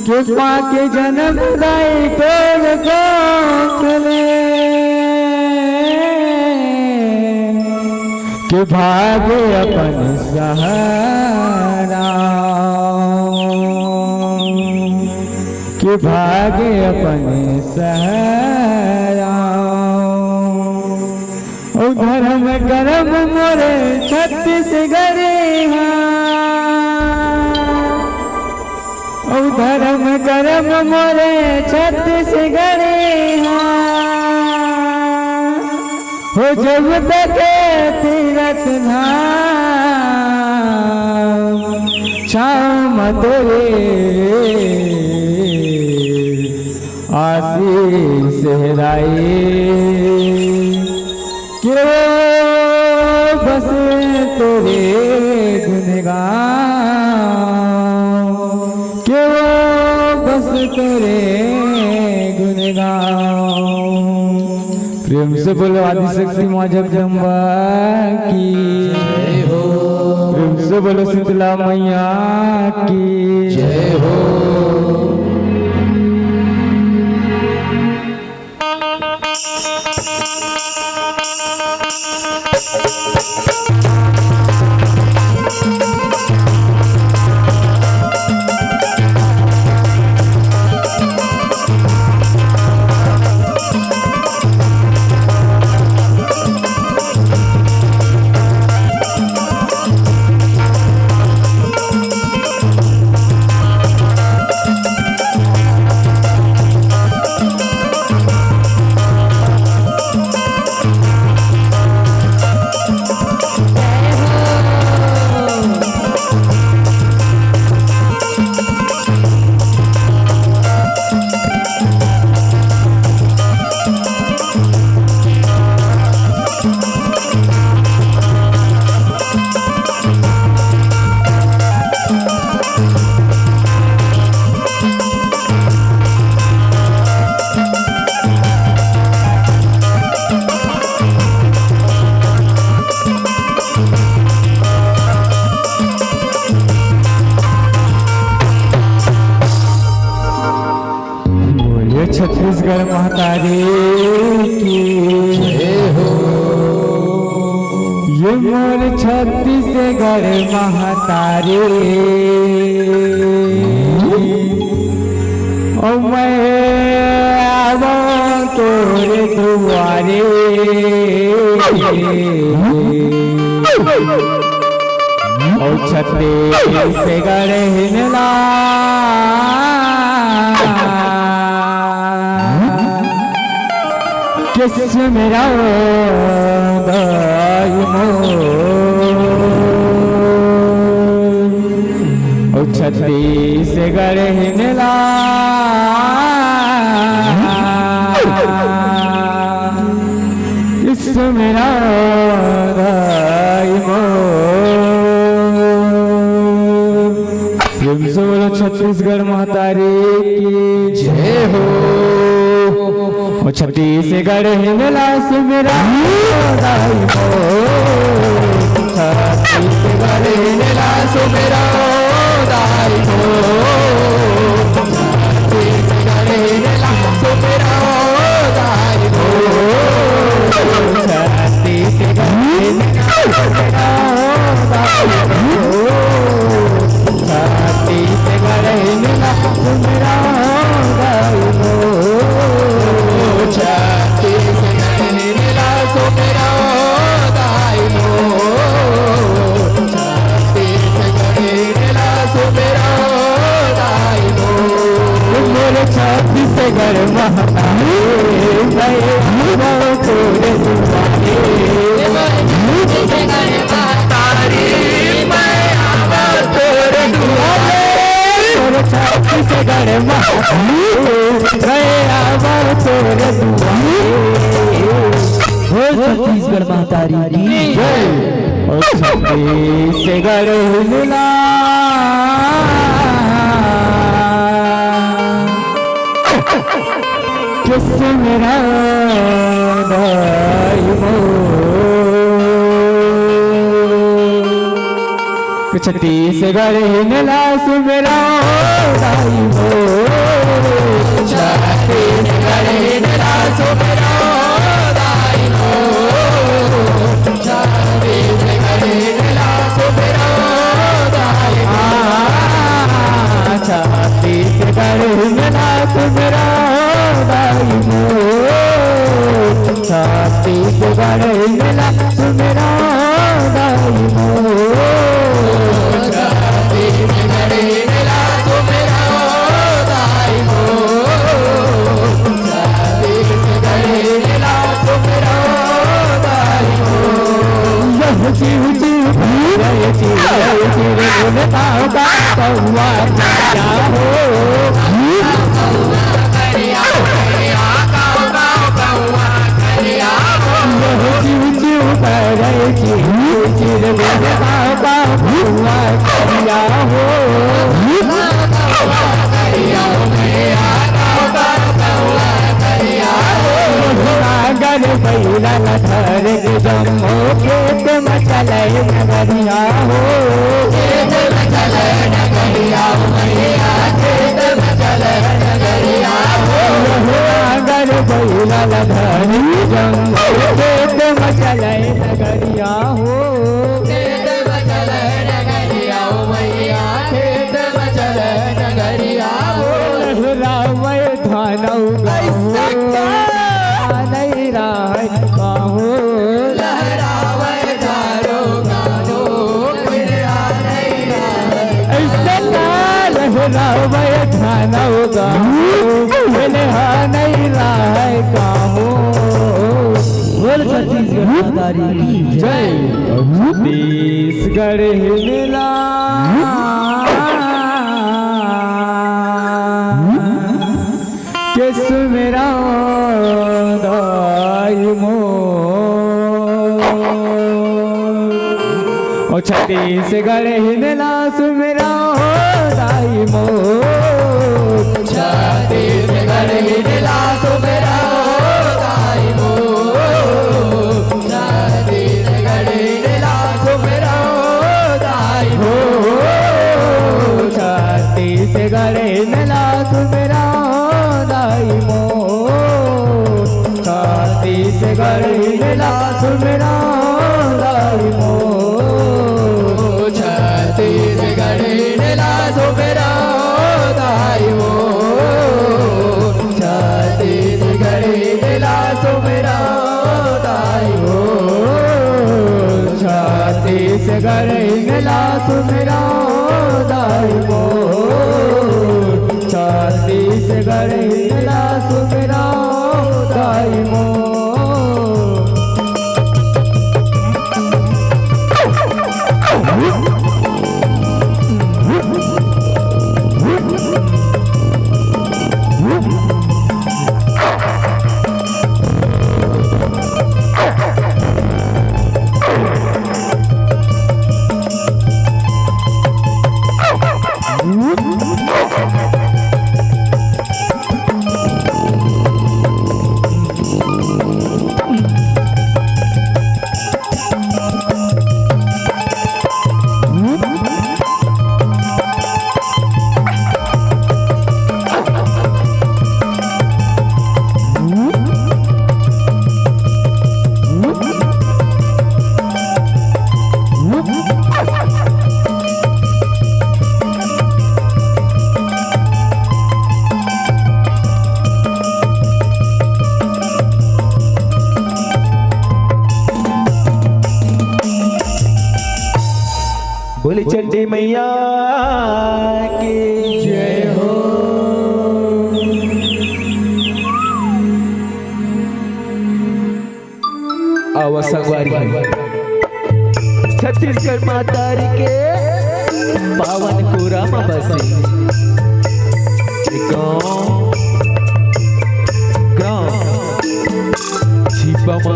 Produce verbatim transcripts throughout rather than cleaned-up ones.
के पाके जनम दाई तोर कोख ले, के भागे अपन सहारा, के भागे अपन सहारा। ओ धर्म करम मोरे छत्तीसगढ़िया, ओ धर्म करम मोरे छत्तीसगढ़िया, हो जब तक तीरथ धाम छाँव म तोरे आशीष हेराए, के वो बस तोरे गुण गाँव, के वो बस तोरे गुण गाँव। प्रेम से बोलो आदिशक्ति माँ जगदम्बा की। जय हो। प्रेम से बोलो शीतला मैया की। जय हो। बोलिए छत्तीसगढ़ महतारी की। जय हो। ये मोर छत्तीसगढ़ महतारी, ओ मैं आवो तोरे दुआरे। ओ छत्तीसगढ़ हिनला के सुमिरँव दाई मोर। ओ छत्तीसगढ़ हिनला सुमिरँव दाई मोर। प्रेम से बोलो छत्तीसगढ़ महतारी की। जय हो। ओ छत्तीसगढ़ हिनला सुमिरँव दाई मोर। छत्तीसगढ़ हिनला सुमिरँव दाई मोर। छत्तीसगढ़ महतारी, मैं आवो तोरे दुआरे। छत्तीसगढ़ महतारी, मैं आवो तोरे दुआरे। छत्तीसगढ़ महतारी, मैं आवो तोरे दुआरे। बोल छत्तीसगढ़ महतारी की जय। ओ छत्तीसगढ़ हिनला के सुमिरँव दाई मोर। छत्तीसगढ़ हिन ला सुमेरव दाई हो। छत्तीसगढ़ हिन ला सुमेरव दाई हो। छत्तीसगढ़ हिन ला सुमेरव दाई हो। छत्तीसगढ़ हिन ला सुमेरव दाई हो। छत्तीसगढ़ हिन ला सुमेरव दाई हो। छत्तीसगढ़ हिन ला सुमेरव दाई हो। छत्तीसगढ़ हिन ला सुमेरव दाई हो। यह जीव जीव भर जीव जीव गुण गाओ गाओ कौआ करिया हो। यह जीव जीव भर जीव जीव गुण गाओ गाओ कौआ करिया हो। नांगर बइला ल धर के जम्मो खेत म चलय नगरिया हो। खेत म चलय नगरिया हो भैया, खेत म चलय नगरिया हो। नांगर बइला ल धर के जम्मो खेत म चलय नगरिया हो। खेत म चलय नगरिया हो भैया, खेत म चलय नगरिया हो। लहरावय धान अउ गहूं, ऐसा का? नहीं रहय कहूं। लहरावय धान अउ गहूं, बिरहा नहीं रहय। अइसे ना लहरावय धान अउ गहूं, बिरहा नहीं रहय कहूं। बोल छत्तीसगढ़ महतारी की जय। छत्तीसगढ़ हिन ला के सुमेरव दाई मोर। ओ छत्तीसगढ़ हिन ला सुमेरव दाई मोर। छत्तीसगढ़ हिन ला सुमेरव दाई मोर। छत्तीसगढ़ हिन ला सुमेरव दाई हो। छत्तीसगढ़ हिन ला सुमेरव दाई मोर। छत्तीसगढ़ हिन ला सुमेरव दाई मोर। छत्तीसगढ़ हिन ला सुमेरव दाई मोर। छत्तीसगढ़ हिन ला सुमेरव दाई हो। छत्तीसगढ़ हिन ला सुमेरव दाई हो। छत्तीसगढ़ हिन ला सुमेरव दाई हो। बोले चंडी मैया की जय हो। आवा संगवारी हो, छत्तीसगढ़ महतारी के पावन पुरा म बसे ए गाँव, गाँव झिपा म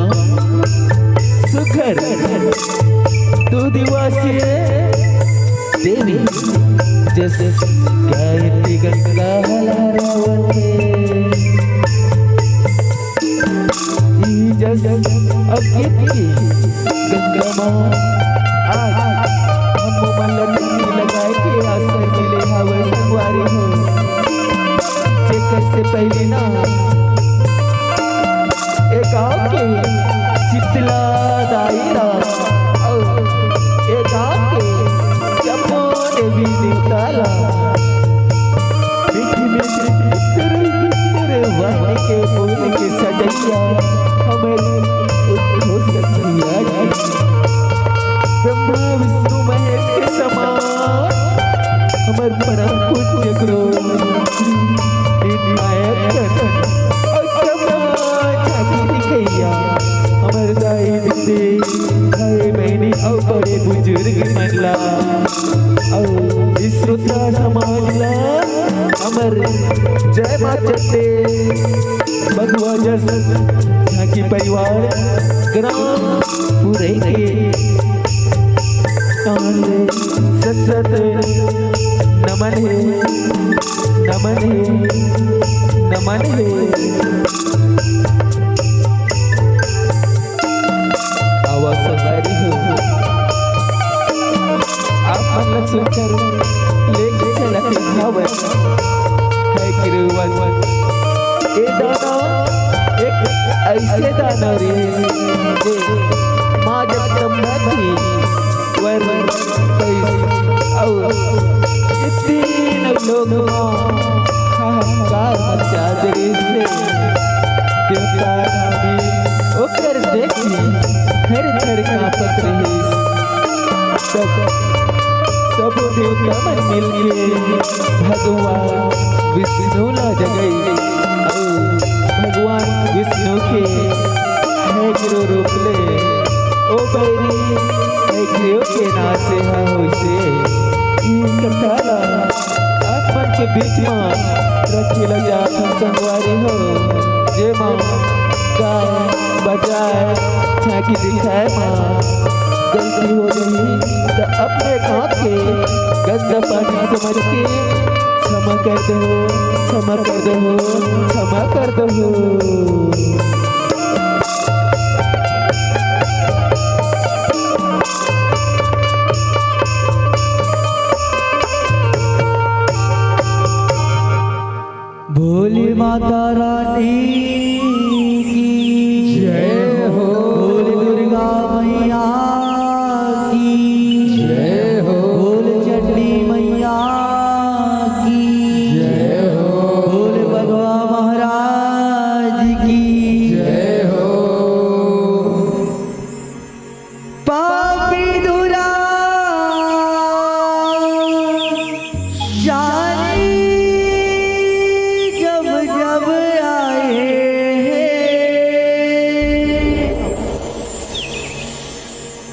सुघर दू दिवसीय देवी जस गायत्री गंगा लहरावत हे। ई जस अगीत की गंगा माँ आज हम मन ल बुजुर्ग मन ला अउ श्रोता समाज ला हमर जय माँ चंदे बघवा जस झांकी परिवार ग्राम पुरई के सत सत नमन हे, नमन हे, नमन हे। आवा संगवारी हो, आप मन ला सुनकर लेके चलत हवन। हे गिरुवन, ए दाना एक ऐसे दाना रे, जे माँ जगदम्बा की वर कइस अउ ए तीन लोक म हाहाकार मचा दे रिहिस हे। देवता भी ओकर देख के थर थर कांपत रिहिस। तब सब देवता मन मिलके भगवान विष्णु ला जगाइस अउ भगवान विष्णु के हे गिरो रूप ले ओ बैरी हे गिरो के नाचे हा होइसे। ई कथा ला आप मन के बीच म रखे ला जात हे संगवारी हो, जेमा गाय बजाए झांकी दिखाए म गलती हो जाही त अपने हाथ के गंदा पानी समझ के क्षमा कर दो, क्षमा कर दो, क्षमा कर दो। भोली माता रानी की जय हो। भोली दुर्गा मैया की जय हो। भोली चंडी मैया की जय हो। भोली बघवा महाराज की जय हो। पापी दुराचारी जब जब आए हैं,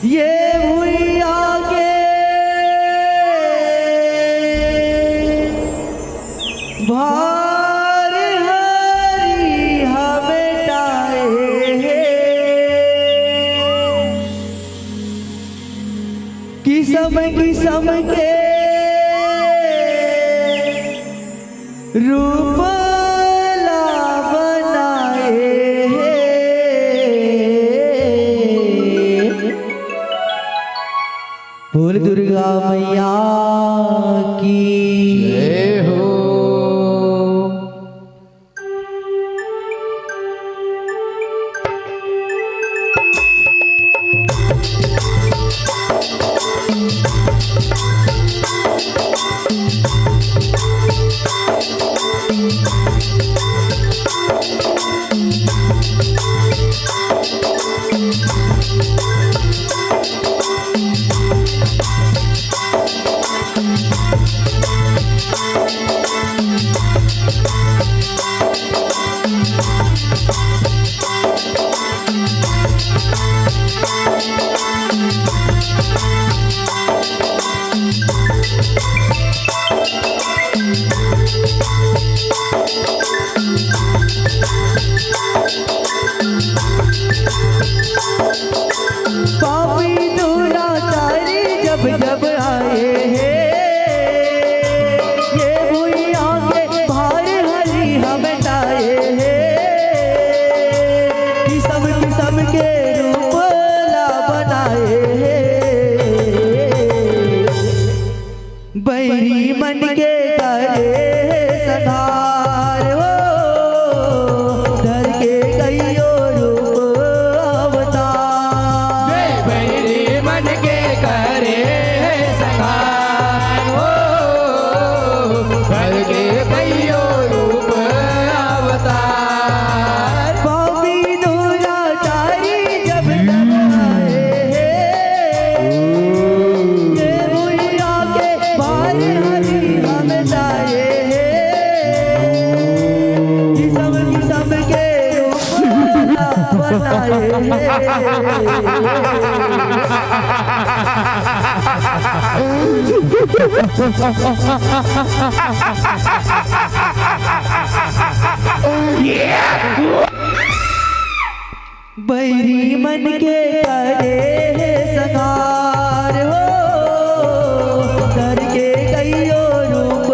ये भुइयां के भार हरी हा बेटाए हे। किसम किसम के रूप ला बनाए हे। बोल दुर्गा मैया की जय हो। पापी दुराचारी जब जब आए हैं, ये भुइयां के भार हरी हा बेटाए हैं। किसम किसम के रूप ला बनाए हैं। बैरी मन के करे संहार हो, धर के कइयो रूप अवतार। बैरी मन के करे संहार हो, धर के कइयो रूप अवतार। पापी दुराचारी जब जब आए हैं, ये भुइयां के भार हरी हा बेटाए हैं। किसम किसम के रूप ला बनाए हैं। बैरी मन के करे हे संहार हो, धर के कइयो रूप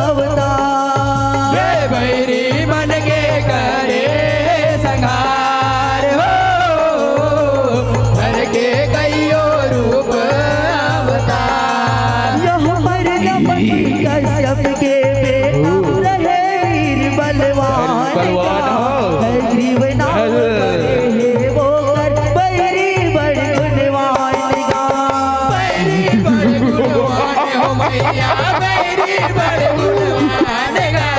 अवतार। हे बैरी मन के करे संहार हो, धर के कइयो रूप अवतार। यह पर नमन कश्यप के बेटा रहे वीर बलवान बलवान का। हो। हयग्रीव नाम हल। करे हे वो कर बैरी बड़ गुणवान का। बैरी बड़ गुणवान हो मैया, बैरी बड़ गुणवान का।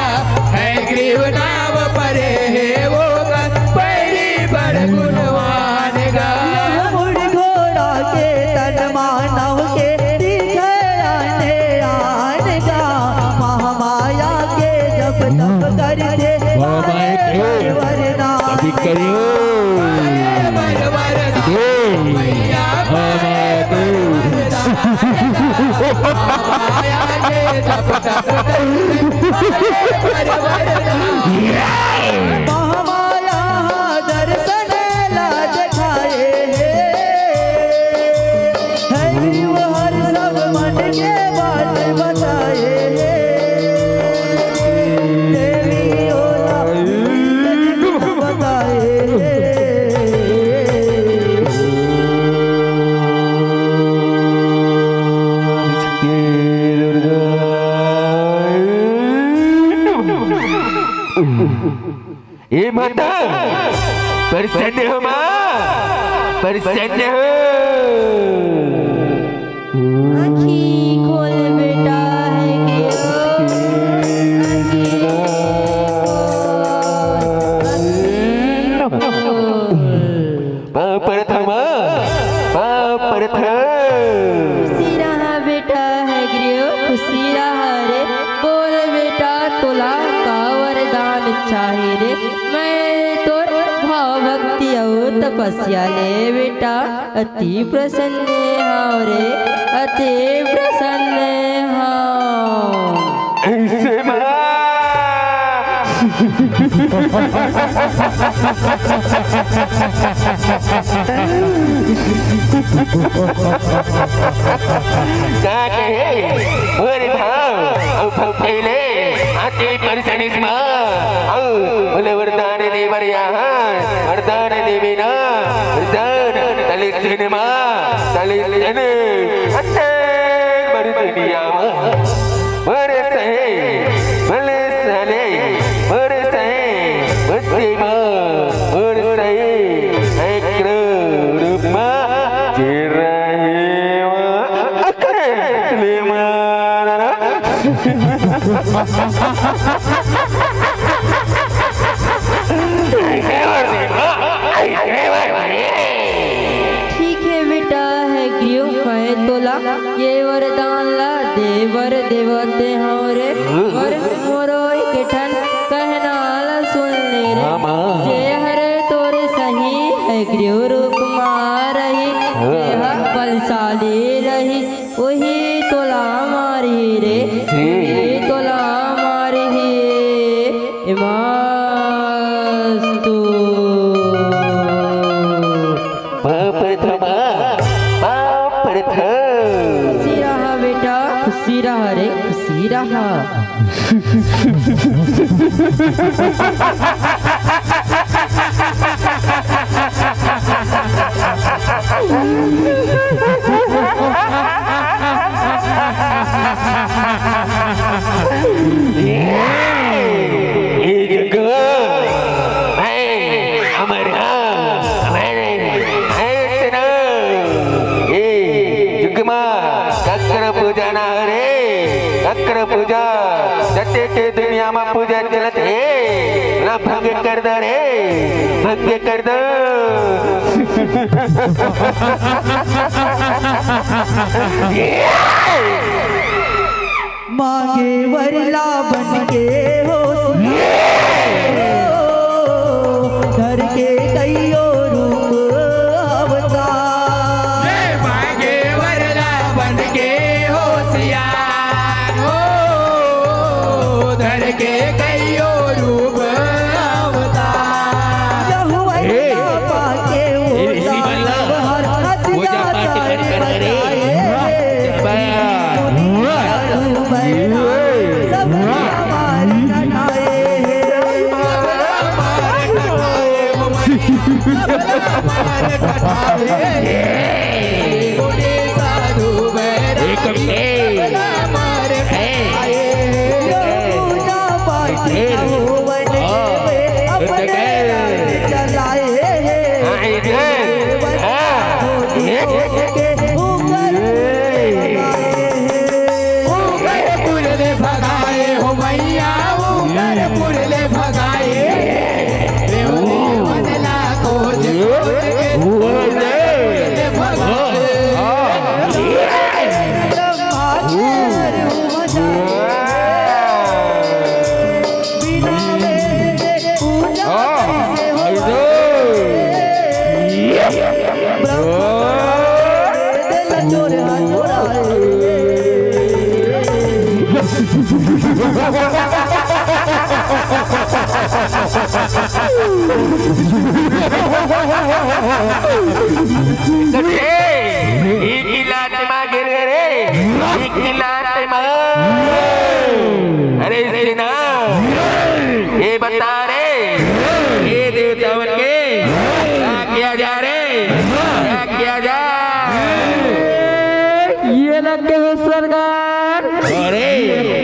हयग्रीव नाम परे हे वो कर बैरी बड़ गुणवान का। यह मुड़ घोड़ा के तन मानव के दिखे आने आन का। महामाया के जप तप करथे वाह, माए देव। वरदान अभी करियो। वर वरदान देव। मैया हमारे देव। माया के जप तप करथे वर वरदान। महामाया दर्शन ला देखाए हे। हयग्रीव हर सब मन के बात बताए हे। देवी ओला बताए हे। ए माता, प्रसन्न हो माँ, प्रसन्न हो। आँखी खोल बेटा, हयग्रीव। आँखी खोल, आँखी खोल। पाँव परत हँव माँ, पाँव परत हँव। खुशी रहा बेटा हयग्रीव, खुशी रहा रे। बोल बेटा तोला का वरदान चाही रे, मैं तोर भाव भक्ति अउ तपस्या ले बेटा अति प्रसन्न हँव रे, अति प्रसन्न हँव। अइसे माँ। का कहे मोर भाव अउ फफैले आते परसनिस माँ। अउ बोले वरदान दे बर यहाँ, वरदान देबे ना, वरदान तले सिनेमा, तले सिने, अते बर दुनिया माँ। मोर सहे, मोर सहे, मोर सहे, मोर सहे, मोर सहे, एक रूप मा, जे रहे मा, अकले मारा। ठीक हे बेटा हयग्रीव, मैं तोला ये वरदान ला दे बर देवत हँव रे। पर मोरो एक ठन कहना ला सुन ले रे। हाँ, माँ। जे हर तोर सही हयग्रीव रूप मा रही, हाँ। जे ह बलशाली रही, ओही तोला मारही रे, जी। ओही तोला मारही। एमास्तु। बाप रे था, बाप रे था। खुशी रहा बेटा, खुशी रहा रे, खुशी रहा। ए जग, मैं अमर हूँ, मैं ऐसे ना। ए जग मा, काकर पूजा ना रे, काकर पूजा, जते के दुनिया मा पूजा चलत हे, ना भंग कर दो रे, भंग कर दो। मांगे वर ला बन के हो, धर के कइयो रूप अवतार। मांगे वर ला ए, ए, ए, ए, ए, इकला ते मा गिर गे रे, इकला ते मा। अरे सेना, ये बता रे, ये देवतावन के क्या किया जा रे, क्या किया जा? ये लग गए सरकार। अरे।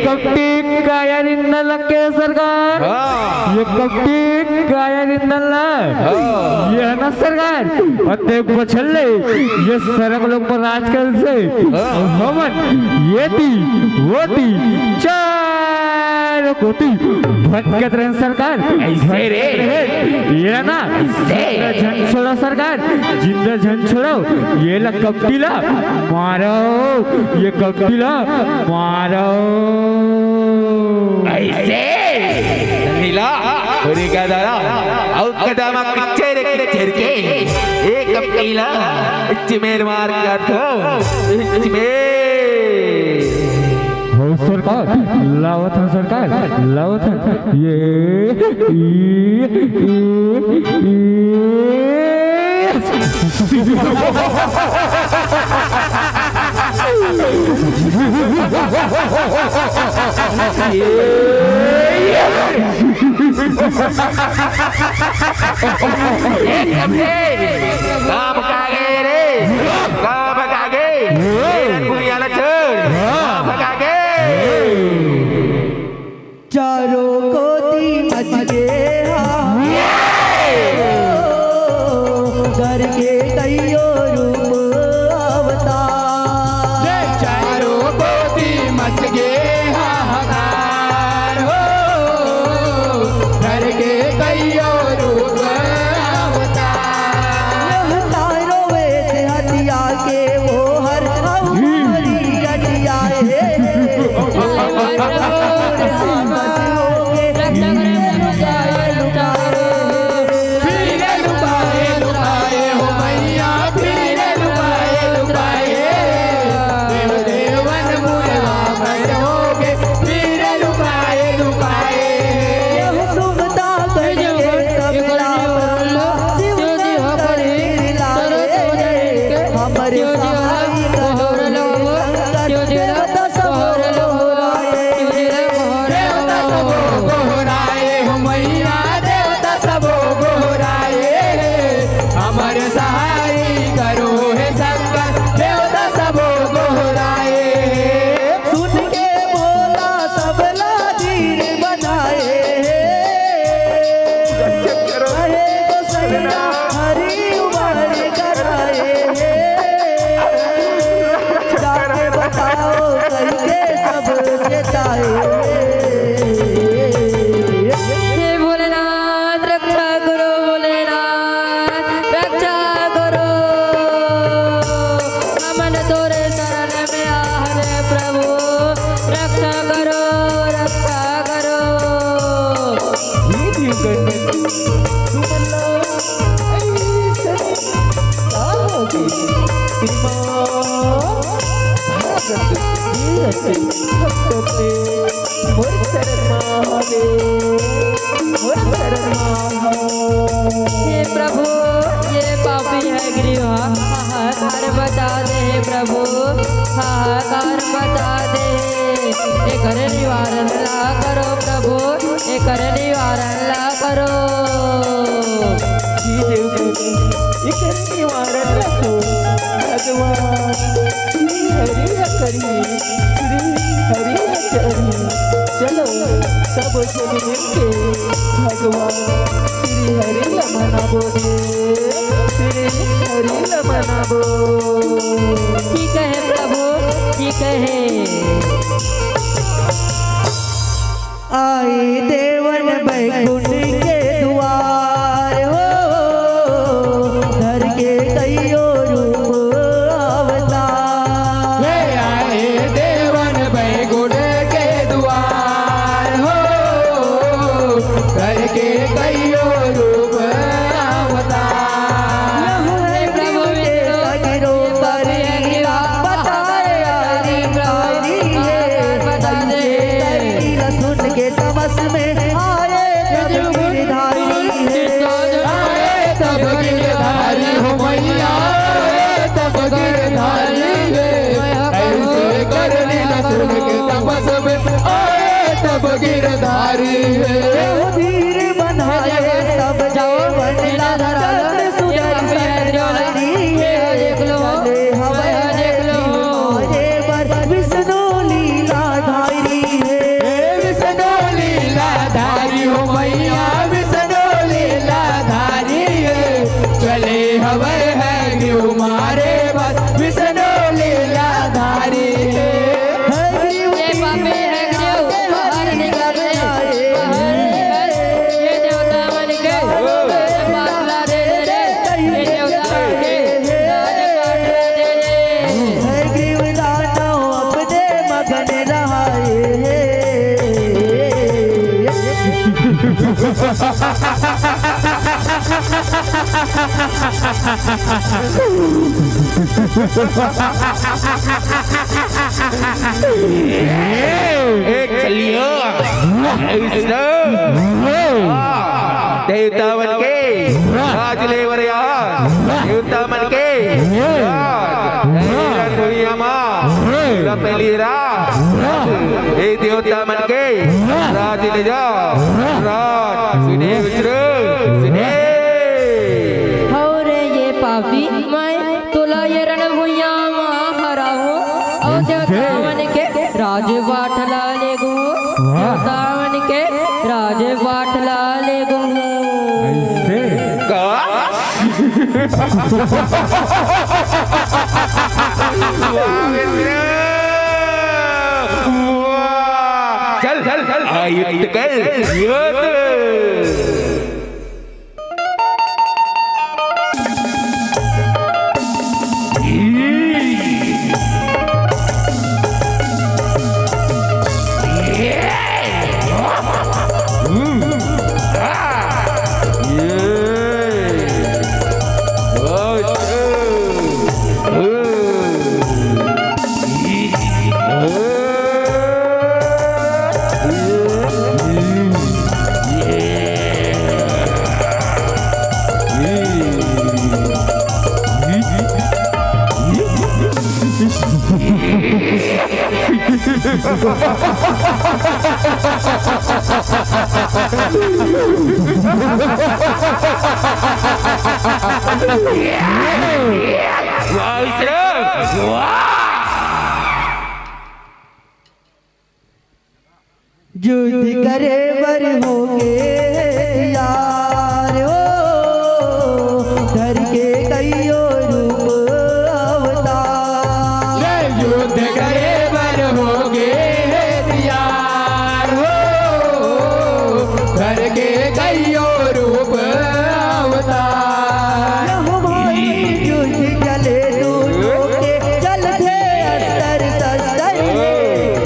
कपटी काया निंदा लग गए सरकार। हाँ। ये कपटी काया निंदा ला। हाँ। ये है ना सरकार। अते बछल्ले, ये सरक लोग पर राज कर से। हाँ। हमन, ये ती, वो ती, चार कोती भटकत रहन सरकार। ऐसे रे। भटकत रहन। ये ना, ऐसे। झन छोड़ो सरकार। जिंदा झन छोड़ो, ये ला कपटी ला मारो, ये कपटी ला मारो। ऐसे नीला, अरे का दादा, अउ कदम किच्चे रे किच्चे के, ये कपटी ला चिमेर मार कर दो, चिमेर। हो सरकार, लावत हन सरकार, लावत हन। ये, ई, ई, ई, ई। काम का गे रे, काम का गे। ए, दुनिया ला छोड़, काम का गे। चारों कोती मच गे हाहाकार, करके कइयो रूप अवतार। चारों कोती मच गे हाहाकार हो, करके कइयो रूप अवतार। यह तारो वेद हत्या के वो हर अवतारी गठिया हे। हमरे सहाय करो, देवता सबो गोहराए। देवता सबो गोहराए हो मैया, देवता सबो गोहराए। हमर सहाय करो हे शंकर, देवता सबो गोहराए। सुन के भोला सबला धीर बनाए हे। अहे गोसैया हरि उबार कराए हे। जाके बताओ कइसे सब चेताए हे। हे भोलेनाथ रक्षा करो, भोलेनाथ रक्षा करो। हमन तोरे शरण में आए हन प्रभु, रक्षा करो, रक्षा करो। हे देवगण, तुमन ला अइसन का होगे? श्रीमान भागत तीरथ भक्त के मोर शरण मा आवे, मोर शरण मा आवे। हे प्रभु, ये पापी हे गरीब, हाहाकार मचा दे हे प्रभु, हाहाकार मचा दे। एकर निवारण ला करो प्रभु, एकर निवारण ला करो। हे देवगण, एकर निवारण ला तो भगवान श्री हरि ह करही। सब झन मिलके भगवान श्री हरि ल मनाबो रे, श्री हरि ल मनाबो। ठीक है प्रभु, ठीक है। आए देवन बैकुंठ के दुआर हो, धर के कइयो रूप अवतार। ले आए देवन बैकुंठ के दुआर हो, धर के कइयो रूप अवतार। लहू है प्रभु के सगरो पर लीला, बताए आदि कारी है। ऐसे करनी न सुन के तमस में आए जब गिरधारी है। आए तब गिरधारी हो मैया, आए तब गिरधारी है। ऐसे करनी न सुन के तमस में आए तब गिरधारी है। धीर बनाए सब जाओ, बन लाल चंद्र सुदर्शन नारी है। चले हवै हमारे बर विष्णु लीलाधारी है। हे विष्णु लीलाधारी हो मैया, विष्णु लीलाधारी है। चले हवै है क्यों मारे बस विष्णु लीलाधारी है। हे ग्रीव ये पापी है, ग्रीव बाहर निकल रे, बाहर निकल। ये देवता मन के पास ला दे रे, ये देवता मन के राज काट ला दे रे। हे ग्रीव दानव अपने मगन रहाए। एक चलियो, ऐसो। देवता मन के राज ले बर यार, देवता मन के राज। ए रघुया माँ, रतली राज। ए देवता मन के राज ले जा, राज। सुने विष्णु, सुने। हौ रे ये पापी, मैं तोला ये रण भुइयां म हराहूं, अउ देवता मन के राजपाट ला लेगहूं, वाह। देवता मन के राजपाट ला लेगहूं। ऐसे? का? वाह मित्र, वाह। चल, चल, चल, आयुक्त कर, युद्ध। युद्ध करे बर होगे तैयार हो, धर के कइयो रूप अवतार। ये युद्ध करे बर होगे तैयार हो, धर के कइयो रूप अवतार। यह भाई युद्ध चले दूनों के, चलथे अस्तर शस्तर हे।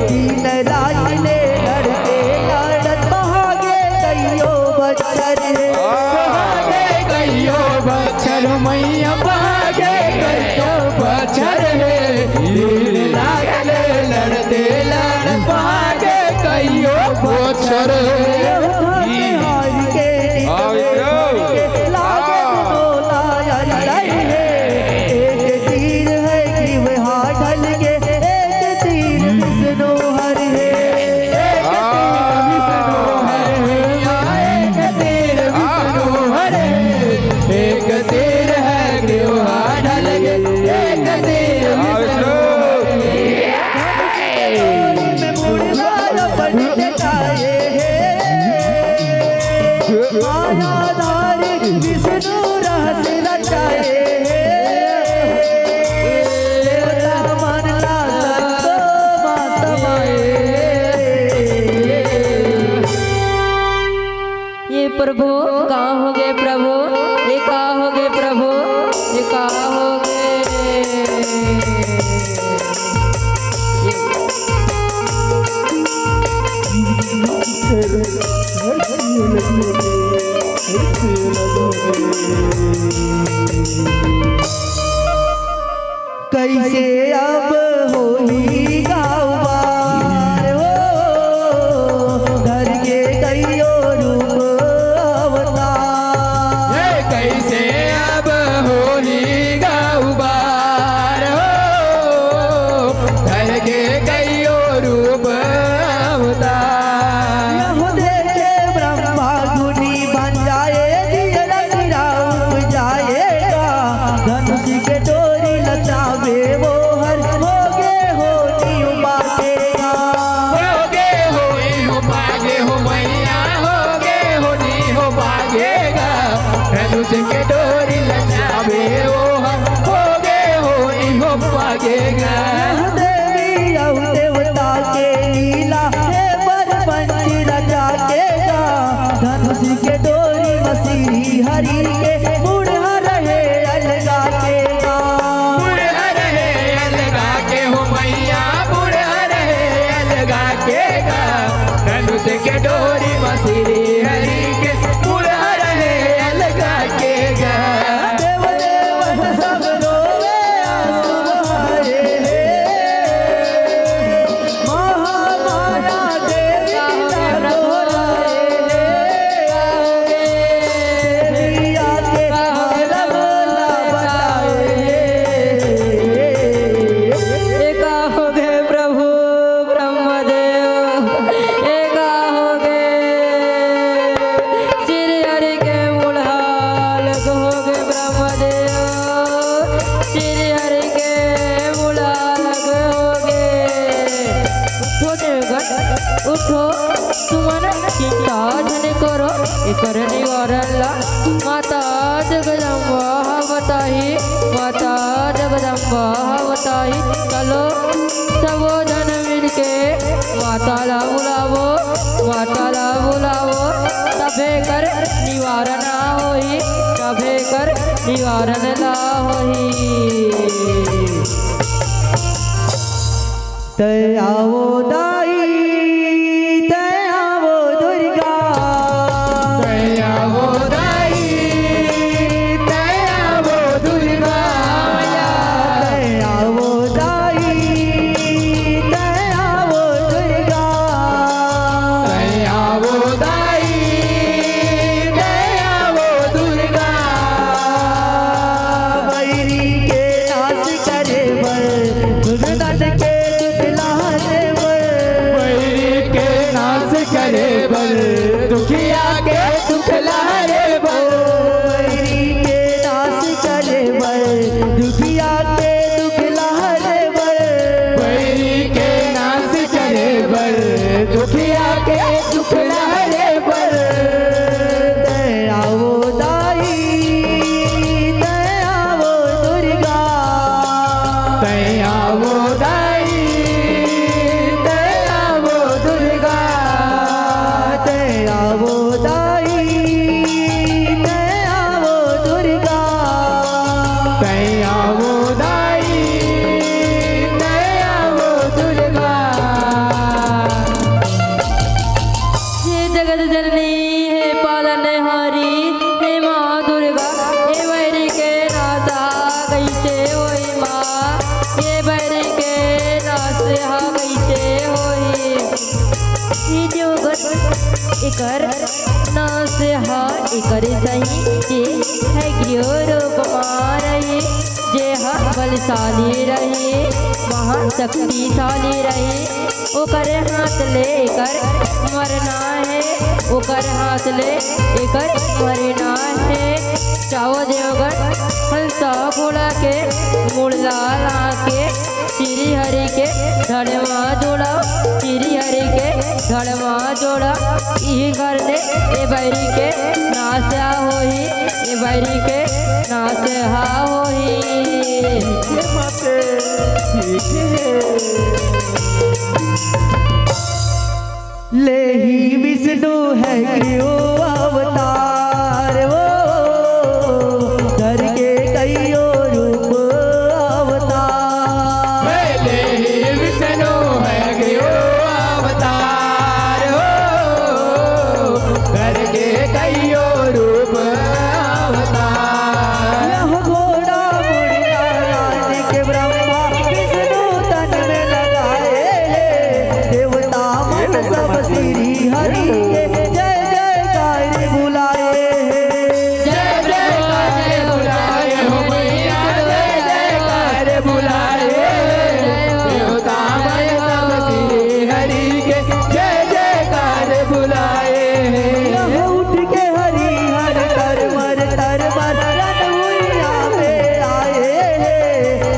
दिन रात ले लड़थे लड़त, भागे कइयो बच्छर हे। भागे कइयो बच्छर मैया, भागे कइयो बच्छर हे। दिन रात ले लड़थे लड़त, भागे कइयो बच्छर हे। हार के निकले लागे बोला अंदर हे। एक तीर है ग्रीव हा ढल के, एक तीर विष्णु हर हे। एक तीर विष्णु हर हे, एक तीर विष्णु हर हे। एक तीर है ग्रीव हा ढल के, एक तीर विष्णु हर हे। में मुड़वा अपन जटाए हे। देवगन, उठो, तुमन चिंता झन करो, एकर निवारण ला माता जगदम्बा ह बताही, माता जगदम्बा ह बताही। चलो, सबो झन मिलके माता ला बुलावो, माता ला बुलावो, तभे कर निवारण होही, तभे कर निवारण ला होही। तै आवो दाई, तै आवो दुर्गा। तै आवो दाई, तै आवो दुर्गा। तै आवो दाई, तै आवो दुर्गा। तै आवो दाई, तै आवो दुर्गा। बैरी के नाश करे बर, दुर्गत के दुख लाहे बर। बैरी के नाश करे बर, दुखिया के दुख लाहे बर। बैरी के नाश करे बर, दुखिया के दुख लाहे बर। बैरी के नाश करे बर, दुखिया के दुख लाहे बर। तै आवो दाई, तै आवो दुर्गा। तै आवो दाई, तै आवो दुर्गा। तै आवो दाई, तै आवो दुर्गा। तै आवो दाई, तै आवो दुर्गा। हे जगत जननी, हे पालनहारी, हे माँ दुर्गा, हे बैरी के नाश हा कइसे होही माँ, हे बैरी के नाश हा कइसे होही। हे देवगन, एकर नाश हा एकर सही, जे हयग्रीव रूप मा रही, जे हा बलशाली रही, महाशक्तिशाली रही। ओकर हाथ ले एकर मरना हे, ओकर हाथ ले एकर मरना हे। जावो देवगन, हंसा घोड़ा के मुड़ला लाके श्री हरि के धड़ मा जोड़ा, श्री हरि के धड़ मा जोड़ा। इही करने ए बैरी के नाश होही, ए बैरी के नाश हा होही। हे माते, ठीक हे। लेही विष्णु हयग्रीव अवतार हो, धर के कइयो रूप अवतार। लेही विष्णु हयग्रीव अवतार हो, धर के कइयो रूप अवतार। यह घोड़ा मुड़िया रानी के ब्रह्मा विष्णु तन में लगाए हे। देवता मन सब श्री हरि के जय जयकार बुलाए हे। जय जयकार बुलाए हो मैया, जय जयकार बुलाए। देवता मन सब श्री हरि के जय जयकार बुलाए हे। यह उठ के हरि हर तरमर तरमर रन भुइयां में आए हे।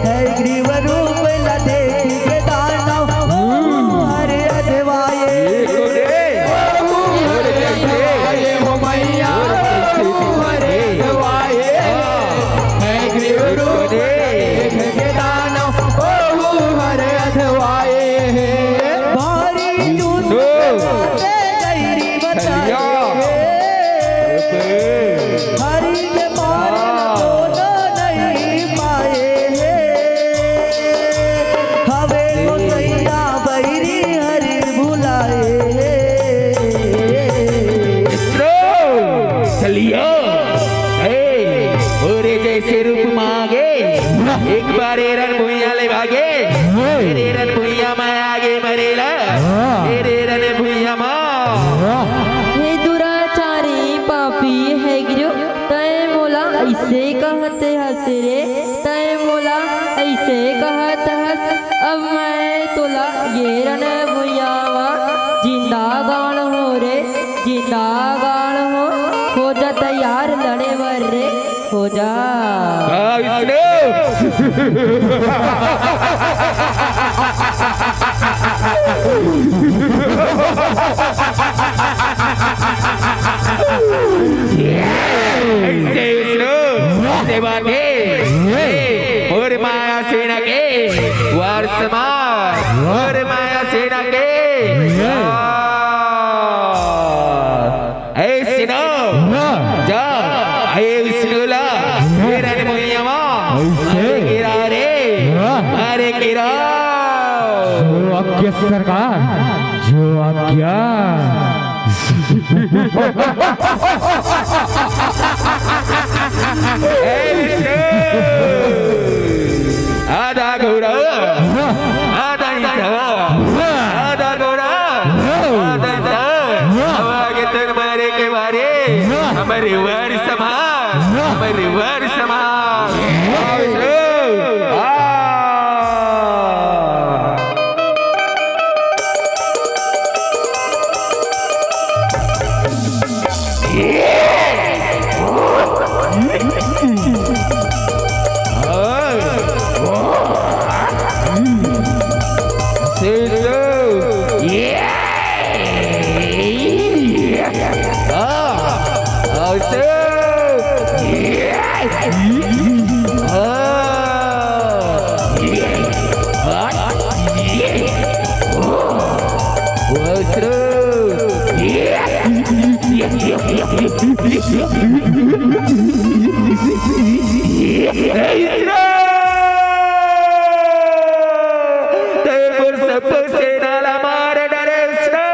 हयग्रीव रूप ला देख के दानव हर अधवाए। भारी चुन गैरी बताए। हरि के मारे कोनो नहीं पाए हे, हवे गोसैया बैरी हरि भुलाए हे। चलियो, ए, ओरे जैसे रूप मागे, एक बार एरन भुइया ले भागे, फिर एरन भुइया में आगे मरेला, फिर एरन भुइया में। हे दुराचारी पापी हयग्रीव, तैं मोला अइसे कहत हस रे, तैं मोला अइसे कहत हस। अब मैं तोला एरन भुइयां मा जिंदा गाड़ हों रे, जिंदा गाड़ हों। हो जा तैयार लड़े बर रे, हो जा। का विष्णु? ए सुनो, जा, ए विष्णु ला, ए रन मुइया मा, अरे किरा रे, अरे किरा। जो आज्ञा सरकार, जो आज्ञा। ए विष्णु, आधा घोड़ा, आधा इंसान, आधा घोड़ा, आधा इंसान। अब आगे तन मारे के मारे, हमर वर समाज, हमर वर समाज। तैं मोर सब सेना ला मार डरेस रे,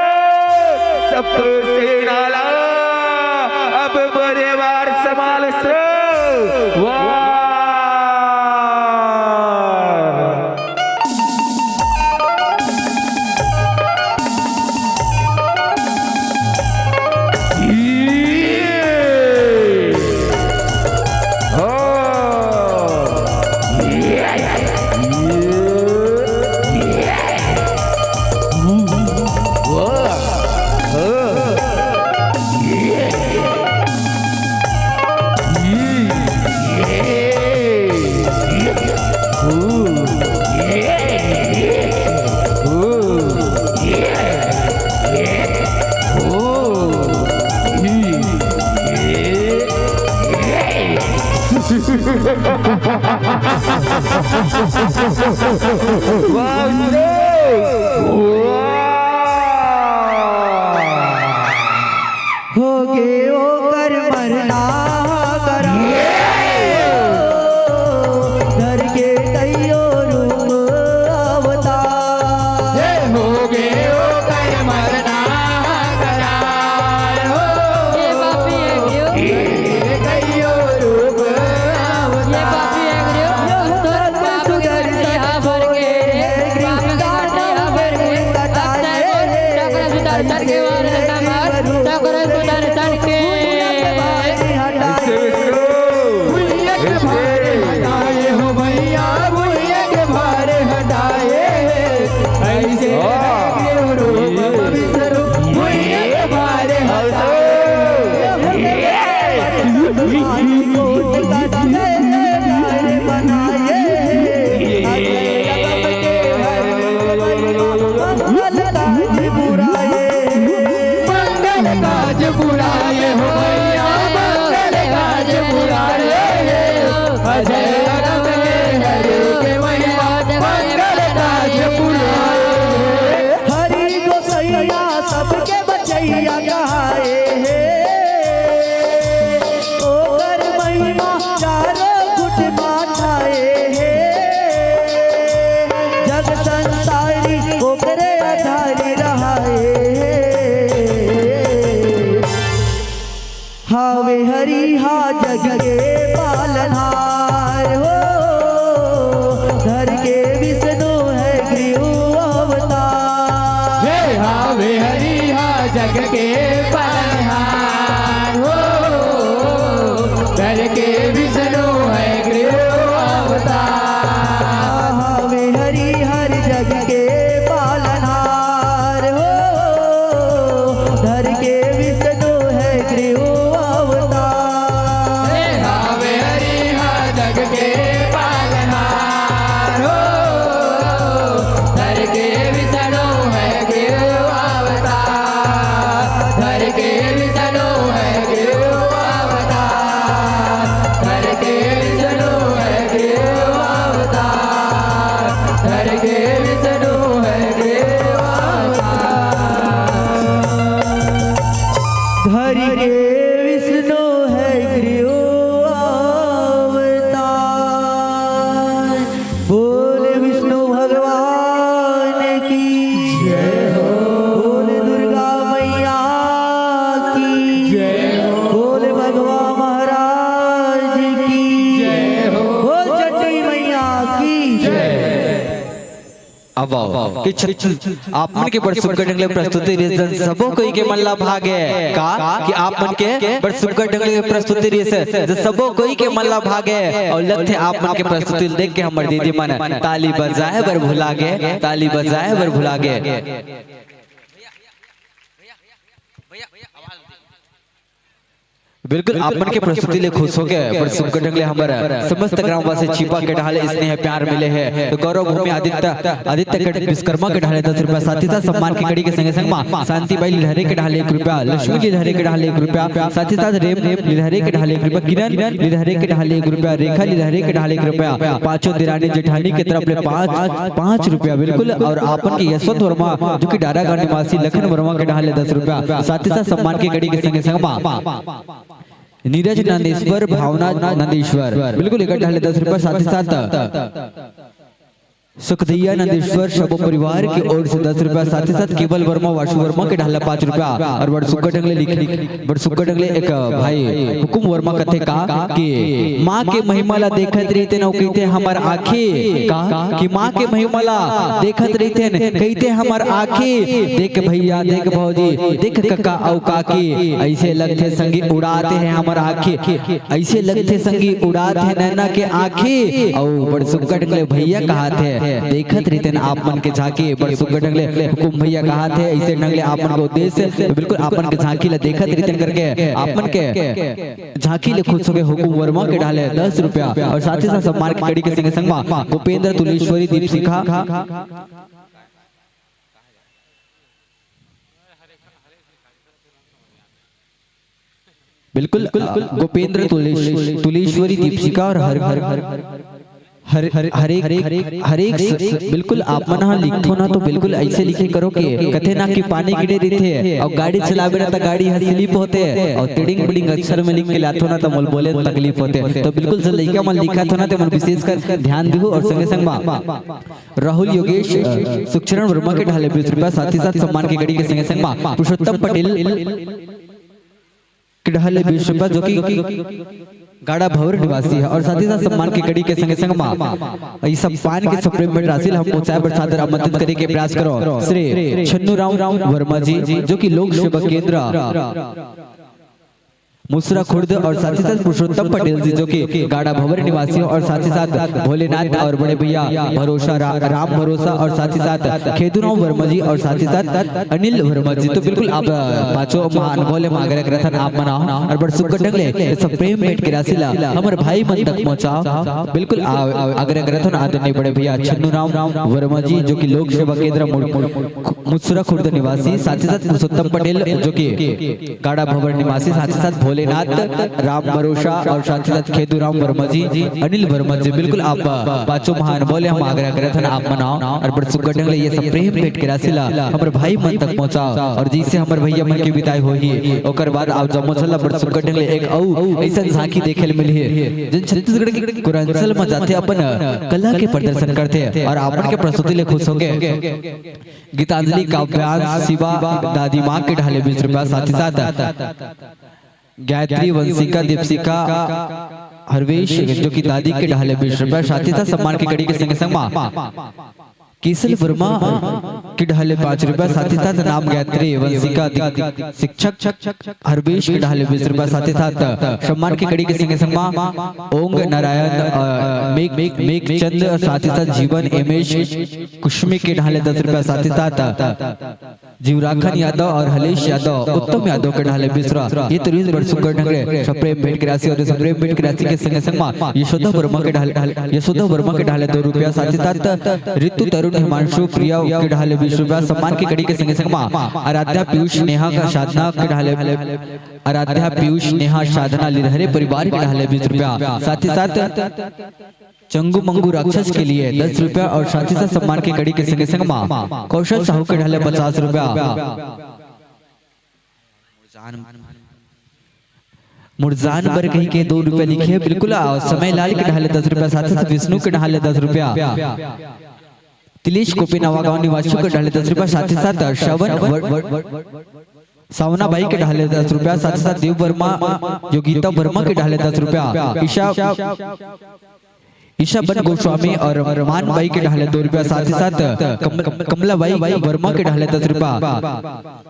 सब सेना ला अब मोरे वार संभालस रे। वाह। होगे ओकर मरना करा, धर के कहियो रूप अवतार। हे होगे ओकर मरना करा, हो। ये बाप रे, ये कहियो रूप अवतार। ये बाप रे, ये कहियो। चक्र सुदर्शन के। भुइयां के भार हटाए हो भैया, भुइयां के भार हटाए। ऐसे रूप पवित्र रूप, भुइयां के भार हटाए। मंगल काज पुराए हो भैया, मंगल काज पुराए। अजय अनंत के हरि के महिमा, मंगल काज पुराए। हरि गोसैया सबके बचैया कहाए हे। ओकर महिमा चारों गुट बाँटाए हे। जग संसारी ओकरे आधारी रहाए हे। हावे हरि हा जग के पालनहार हो, धर के विष्णु है गृह अवतार। हे हावे हरि हा जग के पालनहार हो, धर के विष्णु है गृह अवतार। हावे हरि हर जग के पालनहार हो, धर के विष्णु है गृह अवतार। हे हावे हरि हा जग के पालनहार हो, धर के विष्णु है गृह अवतार। धर के वाह, वाह। कि छत्तीस, आप मन के बड़ सुग्घर ढंग ले प्रस्तुति रिहिस, जन सबो कोई के मन ला भागे। का कि आप मन के बड़ सुग्घर ढंग ले प्रस्तुति रिहिस, जन सबो कोई के मन ला भागे। अउ लगथे आप मन के प्रस्तुति ल देख के हमर दीदी मन ताली बजाए बर भुला गे, ताली बजाए बर भुला गे। बिल्कुल, आप मन के प्रस्तुति ले खुश होके बड़ सुग्घर ढंग ले हमर समस्त ग्रामवासी छिपा के डहाले स्नेह प्यार मिले हे। तो गौरव भूमि आदित्य, आदित्य के विश्वकर्मा के डहाले दस रुपया, साथ ही साथ सम्मान के कड़ी के संगे संग मां शांति बाई लिलहरे के डहाले एक रुपया, लक्ष्मी लिलहरे के डहाले एक रुपया, साथ ही साथ रेम लिलहरे के डहाले एक रुपया, किरण लिलहरे के डहाले एक रुपया, रेखा लिलहरे के डहाले एक रुपया, पांचों देरानी जेठानी के तरफ ले पांच, पांच रुपया। बिल्कुल, और आप मन के यशवंत वर्मा जो कि डारा गांव निवासी लखन वर्मा के डहाले दस रुपया, साथ ही साथ सम्मान के कड़ी के संगे संग मां नीरज नंदेश्वर, भावना नंदेश्वर, बिल्कुल, एक डहाले दस रुपया, साथ ही साथ सुखदैया नंदेश्वर सबो परिवार के ओर से दस रुपया, साथ ही साथ केवल वर्मा, वासु वर्मा के डहाले पांच रुपया। और बड़ सुग्घर ढंग ले लिख, बड़ सुग्घर ढंग ले एक भाई हुकुम वर्मा कथे का कि मां के महिमा ला देखत रहिथे न, कहिथे हमर आंखी, का कि मां के महिमा ला देखत रहिथे न, कहिथे हमर आंखी, देख भैया, देख भौजी, देख कका अउ काकी, अइसे लगथे संगी उड़ात हे हमर आंखी, अइसे लगथे संगी उड़ात हे नैना के आंखी। अउ बड़ सुग्घर ढंग ले भैया कहात हे, देखत रहितेन आप मन के झांकी, बड़ सुग्घर ढंग ले हुकुम भैया कहात हे, अइसे ढंग ले आप मन के उद्देश्य, तो बिल्कुल आप मन के झांकी ला देखत रहितेन करके आप मन के झांकी ले खुश होके हुकुम वर्मा के डहाले दस रुपया और साथ ही साथ सम्मान के कड़ी के संगे संग मां गोपेंद्र तुलेश्वरी दीपशिखा बिल्कुल, अ, गोपेंद्र तुलेश-, तुलेश्वरी दीपशिखा और हर, हर, हर, हर एक, हर एक स-, बिल्कुल आप मन ह लिखथो ना तो बिल्कुल अइसे लिखे करो कि कथे ना कि पानी गिरे रहिथे और गाड़ी चलाबे ना तो गाड़ी ह स्लिप होथे और टिडिंग बिडिंग अक्षर में लिख के लाथो ना तो मोल बोले तकलीफ होथे। तो बिल्कुल से लइका मन लिखत हो ना तो मन विशेष कर ध्यान दिहू और संगे संग मां राहुल योगेश, अ, सुखचरण वर्मा के डहाले बीस रुपया, साथ ही साथ सम्मान के कड़ी के संगे संग मां पुरुषोत्तम पटेल के डहाले बीस रुपया, जो कि गाड़ा भवर निवासी है, और साथ ही साथ सम्मान के कड़ी के संगे संग मां ई सम्मान के सप्रेम भेंट राशि ल हम पहुंचाए बर सादर आमंत्रित करे के प्रयास करो श्री छन्नू राम वर्मा जी, जो कि लोक सेवा केंद्र मुसरा खुर्द, और साथ ही साथ पुरुषोत्तम पटेल जी, जो कि गाड़ा भवर निवासी हो, और साथ ही साथ भोलेनाथ और बड़े भैया भरोसा रा-, राम भरोसा, और साथ ही साथ खेदूराम वर्मा जी, और साथ ही साथ अनिल वर्मा जी। तो बिल्कुल आप, अ, पांचों महानुभाव ले आग्रह करत हन आप मन आओ और बड़ सुग्घर ढंग ले ये सब प्रेम भेंट के राशि ला हमर भाई मन तक पहुंचाओ। बिल्कुल आ-, आग्रह करत हन आदरणीय बड़े भैया छन्नू राम वर्मा जी, जो कि लोक सेवा केंद्र मुड़-, मुसरा खुर्द निवासी, साथ ही साथ पुरुषोत्तम पटेल, जो कि गाड़ा भवर निवासी, साथ ही साथ भोलेनाथ राम भरोसा और साथ ही साथ खेदूराम वर्मा जी, अनिल वर्मा जी, बिल्कुल आप पांचों महानुभाव ले हम आग्रह करत हन आप मन आओ और बड़ सुग्घर ढंग ले ये सब प्रेम भेंट के राशि ला हमर भाई मन तक पहुंचाओ, और जइसे हमर भैया मन के बिदाई होही ओकर बाद आप जम्मो झन ला बड़ सुग्घर ढंग ले एक अउ अइसन झांकी देखे ल मिलही, जेन छत्तीसगढ़ के कुरांचल म जाथे अपन कला के प्रदर्शन करथे और आप मन के प्रस्तुति ले खुश होके गीतांजलि काव्यांश शिवा दादी माँ के ढाले बीस रुपया, साथ ही साथ गायत्री वंशिका दीपशिका हरवेश जो कि दादी के ढाले बीस रुपया, साथ ही साथ सम्मान के कड़ी के संगे संग माँ केसल वर्मा के ढाले पाँच रुपया, साथ ही साथ नाम गायत्री वंशिका दीप-, शिक्षक हरवेश के ढाले बीस रुपया, साथ ही साथ सम्मान के कड़ी के संगे संग माँ ओंग नारायण, अ, मेघ, मेघ, मेघचंद, साथ ही साथ जीवन एमेश कुश्मी के ढाले दस रुपया, साथ ही साथ जीवराखन यादव और हलेश यादव, उत्तम यादव के ढाले बीस रुपया। ये तो रीस बड़ सुग्घर ढंग ले सप्रेम भेंट के राशि और सप्रेम भेंट के राशि के संगे संग माँ यशोदा वर्मा के ढाले, यशोदा वर्मा के ढाले दो रुपया, साथ ही साथ ऋतु तरुण हिमांशु प्रिया के ढाले बीस रुपया, सम्मान के कड़ी के संगे संग माँ आराध्या पीयूष नेहा का साधना के ढाले, आराध्या पीयूष नेहा साधना लिरहरे परिवार के ढाले बीस रुपया, साथ ही साथ चंगू मंगू राक्षस के लिए दस रुपया और साथ ही साथ सम्मान के कड़ी के संगे संग माँ कौशल साहू के ढाले पचास रुपया। मुरजान बर कही के दो रुपया लिखे है, बिल्कुल, आ, समय लाल के ढाले दस रुपया, साथ ही साथ विष्णु के ढाले दस रुपया, तिलेश गोपी नवागांव निवासी के ढाले दस रुपया, साथ ही साथ श्रवण व-, व-, सावना भाई के ढाले दस रुपया, साथ ही साथ देव वर्मा, योगिता वर्मा के ढाले दस रुपया, ईशा ईशा बन गोस्वामी और मान बाई के डहले दो रुपया, साथ ही साथ कम-, कमला बाई वर्मा के डहले दस रुपया।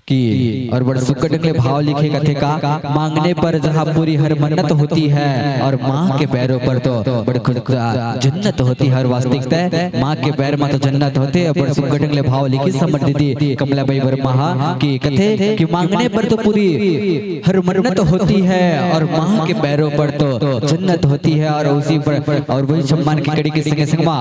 कि और बड़ सुग्घर ढंग ले भाव लिखे कथे का, मांगने पर जहाँ पूरी हर मन्नत होती है और माँ के पैरों पर तो बड़ खुद जन्नत होती है। और वास्तविकता है, माँ के पैर में तो जन्नत होते। और बड़ सुग्घर ढंग ले भाव लिखिस हमर दीदी कमला बाई वर्मा हा कि कथे कि मांगने पर तो पूरी हर मन्नत होती है और माँ के पैरों पर तो जन्नत होती है। और उसी पर और वही सम्मान के कड़ी के संगे संग मा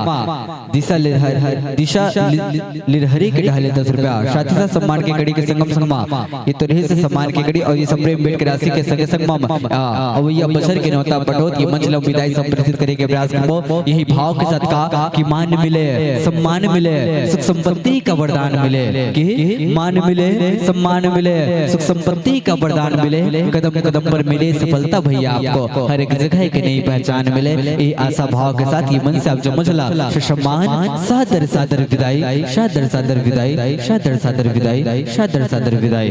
दिशा लिरहर, दिशा लि-, लि-, लिरहरी के डहले दस रुपया, साथ ही साथ सम्मान के कड़ी के संगम संगमा, ये तो रहिस सम्मान के कड़ी और ये सब प्रेम भेंट के राशि के संगे संगमा, आ, अवैया बछर के नेवता पठोत ये मंच ल विदाई संप्रेषित करे के प्रयास करबो। यही भाव के साथ का कि मान मिले, सम्मान मिले, सुख संपत्ति का वरदान मिले, कि मान मिले, सम्मान मिले, सुख संपत्ति का वरदान मिले, कदम कदम पर मिले सफलता भैया आपको, हर एक जगह एक नई पहचान मिले। ये आशा भाव के साथ ये मन से आप जो मझला सम्मान सादर सादर विदाई, सादर सादर विदाई, सादर सादर विदाई, सादर सादर विदाई।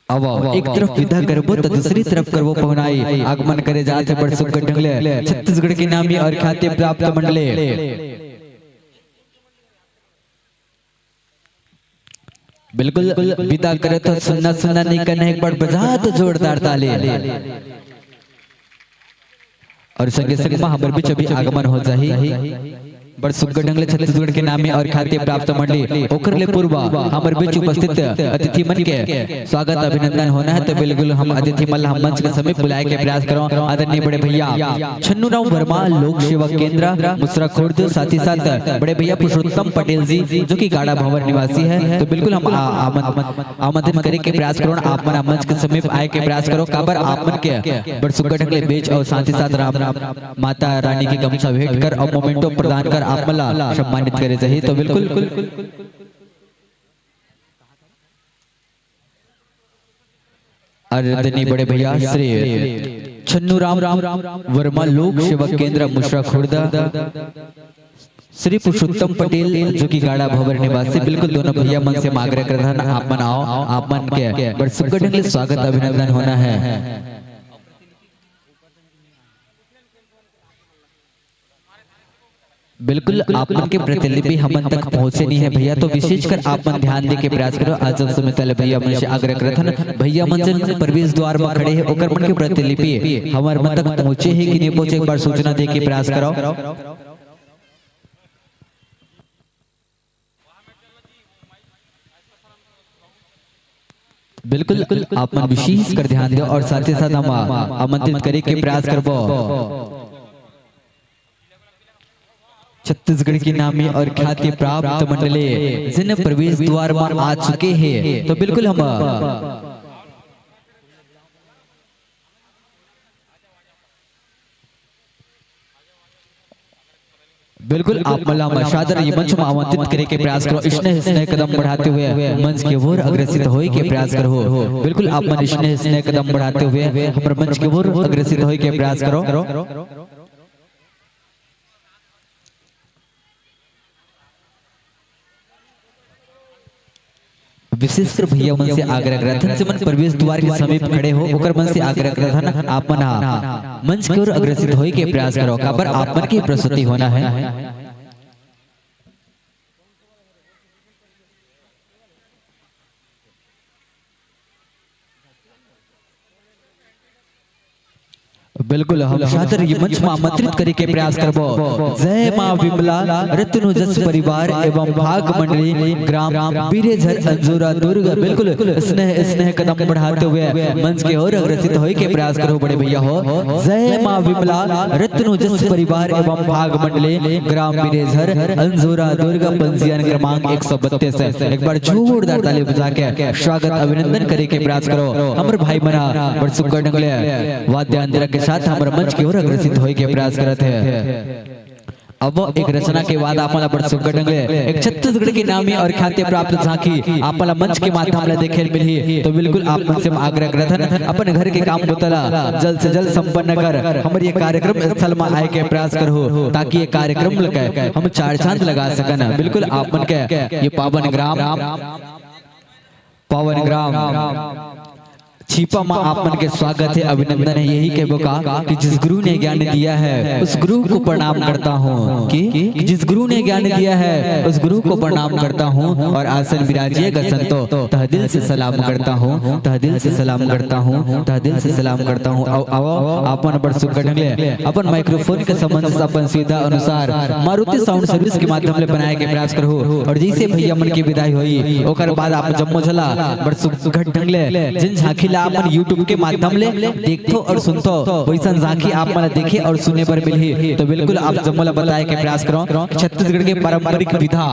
अब एक तरफ विदा करबो त दूसरी तरफ करबो पहुनाई। आगमन करे जात हे बड़ सुग्घर ढंग ले छत्तीसगढ़ के नामी और ख्याति प्राप्त मंडली। बिल्कुल, विदा करे तो सुन्ना सुन्ना नहीं करना, एक बार बजा दो जोरदार ताली। और संगे संग मा हमर बीच अभी आगमन हो जाही बड़ सुग्घर ढंग ले छत्तीसगढ़ के नामी और ख्याति प्राप्त मंडली, ओकर ले पूर्व हमर बीच उपस्थित अतिथि मन के स्वागत अभिनंदन होना है। तो बिल्कुल हम अतिथि मन ला हम मंच के समीप बुलाए के प्रयास करो। आदरणीय बड़े भैया छन्नू राम वर्मा, लोक सेवा केंद्र मुसरा खुर्द, साथ ही साथ बड़े भैया पुरुषोत्तम पटेल जी, जो कि गाड़ा भंवर निवासी है। तो बिल्कुल हम आ-, आमंत्रित करे के प्रयास करो, आप मन मंच के समीप आए के प्रयास करो। काबर आप मन के बड़ सुग्घर ढंग ले बेच और साथ ही साथ राम माता रानी के गमछा भेंट कर और मोमेंटो प्रदान कर आप मन ला सम्मानित करे जाही। तो बिल्कुल आदरणीय बड़े भैया श्री छन्नू राम वर्मा, लोक सेवा केंद्र मुसरा खुर्द, श्री पुरुषोत्तम पटेल जो कि गाड़ा भंवर निवासी, बिल्कुल दोनों भैया मन से हम आग्रह करथन, आप मन आओ, आप मन के बड़ सुग्घर ढंग ले स्वागत अभिनंदन होना है। बिल्कुल, आप मन के प्रतिलिपि हमन तक पहुँचे नहीं है भैया, तो विशेषकर आप मन ध्यान दे के प्रयास करो। आज जब सुमित वाले भैया मन से आग्रह करथन, भैया मन जन प्रवेश द्वार में खड़े हैं, ओकर मन के प्रतिलिपि हमर मन तक पहुँचे है कि नहीं पहुँचे, एक बार सूचना दे के प्रयास करो। बिल्कुल, आप मन विशेष कर ध्यान दो और साथ ही साथ हम आमंत्रित करे के प्रयास करबो छत्तीसगढ़ की नामी और ख्याति प्राप्त मंडली जिन प्रवेश द्वार में आ चुके हैं। तो बिल्कुल हम बिल्कुल, आप मन ला हम सादर ये मंच में आमंत्रित करे के प्रयास करो। स्नेह स्नेह कदम बढ़ाते हुए मंच के ओर अग्रसित होए के प्रयास करो। बिल्कुल, आप मन स्नेह स्नेह कदम बढ़ाते हुए हमर मंच के ओर अग्रसित होए के प्रयास करो। विशेषकर भैया मन से आग्रह करथन, जेमन प्रवेश द्वार के समीप खड़े हो, ओकर मन से आग्रह करथन, आप मन ह मंच के ओर अग्रसित होए के प्रयास करो, काबर आप मन के प्रस्तुति होना है। बिल्कुल, हम सादर ये मंच में आमंत्रित करे के प्रयास करबो। जय माँ विमला, रत्नु जस परिवार एवं भाग मंडली, ग्राम बीरेझर, अंजोरा, दुर्ग। बिल्कुल, स्नेह स्नेह कदम बढ़ाते हुए मंच के ओर अग्रसित होए के प्रयास करो बड़े भैया हो। जय माँ विमला, रत्नु जस परिवार एवं भाग मंडली, ग्राम बीरेझर, अंजोरा, दुर्ग, पंजीयन क्रमांक एक सौ बत्तीस। एक बार जोरदार ताली बजा के स्वागत अभिनंदन करे के प्रयास करो। हमर भाई मन ह बड़ सुग्घर ढंग ले वाद्य यंत्र के साथ हमर मंच के ओर अग्रसित होए के प्रयास करत हे। अब एक रचना के बाद आप मन ला बड़ सुग्घर ढंग ले एक छत्तीसगढ़ के नामी और ख्याति प्राप्त झांकी आप मन ला मंच के माध्यम ले देखे ल मिलही। तो बिल्कुल आप मन से हम आग्रह करत हन, अपन घर के काम बुता ला जल्द से जल्द संपन्न कर हमर ये कार्यक्रम स्थल में आए के प्रयास करहु, ताकि ये कार्यक्रम ल के हम चार चांद लगा सकन। बिल्कुल आप मन के ये पावन ग्राम पावन ग्राम छिपा मा आप मन के स्वागत हे, अभिनंदन हे। यही कहबो का कि जिस गुरु ने ज्ञान दिया है, उस गुरु को प्रणाम करता हूँ। कि, कि जिस गुरु ने ज्ञान दिया है, उस गुरु को प्रणाम करता हूँ। और आसन विराजिएगा संतो, तह दिल से सलाम करता हूँ, तह दिल से सलाम करता हूँ, तह दिल से सलाम करता हूँ। आओ, आओ, आप मन बड़ सुघर ढंग ले अपन माइक्रोफोन के संबंध से अपन सुविधा अनुसार मारुति साउंड सर्विस के माध्यम ले बनाए के प्रयास करहू। और जैसे भैया मन के विदाई होई, ओकर बाद आप जम्मो झन ला बड़ सुघर ढंग ले जिन झांकी ला आप मन YouTube के माध्यम ले देखथो और सुनथो, वैसन झांकी आप मन ला देखे और सुने बर मिलही। तो बिल्कुल आप जम्मो ला बताए के प्रयास करव कि छत्तीसगढ़ के पारंपरिक विधा,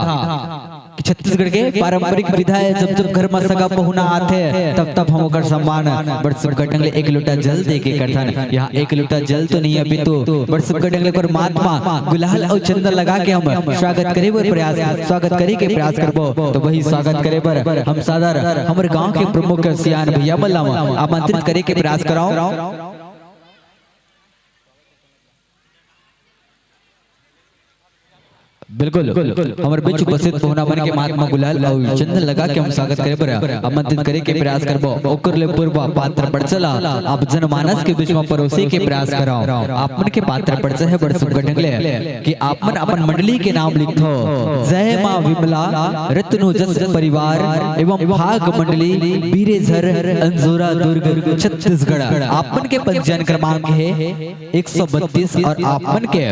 कि छत्तीसगढ़ के पारंपरिक विधा हे, जब जब घर म सगा पहुना आथे, तब तब हम ओकर सम्मान बड़ सुघर ढंग ले एक लोटा जल दे के करथन। यहाँ एक लोटा जल तो नहीं, अभी तो बड़ सुघर ढंग ले ओकर माथ म गुलाल अउ चंदन लगा के हम स्वागत करे बर प्रयास, स्वागत करे के प्रयास करबो। तो वही स्वागत करे बर हम सादर हमर गांव के प्रमुख सियान भैया मन ला आमंत्रित करे के प्रयास करव। बिल्कुल, हमर बीच उपस्थित पहुना मन के माथ म गुलाल अउ चंदन लगा के हम स्वागत करे बर आमंत्रित करे के प्रयास करबो। ओकर ले पूर्व पात्र पर्चा ला आप जनमानस के बीच म परोसे के प्रयास करव। आप मन के पात्र पर्चा हे बड़ सुघर ढंग ले कि आप मन अपन मंडली के नाम लिखथो, जय माँ विमला, रत्नो जस परिवार एवं भाग मंडली, बीरेझर, अंजोरा, दुर्ग, छत्तीसगढ़। आप मन के पंजीयन क्रमांक हे एक सौ बत्तीस और आप मन के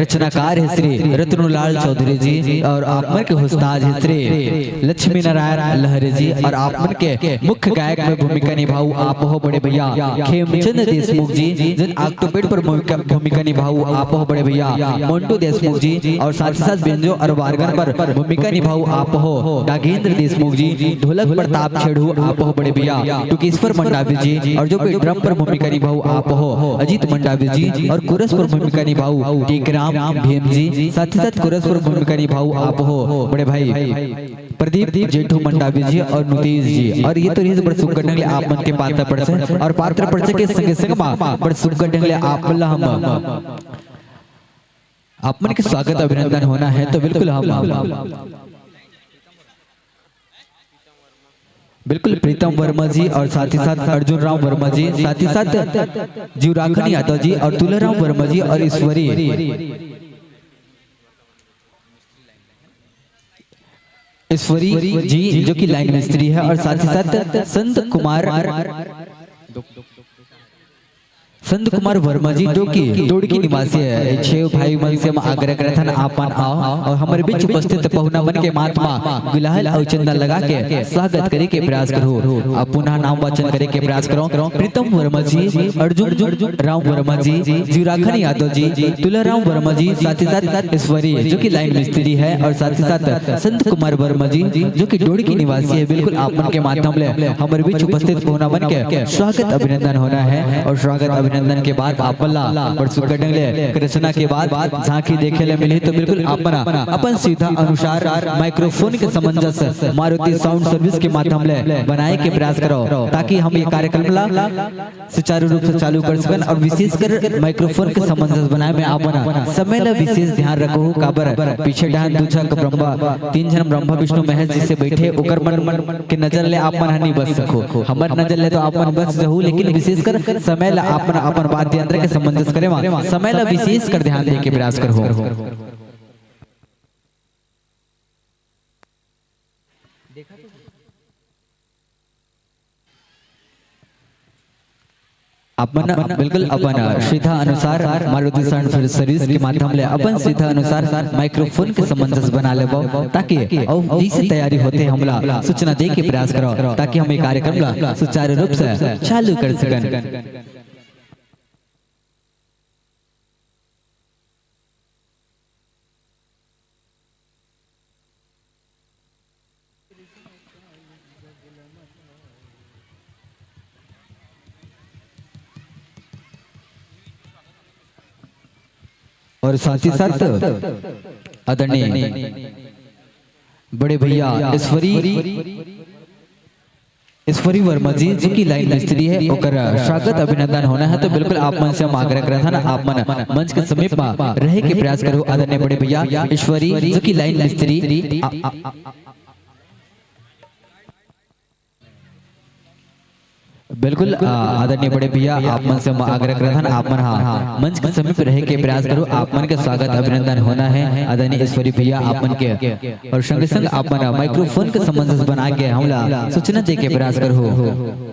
रचनाकार हे श्री रतनलाल चौधरी जी और आप मन के उस्ताद हे श्री लक्ष्मी नारायण लहरे जी और आप मन के मुख्य गायक में भूमिका निभाऊ आप हो बड़े भैया खेमचंद देशमुख जी, जिन octopad पर भूमिका, भूमिका निभाऊ आप हो बड़े भैया मोंटू देशमुख जी और साथ ही साथ बेंजो और वार्गन पर भूमिका निभाऊ आप हो नागेंद्र देशमुख जी, ढोलक प्रताप छेड़ू आप हो बड़े भैया टुकेश्वर मंडावी जी और जो भी ड्रम पर भूमिका निभाऊ आप हो अजीत मंडावी जी और कोरस पर भूमिका निभाऊ टेकराम भीम जी, साथ ही साथ कोरस पर भूमिका निभाऊ आप हो बड़े भाई प्रदीप जेठू मंडावी जी और नुतेश जी। और ये तो रहिस बड़ सुघर ढंग ले आप मन के पात्र पर्चा और पात्र पर्चा के संगे संग मा बड़ सुघर ढंग ले आप मन ला हम आप मन के स्वागत अभिनंदन होना है। तो बिल्कुल हम बिल्कुल प्रीतम वर्मा जी और साथ ही साथ अर्जुन राम वर्मा जी, साथ ही साथ जीवराखन यादव जी और तुलाराम वर्मा जी और ईश्वरी ईश्वरी जी जो कि लाइन मिस्त्री है और साथ ही साथ संत कुमार संत कुमार वर्मा जी जो कि डोड़की निवासी है। छह भाई मन से हम आग्रह करत हन आप मन आओ और हमर बीच उपस्थित पहुना मन के माथ मा गुलाल और चंदन लगा के स्वागत करे के प्रयास करहू। आप पुनः नाम वाचन करे के प्रयास करव। प्रीतम वर्मा जी, अर्जुन राम वर्मा जी, जीवराखन यादव जी, तुलाराम वर्मा जी, साथ ही साथ ईश्वरी जो कि लाइन मिस्त्री है और साथ ही साथ संत कुमार वर्मा जी जो कि डोड़की निवासी है। बिल्कुल आप मन के माध्यम ले हमर बीच उपस्थित पहुना मन के स्वागत अभिनंदन होना है और स्वागत अभिनंदन के बाद आप मन ला बड़ सुघर ढंग ले रचना के बाद झांकी देखे ले मिलही। तो बिल्कुल आप मन अपन सुविधा अनुसार माइक्रोफोन के समंजस मारुति साउंड सर्विस के माध्यम ले बनाए के प्रयास करव ताकि हम ये कार्यक्रम ला सुचारू रूप से चालू कर सकन और विशेषकर माइक्रोफोन के समंजस बनाए में आप मन समय ला विशेष ध्यान रखहू। काबर पीछे डहान दू झन ब्रह्मा, तीन झन ब्रह्मा विष्णु महेश जी से बैठे, ओकर मन, मन के नजर ले आप मन ह नहीं बच सकहू। हमर नजर ले तो आप मन बच जहू, लेकिन विशेषकर समय ला आप मन अपन वाद्य यंत्र के समंजस करे मा समय ला विशेष कर ध्यान दे के प्रयास करहू। अपन बिल्कुल अपन सुविधा अनुसार मारुति साउंड सर्विस के माध्यम ले अपन सुविधा अनुसार माइक्रोफोन के समंजस बना लेबो, ताकि अउ जैसे तैयारी होथे हमला सूचना दे के प्रयास करव, ताकि हम ये कार्यक्रम ला सुचारू रूप से चालू कर सकन। और साथ ही साथ आदरणीय बड़े भैया ईश्वरी ईश्वरी वर्मा जी, जो कि लाइन मिस्त्री है, ओकर स्वागत अभिनंदन होना है। तो बिल्कुल आप मन से हम आग्रह करत हन, आप मन मंच के समीप में रहे के प्रयास करहू। आदरणीय बड़े भैया ईश्वरी, जो कि लाइन मिस्त्री, आ, आ, आ, आ, आ, बिल्कुल, आ, आदरणीय बड़े भैया, आप मन से मैं आग्रह करत हन, आप मन हा मंच के समीप रहे के प्रयास करो। आप मन के स्वागत अभिनंदन होना है, आदरणीय ईश्वरी भैया, आप मन के, और संगे संग आप मन माइक्रोफोन के संबंध से बना के हमला सूचना दे के प्रयास करो।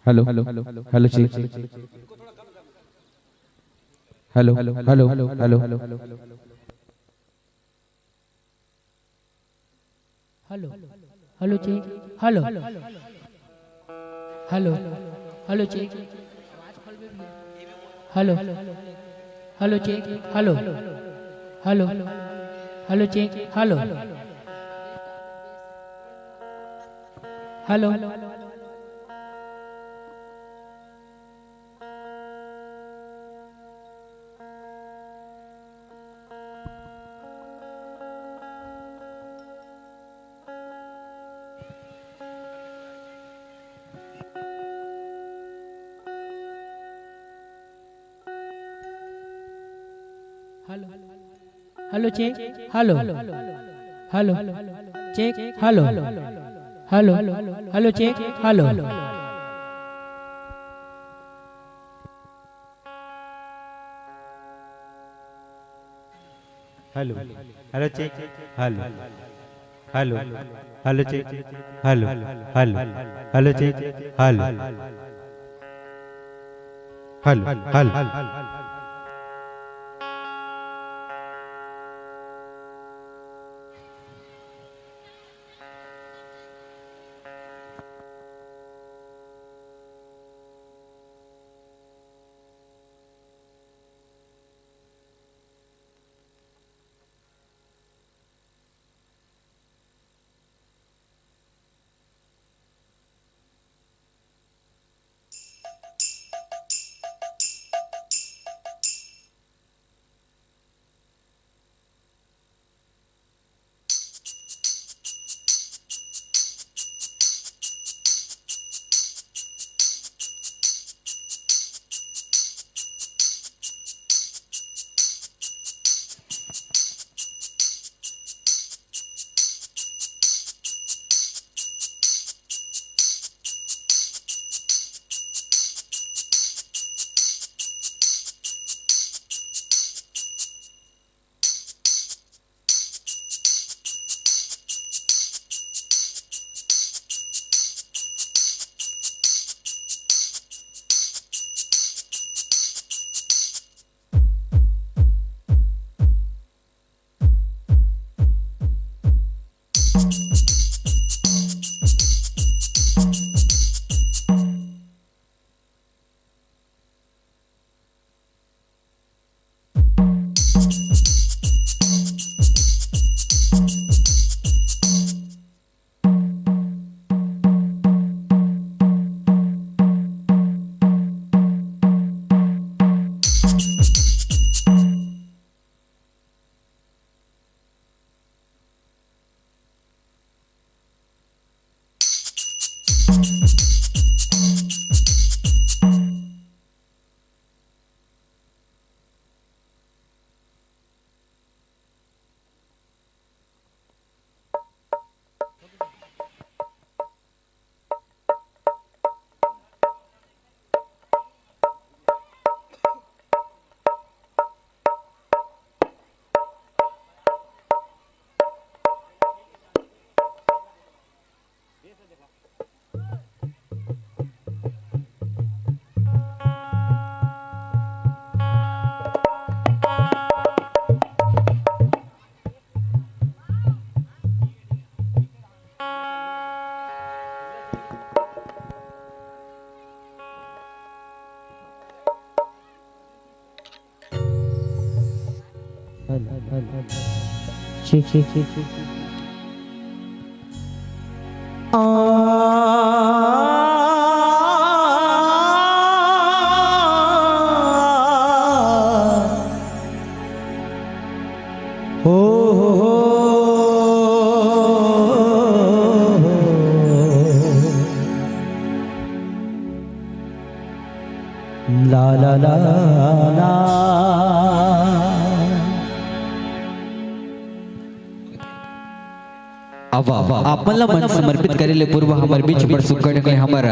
Hello, hello, check. Hello, hello, hello. Hello, hello, check. Hello, hello, hello, check. Hello, hello, check. Hello, hello, hello, check. Hello, hello. Hello, hello, check. Hello, hello, check. Hello, hello, hello, check. Hello. Hello, hello, check. Hello, hello, hello, check. Hello, hello, hello, check. Hello. Hello, hello. ला, ला, ला, ला। अब आप मन ला मंच समर्पित करे ले पूर्व हमर बीच बड़ सुग्घर ढंग ले हमर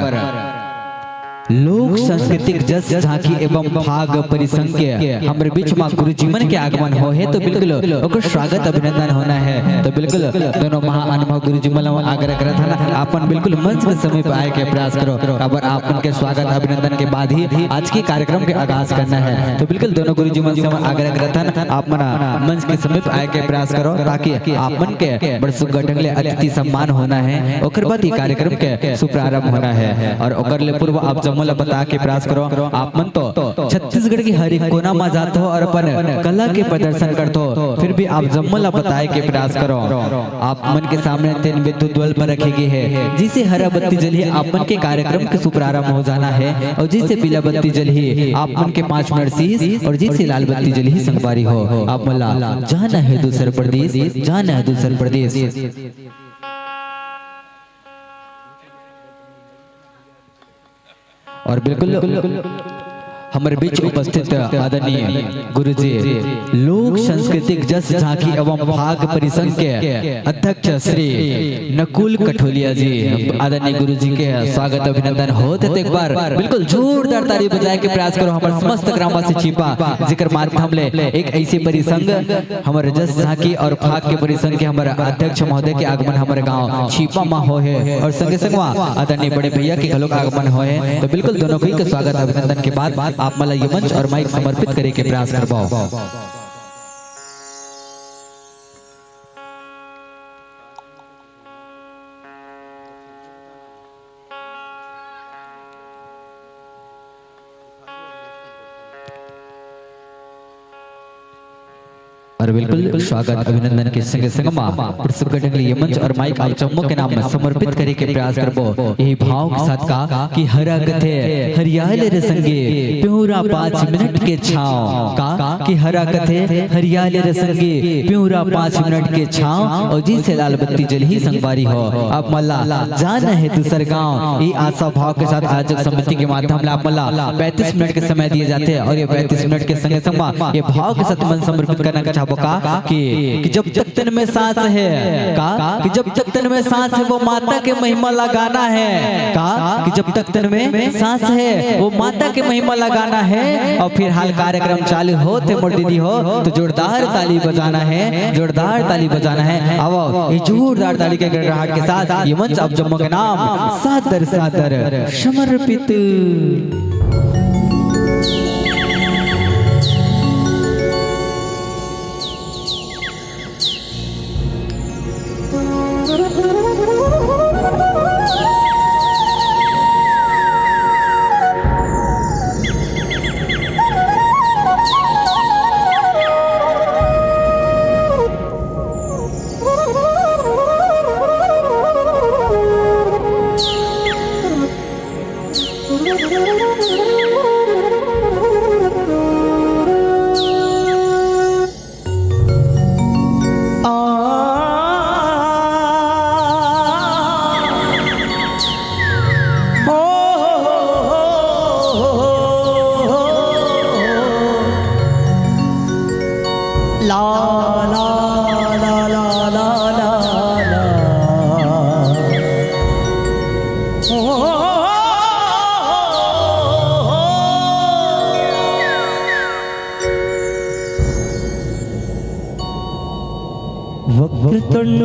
लोक सांस्कृतिक जस झांकी एवं फाग परिसंघ के हमर बीच मा गुरुजी मन के आगमन हो हे, तो बिल्कुल ओकर स्वागत अभिनंदन होना है। तो बिल्कुल दोनों महाअनुभव गुरुजी मन ला आग्रह करत हन, आप मन बिल्कुल मंच के समीप आए के प्रयास करो, काबर आप मन के स्वागत अभिनंदन के बाद ही आज के कार्यक्रम के आगाज करना है। तो बिल्कुल दोनों गुरुजी मन से हम आग्रह करत हन, आप मन मंच के समीप आए के प्रयास करो, ताकि आप मन के बड़ सुग्घर ढंग ले अतिथि सम्मान होना है, ओकर बाद ये कार्यक्रम के शुभारंभ होना है। और ओकर ले पूर्व आप जम्मो ला बता के प्रयास करो, आप मन तो छत्तीसगढ़ के हर एक कोना मा जाथो और अपन कला के प्रदर्शन करथो, फिर भी आप जम्मो ला बताए के प्रयास करो। आप मन के सामने तीन विद्युत बल्ब रखे गे हे, जिसे हरा बत्ती जलही, आप मन के कार्यक्रम के शुभारंभ हो जाना है, और जिसे पीला बत्ती जलही, आप मन के पाँच मिनट सीस, और जिसे लाल बत्ती जलही, संगवारी हो, आप मन ला जाना है दूसर प्रदेश, जाना है दूसर प्रदेश। और बिल्कुल हमर बीच उपस्थित आदरणीय गुरुजी, लोक सांस्कृतिक जस झांकी एवं फाग परिसंघ के अध्यक्ष श्री नकुल कठोलिया जी, आदरणीय गुरुजी के स्वागत अभिनंदन होत हे। तो एक बार बिल्कुल जोरदार ताली बजाए के प्रयास करो हमर समस्त ग्रामवासी छिपा, जेकर माध्यम ले एक ऐसे परिसंघ हमर जस झांकी और फाग के परिसंघ के हमर अध्यक्ष महोदय के आगमन हमर गांव छिपा मा हो हे और संगे संग मा आदरणीय बड़े भैया के घलोक आगमन हो हे। तो बिल्कुल दोनों कोई के स्वागत अभिनंदन के बाद आप मन ला ये मंच और माइक समर्पित करे के प्रयास करबो। और बिल्कुल स्वागत अभिनंदन के संगे संग मा प्रस्तुत करने के लिए ये मंच और माइक आप जम्मो के नाम में समर्पित करे के प्रयास करबो। यही भाव के साथ का कि हरा कथे हरियाले रे संगी, प्यूरा पाँच मिनट के छाँव का कि हरा कथे हरियाले रे संगी, प्यूरा पाँच मिनट के छाँव और जी से लाल बत्ती जलही संगवारी हो। आप मन ला जाना है दूसर गाँव। ये आशा भाव के साथ आयोजक समिति के माध्यम ले आप मन ला पैंतीस मिनट के समय दिए जाथे और ये पैंतीस मिनट के संगे संग मा ये भाव के साथ मन समर्पित करना चाहबो का कि, कि जब तक तन में सांस है का कि जब तक तन में सांस है वो माता के महिमा ला गाना है का कि जब तक तन में सांस है वो माता के महिमा ला गाना है। और फिलहाल कार्यक्रम चालू होथे मोर दीदी हो तो जोरदार ताली बजाना है, जोरदार ताली बजाना है। आवो ये जोरदार ताली के गड़गड़ाहट के साथ ये मंच आप जम्मो के नाम सादर सादर समर्पित। वक्रतुंड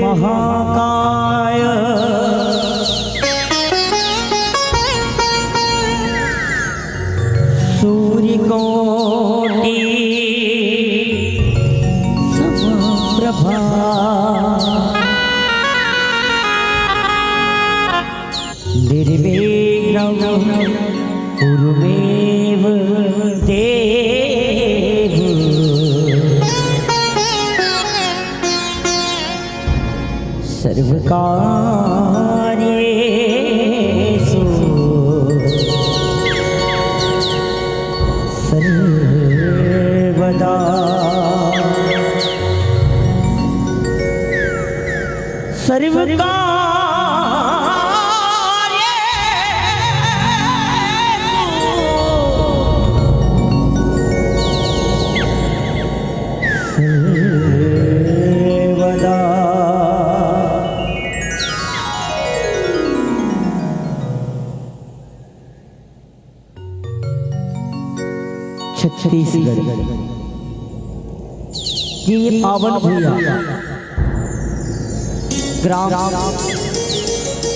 महाकाय सूर्यकोटि समप्रभा। निर्विघ्नं कुरु मे देव। सर्वकार्येषु सर्वदा। सर्वकार्येषु सर्वदा। छत्तीसगढ़ के ये पावन भूइया ग्राम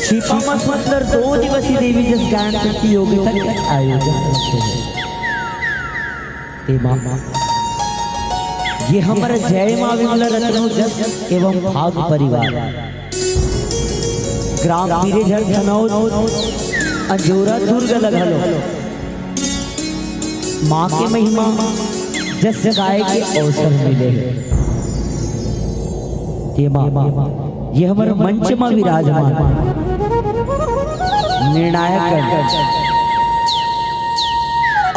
छिपा म सुंदर दो दिवसीय देवी जस गायन प्रतियोगिता के आयोजन करथे। ए माँ, ये हमर जय माँ विमला रतनो जस एवं भाग परिवार ग्राम पीरेझर धनौत अंजोरा दुर्ग ल घलो माँ के महिमा जस गाय के अवसर मिले हे। ये माँ, ये हमर मंच म विराजमान निर्णायक गण।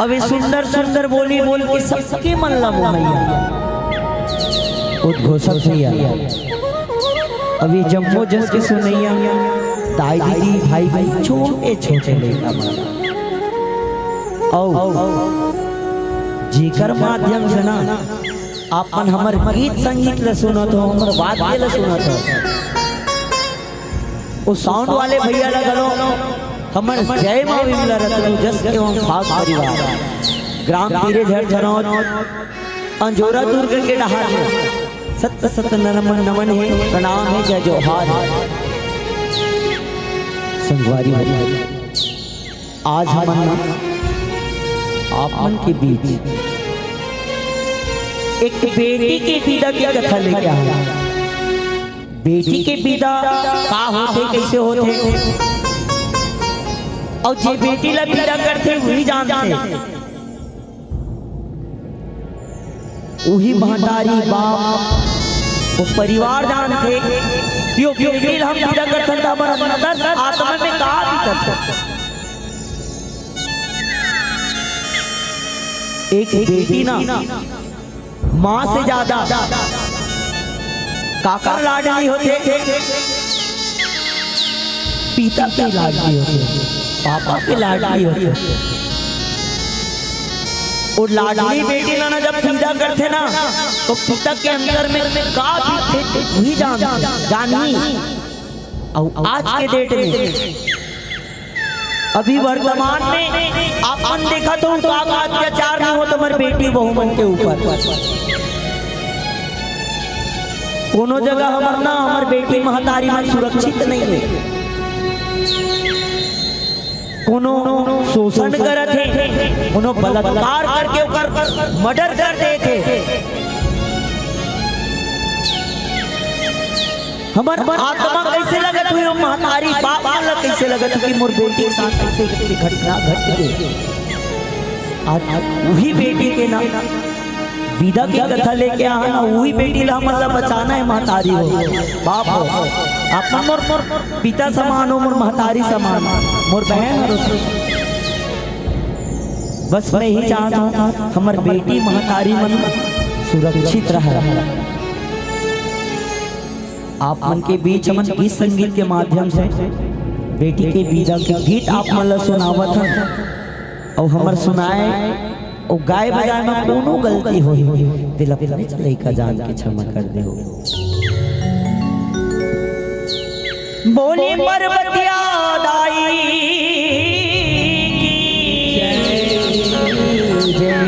अब ये सुंदर सुंदर बोली बोल के सबके मन ला मोहैया उद्घोषक भैया। अब ये जम्मो जस के सुनैया, दाई दीदी, भाई बहन, छोटे छोटे लइका मन। अउ जेकर माध्यम से ना आप मन हमर गीत संगीत ल सुनत हो, हमर वाद्य ल सुनत हो, वो साउंड वाले भैया ल घलो हमर जय माँ विमला रतन जस एवं भाग परिवार, ग्राम पीरेझर धनौत, अंजोरा दुर्ग के डहार में सत सत नमन नमन हे, प्रणाम हे, जय जोहार हे। संगवारी हो, आज हमन आप मन के बीच एक बेटी के विदा के कथा लेके आया। बेटी के विदा का होथे, कइसे होथे, अउ जे बेटी ला विदा करथे, उही जानथे। उही महतारी, बाप, वो परिवार जानथे कि वो बेटी ला हम विदा करथन, त हमर अंदर आत्मा में का बीतत हे। एक बेटी ना, माँ से ज्यादा काकर लाडली होथे? पिता के लाडली होथे, पापा के लाडली होथे। वो लाडली बेटी ला ना जब विदा करथे ना, तो पिता के अंदर में का बीतथे, उही जान, जानही। अउ आज के डेट में, अभी वर्तमान में आप मन देखत हो, का का अत्याचार नइ होत हमर बेटी बहू मन के ऊपर। कोनो जगह हमर ना, हमर बेटी महतारी मन सुरक्षित नइ हे। कोनो शोषण करत हे, कोनो बलात्कार करके ओकर मर्डर कर देत हे। हमर आत्मा कइसे लगत होही, वो महतारी बाप मन ला कइसे लगत होही कि मोर बेटी के साथ अइसे घटना घट गे। आज उही बेटी के ना विदा के कथा लेके आहा ना, उही बेटी ला हमन ला बचाना हे महतारी हो, बाप हो। आप मन मोर, मोर पिता समान हो, मोर महतारी समान, मोर बहन हो। बस मैं यही चाहत हूँ, हमर बेटी महतारी मन सुरक्षित रहे। आप मन के बीच हमन गीत संगीत के माध्यम से बेटी के विदा के गीत आप मन ला सुनावत हन, अउ हमर सुनाए अउ गाए बजाए म कोनो गलती होही, तेला अपने लइका जान के क्षमा कर देहू। बोले पर्वतिया दाई की जय।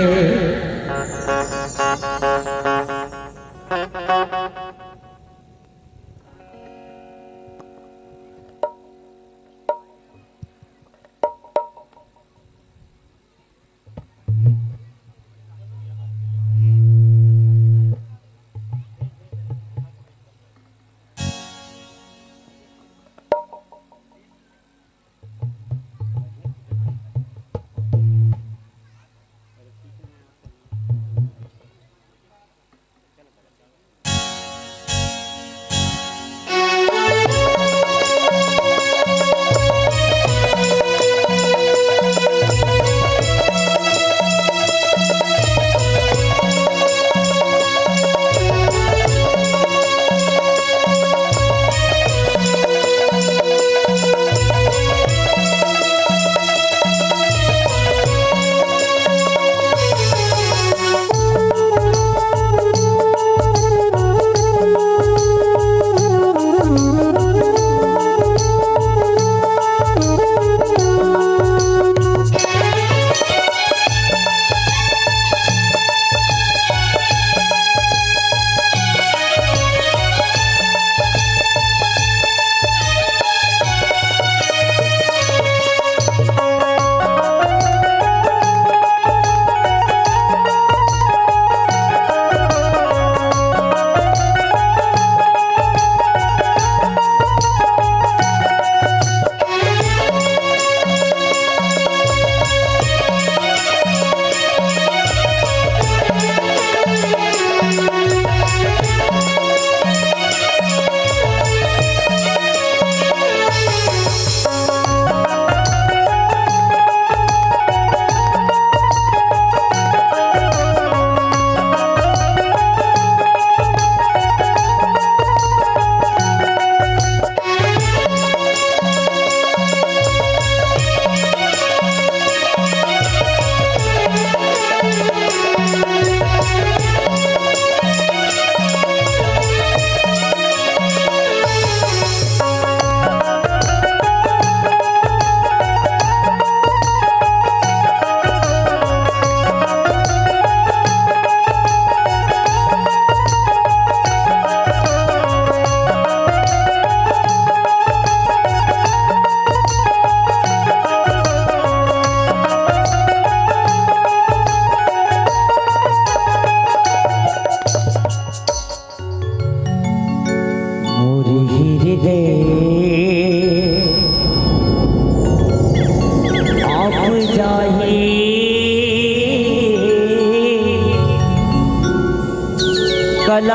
कलाकार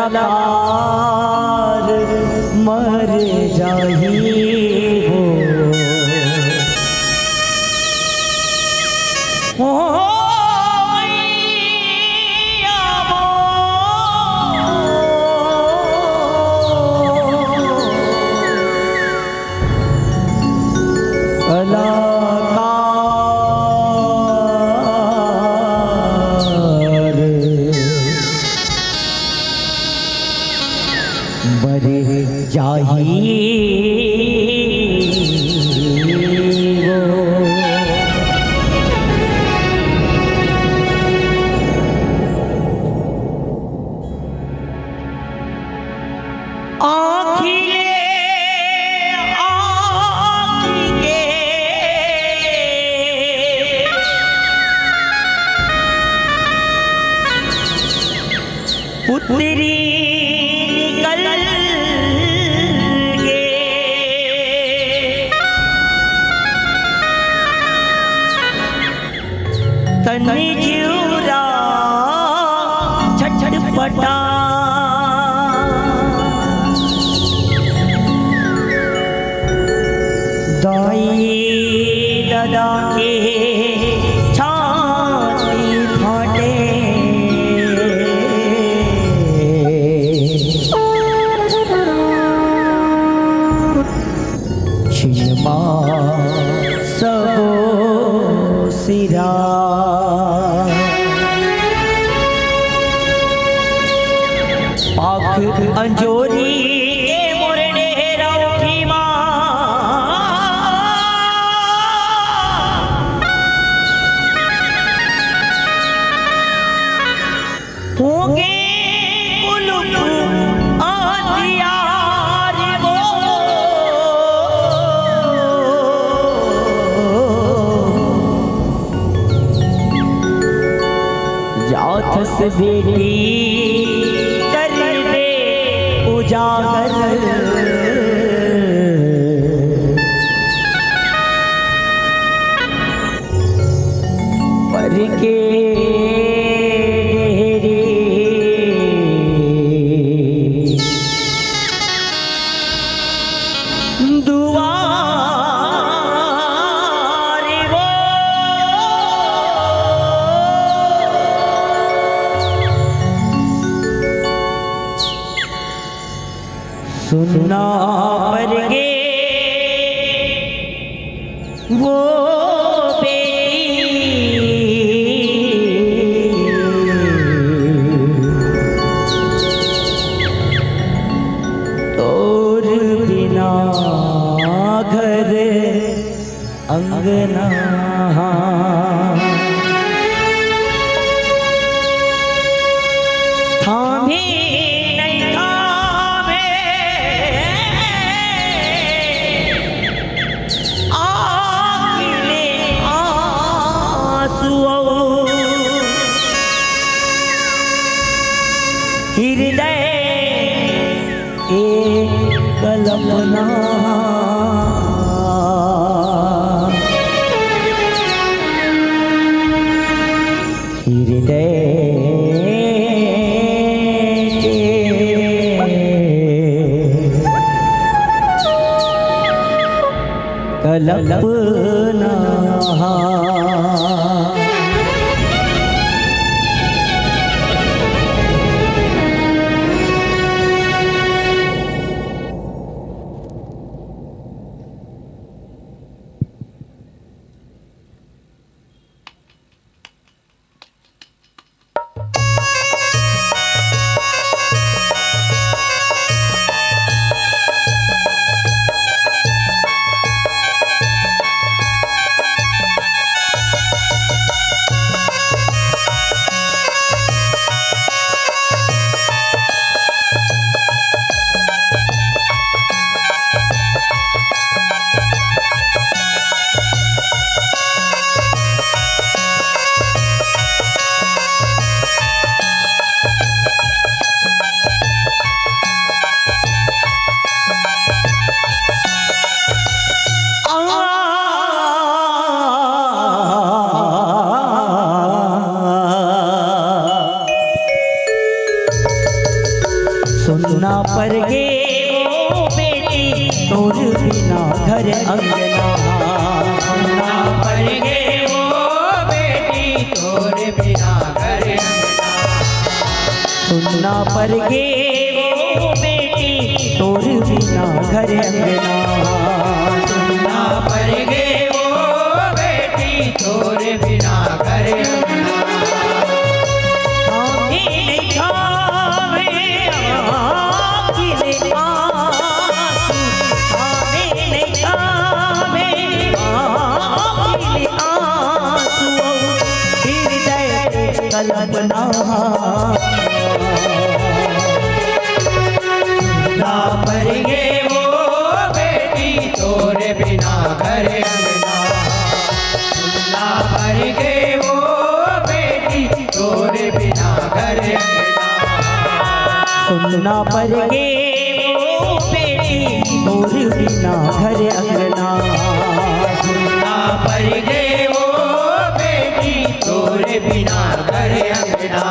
मर जाही वो। ओ मैया वो। कलाकार मर जाही वो। आँखी ले आँखी के पुतरी निकल गे। तनी जिउरा छटपटा। दाई ददा के छाती फाटे। छिनमा सबो सिरा। पाख अंजोरी के मोर डेहरा उठी मा। होगे कुलुप अंधियार वो। जाथस बेटी करबे उजागर। पर के डेहरी दुआरी वो। सुन्ना पर गे वो बेटी, तोर बिना घर अंगना। थामे नहीं थामे, आँखी ले आँसू अउ हृदय के कल्पना। हृदय के कल्पना। सुन्ना पर गे वो बेटी तोर बिना घर अंगना। सुन्ना पर गे वो बेटी तोर बिना घर अंगना। सुन्ना पर गे वो बेटी तोर बिना घर अंगना। सुन्ना पर गे वो बेटी तोर बिना घर अंगना। आवे नहीं आवे आँखी ले आँसू, आवे नहीं आवे आँखी ले आँसू, हृदय कल्पना। ना पर गे वो बेटी तोरे बिना घर अंगना। ना पर गे वो बेटी तोरे बिना घर अंगना। सुन्ना पर गे वो बेटी तोर बिना घर अंगना। सुन्ना पर गे वो बेटी तोरे बिना घर अंगना।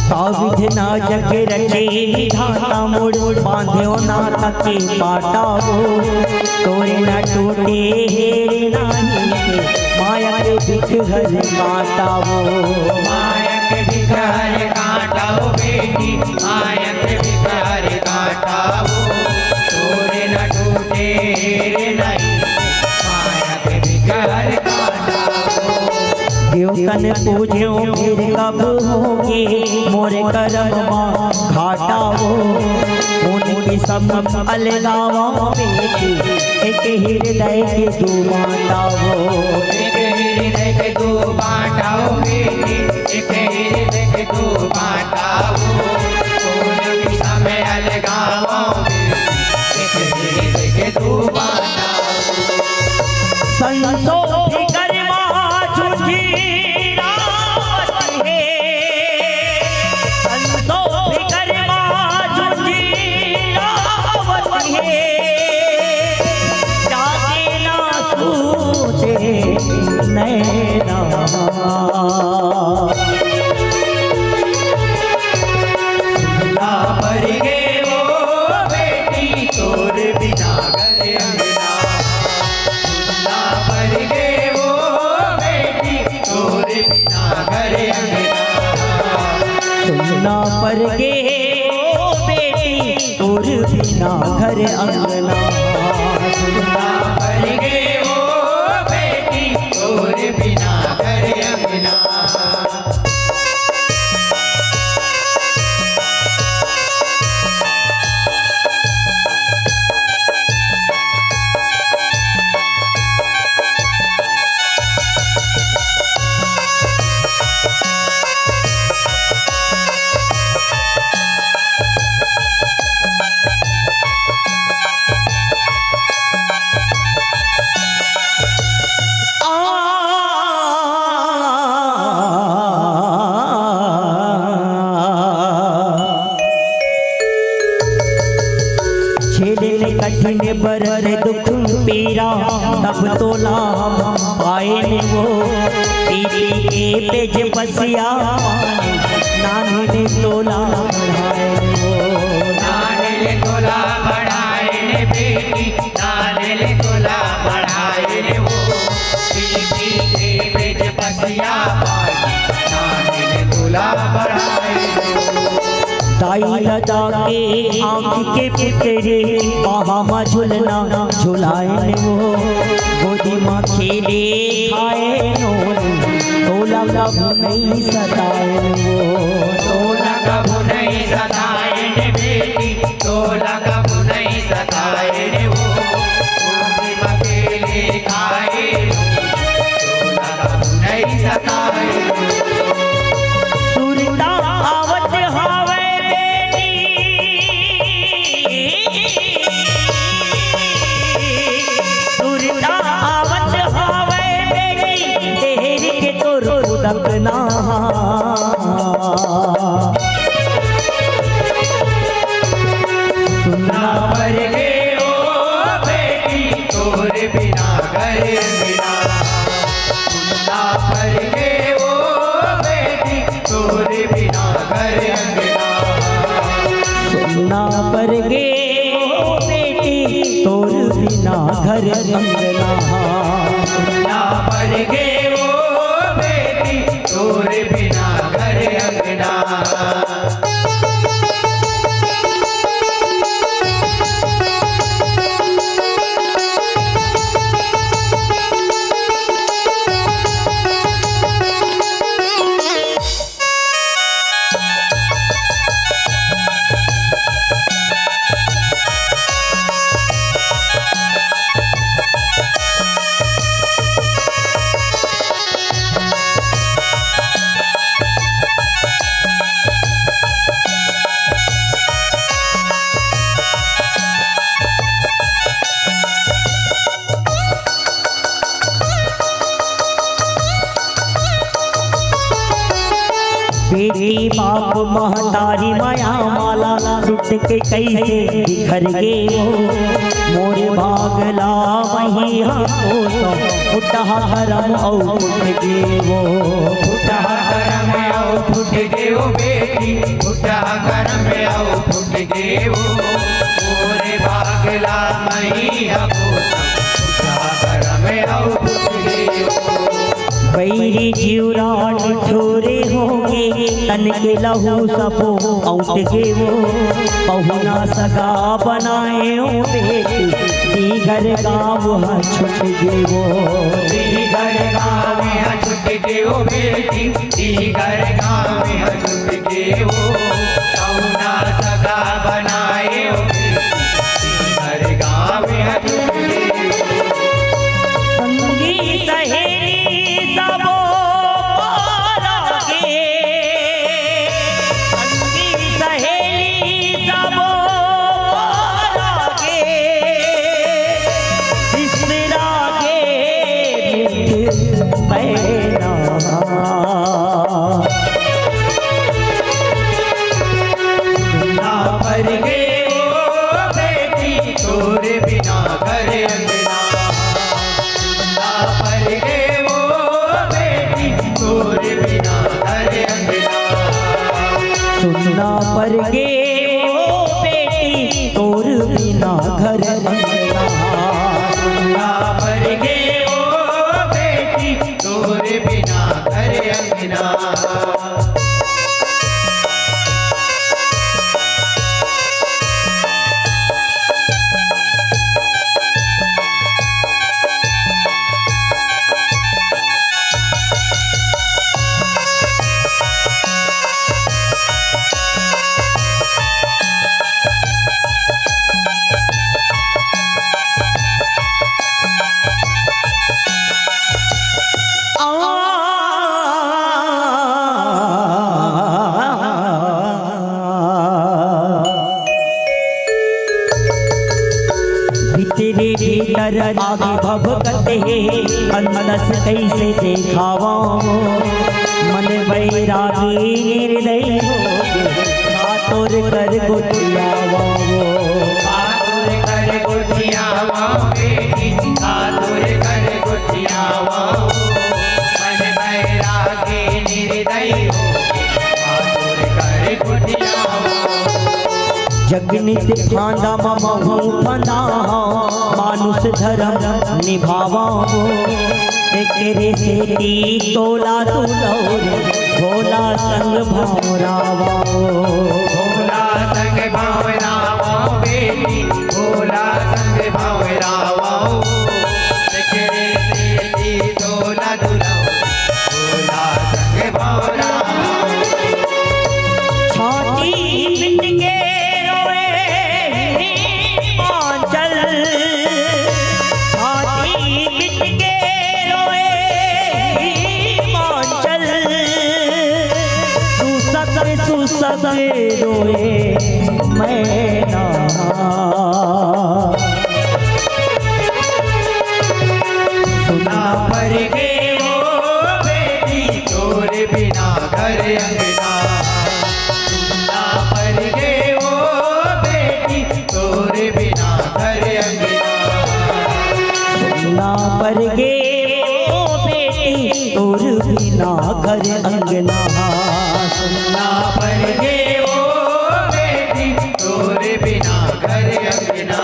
का विधना जग रचे विधाता मोर, बांध्यो नाता के पाटा वो। तोरे ना टूटे हेरे नाही के, माया के बिघर काटा वो। माया के बिघर काटा वो बेटी, माया के बिघर काटा वो। तोरे ना टूटे हेरे नाही, माया के बिघर काटा वो। देवतन पूज्यो फिर कब होगे, मोरे करम मा घाटा वो। उनकी सब अलगावा बेटी, एक हृदय के दो बाटा वो। एक हृदय के दो बाटा वो बेटी, एक हृदय के दो बाटा वो। उनकी सब अलगावा बेटी, एक हृदय के दो बाटा वो। संतोष फिकर मा झूठी रावत हे, संतोष फिकर मा झूठी रावत हे, जागे ना सूते नैना। ना पर गे वो बेटी तोर बिना घर अंगना। ना पर गे वो बेटी तोर बिना घर अंगना। सुन्ना पर गे वो बेटी तोर बिना घर अंगना। सुन्ना पर गे वो बेटी तोर बिना घर अंगना। झेले ले कठिन बरन दुख पीरा, तब तोला हम पाएन वो। पीरी के पेज पसिया पानी, नानी ने तोला बढ़ाएन वो। नानी ने तोला बढ़ाएन बेटी, नानी ने तोला बढ़ाएन वो। पीरी के पेज पसिया पानी, नानी ने तोला बढ़ाएन वो। दाई ददा के आँखी के पुतरी, बाहा मा झुलना झुलाएन वो। गोदी मा खेले खाए नोनी, तोला कभू नइ सताएन वो। तोला कभू नइ सताएन बेटी, तोला कभू नइ सताएन। सुरता आवत हवय बेटी, सुरता आवत हवय बेटी, देहरी के तोर उदकना। सुन्ना पर गे ओ बेटी, तोर बिना घर अंगना। सुन्ना पर गे ओ बेटी, तोर बिना घर अंगना। सुन्ना पर गे ओ बेटी, तोर बिना घर अंगना। सुन्ना पर गे ओ बेटी, तोर बिना घर अंगना। बेटी बाप महतारी मया माला, टूट के कइसे बिखर गे वो। मोरे भाग ला मही हा कोसों, फुटहा करम अउ फुट गे वो। फुटहा करम अउ फुट गे वो बेटी, फुटहा करम अउ फुट गे वो। मोरे भाग ला मही हा कोसों, फुटहा करम अउ फुट गे वो। बैरी जिउरा निठोरे होगे, तन के लहू सबो अउट गे वो। पहुना सगा बनाए ओ बेटी, दीगर गाँव ह छुट गे वो। दीगर गाँव ह छुट गे वो बेटी, दीगर गाँव ह छुट गे वो। पहुना सगा बनाए ओ बेटी, दीगर गाँव ह छुट गे वो। संगी सहेली सबो पारा गे, संगी सहेली सबो पारा गे, बिसरा गे मिठ पैना। सुन्ना पर गे ओ बेटी, तोरे बिना घर अंगना। सुन्ना पर गे ओ बेटी, तोरे बिना घर अंगना। सुन्ना पर गे ओ बेटी, तोर बिना घर अंगना। सुन्ना पर गे ओ बेटी, तोरे बिना घर अंगना। भीतरे भीतर आगी भभकत हे, अंदस कइसे देखावंव। मन बैरागी निर्दयी होगे, का तोर कर गोठियावंव। का तोर कर गोठियावंव बेटी, का तोर कर गोठियावंव। मन बैरागी निर्दयी होगे, का तोर कर गोठियावंव। जग नित फांदा म महूं फंदा हंव, मानुष धरम निभावंव। एकरे सेती तोला दुलौरे, भोला संग भंवरावंव। भोला संग भंवरावंव बेटी, भोला संग भंवरावंव। एकरे सेती तोला दुलौरे, भोला संग भंवरावंव। छाती पीट के रोए हिमाचल, छाती पीट के रोए हिमाचल। से रोए मैना। सुना पर गे वो बेटी तोरे बिना घर अंगना। सुना पर गे वो बेटी तोरे बिना घर अंगना। सुना पर गे वो बेटी तोर बिना घर अंगना। सुना पर गे वो बेटी तोरे बिना घर अंगना।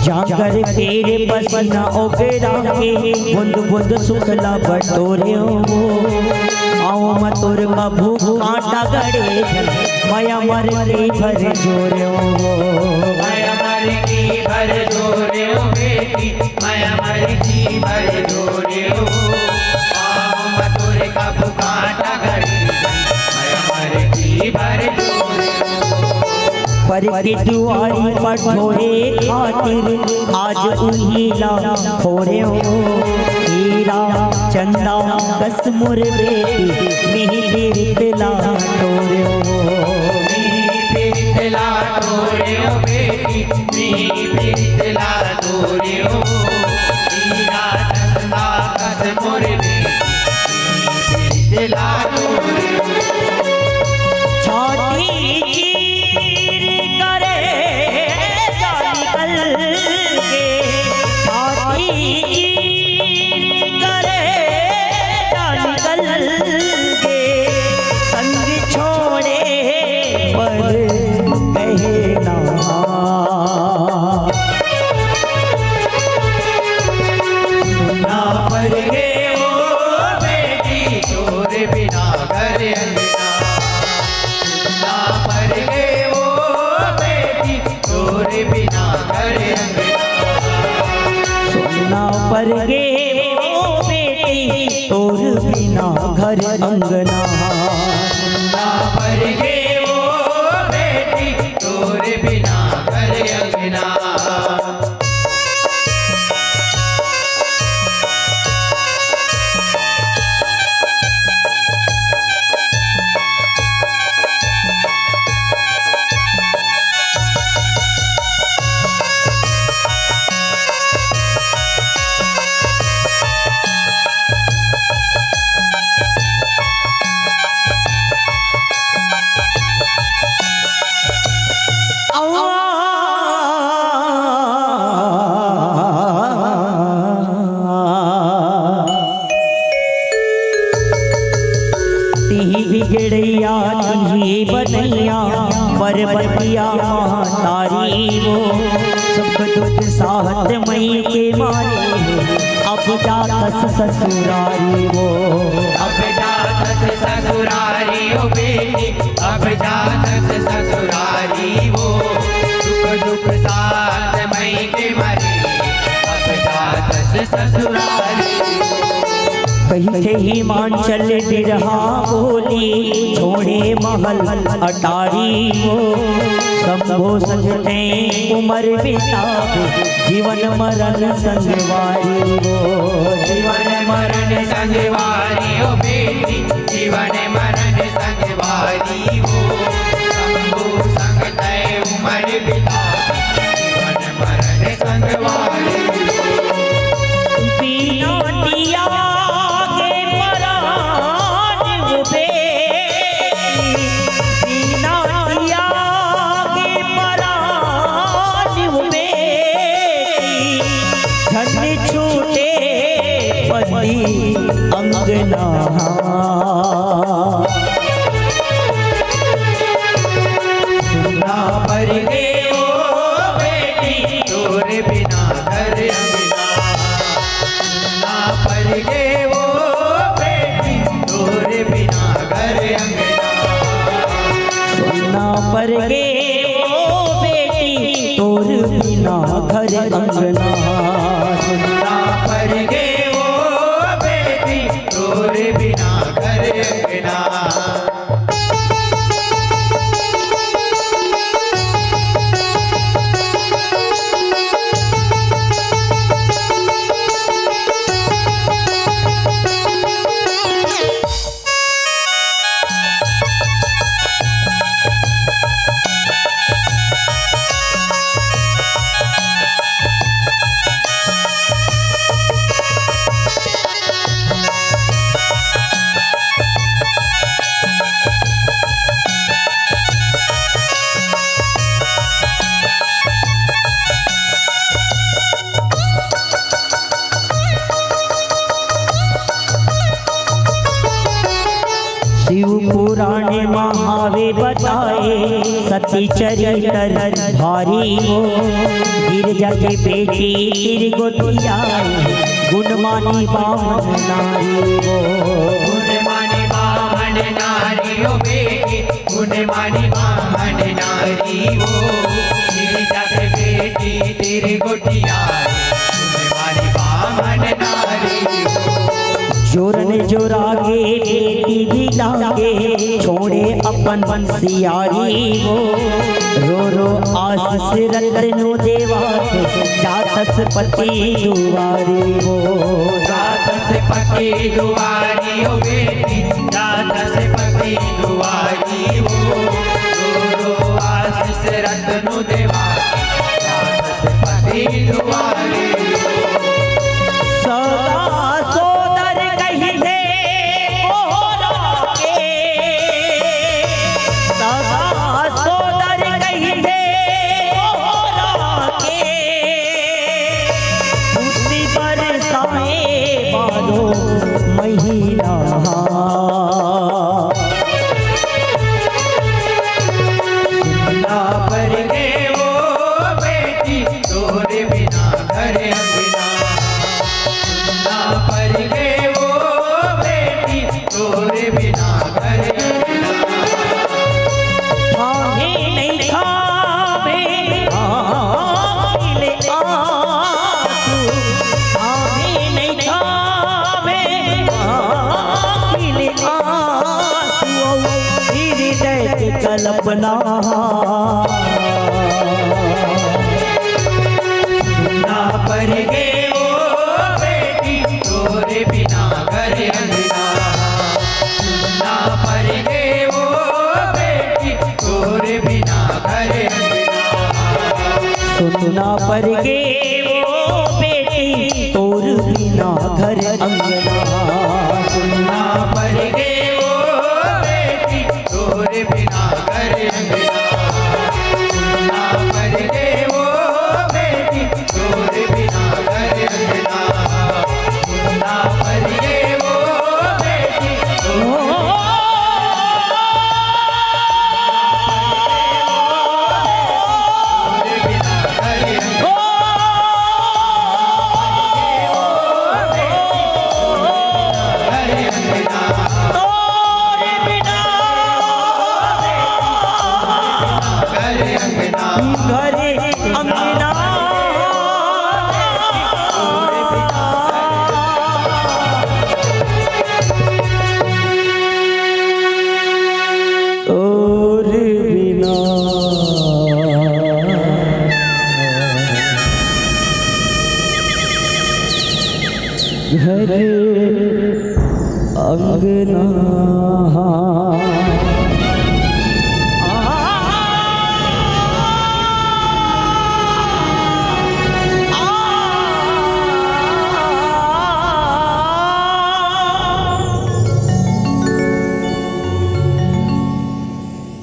जांगर तेरे पसीना ओकरा के, बूंद बूंद सुख ला बटोरे हो। पाँव म तोर कभू कांटा गड़े झन, मया मर के भर जोरे हो। मया मर के भर जोरे हो बेटी, मया मर के भर जोरे हो। पाँव म तोर कभू कांटा गड़े झन, मया मर के भर जोरे हो। पर के दुआरी पठोरे खातिर आज उही ला फोरे हो। हीरा चंदा कस मोर बेटी, मिही पीरित ला तोरे हो। मिही पीरित ला तोरे हो बेटी, मिही पीरित ला तोरे हो। हीरा चंदा कस मोर बेटी, मिही पीरित ला तोरे हो। छाती चीर करे जा निकल गे, छाती चीर करे जा निकल गे, संग छोड़े बर कहे ना। सुना पर गे वो बेटी तोरे बिना घर अंगना। सुना पर गे वो बेटी तोरे बिना घर अंगना। सुना पर गे वो बेटी तोर बिना घर अंगना। सुना पर गे वो बेटी तोरे बिना घर अंगना। तिही बिगड़ैया, तिही बनैया, परबतिया महतारी वो। सुख दुख साथ मई के मारे, अब जाथस ससुरारी वो। अब जाथस ससुरारी ओ बेटी, अब जाथस ससुरारी वो। सुख दुख साथ मई के मारे, अब जाथस ससुरारी वो। कहिथे हिमांचल बिरहा बोली, छोड़े महल अटारी वो। शंभो संग तैं उमर बितावे, जीवन मरण संगवारी वो। जीवन मरण संगवारी ओ बेटी, जीवन मरण संगवारी वो। शंभो संग तैं उमर बितावे, जीवन मरण संगवारी। बिना तियागे परान उबे, बिना तियागे परान उबे, झन छूटे पति अंगना। बिना घर अंगना। सुन्ना पर गे वो बेटी, तोरे बिना घर अंगना। शिव पुराण म हावे बताए, सती चरित्र भारी वो। गिरजा के बेटी तिर गोतियाए, गुण मानी बामन नारी वो। गुण मानी बामन नारी वो बेटी, गुण मानी बामन नारी वो। गिरजा के बेटी तिर गोतियाए, गुण मानी बामन नारी वो। जोरन जोरागे बेटी बिलागे, छोड़े अपन सियारी वो। रो रो आशीष रतनु देवा के, जातस पति दुआरी वो। जातस पति दुआरी वो बेटी, जातस पति दुआरी वो। रो रो आशीष रतनु देवा, जातस पति दुआरी वो। सगा सोदर कहिथे कोहरा के, सगा सोदर कहिथे कोहरा के, खुशी बरसाए बारो महीना। सुन्ना पर गे वो बेटी, तोरे बिना घर अंगना। सुन्ना पर गे वो बेटी, तोरे बिना घर अंगना। थामे नइ थामे, आँखी ले आँसू। थामे नइ थामे, आँखी ले आँसू। हृदय के कल्पना। सुन्ना पर गे वो बेटी, तोरे बिना घर अंगना। सुन्ना पर गे वो बेटी, तोरे बिना घर अंगना। सुन्ना पर गे वो बेटी, तोर बिना घर अंगना। सुन्ना पर गे वो बेटी, तोरे बिना घर अंगना। सुन्ना पर गे वो बेटी, तोरे बिना घर अंगना। सुन्ना पर गे वो बेटी, तोरे तोर बिना घर अंगना।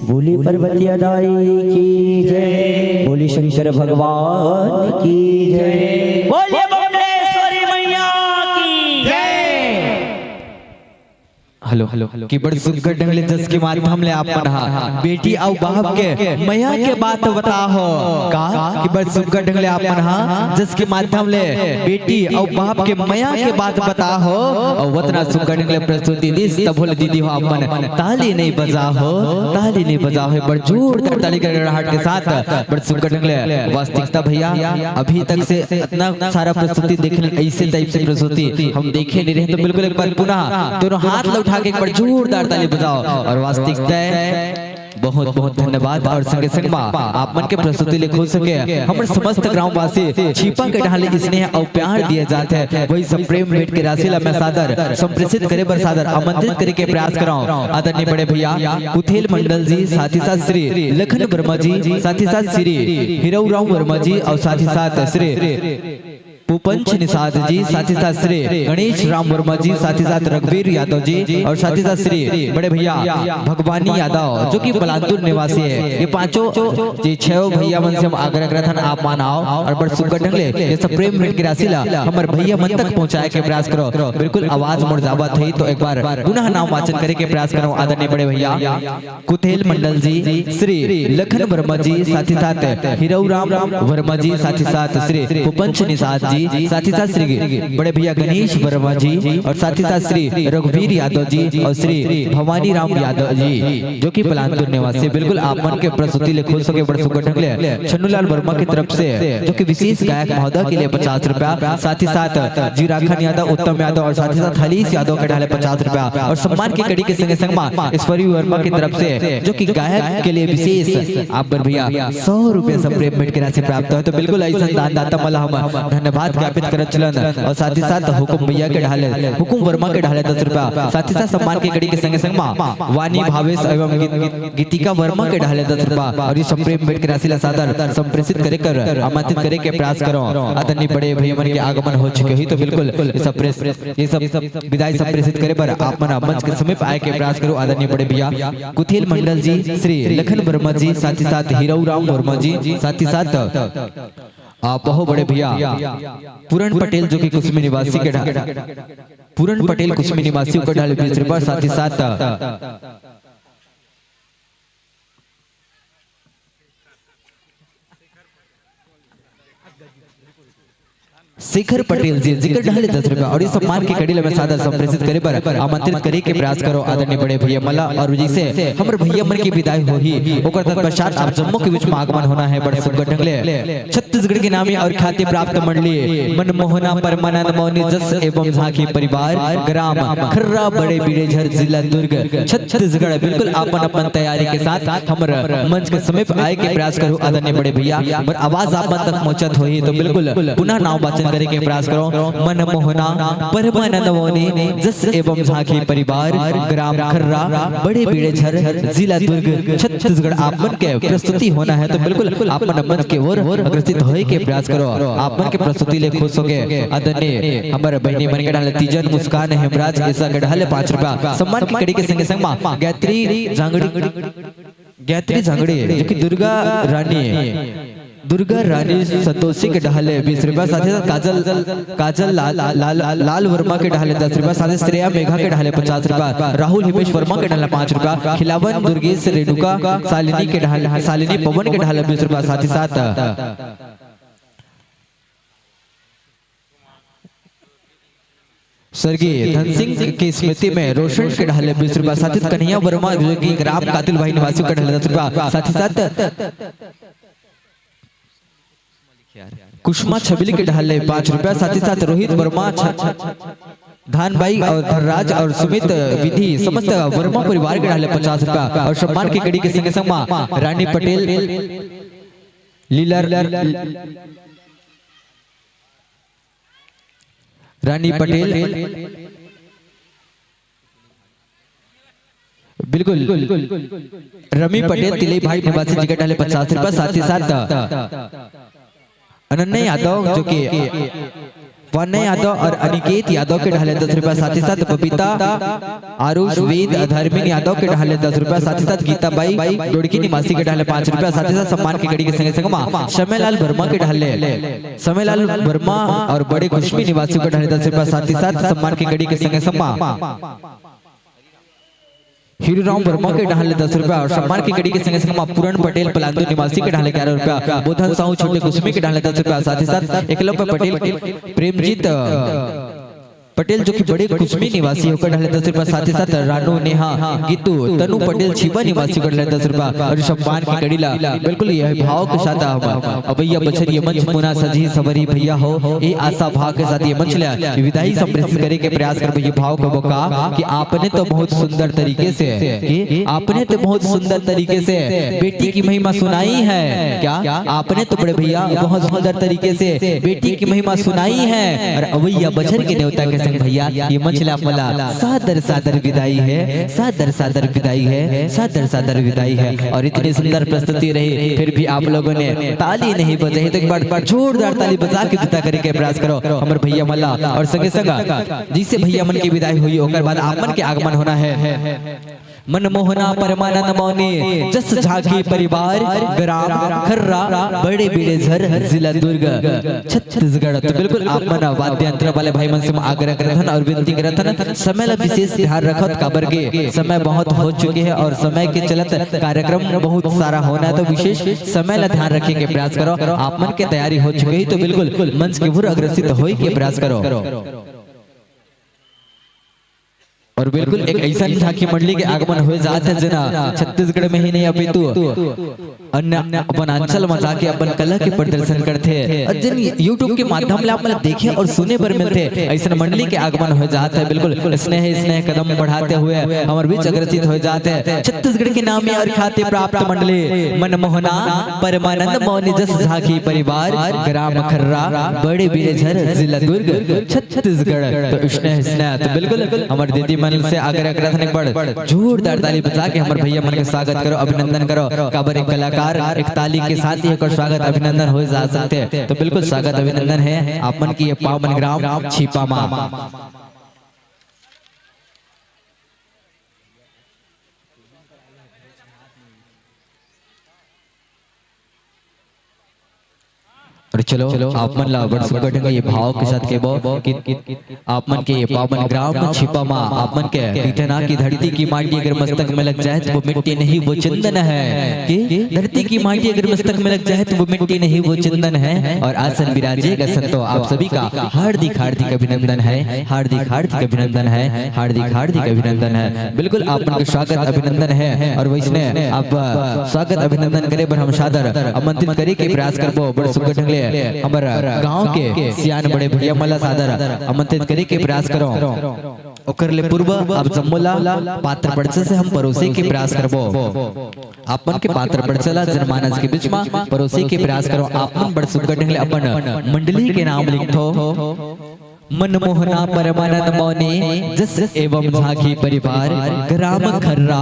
बोली पर्वतिया दाई की जय, बोली शंकर भगवान की जय, बोलिए बमलेश्वरी मैया की जय। Hello, hello, hello. कि बड़ सुग्घर ढंग ले जस के माध्यम ले आप मन हा बेटी अउ बाप के मया के बात बताहो। का? कि बड़ सुग्घर ढंग ले आप मन हा जस के माध्यम ले बेटी अउ बाप के मया के बात बताहो। अउ वतना सुग्घर ढंग ले प्रस्तुति दिस, तभो ले दीदी हो आप मन ताली नहीं बजाहो, ताली नहीं बजाहो। एक बार जोरदार ताली गड़गड़ाहट के साथ बड़ सुग्घर ढंग ले। वास्तविकता भैया, अभी तक से इतना सारा प्रस्तुति देख ले, ऐसे टाइप से प्रस्तुति हम देखे नहीं रहे। तो बिल्कुल एक बार पुनः दोनों हाथ ला उठा के एक बार जोरदार ताली बजाओ। और वास्तविकता है, बहुत बहुत धन्यवाद। और संगे संग मा आप मन के प्रस्तुति ले खुश होके हमर समस्त ग्रामवासी छिपा के ढाले स्नेह अउ प्यार दिए जात है, वही सब प्रेम भेंट के राशि ला मैं सादर संप्रेषित करे बर सादर आमंत्रित करे के प्रयास करौं। आदरणीय बड़े भैया कुथेल मंडल जी, साथ ही साथ श्री लखन वर्मा जी, साथ ही साथ श्री हिरऊ राम वर्मा जी और साथ ही साथ श्री पुपंच निषाद जी, साथ ही साथ श्री गणेश राम वर्मा जी, साथ ही साथ रघुवीर यादव जी और साथ ही साथ श्री बड़े भैया भगवानी यादव, जो कि पलांतुर निवासी है। ये पांचों जी, छह भैया मन से हम आग्रह करत हन, आप मन आओ और बड़ सुग्घर ढंग ले ये सब प्रेम भेंट के राशि ला हमर भैया मन तक पहुंचाए के प्रयास करो। बिल्कुल आवाज मोर जावत है, तो एक बार पुनः नाम वाचन करे के प्रयास करो। आदरणीय बड़े भैया कुथेल मंडल जी, श्री लखन वर्मा जी, साथ ही साथ हिरऊ राम वर्मा जी, साथ ही साथ श्री पुपंच निषाद जी, साथ ही साथ श्री बड़े भैया गणेश वर्मा जी और साथ ही साथ श्री रघुवीर यादव जी और श्री भवानी राम यादव जी, जो कि पलांतुर निवासी। बिल्कुल आप मन के प्रस्तुति ले खुश होके बड़ सुग्घर ढंग ले छन्नूलाल वर्मा की तरफ से, जो कि विशेष गायक महोदय के लिए पचास रुपया, साथ ही साथ जीराखन यादव, उत्तम यादव और साथ ही साथ हलीस यादव के ढाले पचास रुपया और सम्मान की कड़ी के संगे संग मा ईश्वरी वर्मा की तरफ से, जो कि गायक के लिए विशेष आप बर भैया सौ रुपया सब प्रेम भेंट के राशि प्राप्त हो। तो बिल्कुल ऐसा दानदाता मन ला हम धन्यवाद ज्ञापित करत चलन और साथ ही साथ हुकुम भैया के ढाले, हुकुम वर्मा के ढाले दस रुपया, साथ ही साथ सम्मान की कड़ी के संगे संग मा वानी भावेश एवं गीत गीतिका वर्मा के ढाले दस रुपया और ये सब प्रेम भेंट के राशि ला सादर संप्रेषित करे कर आमंत्रित करे के प्रयास करो। आदरणीय बड़े भैया मन के आगमन हो चुके ही, तो बिल्कुल ये सब प्रेस, ये सब विदाई संप्रेषित करे बर आप मन मंच के समीप आए के प्रयास करो। आदरणीय बड़े भैया कुथेल मंडल जी, श्री लखन वर्मा जी, साथ ही साथ हीराऊ राम वर्मा जी, साथ ही साथ आप बहुत बड़े भैया पूरन पटेल, जो कि कुसमी निवासी के ढा-, पूरन पटेल कुसमी निवासी के ढाले बीस रुपया, साथ ही साथ शेखर पटेल जी, जिकर ढाले दस रुपया और इस सम्मान के कड़ी ला मैं सादर संप्रेषित करे बर आमंत्रित करे के प्रयास करो आदरणीय बड़े भैया मन ला। और जैसे हमर भैया मन की विदाई होही, ओकर तत्पश्चात आप जम्मो के बीच में आगमन होना है बड़ सुग्घर ढंग ले। छत्तीसगढ़ के नामी और ख्याति प्राप्त मंडली मनमोहना परमानंद मौनी जस एवं झांकी परिवार, ग्राम खर्रा, बड़े बीड़ेझर, जिला दुर्ग, छत्तीसगढ़। बिल्कुल आपन अपन तैयारी के साथ हमर मंच के समीप आए के प्रयास करो आदरणीय बड़े भैया। हमर आवाज आप मन तक पहुंचत होही, तो बिल्कुल पुनः नाम वाचन करे के प्रयास करो। मनमोहना परमानंद मौनी जस एवं झांकी परिवार, ग्राम खर्रा, बड़े बीड़ेझर, जिला दुर्ग, छत्तीसगढ़। आप मन के प्रस्तुति होना है, तो बिल्कुल आप मन मंच के ओर अग्रसित होए के प्रयास करो। आप मन के प्रस्तुति ले खुश होके आदरणीय हमर बहिनी मन के ढाले तीजन मुस्कान हेमराज ऐसा के ढाले पाँच रुपया, सम्मान की कड़ी के संगे संग मा गायत्री जांगड़ी, गायत्री जांगड़ी, जो कि दुर्गा रानी, दुर्गा रानी संतोषी के ढाले बीस रुपया, साथ ही साथ काजल, काजल लाल, लाल, लाल वर्मा के ढाले दस रुपया, साथ ही श्रेया मेघा के ढाले पचास रुपया, राहुल हिमेश वर्मा के ढाले पाँच रुपया, खिलावन दुर्गेश रेणुका शालिनी के ढाले, शालिनी पवन के ढाले बीस रुपया, साथ ही साथ स्वर्गीय धन सिंह की स्मृति में रोशन के ढाले बीस रुपया, साथ ही कन्हैया वर्मा जो कि ग्राम कातिल भाई निवासी के ढाले दस रुपया, साथ ही साथ कुसुमा छबिली के ढाले पाँच रुपया, साथ ही साथ रोहित वर्मा छ-, धानबाई और धनराज और सुमित विधि समस्त वर्मा परिवार के ढाले पचास रुपया और सम्मान की कड़ी के संगे संग मा रानी पटेल लीला रानी पटेल, बिल्कुल, रमी पटेल तिलई भाई निवासी जिगर ढाले पचास रुपया, साथ ही साथ अनन्या यादव जो कि वन्य यादव और अनिकेत यादव के ढाले दस रुपया, साथ ही साथ बबीता, आरुष, वेद, धर्मेन यादव के ढाले दस रुपया, साथ ही साथ गीता बाई डोड़की निवासी के ढाले पाँच रुपया, साथ ही साथ सम्मान के कड़ी के संगे संग मा समयलाल वर्मा के ढाले, समयलाल वर्मा और बड़े कुसमी निवासी के ढाले दस रुपया, साथ ही साथ सम्मान के कड़ी के संगे संग मा हीरू राम वर्मा के डहान ले दस रुपया, और सम्मान के कड़ी के संगे संग मा पूरन पटेल पलांदू निवासी के डहान ले ग्यारह रुपया, बोधन साहू छोटे कुसमी के डहान ले दस रुपया, साथ ही साथ एकलव्य पटेल प्रेमजीत पटेल जो कि बड़े कुसमी निवासी ओकर डहान ले दस रुपया, साथ ही साथ रानू नेहा गीतू तनु पटेल छिबा निवासी ओकर डहान ले दस रुपया, और सम्मान के कड़ी ला बिल्कुल यही भाव के साथ हम अवैया बछर ये मंच मुना सजी सवरी भैया हो, ये आशा भाव के साथ ये मंच ले विदाई संप्रेषित करे के प्रयास करबो। ये भाव कबो का कि आपने तो बहुत सुंदर तरीके से, कि आपने तो बहुत सुंदर तरीके से बेटी की महिमा सुनाई है। क्या आपने तो बड़े भैया बहुत सुंदर तरीके से बेटी की महिमा सुनाई है? और अवैया बछर के नेवता के संग भैया ये मंच ले आप मन ला सादर सादर विदाई है, सादर सादर विदाई है, सादर सादर विदाई है। और इतनी सुंदर प्रस्तुति रही, फिर भी आप लोगों ने ताली नहीं बजाई, तो एक बार जोरदार ताली बजा के विदा करे के प्रयास करो हमर भैया मन ला। और संगे संग जैसे भैया मन की विदाई हुई, ओकर बाद आप मन के आगमन होना है। मनमोहना परमानंद मौनी जस झांकी परिवार, ग्राम खर्रा, बड़े बिड़ेझर, जिला दुर्ग, छत्तीसगढ़। तो बिल्कुल आप मन वाद्य यंत्र वाले भाई मन से आग्रह करत हन और विनती करत हन, समय ला विशेष ध्यान रखत, काबर के समय बहुत हो चुके हैं और समय के चलत कार्यक्रम बहुत सारा होना है, तो विशेष समय ला ध्यान रखे के प्रयास करो। आप मन के तैयारी हो चुके ही तो बिल्कुल मंच के ओर अग्रसित होए के प्रयास करो। और बिल्कुल एक ऐसन झांकी मंडली के आगमन हो जात है, जेन छत्तीसगढ़ में ही नहीं अपितु अन्य अपन अंचल में जाके अपन कला के प्रदर्शन करथे। और जेन YouTube के माध्यम ले आप मन देखे और सुने बर मिलथे, ऐसन मंडली के आगमन हो जात है। बिल्कुल स्नेह स्नेह कदम बढ़ाते हुए हमर बीच अग्रसित हो जात है छत्तीसगढ़ के नामी और ख्याति प्राप्त मंडली मनमोहना परमानंद मौनी जस झांकी परिवार, ग्राम खर्रा, बड़े बिड़ेझर, जिला दुर्ग, छत्तीसगढ़। तो स्नेह स्नेह तो बिल्कुल हमर दीदी मन से आग्रह करत हन, एक बार जोरदार ताली बजा के हमर भैया मन के स्वागत करो, अभिनंदन करो। काबर एक कलाकार एक ताली के साथ ही ओकर स्वागत अभिनंदन हो जा सकथे। तो बिल्कुल स्वागत अभिनंदन है आप मन के ये पावन ग्राम छिपा मा। और चलो, आप मन ला बड़ सुग्घर ढंग ये भाव के साथ कहबो कि आप मन के ये पावन ग्राम छिपा मा आप मन के कहिथे ना कि धरती की माटी अगर मस्तक में लग जाए तो वो मिट्टी नहीं, वो चंदन है। कि धरती की माटी अगर मस्तक में लग जाए तो वो मिट्टी नहीं, वो चंदन है। और आसन विराजे का संतो आप सभी का हार्दिक हार्दिक अभिनंदन है, हार्दिक हार्दिक अभिनंदन है, हार्दिक हार्दिक अभिनंदन है। बिल्कुल आप मन के स्वागत अभिनंदन है। और वैसने आप स्वागत अभिनंदन करे बर हम सादर आमंत्रित करे के प्रयास करबो। बड़ सुग्घर ढंग ले हमर गांव के सियान बड़े भैया मन ला सादर आमंत्रित करे के प्रयास करो। ओकर ले पूर्व आप जम्मो ला पात्र परिचय से हम परोसे के प्रयास करबो। आप मन के पात्र परिचय ला जनमानस के बीच मा परोसे के प्रयास करो। आप मन बड़ सुग्घर ढंग ले अपन मंडली के नाम लिखथो। मनमोहना परमानंद मौनी जस एवं झांकी परिवार, ग्राम खर्रा,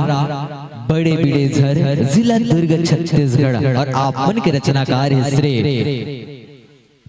बड़े बिड़ेझर, जिला दुर्ग, छत्तीसगढ़। और आप मन के रचनाकार है श्री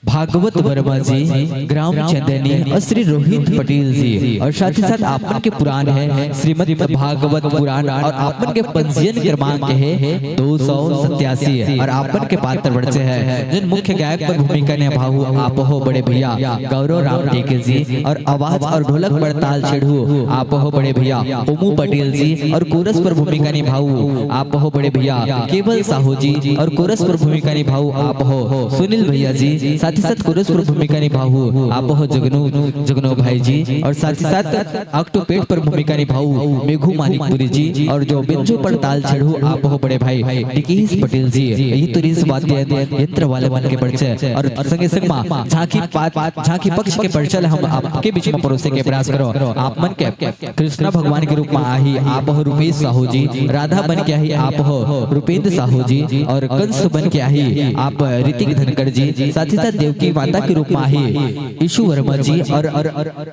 भागवत वर्मा जी, ग्राम चंदनी, और श्री रोहित पटेल जी। और साथ ही साथ आप मन के पुराण है श्रीमद् भागवत पुराण, और आप मन के पंजीयन क्रमांक है दो सौ सत्तासी। और आप मन के पात्र परिचय है, जेन मुख्य गायक पर भूमिका निभाहू आप हो बड़े भैया गौरव राम टेके जी, और आवाज और ढोलक पर ताल छेड़हू आप हो बड़े भैया ओमू पटेल जी, और कोरस पर भूमिका निभाहू आप हो बड़े भैया केवल साहू जी, और कोरस पर भूमिका निभाहू आप हो सुनील भैया जी, साथ ही साथ कोरस पर भूमिका निभाहू आप हो जगनू, जगनू भाई जी, और साथ ही साथ ऑक्टोपेड पर भूमिका निभाहू मेघू मानिकपुरी जी, और जो बेंजो पर ताल छेड़हू आप हो बड़े भाई डिकेश पटेल जी। ये तो रिस वाद्य यंत्र वाले मन के परिचय। और संगे संग मा झांकी पात, झांकी पक्ष के परिचय ला हम आपके बीच में परोसे के प्रयास करो। आप मन के कृष्णा भगवान के रूप में आही आप हो रूपेश साहू जी, राधा बन के आही आप हो रूपेंद्र साहू जी, और कंस बन के आही आप ऋतिक धनखड़ जी, साथ ही साथ देवकी माता के रूप में आही यशु वर्मा जी, और, और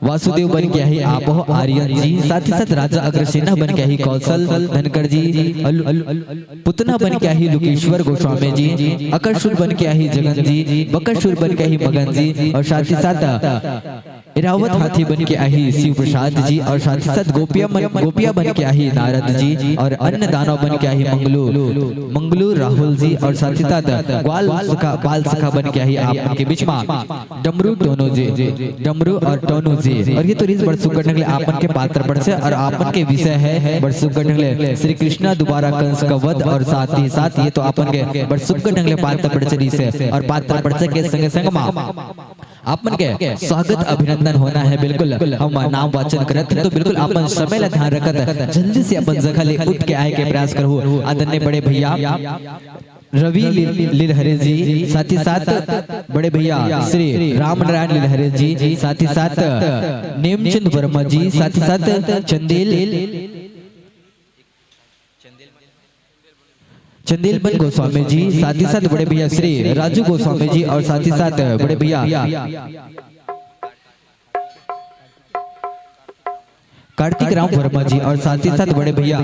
वासुदेव बन के आही आप हो आर्यन जी, साथ ही साथ राजा अग्रसेना बन के आही कौशल धनखड़ जी, अल-, पुतना बन के आही लोकेश्वर गोस्वामी जी, अकरसुर बन के आही जगन जी, बकरसुर बन के आही मगन जी, और साथ ही साथ ऐरावत हाथी बन के आही शिव प्रसाद जी, और साथ ही साथ गोपिया मन, गोपिया बन के आही नारद जी, और अन्न दानव बन के आही मंगलू, मंगलू राहुल जी, और साथ ही साथ ग्वाल सखा, बाल सखा बन के आही आप मन के बीच मा डमरू टोनू जी, डमरू और टोनू जी। और ये तो रहिस बड़ सुग्घर ढंग ले आप मन के पात्र परिचय और आप मन के विषय हे बड़ सुग्घर ढंग ले श्री कृष्णा दुबारा कंस का वध, और साथ ही साथ ये तो आप मन के बड़ सुग्घर ढंग ले पात्र परिचय रहिस हे, और पात्र परिचय के संगे संग मा आप मन के स्वागत अभिनंदन होना हे। बिल्कुल हम नाम वाचन करत हन, तो बिल्कुल आप मन समय ला ध्यान रखत जल्दी से अपन जगह ले उठ के आए के प्रयास करहू। आदरणीय बड़े भैया रवि लील-, लीलहरे जी, साथ ही साथ बड़े भैया श्री रामनारायण लीलहरे जी, साथ ही साथ नेमचंद वर्मा जी, साथ ही साथ चंदेल, चंदेलबन गोस्वामी जी, साथ ही साथ बड़े भैया श्री राजू गोस्वामी जी, और साथ ही साथ बड़े भैया कार्तिक राम वर्मा जी, और साथ ही साथ बड़े भैया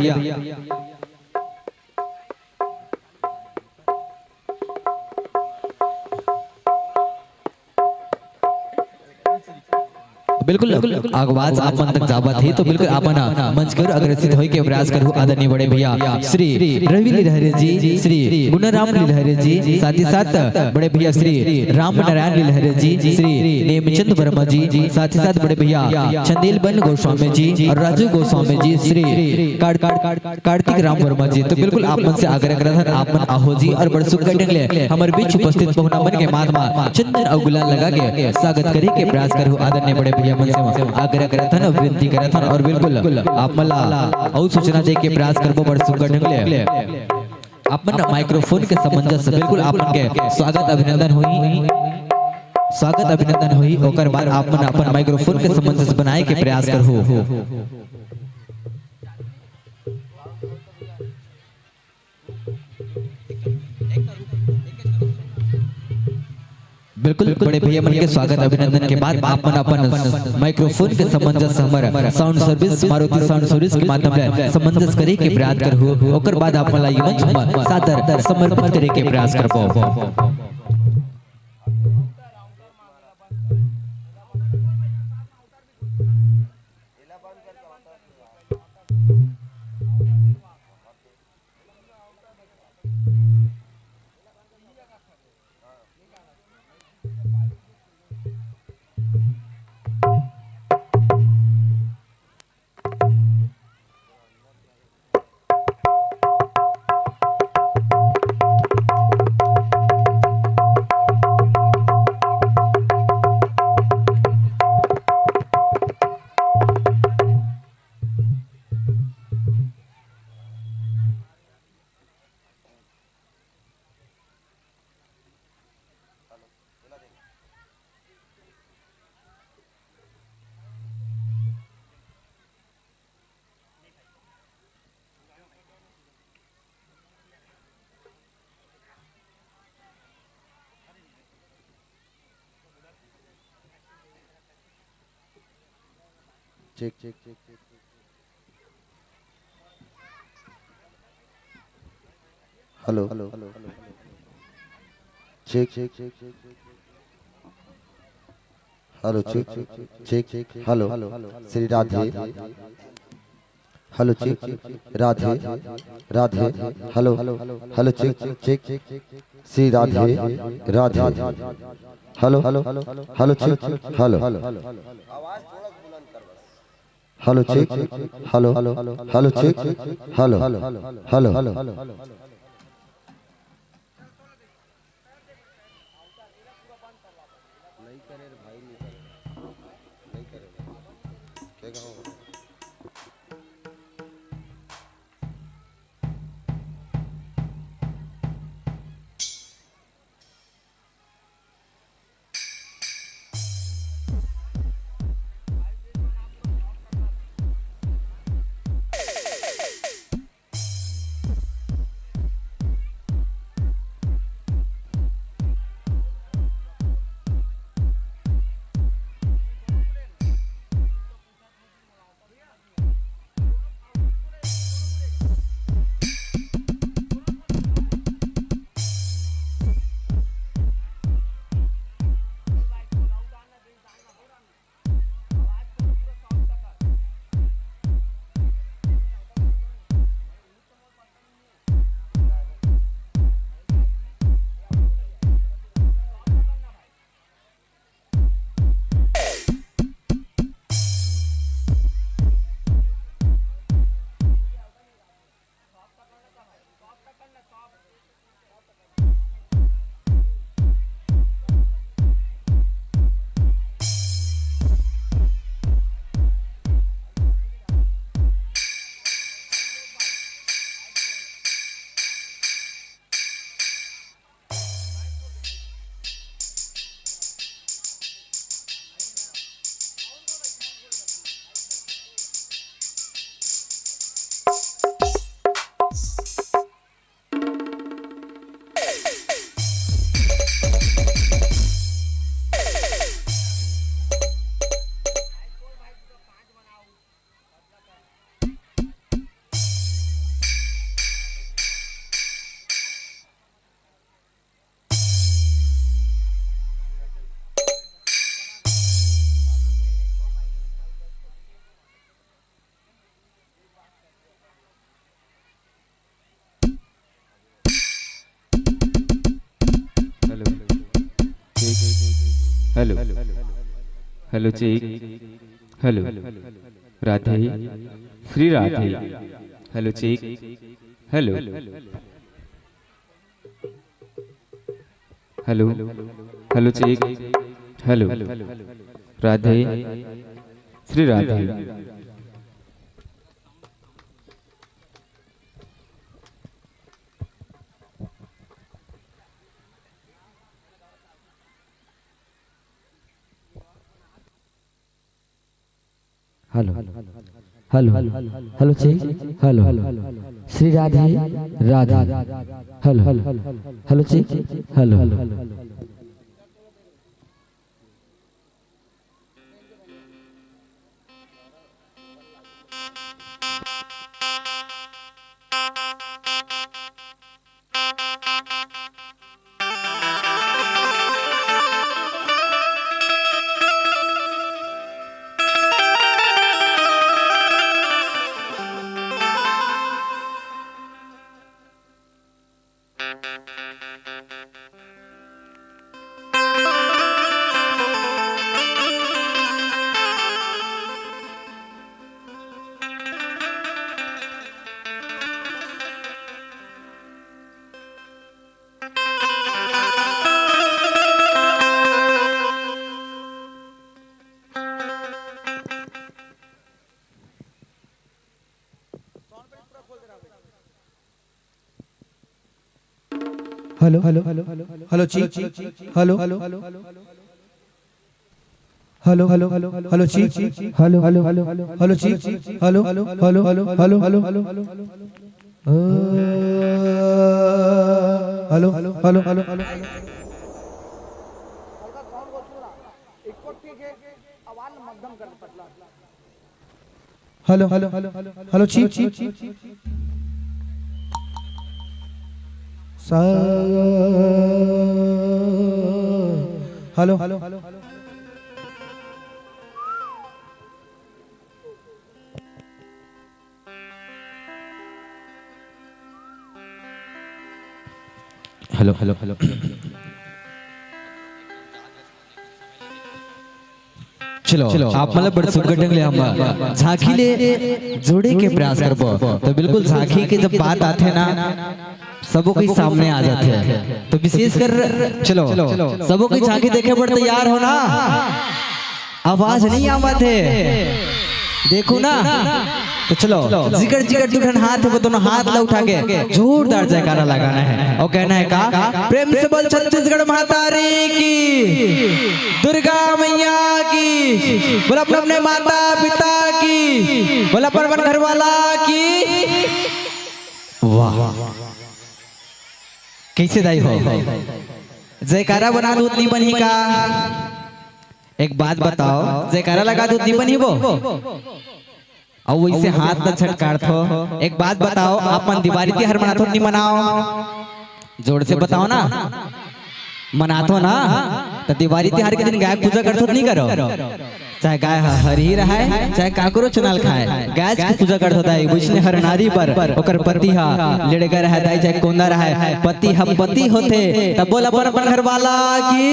बिल्कुल, आवाज आप मन तक जावत हे, तो बिल्कुल आप मन मंच के ओर अग्रसित होए के प्रयास करहू। आदरणीय बड़े भैया श्री रवि लीलहरे जी, श्री गुणराम लीलहरे जी, साथ ही साथ बड़े भैया श्री राम नारायण लीलहरे जी, श्री नेमचंद वर्मा जी, साथ ही साथ बड़े भैया चंदेलबन गोस्वामी जी और राजू गोस्वामी जी, श्री कार्तिक राम वर्मा जी। तो बिल्कुल आप मन से आग्रह करत हन, आप मन आहो जी और बड़ सुग्घर ढंग ले हमर बीच उपस्थित पहुना मन के माथ मा चंदन अउ गुलाल लगा के स्वागत करे के प्रयास करहू। आदरणीय बड़े भैया मन से आग्रह करत हन, विनती करत हन और बिल्कुल आप मन ला अउ सूचना दे के प्रयास करबो बड़ सुग्घर ढंग ले। आप मन माइक्रोफोन के समंजस बिल्कुल आप मन के स्वागत अभिनंदन होही, स्वागत अभिनंदन होही। ओकर बाद आप मन अपन माइक्रोफोन के समंजस बनाए के प्रयास करहू। बिल्कुल, बड़े भैया मन के स्वागत अभिनंदन के बाद आप मन अपन माइक्रोफोन के समंजस हमर sound service, Maruti sound service के माध्यम ले समंजस करे के प्रयास करहू। ओकर बाद आप मन ला ये मंच हमर सादर समर्पित करे के प्रयास करबो। Check, check, check, check. Hello, check, check, check, check. Hello, check, check, check. Hello, Shri Radhe. Hello, check, Radhe, Radhe. Hello, hello, check, check, Shri Radhe, Radhe. Hello, hello, check, hello. Hello, check, hello, hello, check, hello, hello. Hello, hello, check. Hello, Radhe, Shri Radhe. Hello, check. Hello, hello, hello, check. Hello, Radhe, Shri Radhe. Hello, hello, hello, check. Hello, Shri Radhe, Radhe. Hello, hello, check. Hello. Hello, hello, check. Hello, hello, check. Hello, hello, hello, check. Hello, hello, hello, hello, check. Hello, hello, hello, hello, hello, hello, hello. Uh, hello, hello, hello, hello. Hello, hello, check. सा-, hello, hello, hello, hello, hello. चलो, आप मन ला बड़ सुग्घर ढंग ले हम झांकी ले जोड़े के प्रयास करबो। तो बिल्कुल झांकी के जब बात आथे ना, सबो कोई सामने आ जाथे। तो विशेष कर, चलो, सबो कोई झांकी देखे बर तैयार हो ना? आवाज नहीं आवत हे, देखो ना। तो चलो, जिगर जिगर दू ठन हाथ हे, वो दोनों हाथ ला उठा के जोरदार जयकारा लगाना है और कहना है का, प्रेम से बोल छत्तीसगढ़ महतारी की, दुर्गा मैया की, बोल अपने अपने माता पिता की, बोल अपन अपन घर वाला की। वाह, कैसे दाई हो? जयकारा बना दूत नहीं बनी का? एक बात बताओ, जयकारा लगा दूत नहीं बनी वो? अउ वइसे हाथ ला छटकारथो। एक बात बताओ, आप मन दिवारी तिहार मनाथो कि नहीं मनाओ? जोर से बताओ ना। मनाथो ना? त दिवारी तिहार के दिन गाय के पूजा करथो कि नहीं करो? चाहे गाय ह हरही रहय, चाहे काकरो चुनाल खाय, गाय के पूजा करथो दाई। वइसने हर नारी बर ओकर पति ह लेड़गा रहय दाई, चाहे कोंदा रहय, पति ह पति होथे, तब बोल अपन अपन घर वाला की।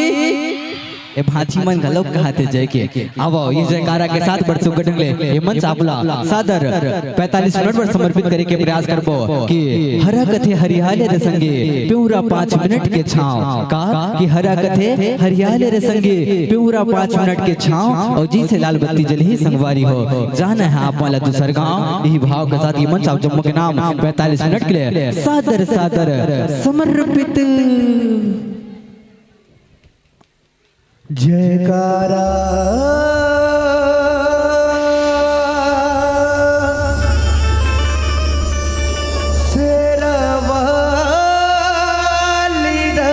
ए भांची मन घलोक कहाथे जय के। आवो, ये जयकारा के साथ बड़ सुग्घर ढंग ले ये मंच आप ला सादर पैंतालीस मिनट बर समर्पित करे के प्रयास करबो कि हरा कथे हरियाले रे संगी, प्यूरा पाँच मिनट के छांव। का कि हरा कथे हरियाले रे संगी, प्यूरा पाँच मिनट के छांव। और जी से लाल बत्ती जलही संगवारी हो, जाना है आप वाला दूसर गांव। यही भाव के साथ ये मंच आप जम्मो के नाम पैंतालीस मिनट के लिए सादर सादर समर्पित। जयकारा शेरा वाली दा।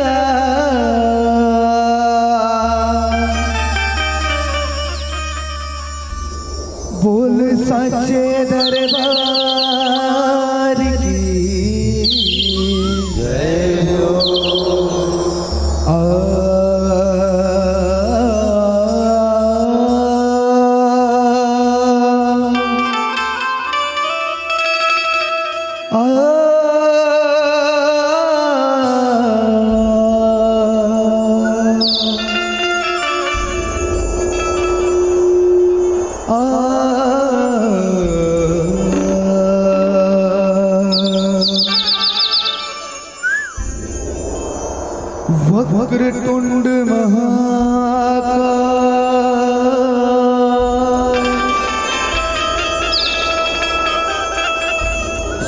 बोल साचे दरबार की जय हो। आ, आ,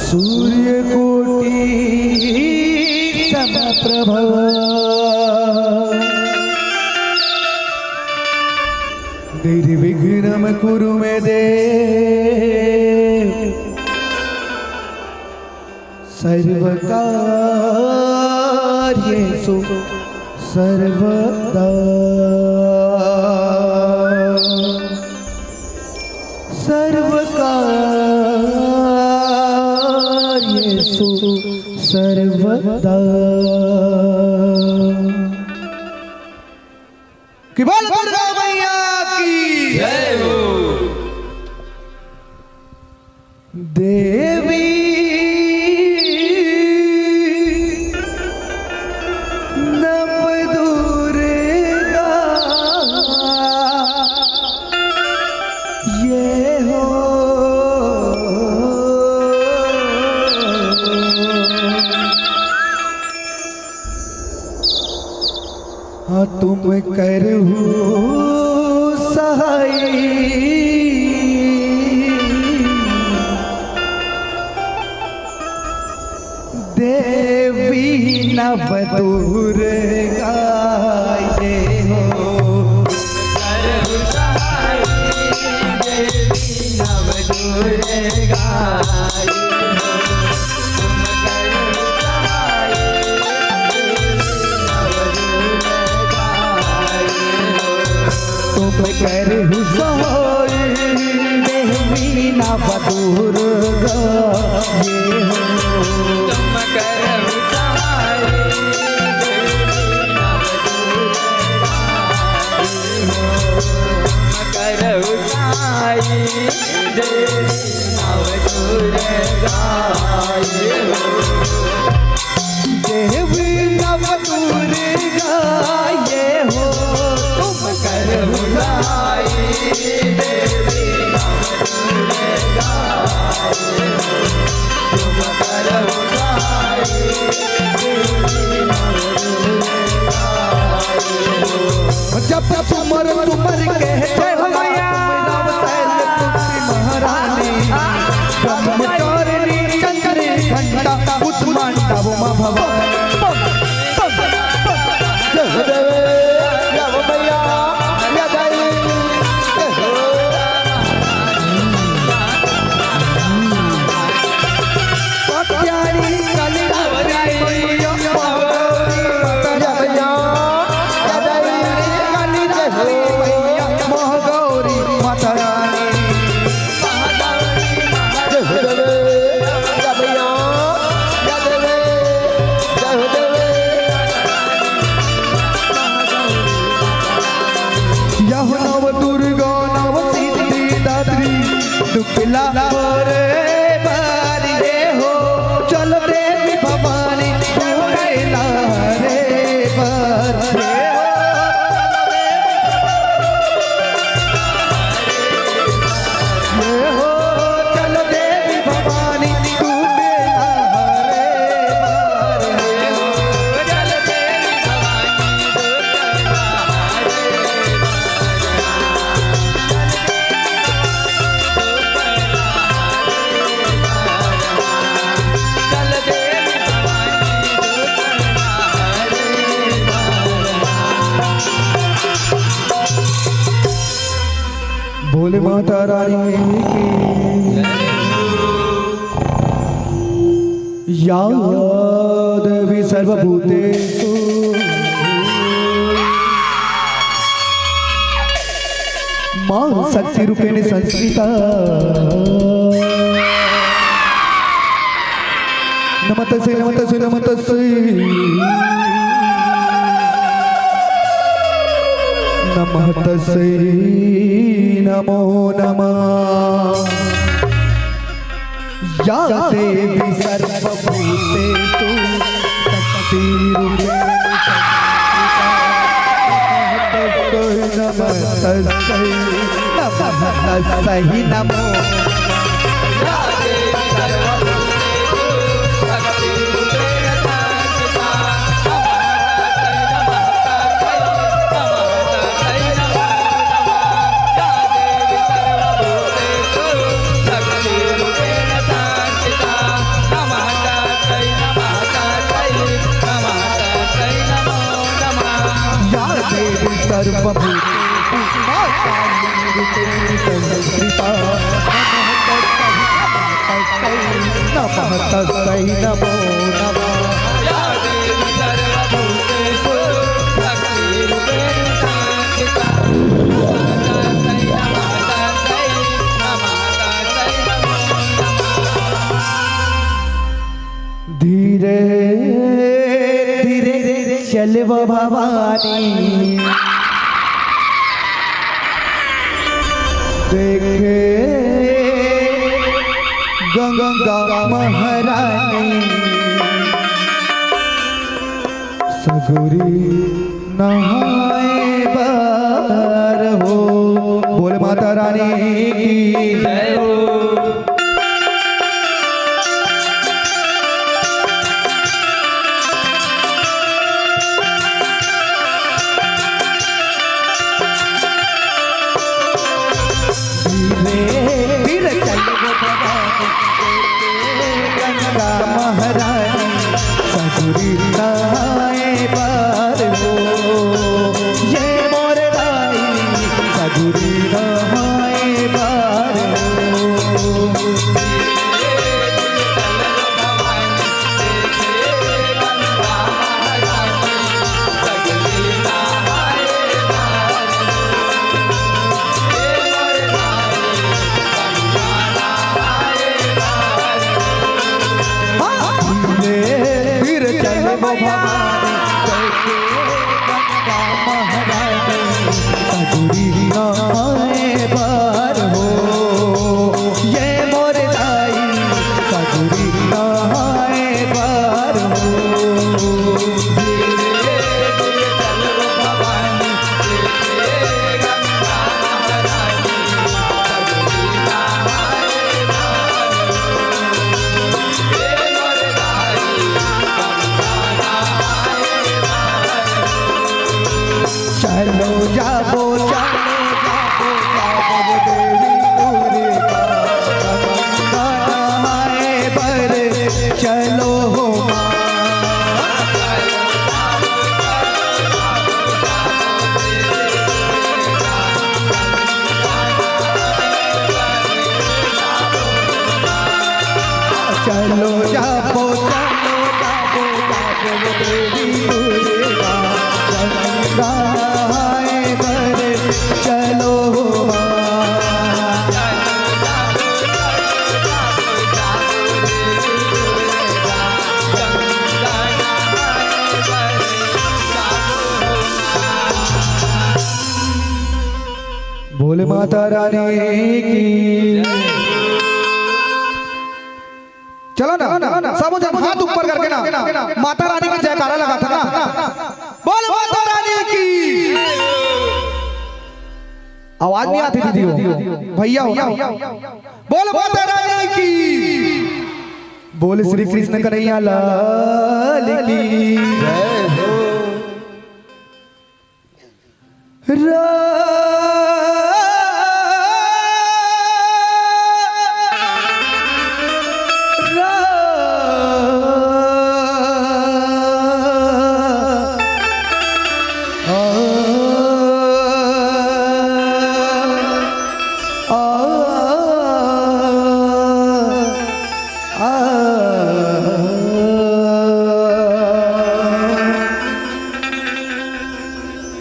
सूर्यकोटि समप्रभ, निर्विघ्नं कुरु मे देव, सर्वकार्येषु सर्वदा। सर्वकार्येषु सर्वदा। कि बोल दुर्गा मैया की जय हो। देवी नव दुर्गा ये हो। हाँ, तुम करहु सहाय देवी नव दुर्गा ये हो। करहु सहाय देवी नव दुर्गा ये हो। तुम करहु सहाय देवी नव दुर्गा ये हो। तुम करहु सहाय देवी नव दुर्गा ये हो। तुम करहु सहाय देवी नव दुर्गा ये हो। देवी नव दुर्गा ये हो। तुम करहु सहाय देवी नव दुर्गा ये हो। तुम करहु सहाय देवी नव दुर्गा ये हो। जब सुमर सुमर के जय हो मैया। राम शैल पुत्री महारानी, ब्रह्मचारिणी चंद्र घंटा कुसमांडा उमा भवानी। जय हो देवी, जय हो मैया, जय देवी, जय हो। कात्यायनी काली रात्रि मैया, महागौरी माता रानी। कात्यायनी काली रात्रि मैया, महागौरी माता रानी। जय हो देवी, जय मैया, जय देवी, जय हो देवी। यह नव दुर्गा नव सिद्धि दात्री, दुख ला रे बार ये हो। चलो देवी भवानी, दुख ला रे बार ये हो। ये हो, चलो देवी भवानी, दुख ला रे बार ये हो। भोले माता रानी की। या देवी सर्वभूतेषु मां शक्ति रूपेण संस्थिता। नमः तस्यै, नमः तस्यै, नमः तस्यै। नमः तस्यै, नमो नमः। या देवी सर्वभूतेषु शक्तिरूपेण संस्थिता। नमः तस्यै, नमः तस्यै, नमो नमः। या देवी सर्वभूतेषु शक्तिरूपेण संस्थिता। नमः तस्यै, नमः तस्यै, नमः सर्वभूतेषु माता मूर्तिसंस्थिता। नमः तस्मै नमो नमः। या देवी सर्वभूतेषु शक्तिरूपेण संस्थिता। नमः तस्मै नमः तस्मै नमः तस्मै नमो नमः। धीरे धीरे चलबो भवानी, देखे गंगा महारानी, सगुरी नहाए बर हो। बोल माता रानी की जय हो। धीरे धीरे चल गो भवानी, गंगा महारानी, सगुरी नहाए बर हो। ये मोर दाई, सगुरी नहाए बर हो। धीरे चलबो भवानी, कहिके गंगा महारानी, सगुरी नहाए बर हो। ये मोर दाई, सगुरी नहाए बर हो। चलो जाबो, चलो जाबो, जाबो देवी दुर्गा, गंगा नहाए बर चलो हो माँ। चलो जाबो, चलो जाबो, जाबो देवी दुर्गा, गंगा नहाए बर चलो माँ। बोले माता रानी की। चलो ना, सबो झन हाथ ऊपर करके ना माता रानी के जयकारा लगाथा ना। बोल माता रानी की। आवाज नहीं आती दीदी हो, भैया हो। बोल माता रानी की। बोल श्री कृष्ण कन्हैया लाल की। जय हो। रा-, रा-, आ, आ, आ।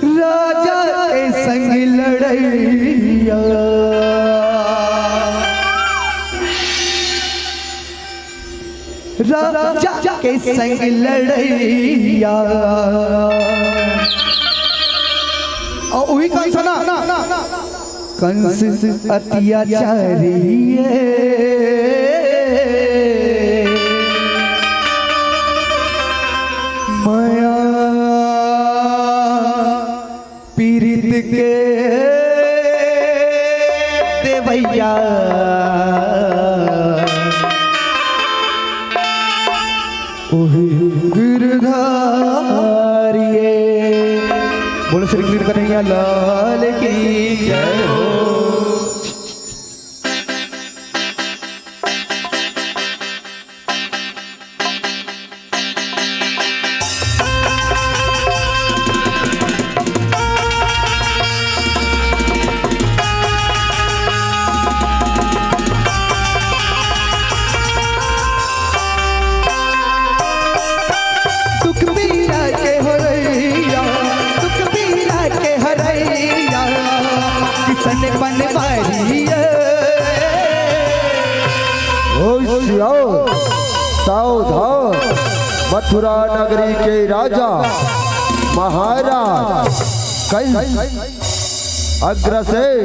राजा के संग लड़ैया, राजा के संग लड़ैया। अउ उही कंस ना, कंस अत्याचारी ए। मया पीरित के देवैया, ओही गिरधारी ए। बोलो श्री कृष्ण कन्हैया लाल की जय हो। तन बनवारी ए। होश आओ, सावधान, मथुरा नगरी के राजा महाराज कंस अग्रसेन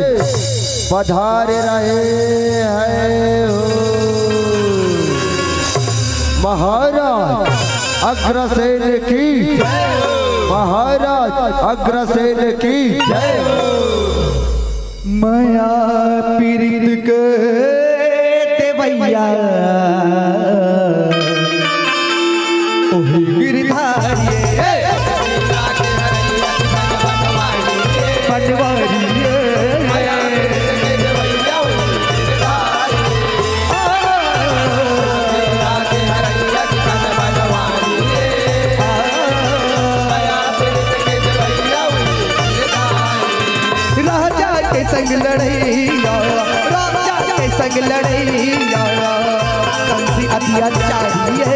पधार रहे हैं हो। महाराज अग्रसेन की, महाराज अग्रसेन की जय। मया पीरित के देवैया, ओही गिरधारी ए, बनवारी ए। राजा के संग लड़ैया, राजा के संग लड़ैया, कंस अत्याचारी ए।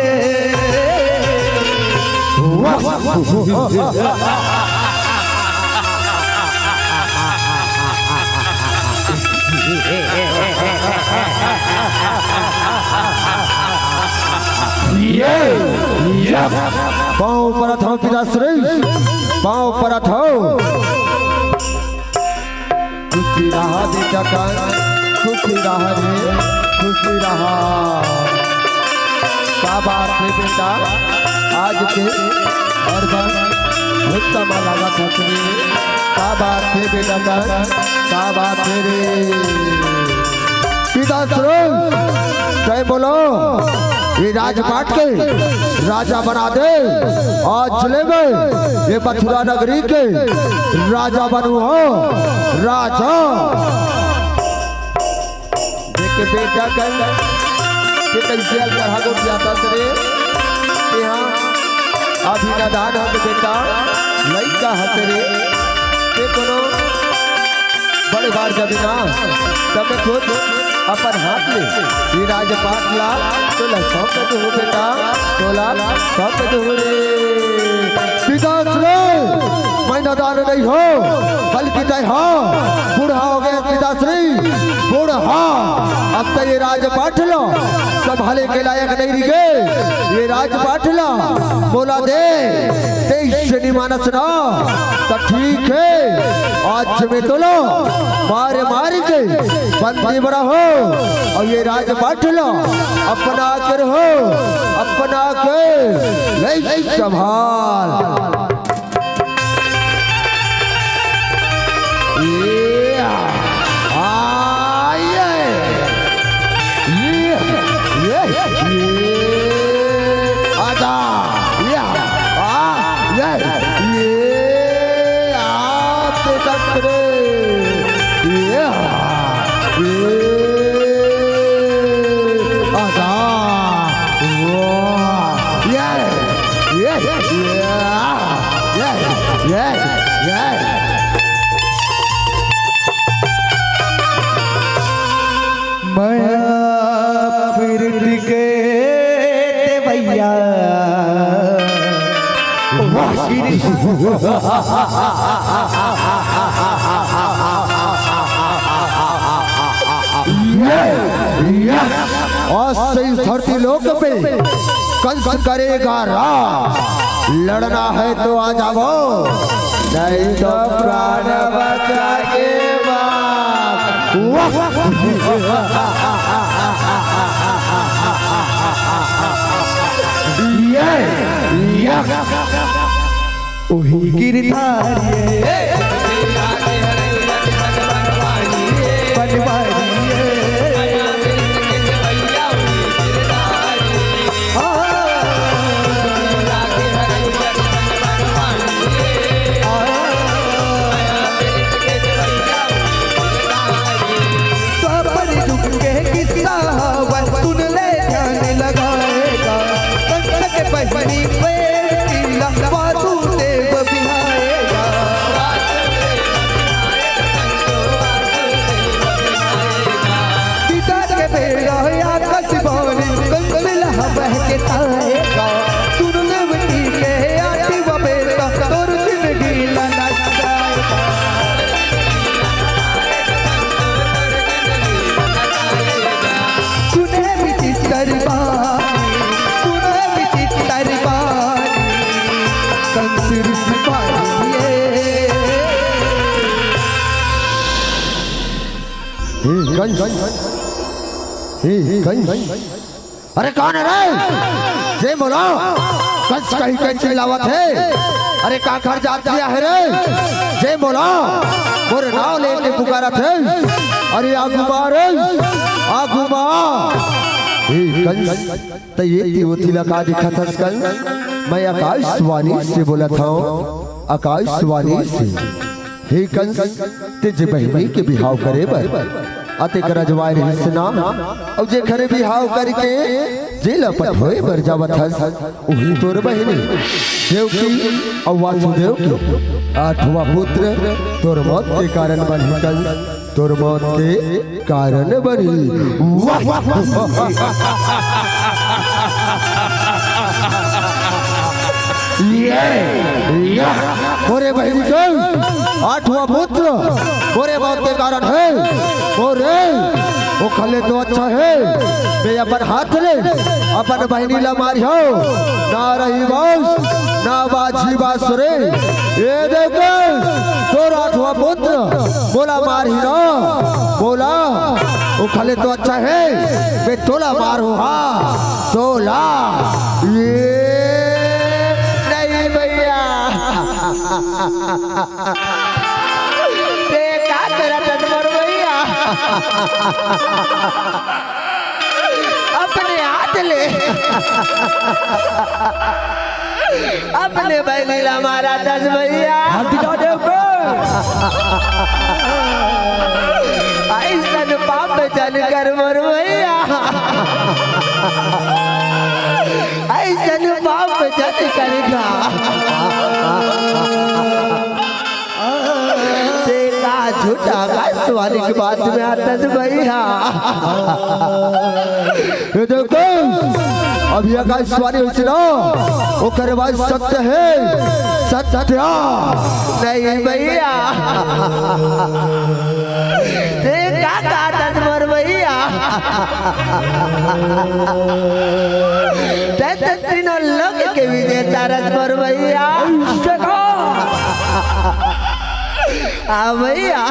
ये, ये। पाँव परत हँव पिताश्री, पाँव परत हँव। खुशी रहा बेटा का, खुशी रहा रे, खुशी रहा। का बात हे बेटा, आज के हरदम गुस्सा में लागत हस रे। का बात हे बेटा का, का बात हे रे? पिताश्री, तैं बोलो, ये राजपाट के राजा बना दे। आज ले मैं ये मथुरा नगरी के राजा बनहूँ हो, राजा। देख के बेटा कल के कैसे अलगरहा गोठियाथस रे। तें हा अभी नदान हस बेटा, लइका हस रे। तें कोनो बड़े बार जबे ना, तब मैं खुद अपन हाथ ले ये राजपाट ला तोला सौंप देहूँ बेटा, तोला सौंप देहूँ रे। पिताश्री, मैं नदान नहीं हँव, बल्कि तैं हा बूढ़ा हो गे पिताश्री, बूढ़ा। अब तैं ये राजपाट ला संभाले के लायक नहीं रहि गे। ये राजपाट ला मोला दे, तें अइसे नइ मानस ना, त ठीक हे, आज मैं तोला मार मार के बंदी बनाहूँ अउ ये राजपाट ला अपना के रहो, अपना के ले संभाल। ये, आ, ये, ये, ये, ये, आजा, या, आ, ये, ये, आ, तो सत्रे, ये, ये, आजा, वाह, ये, ये, ये, आ। ये, ये, ये। मया पीरित के देवैया। वाह। ये, ये। आज से इस धरती लोक पे कंस करेगा राज। लड़ना है तो आ जाओ, नहीं तो प्राण बचा के बाप। वाह! ये, ये। ओही गिरधारी ए, बनवारी ए। आ, आ, द्वापर युग के किस्सा हवय, सुन ले ध्यान लगाए गा। कंस के बहिनी बेटी ला वासुदेव बिहाए गा। हे कंस, हे कंस, अरे कौन है रे? जय बोला। कंस कहि के चिल्लावत हे। अरे काखर जात किया है रे? जय बोला। मोर नाव लेके पुकारत हे। अरे आगू मा रे, आगू मा। हे कंस, त ये तिवोती ला का दिखत हस कंस? मैं आकाशवाणी से बोलत हंव, आकाशवाणी से। हे कंस, तें जे बहिनी के बिहाव करे बर अतेक रजवाय रहिस ना, अउ जेखरे बिहाव करके जेला पठोय बर जावत हस, उही तोर बहिनी देवकी अउ वासुदेव के आठवां पुत्र तोर मौत के कारण बनही कंस, तोर मौत के कारण बनही। वाह, वाह, वाह, वाह। ये, या, मोरे बहिनी के आठवां पुत्र मोरे मौत के कारण हे। मोरे, ओखर ले तो अच्छा हे मैं अपन हाथ ले अपन बहिनी ला मारिहंव। ना रही बांस, ना बाजही बांसुरी। ये देख, तोर आठवां पुत्र मोला मारही ना, मोला। ओखर ले तो अच्छा हे मैं तोला मारहूं, हां, तोला। ये नहीं भैया, तें का करत हस मोर भैया? अपने हाथ ले अपने बहिनी ला मारत हस भैया। हट जा देवकी। अइसन पाप झन कर मोर भैया, अइसन पाप झन कर गा। तें का झूठा आकाशवाणी के बात में आत हस भैया। ये देखो, अभी आकाशवाणी होइस ना, ओकर बाद सत्य हे, सत्य नहीं भैया। तें का कहत हस मोर भैया? तें तो तीनों लोक के विजेता हस मोर भैया। अइसे का? हां भैया,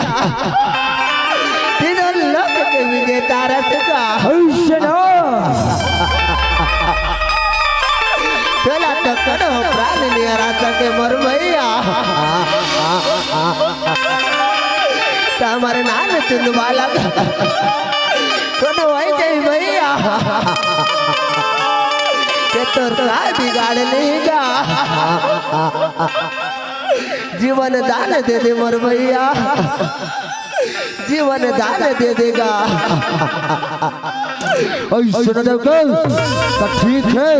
तीनों लोक के विजेता हस गा। अइसे ना। तोला तो कोनो प्राणी नइ हरा सके मोर भैया। त हमर नानचुन बालक कोनो होई जाही भैया, तें तोर का बिगाड़ लेही गा। जीवन दान दे दे मोर भैया, जीवन दान दे दे गा। अइसन देवकी, त ठीक हे,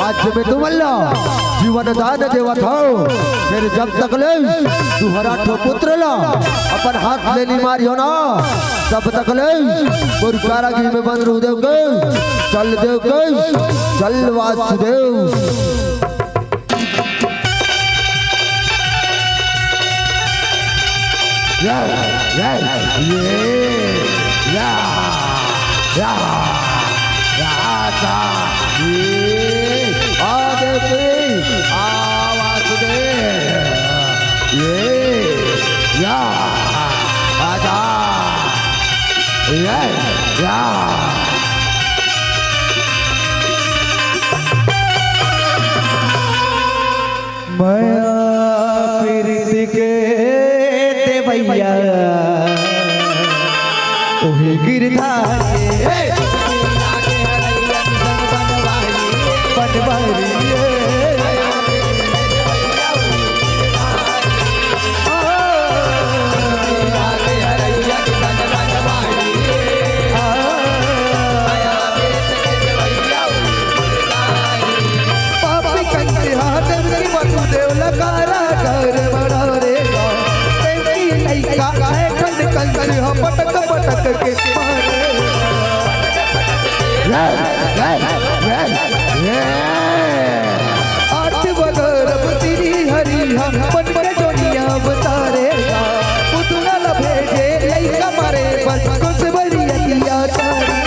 आज मैं तुमन ला जीवन दान देवत हंव, फेर जब तक ले तुंहर आठों पुत्र ला अपन हाथ ले नइ मारिहंव ना, तब तक ले मोर कारागृह में बंद रहू देवकी। चल देवकी, चल वासुदेव। या, या, ये, या, या, या, ता, ये, आ देवकी, आ वासुदेव, ये, या, आजा, ये, या। मया पीरित के देवइया, ओही गिरधारी, हे! बनवारी, हे! पापी कंस हा देवकी वासुदेव ला कारागार में डारे गा। देवकी लइका आय खंड कंस हा पटक पटक के मारे। आठ बगर श्री हरि हा मन के जोनिया अवतारे गा। पुतना ला भेजे लइका मारे बर कंस बड़ी अत्याचारी।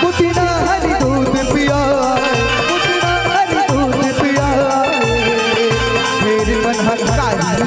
पुतना हरि दूध पिया, पुतना हरि दूध पिया। फेर मन हकारी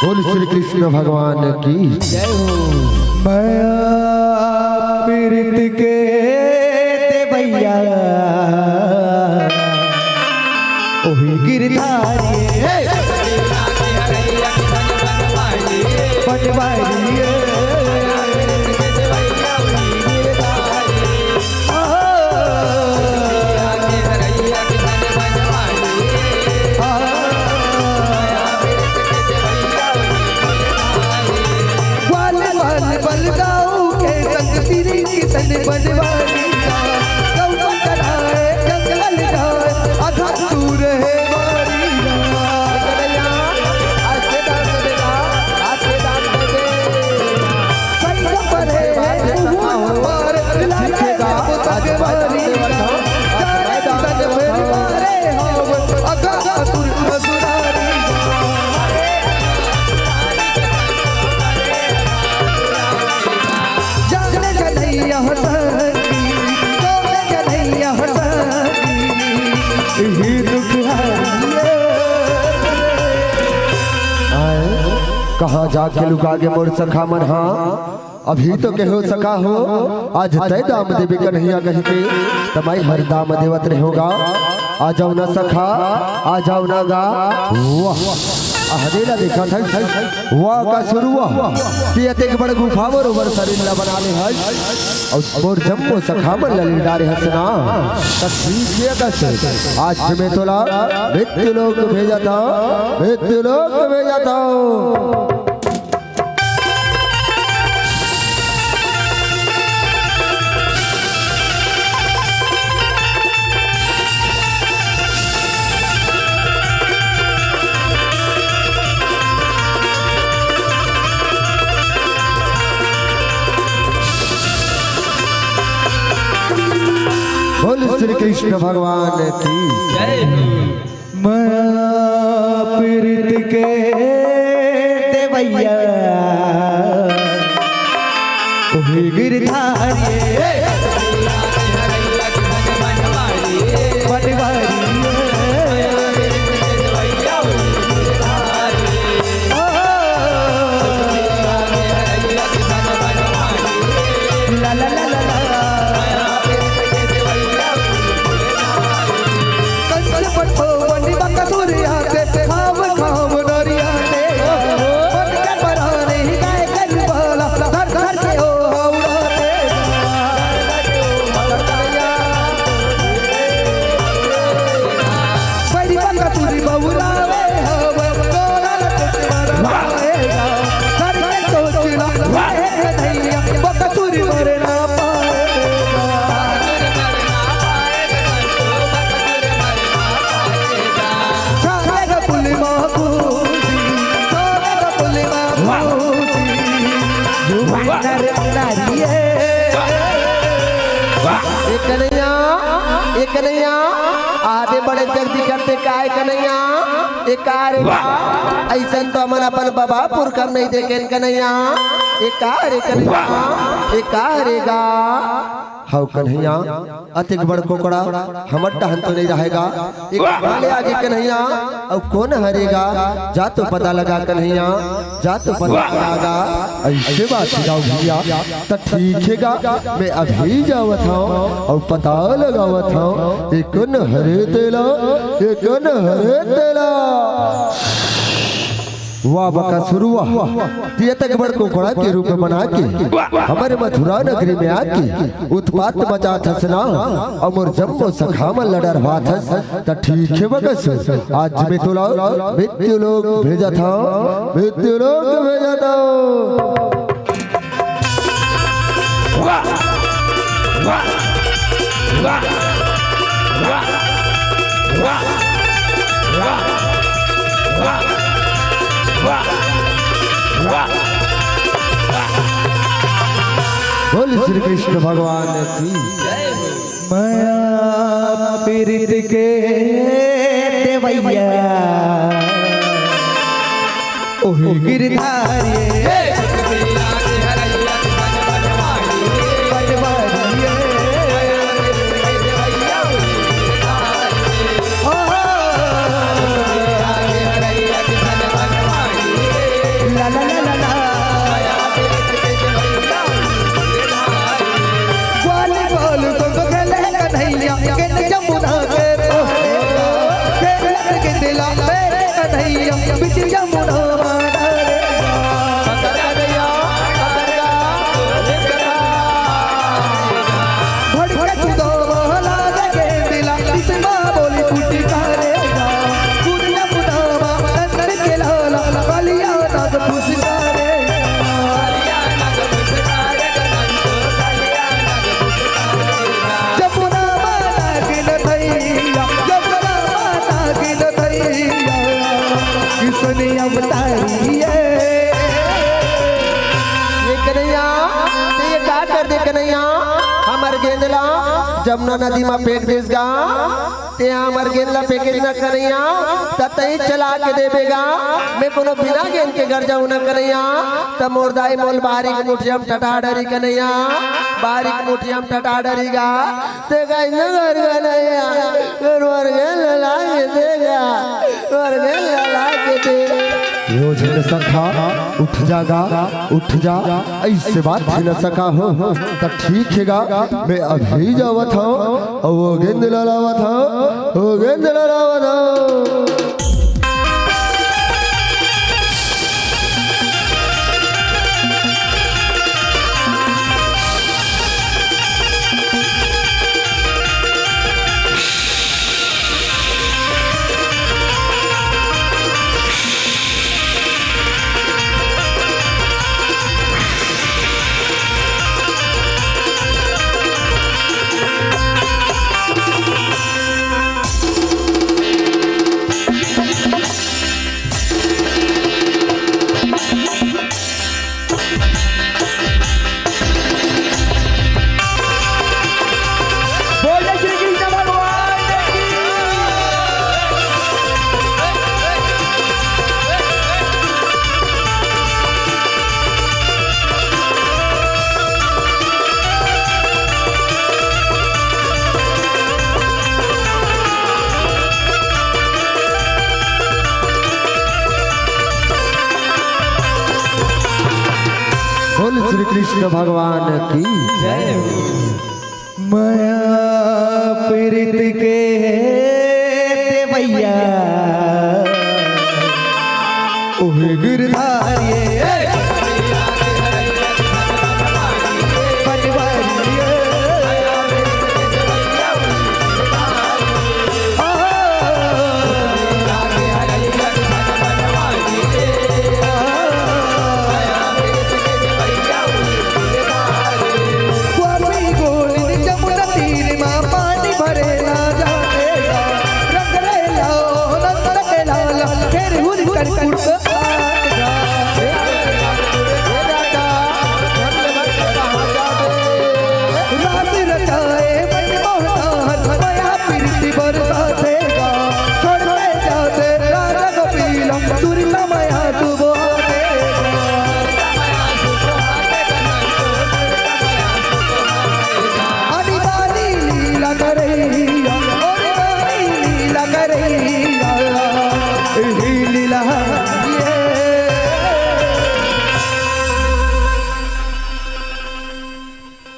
बोल श्री कृष्ण भगवान की। जय हो। मया पीरित के देवैया, ओही गिरधारी हे। बनवारी हे। ग्वाल वाल बलगाऊ के संग श्री किशन बनवारी का। गौ चराए जंगल जाए, अघा सूर हे बारी का। आए, कहाँ जाके लुका गे मोर सखा मन हा? अभी तो कहो सखा हो, आज तय दाम देबे कन्हैया कहिके, त मैं हर दाम देवत रहों गा। आ जाओ ना सखा, आ जाओ ना गा। वाह, अहरे ला देखा था, वाह का शुरू हुआ। कि अतेक बड़ गुफा बरोबर शरीर ला बना ले है। अउ मोर जम्मो सखा मन ला लिल डारे हस ना। त ठीक हे कस, आज मैं तोला मृत्यु लोक भेजत हौं, मृत्यु लोक भेजत हौं। बोल श्री कृष्ण भगवान की। जय हो। मया पीरित के देवैया, ओही गिरधारी हे। बनवारी हे। ओ। ला ला ला ला ला। कंस पठो बनी बकसुरिया के, खाम खाम नरिया के। मन के परानी गाय के बाला, धर धर के ओ उड़ाते। बड़ी बकसुरी बहुरावे हवे, तोरा ला कुछ मरवाएगा। करके सोच ला, हे कन्हैया, बकसुरी मरना पाएगा। सारे ग पुल माँ पूजी, सारे ग पुल माँ पूजी। वाह। नर नारी हे। वाह। ए कन्हैया, ए कन्हैया, आदे बड़े जल्दी करते काय कन्हैया, ए का रे वाह। अइसन तो हमन अपन बबा पुरखा म नइ देखेन कन्हैया, ए का रे कन्हैया, वाह। ए का रे गा। हव कन्हैया, अतेक बड़ कोकड़ा हमर डहन तो नइ रहय गा। एक वाह। कहाँ ले आगे कन्हैया, अउ कोन हरे गा? जा तो पता लगा कन्हैया, जा तो पता वाह। लगा गा। अइसे बात हे गा भइया, त ठीक हे गा, मैं अभी जावत हौं अउ पता लगावत हौं, ए कोन हरे तेला, ए कोन हरे तेला। वाह बकासुर वाह, तैं अतेक बड़ कोकड़ा के रूप बना के हमर मथुरा नगरी में आके उत्पात मचात हस ना, अउ मोर जम्मो सखा मन ला डरवात हस, त ठीक हे बकासुर, आज मैं तोला मृत्यु लोक भेजत हौं, मृत्यु लोक भेजत हौं। वाह! वाह! बोल श्री कृष्ण भगवान की। मया पीरित के देवैया। ओही गिरधारी हे। बनवारी हे। ओ हो। गेंद ला जमुना नदी म फेंक देस गा, तेहा हमर गेंद ला फेंके न कन्हैया, त तही चला के देबे गा। मैं कोनो बिना गेंद के घर जाऊं न कन्हैया, त मोर दाई मोल बारी के मुठिया म टटा डरी कन्हैया, बारी के मुठिया म टटा डरी गा। ते कइसे घर कन्हैया, मोर गेंद ला लाके दे गा, मोर गेंद ला लाके दे। यो झन सखा, उठ जा गा, उठ जा, अइसे बात ही न सखा हो। त ठीक हे गा, मैं अभी जावत हंव, अउ वो गेंद ला लावत हंव, वो गेंद ला लावत हंव। बोल जय श्री कृष्ण भगवान की। बोल श्री कृष्ण भगवान की जय। मया पीरित के देवैया, ओह गिरधारिये, बनवारिये।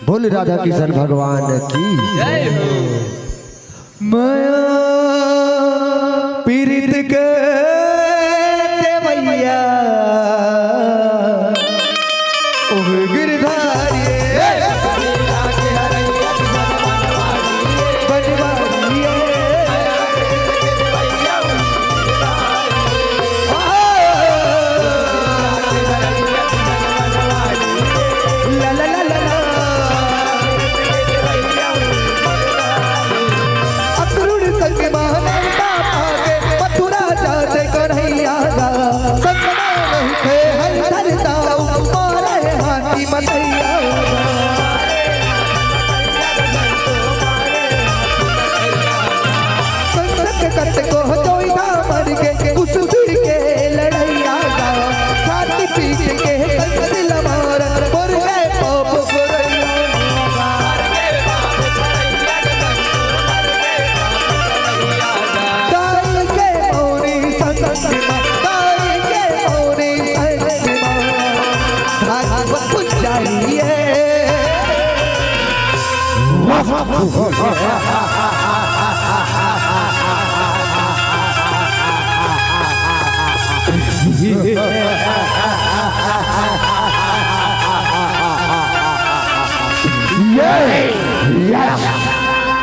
बोल राधा किशन भगवान की। मया पीरित के देवैया, ओह गिरधारिये, बनवारिये।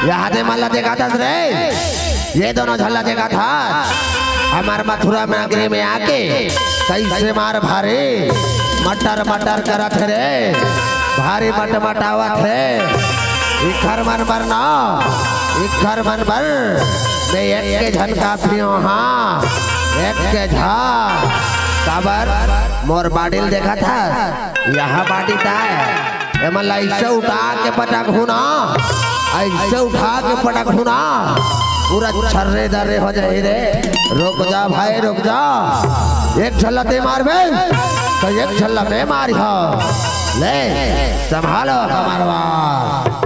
ये दे मन ला देखत हस रे, ये दोनों झन ला देखत हस। हमर मथुरा नगरी में आके कइसे मार भारी मटर मटर करत हे रे, भारी मटमटावत हे। इखर मन बर ना, इखर मन बर मैं एक के झन काफी हंव, एक के झन। काबर मोर body ल देखत हस, यहा body ताय। एमन ला ऐसे उठा के पटक हूँ ना, ऐसे उठा के पटक हूँ ना, पूरा छर्रे दर्रे हो जाही रे। रुक जा भाई, रुक जा। एक झल्ला ते मारबे, त एक झल्ला मैं मारिहौं। ले, संभालो हमर वार।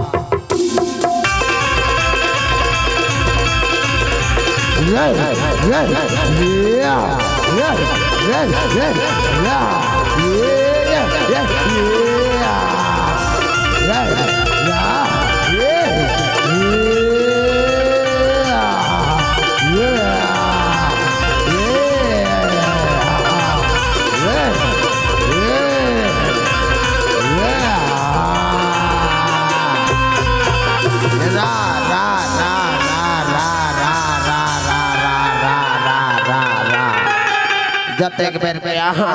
जतेक बेर के आहा,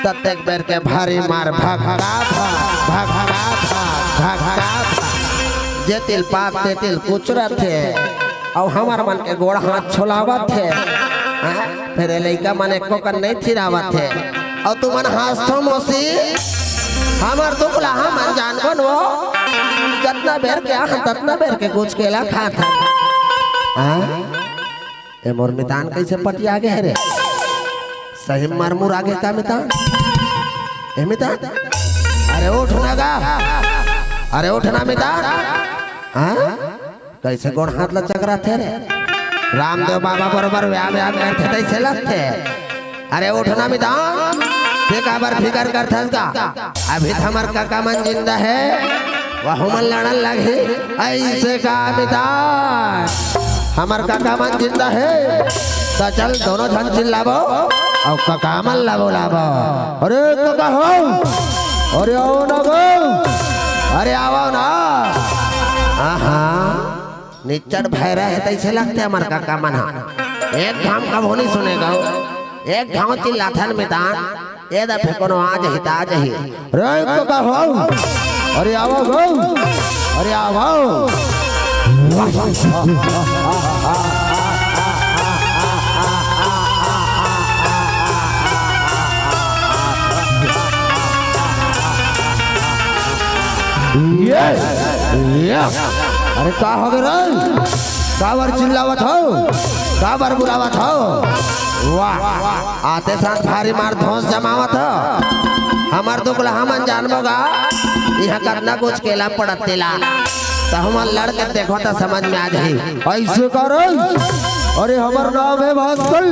ततेक बेर के भारी मार भक्का भक, भक्का भक, भक्का भक। जेतिल पाप तेतिल कुचरत हे, अउ हमर मन के गोड़ हाथ छोलावत हे। हाँ? फेर ए लइका मन एको कन नइ थिरावत हे। अउ तुमन हाँसथो मौसी, हमर दुख ला हमन जानबो न वो। जतना बेर के आहा, ततना बेर के कुचकेला खात हन। हाँ? ए मोर मितान कइसे पटिया गे हे रे? सही म मरमुरा गे का मितान? ए मितान? अरे उठ ना गा। अरे उठ ना मितान। हाँ? कइसे गोड़ हाथ ला चकराथे रे? रामदेव बाबा बरोबर व्यायाम व्यायाम करथे तइसे लगथे। अरे उठ ना मितान। ते काबर फिकर करथस गा? अभी त हमर कका मन जिंदा हे। वहू मन लड़न लगही, अइसे का मितान? हमर कका मन जिंदा हे, त चल दोनों झन चिल्लाबो, अउ कका मन ला बोलाबो। अरे कका हो, अरे आओ ना गो, अरे आओ ना। आहा, निच्चट भैरा हे तइसे लगथे हमर कका मन हा। एक घांव कभू नइ सुने गो, एक घांव चिल्लाथन मितान। ए दफे कोनो आ जही त आ जही। रे कका हो, अरे आवो गो, अरे आवो। ये, ये। अरे का हो गे रे? काबर चिल्लावत हो? काबर बुलावत हो? वाह, आते साथ भारी मार धोंस जमावत हो। हमर दुख ला हमन जानबो गा, इहाँ कतना कुचकेला पड़त तेला। त हमन लड़ के देखो त समझ में आ जाही। अइसे का रे? अरे हमर नाम हे भास्कर,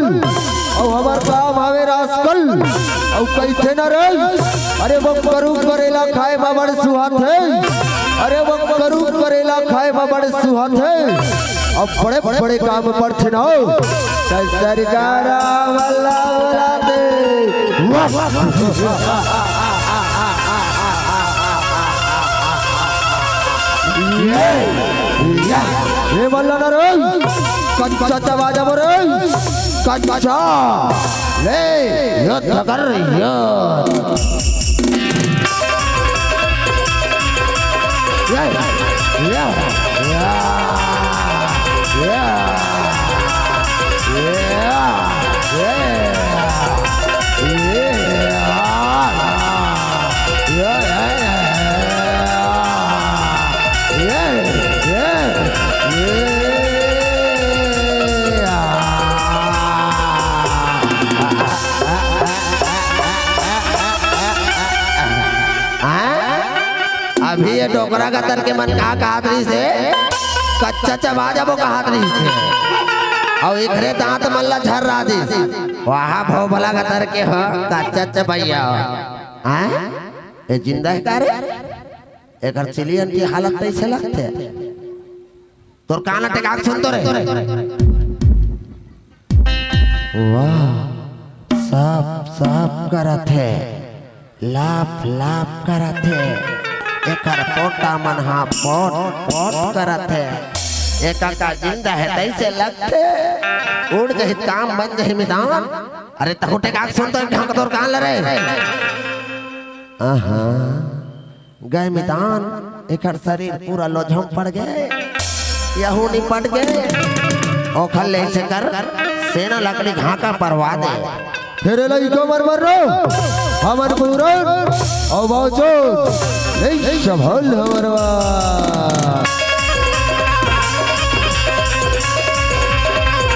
अउ हमर काम हवे रास्कल, अउ कहिथे न रे, अरे वो करू करेला खाए मा बड़ सुहाथे, अरे वो करू करेला खाए मा बड़ सुहाथे। अब बड़े बड़े काम पड़थे न हो, त सरकारा वाला वाला दे। वाह, वाह, वाह, वाह। ये, ये, ये वाला ना रे, कच्चा चबा जाबो रे, कच्चा। ले, युद्ध कर, युद्ध। ये, ये, ये, ये, ये, ये, ये, ये, ये, ये, ये, ये, ये, ये, ये, आ। हाँ? अभी ये डोकरा गतर के मन का कहत रहिस हे? कच्चा चबा जाबो कहत रहिस हे। अउ एखरे दांत मन ला झर्रा दिस। वाह भोभला गतर के हो, कच्चा चबइया हो। हाँ? ये जिंदा हे का रे? एकर चिलियन के हालत तइसे लगथे। तोर कान ला टेका के सुन तो रे। वाह, साफ साफ करत हे, लाफ लाफ करत हे। एकर पोटा मन हा पोट पोट करत हे। एका का जिंदा हे तइसे लगथे। उड़ जही त काम बन जही मितान। अरे तहूँ टेका के सुन तो एक ढंग तोर कान ला रे। आहा। गय मितान, एकर शरीर पूरा लोझम पड़ गे, यहू निपट गे। ओखर ले से कर, सेना लकड़ी घाका परवा दे। फेर लइका मर मर रो, हमर पूरन, अउ बाचो, ए, सबल हमरवा।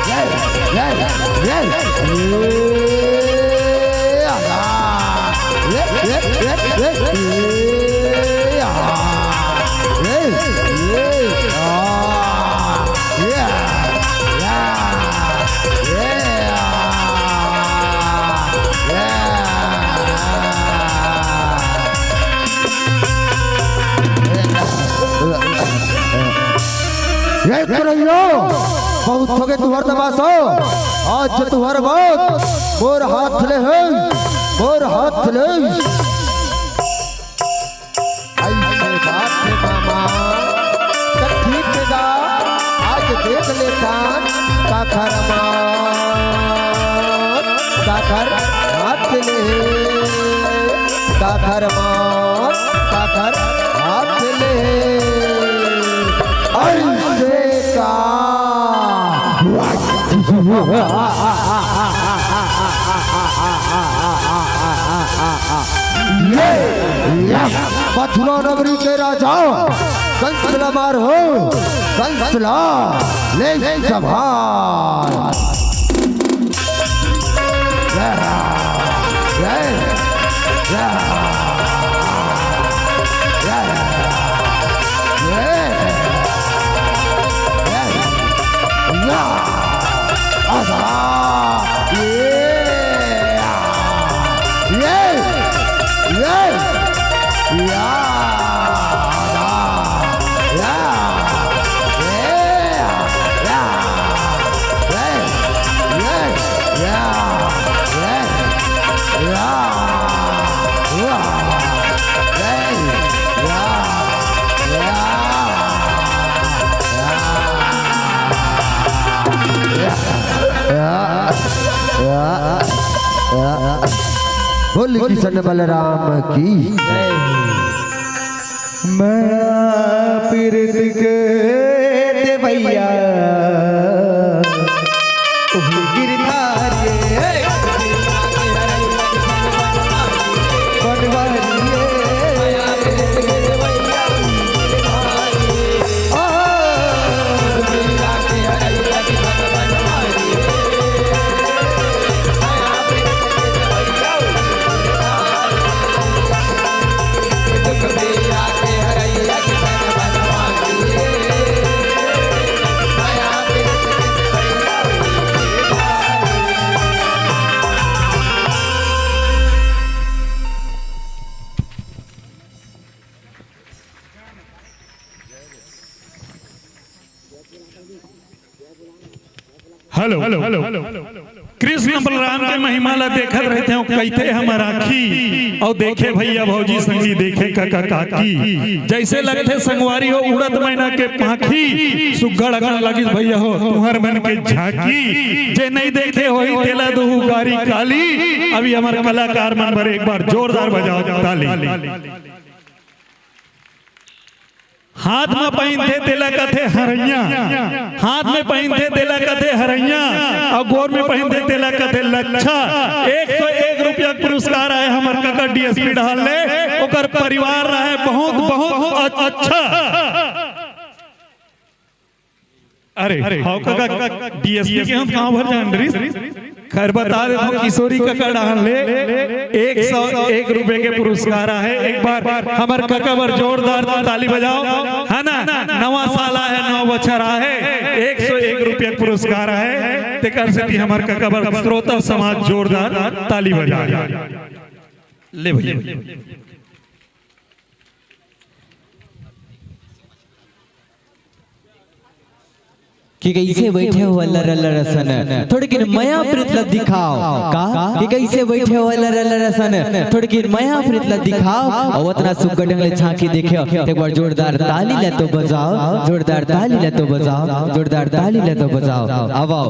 ये, ये, ये, ये, आहा। ये, ये, ये, ये, ये, आहा। ये, ये, आ, ये, या, ये, आ, ये, आ। ये करैयो, बहुत हो गए तुहर तमाशा। आज तुहर बात मोर हाथ ले है, मोर हाथ ले। ऐसे बात है मामा, त ठीक है गा, आज देख लेता काखर मात, काखर हाथ ले, काखर मात, काखर हाथ ले। ऐसे का ये, ये मथुरा नगरी के राजा कंस ला मार हो, कंस ला ले सभार। ये, ये, ये, ये, ये, ये, या, आजा, ये, ये, ये, या, आजा, या, ये, या, ये, ये, या, ये, या, या, ये, या, या। बोल किशन बलराम की। मैं पीरित के Devaiah, Girdhari Banwari. Hello, hello, hello. Krishna Balram के महिमा ला देखत रहिथे, कहिथे हमर आँखी, अउ देखे भइया भौजी संगी, देखे कका काकी, जइसे लगथे संगवारी हो उड़त मैना के पाँखी। सुग्घड़ अकन लगिस भइया हो तुँहर मन के झांकी, जे नइ देखे होही तेला दुहू गारी काली। अभी हमर कलाकार मन बर एक बार जोरदार बजाओ ताली। हाथ म पहिनथे तेला कथे हरैया, हाथ म पहिनथे तेला कथे हरैया, अउ गोर म पहिनथे तेला कथे लच्छा। एक सौ एक रुपया पुरस्कार आय हमर कका डीएसपी डहार ले, ओकर परिवार रहय बहुत, बहुत अ-, अच्छा। अरे, हव कका, डीएसपी के हम कहाँ भर जान रहिस? खैर, बता देथंव, किशोरी कका डहार ले एक सौ एक रुपये के पुरस्कार आहे। एक बार हमर कका बर जोरदार ताली बजाओ, है ना? नवा साल आहे, नवा बछर आहे, एक सौ एक रुपये के पुरस्कार आहे, तेकर सेती हमर कका बर श्रोता समाज जोरदार ताली बजाए। ले भैया। कि कइसे बइठे हो अल्लर अल्लर असन, थोड़किन मया प्रीत ल दिखाव। का? कि कइसे बइठे हो अल्लर अल्लर असन, थोड़किन मया प्रीत ल दिखाव। अउ अतना सुग्घर ढंग ले झांकी देखे हो, त एक बार जोरदार ताली ल तो बजाव, जोरदार ताली ल तो बजाव, जोरदार ताली ल तो बजाव। आवा,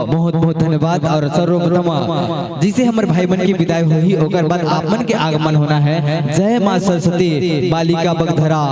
बहुत बहुत धन्यवाद। अउ सर्वप्रथम जइसे हमर भाई मन के बिदाई होही, ओकर बाद आप मन के आगमन होना हे। जय माँ सरस्वती, बालिका बगधरा,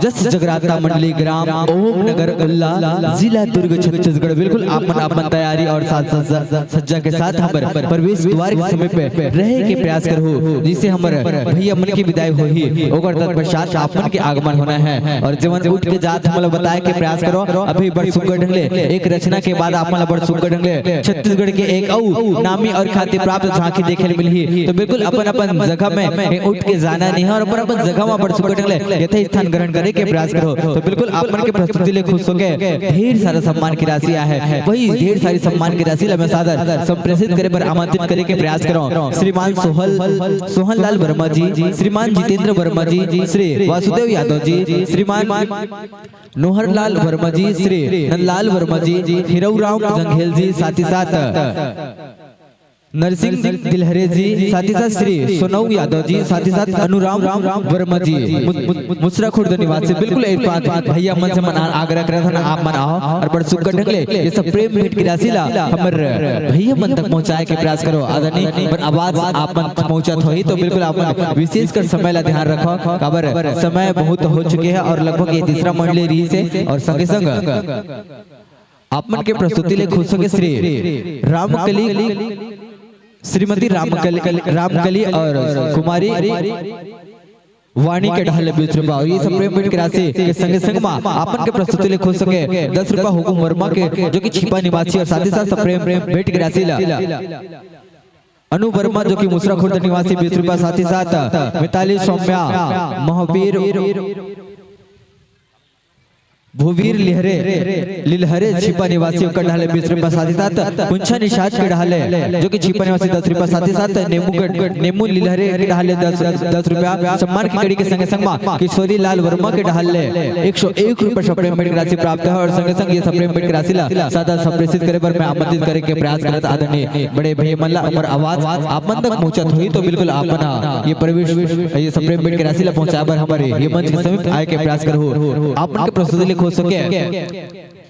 जस जगराता मंडली, ग्राम ओम नगर उल्ला, जिला दुर्ग, छत्तीसगढ़। बिल्कुल आप मन अपन तैयारी और साज सज्जा, सज्जा के साथ हमर प्रवेश द्वार के समीप रहे के प्रयास करहू, जिससे हमर भैया मन के विदाई होही। ओकर तत्पश्चात आप मन के आगमन होना है। और जेमन उठ के जात, हमला बताए के प्रयास करो। अभी बड़ सुग्घर ढंग ले एक रचना के बाद आप मन ला बड़ सुग्घर ढंग ले छत्तीसगढ़ के एक अउ नामी और ख्याति प्राप्त झांकी देखे ल मिलही। तो बिल्कुल अपन अपन जगह में उठ के जाना नहीं है और अपन अपन जगह में बड़ सुग्घर ढंग ले यथास्थान ग्रहण करे के प्रयास करो। तो बिल्कुल आप मन के प्रस्तुति ले खुश होके ढेर सारा सम्मान की राशि आए है, वही ढेर सारी सम्मान की राशि ला मैं सादर संप्रेषित करे बर आमंत्रित करे के प्रयास करो। श्रीमान सोहल, सोहन लाल वर्मा जी, श्रीमान जितेंद्र वर्मा जी, श्री वासुदेव यादव जी, श्रीमान नोहरलाल वर्मा जी, श्री नंदलाल वर्मा जी, हिरौराम जंघेल जी, साथ ही साथ नरसिंह दिलहरे जी, साथ ही साथ श्री सोनऊ यादव जी, साथ ही साथ अनुराम वर्मा जी, मु-, मु-, मुसरा खुर्द निवासी। बिल्कुल एक बात भैया मन से मन आ-, आग्रह करत हन, आप मन आओ और बड़ सुग्घर ढंग ले ये सब प्रेम भेंट की राशि ला हमर भैया मन तक पहुंचाए के प्रयास करो। आदरणीय, पर आवाज आप मन तक पहुंचत होही तो बिल्कुल आप मन विशेषकर समय ला ध्यान रखो, काबर समय बहुत हो चुके हैं और लगभग ये तीसरा मंडली रही से और संगे संग आप मन के प्रस्तुति ले खुश होके श्री रामकली, श्रीमती रामकली, रामकली और कुमारी वाणी के ढाले बीस रुपया और ये सब प्रेम भेंट की राशि के संगे संग मा आप मन के प्रस्तुति ले खुश होके दस रुपया हुकुम वर्मा के, जो कि छिपा निवासी, और साथ ही साथ सब प्रेम भेंट की राशि ला अनु वर्मा जो कि मुसरा खुर्द निवासी बीस रुपया, साथ ही साथ मिताली सौम्या महावीर भूवीर लिहरे, लिलहरे छिपा निवासी ओकर ढाले बीस रुपया, साथ ही साथ पुंछा निषाद के ढाले जो कि छिपा निवासी दस रुपया, साथ ही साथ नेमू के, नेमू लिलहरे के ढाले दस, दस रुपया, सम्मान की कड़ी के संगे संग मा किशोरी लाल वर्मा के ढाले एक सौ एक रुपया सब प्रेम भेंट की राशि प्राप्त है और संगे संग ये सब प्रेम भेंट की राशि ला सादा संप्रेषित करे बर मैं आमंत्रित करे के प्रयास करत आदरणीय बड़े भैया मन ला। हमर आवाज आप मन तक पहुंचत होही तो बिल्कुल आप मन हा ये प्रवेश, ये सब प्रेम भेंट की राशि ला पहुंचाए बर हमर ये मंच के समीप आए के प्रयास करहू। आप मन के प्रस्तुति ले खुश होके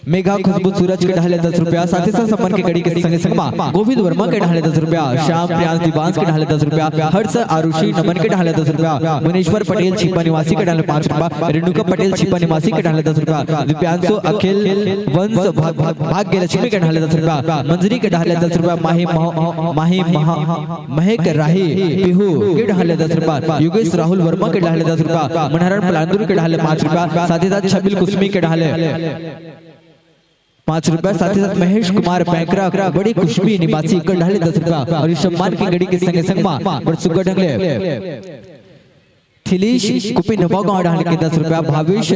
मेघा खुशबू सूरज के ढाले दस रुपया, साथ ही साथ सम्मान के कड़ी के संगे संग मा गोविंद वर्मा के ढाले दस रुपया, श्याम प्रियांश दिवांश के ढाले दस रुपया, हर्ष आरुषि नमन के ढाले दस रुपया, मुनीश्वर पटेल छिपा निवासी के ढाले पाँच रुपया, रेणुका पटेल छिपा निवासी के ढाले दस रुपया, दिव्यांशु अखिल वंश भाग-, भाग-, भाग्य लक्ष्मी के ढाले दस रुपया, मंजरी के ढाले दस रुपया, माही मह-, माही मह-, महक राही पीहू के ढाले दस रुपया, योगेश राहुल वर्मा के ढाले दस रुपया, मनहरन पलांदुर के ढाले पाँच रुपया, साथ ही साथ छबिल कुसमी के ढाले पाँच रुपया, साथ ही साथ महेश कुमार पैंकरा बड़ी कुसमी निवासी के ढाले दस रुपया और इस सम्मान की घड़ी के संगे संग मा बड़ सुग्घर ढंग ले थिलीश कुपी नवागांव ढाले के दस रुपया, भावेश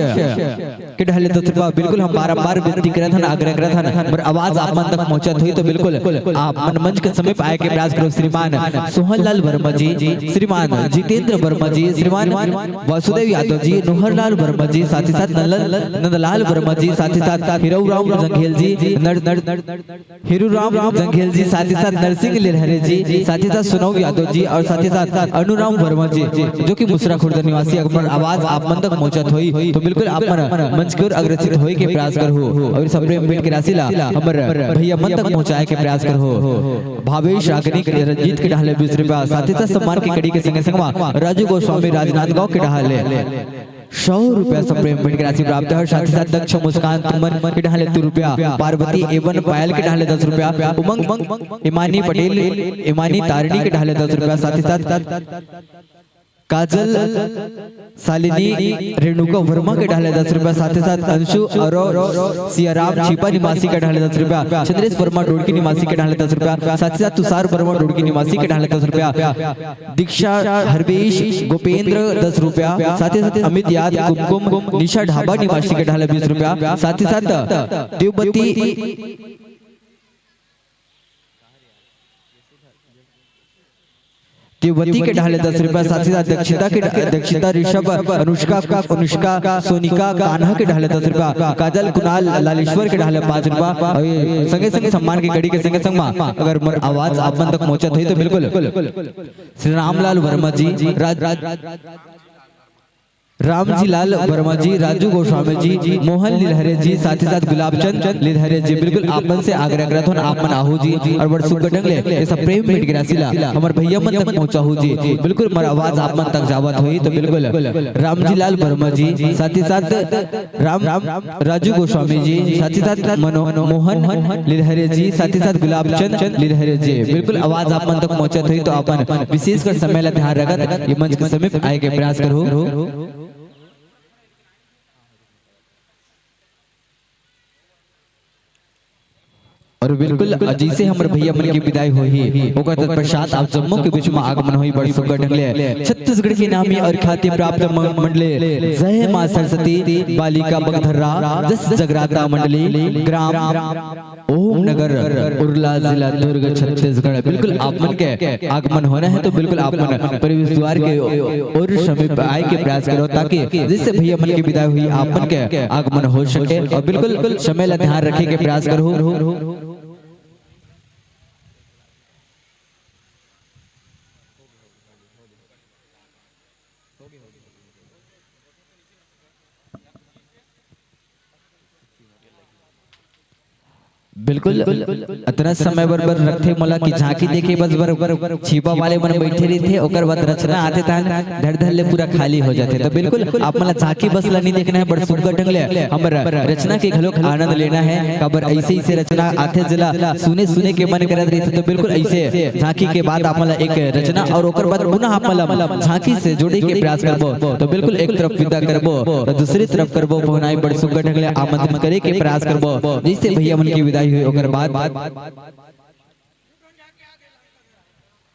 के ढाले दस रुपया। बिल्कुल हम बारंबार विनती करत हन, आग्रह करत हन, पर आवाज आप मन तक पहुंचत होही तो बिल्कुल आप मन मंच के समीप आए के प्रयास करो। श्रीमान सोहन लाल वर्मा जी, श्रीमान जितेंद्र वर्मा जी, श्रीमान वासुदेव यादव जी, नोहरलाल वर्मा जी, साथ ही साथ नंदलाल, नंदलाल वर्मा जी, साथ ही साथ हिरौराम जंघेल जी, नर, नर, हिरूराम जंघेल जी, साथ ही साथ नरसिंह लिरहरे जी, साथ ही साथ सुनव यादव जी और साथ ही साथ अनुराम वर्मा जी, जो कि मुसरा खुर्द निवासी, अगर आवाज आप मन तक पहुंचत होही तो बिल्कुल आप मन मंच की ओर अग्रसित होए के प्रयास करहू और सब प्रेम भेंट के राशि ला हमर भैया मन तक पहुंचाए के प्रयास करहू। भावेश रागनी रंजीत के ढाले बीस रुपया, साथ ही साथ सम्मान के कड़ी के संगे संग मा राजू गोस्वामी राजनांदगांव के ढाले सौ रुपया सब प्रेम भेंट के राशि प्राप्त है। साथ ही साथ दक्ष मुस्कान तुमन के ढाले दो रुपया, पार्वती एवन पायल के ढाले दस रुपया, उमंग इमानी पटेल, इमानी तारिणी के ढाले दस रुपया, साथ ही साथ काजल शालिनी रेणुका वर्मा के ढाले दस रुपया, साथ ही साथ अंशु और सियाराम छिपा निवासी के ढाले दस रुपया, चंद्रेश वर्मा डोड़की निवासी के ढाले दस रुपया, साथ ही साथ तुषार वर्मा डोड़की निवासी के ढाले दस रुपया, दीक्षा हरबीश गोपेंद्र दस रुपया, साथ ही साथ अमित याद कुमकुम निशा ढाबा निवासी के ढाले बीस रुपया, साथ ही साथ देवपति देवती के ढाले दस रुपया, साथ ही साथ दक्षिता के, दक्षिता ऋषभ, अनुष्का, अनुष्का सोनिका कान्हा के ढाले दस रुपया, काजल कुणाल लालेश्वर के ढाले पाँच रुपया। और ये संगे संगे सम्मान की घड़ी के संगे संग मा अगर मोर आवाज आप मन तक पहुंचत होही तो बिल्कुल श्री रामलाल वर्मा जी, राज, राज रामजी लाल वर्मा जी, राजू गोस्वामी जी, मोहन लिलहरे जी, साथ ही साथ गुलाब चंद लिलहरे जी, बिल्कुल आप मन से आग्रह करत हन, आप मन आहू जी और बड़ सुग्घर ढंग ले ऐसा प्रेम भेंट के राशि ला हमर भैया मन तक पहुँचाहू जी। बिल्कुल मोर आवाज आप मन तक जावत होही तो बिल्कुल रामजी लाल वर्मा जी, साथ ही साथ राम, राम, राजू गोस्वामी जी, साथ ही साथ मनो-, मोहन लिलहरे जी, साथ ही साथ गुलाब चंद लिलहरे जी, बिल्कुल आवाज आप मन तक पहुंचत होही तो अपन विशेषकर समय ला ध्यान रखत ये मंच के समीप आए के प्रयास करहू। और बिल्कुल जैसे हमर भैया मन के विदाई होही, ओकर तत्पश्चात आप जम्मो के बीच में आगमन होही बड़ सुग्घर ढंग ले। छत्तीसगढ़ के नामी और ख्याति प्राप्त म-, मंडली जय माँ सरस्वती बालिका बगधर्रा जस जगराता मंडली ग्राम ओम नगर उरला जिला दुर्ग छत्तीसगढ़। बिल्कुल आप मन के आगमन होना है तो बिल्कुल आप मन प्रवेश द्वार के ओर समीप आए के प्रयास करो ताकि जिससे भैया मन के विदाई होही आप मन के आगमन हो सके और बिल्कुल समय ला ध्यान रखे के प्रयास करहू। बिल्कुल अतना समय बर बर रखथे मोला कि झांकी देखे बस बर छिपा वाले मन बैठे रहिथे, ओकर बाद रचना आथे तहन धड़ धड़ ले पूरा खाली हो जाथे। तो बिल्कुल आप मन ला झांकी बस ला नहीं देखना है, बड़ सुग्घर ढंग ले हमर रचना के घलोक आनंद लेना है। काबर ऐसे ऐसे रचना आथे जेला सुने सुने के मन करत रहिथे। तो बिल्कुल ऐसे झांकी के बाद आप मन ला एक रचना और ओकर बाद पुनः आप मन ला झांकी से जोड़े के प्रयास करबो। तो बिल्कुल एक तरफ विदा करबो तो दूसरी तरफ करबो पहुनाई बड़ सुग्घर ढंग ले आमंत्रित करे के प्रयास करबो। जैसे भैया मन की विदाई होही ओकर बाद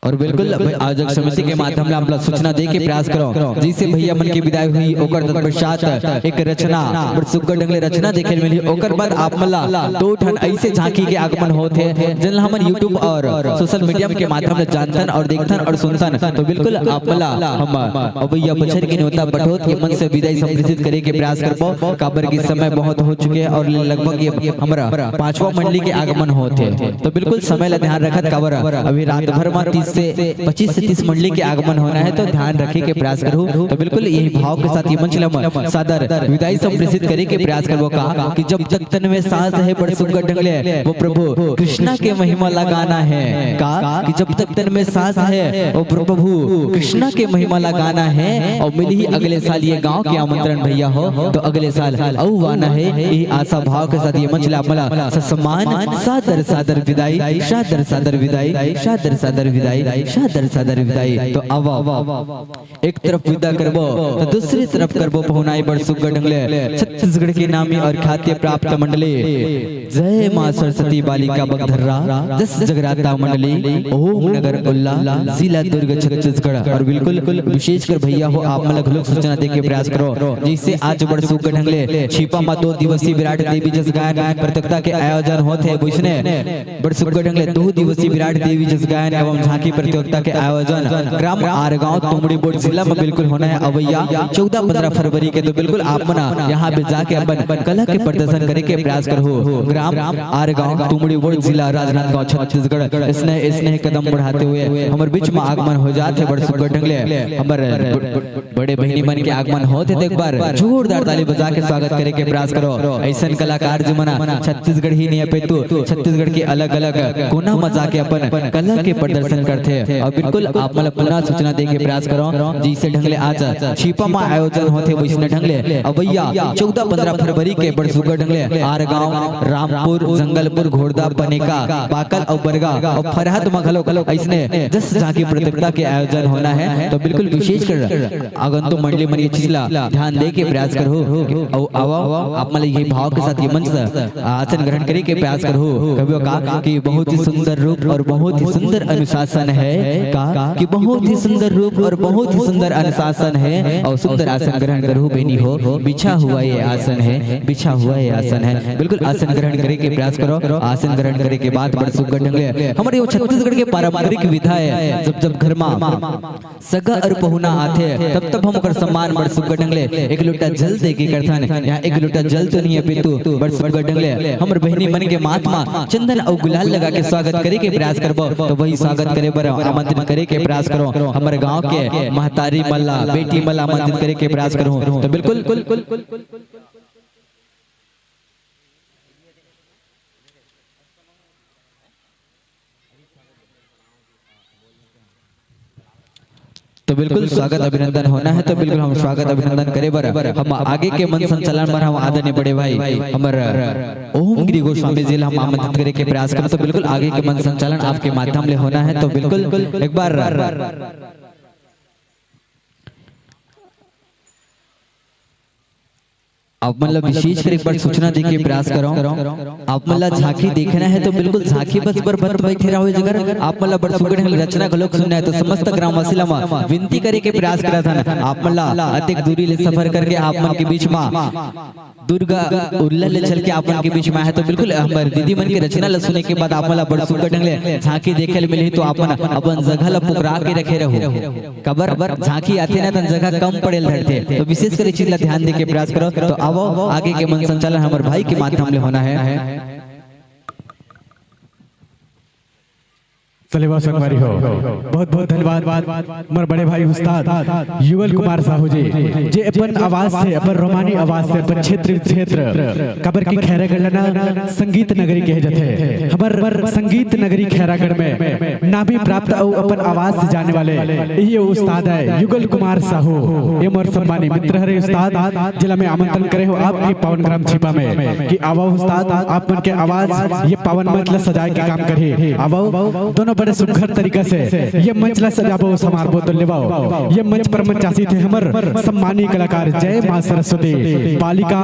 और बिल्कुल आयोजक समिति के माध्यम ले आप ला सूचना दे के प्रयास करो। जैसे भैया मन की विदाई होही ओकर तत्पश्चात एक रचना बड़ सुग्घर ढंग ले रचना देखे ल मिलही। ओकर बाद आप मन ला दो ठन ऐसे झांकी के आगमन होत हे जेन ला हमन YouTube और social media के माध्यम ले जानथन और देखथन और सुनथन। तो बिल्कुल आप मन ला हम अवइया बछर के नेवता पठोत के मन से विदाई संप्रेषित करे के प्रयास करबो, काबर कि समय बहुत हो चुके हे और लगभग ये हमरा पांचवा मंडली के आगमन होत हे। तो बिल्कुल समय ला ध्यान रखत, काबर अभी रात भर में तीस से पच्चीस से तीस मंडली के आगमन होना है, तो ध्यान रखे के प्रयास करहू। तो बिल्कुल यही भाव के साथ ये मंच ला हम सादर विदाई संप्रेषित करे के प्रयास करबो का कि जब तक तन में सांस है बड़ सुग्घर ढंग ले वो प्रभु कृष्णा के महिमा ला गाना है। का कि जब तक तन में सांस है वो प्रभु कृष्णा के महिमा ला गाना है और मिलही अगले साल ये गांव के आमंत्रण भैया हो, तो अगले साल अउ आना है। यही आशा भाव के साथ ये मंच ला आप मन ला ससम्मान सादर सादर विदाई, सादर सादर विदाई, सादर सादर विदाई, सादर सादर विदाई। तो आवा एक तरफ विदा करबो तो दूसरी तरफ करबो पहुनाई बड़ सुग्घर ढंग ले छत्तीसगढ़ की नामी और ख्याति प्राप्त मंडली जय माँ सरस्वती बालिका बगधर्रा जस जगराता मंडली ओम नगर उल्ला जिला दुर्ग छत्तीसगढ़। और बिल्कुल विशेषकर भैया हो आप मन ला घलोक सूचना दे के प्रयास करो। जैसे आज बड़ सुग्घर ढंग ले छिपा मा दो दिवसीय विराट देवी जस गायन प्रतियोगिता के आयोजन होत हे, वैसने बड़ सुग्घर ढंग ले दो दिवसीय विराट देवी जस गायन एवं झांकी प्रतियोगिता के आयोजन ग्राम आरगांव तुमड़ी बोर्ड जिला में बिल्कुल होना है। अवैया चौदह पंद्रह फरवरी के, तो बिल्कुल आप मन यहाँ पे जाके अपन कला के प्रदर्शन करे के प्रयास करहू। ग्राम आरगांव तुमड़ी बोर्ड जिला राजनांदगांव छत्तीसगढ़। स्नेह स्नेह कदम बढ़ाते हुए हमर बीच में आगमन हो जात हे बड़ सुग्घर ढंग ले हमर बड़े बहिनी मन के आगमन होत हे, तो एक बार जोरदार ताली बजा के स्वागत करे के प्रयास करो। ऐसन कलाकार जी मन छत्तीसगढ़ ही नहीं अपितु छत्तीसगढ़ के अलग-अलग कोना म जाके अपन कला के प्रदर्शन करथे। और बिल्कुल आप मन ल पुनः सूचना दे के प्रयास करो, जैसे ढंग ले आज छिपा म आयोजन होथे, वैसने ढंग ले अवैया चौदह पंद्रह फरवरी के बड़ सुग्घर ढंग ले आरगांव, रामपुर, जंगलपुर, घोड़दा, पनेका, बाकल और बरगा और फरहद म घलो ऐसने जस झांकी प्रतियोगिता के आयोजन होना है। तो बिल्कुल विशेषकर आगंतुक मंडली मन ये चीज ला ध्यान दे के प्रयास करहू। अउ आवा, आप मन ला ये भाव के साथ ये मंच से आसन ग्रहण करे के प्रयास करहू। कवियों का कि बहुत ही सुंदर रूप और बहुत ही सुंदर अनुशासन है, का कि बहुत ही सुंदर रूप और बहुत ही सुंदर अनुशासन है। और सुंदर आसन ग्रहण करहू बेनी हो, बिछा हुआ ये आसन है, बिछा हुआ ये आसन है। बिल्कुल आसन ग्रहण करे के प्रयास करो। आसन ग्रहण करे के बाद बड़ सुग्घर ढंग ले हमर ये छत्तीसगढ़ के पारंपरिक विधा है, जब जब घर मा सगा अउ पहुना आथे, तब तब हम ओकर सम्मान बड़ सुग्घर ढंग ले एक लोटा जल दे के करथन। यहाँ एक लोटा जल तो नहीं है, अपितु बड़ सुग्घर ढंग ले हमर बहिनी मन के माथ मा चंदन अउ गुलाल लगा के स्वागत करे के प्रयास करबो। तो वही स्वागत करे आमंत्रित करे के प्रयास करो, हमर गांव के महतारी मन ला, बेटी मन ला आमंत्रित करे के प्रयास करो। तो बिल्कुल तो बिल्कुल स्वागत अभिनंदन होना है, तो बिल्कुल हम स्वागत अभिनंदन करे बर हम आगे के मंच संचालन बर हम आदरणीय बड़े भाई हमर ओम गिरी गोस्वामी जी ला हम आमंत्रित करे के प्रयास करब। तो बिल्कुल आगे के मंच संचालन आपके माध्यम ले होना है, तो बिल्कुल एक बार आप मन ला विशेष कर एक बार सूचना दे के प्रयास करव। आप मन ला झांकी देखना है तो बिल्कुल झांकी बस बर बत बैठे रहो। अगर आप मन ला बड़ सुघर ढंग ले रचना घलोक सुनना है तो समस्त ग्रामवासी ला मैं विनती करे के प्रयास करत हन, आप मन ला अतेक दूरी ले सफर करके आप मन के बीच मा दुर्ग उल्ला ले चल के आप मन के बीच मा है, तो बिल्कुल हमर दीदी मन के रचना ला सुने के बाद आप मन ला बड़ सुघर ढंग ले झांकी देखे ले मिलही, तो आप मन अपन जगह ला पुकरा के रखे रहो। काबर झांकी आथे ना, तन जगह कम पड़े ल धरथे, तो विशेष कर ए चीज ला ध्यान दे के प्रयास करो। तो आवो, आगे के मंच संचालन हमर भाई के माध्यम ले होना है। चले वाह संगवारी हो, बहुत बहुत धन्यवाद मोर बड़े भाई उस्ताद युगल कुमार साहू जी, जे अपन आवाज से, अपन रोमानी आवाज से, अपन क्षेत्र क्षेत्र, काबर की खैरागढ़ ला ना संगीत नगरी कहे जाथे। हमर संगीत नगरी खैरागढ़ में नामी प्राप्त अउ अपन आवाज से जाने वाले ये उस्ताद है युगल कुमार साहू। ये मोर सम्मानी मित्र हरे उस्ताद, जेला मैं आमंत्रण करे हूँ आपके पावन ग्राम छिपा में कि आवा उस्ताद, आप मन के आवाज ये पावन मंच ला सजाए के काम करही। आवा, दोनों बड़े सुघर तरीका से ये मंच ला सजाबो, संवारबो तो लेवाओ। ये मंच पर मंचासीन हे हमर सम्मानी कलाकार जय माँ सरस्वती, पालिका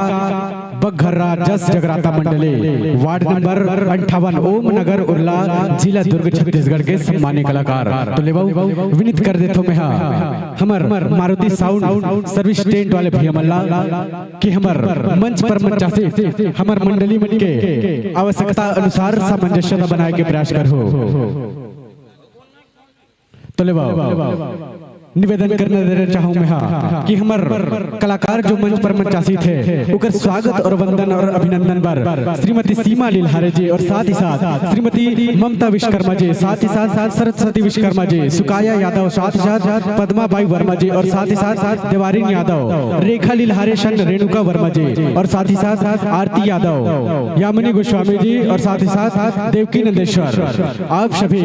बगधर्रा जस जगराता मंडली, वार्ड नंबर अंठावन, ओम नगर उरला, जिला दुर्ग, छत्तीसगढ़ के सम्मानी कलाकार। तो लेवो, विनीत कर देथो मेहा हमर मारुति साउंड सर्विस टेंट वाले भैया मन ला कि हमर मंच पर मंचासीन हमर मंडली मन के आवश्यकता अनुसार सामंजस्यता बनाए के प्रयास करहू। तो लेवा, निवेदन करना देना चाहूँ मैं हा कि हमर कलाकार जो मंच पर मंचासीन हे, ओकर स्वागत और वंदन और अभिनंदन बर श्रीमती सीमा लिल्हारे जी और साथ ही साथ श्रीमती ममता विश्वकर्मा जी, साथ ही साथ सरस्वती विश्वकर्मा जी, सुकाया यादव, साथ ही साथ पद्मा बाई वर्मा जी और साथ ही साथ देवारिन यादव, रेखा लिल्हारे संग रेणुका वर्मा जी और साथ ही साथ आरती यादव, यामिनी गोस्वामी जी और साथ ही साथ देवकी नंदेश्वर, आप सभी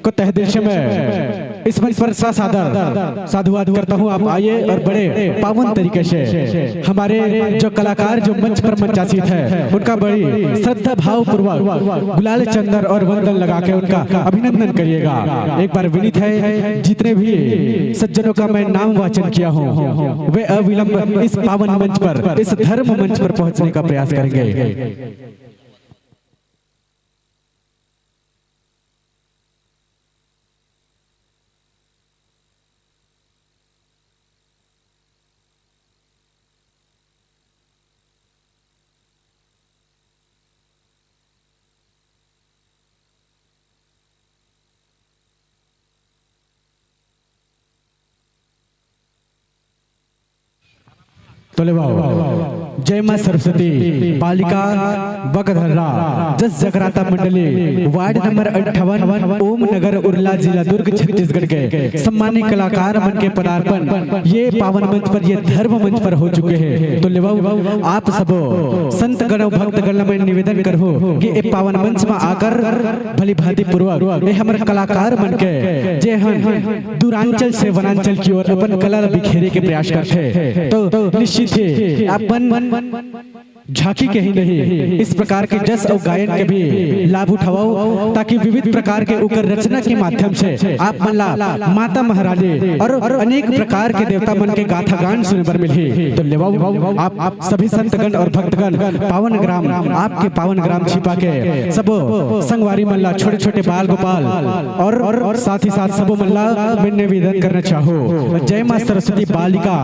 को तहे दिल से मैं इस मंच पर सादर साधुवाद करता हूँ। आप आइए और बड़े पावन तरीके से हमारे जो कलाकार जो मंच पर मंचासीन है, उनका बड़ी श्रद्धा भाव पूर्वक गुलाल चंदन और वंदन लगा के उनका अभिनंदन करिएगा। एक बार विनीत है, जितने भी सज्जनों का मैं नाम वाचन किया हूँ, वे अविलंब इस पावन मंच पर, इस धर्म मंच पर पहुँचने का प्रयास करेंगे। तो लेवाओ, जय माँ सरस्वती, पालिका बगधर्रा, जस जगराता मंडली, वार्ड नंबर अंठावन, ओम नगर, उरला, जिला दुर्ग, छत्तीसगढ़ के सम्मानित कलाकार मन के पदार्पण ये पावन मंच पर, ये धर्म मंच पर हो चुके हैं। तो लेवाओ, आप सबो संत गण अउ भक्त गण ला मैं निवेदन करहूँ कि ए पावन मंच में आकर भली भांति पूर्वक ये हमर कलाकार मन के जे हन दूरांचल से वनांचल की ओर अपन कला ला बिखेरे के प्रयास करथे, तो निश्चित ही अपन झांकी के ही नहीं, इस प्रकार के जस अउ गायन के भी लाभ उठावव, ताकि विविध प्रकार के उकर रचना के माध्यम से आप मन ला माता महारानी और अनेक प्रकार के देवता मन के गाथा गान सुने बर मिलही। तो लेवाओ, आप सभी संतगण और भक्तगण, पावन ग्राम, आपके पावन ग्राम छिपा के सबो संगवारी मन ला, छोटे-छोटे बाल गोपाल और साथ ही साथ सबो मन ला मैं निवेदन करना चाहूँ, जय माँ सरस्वती बालिका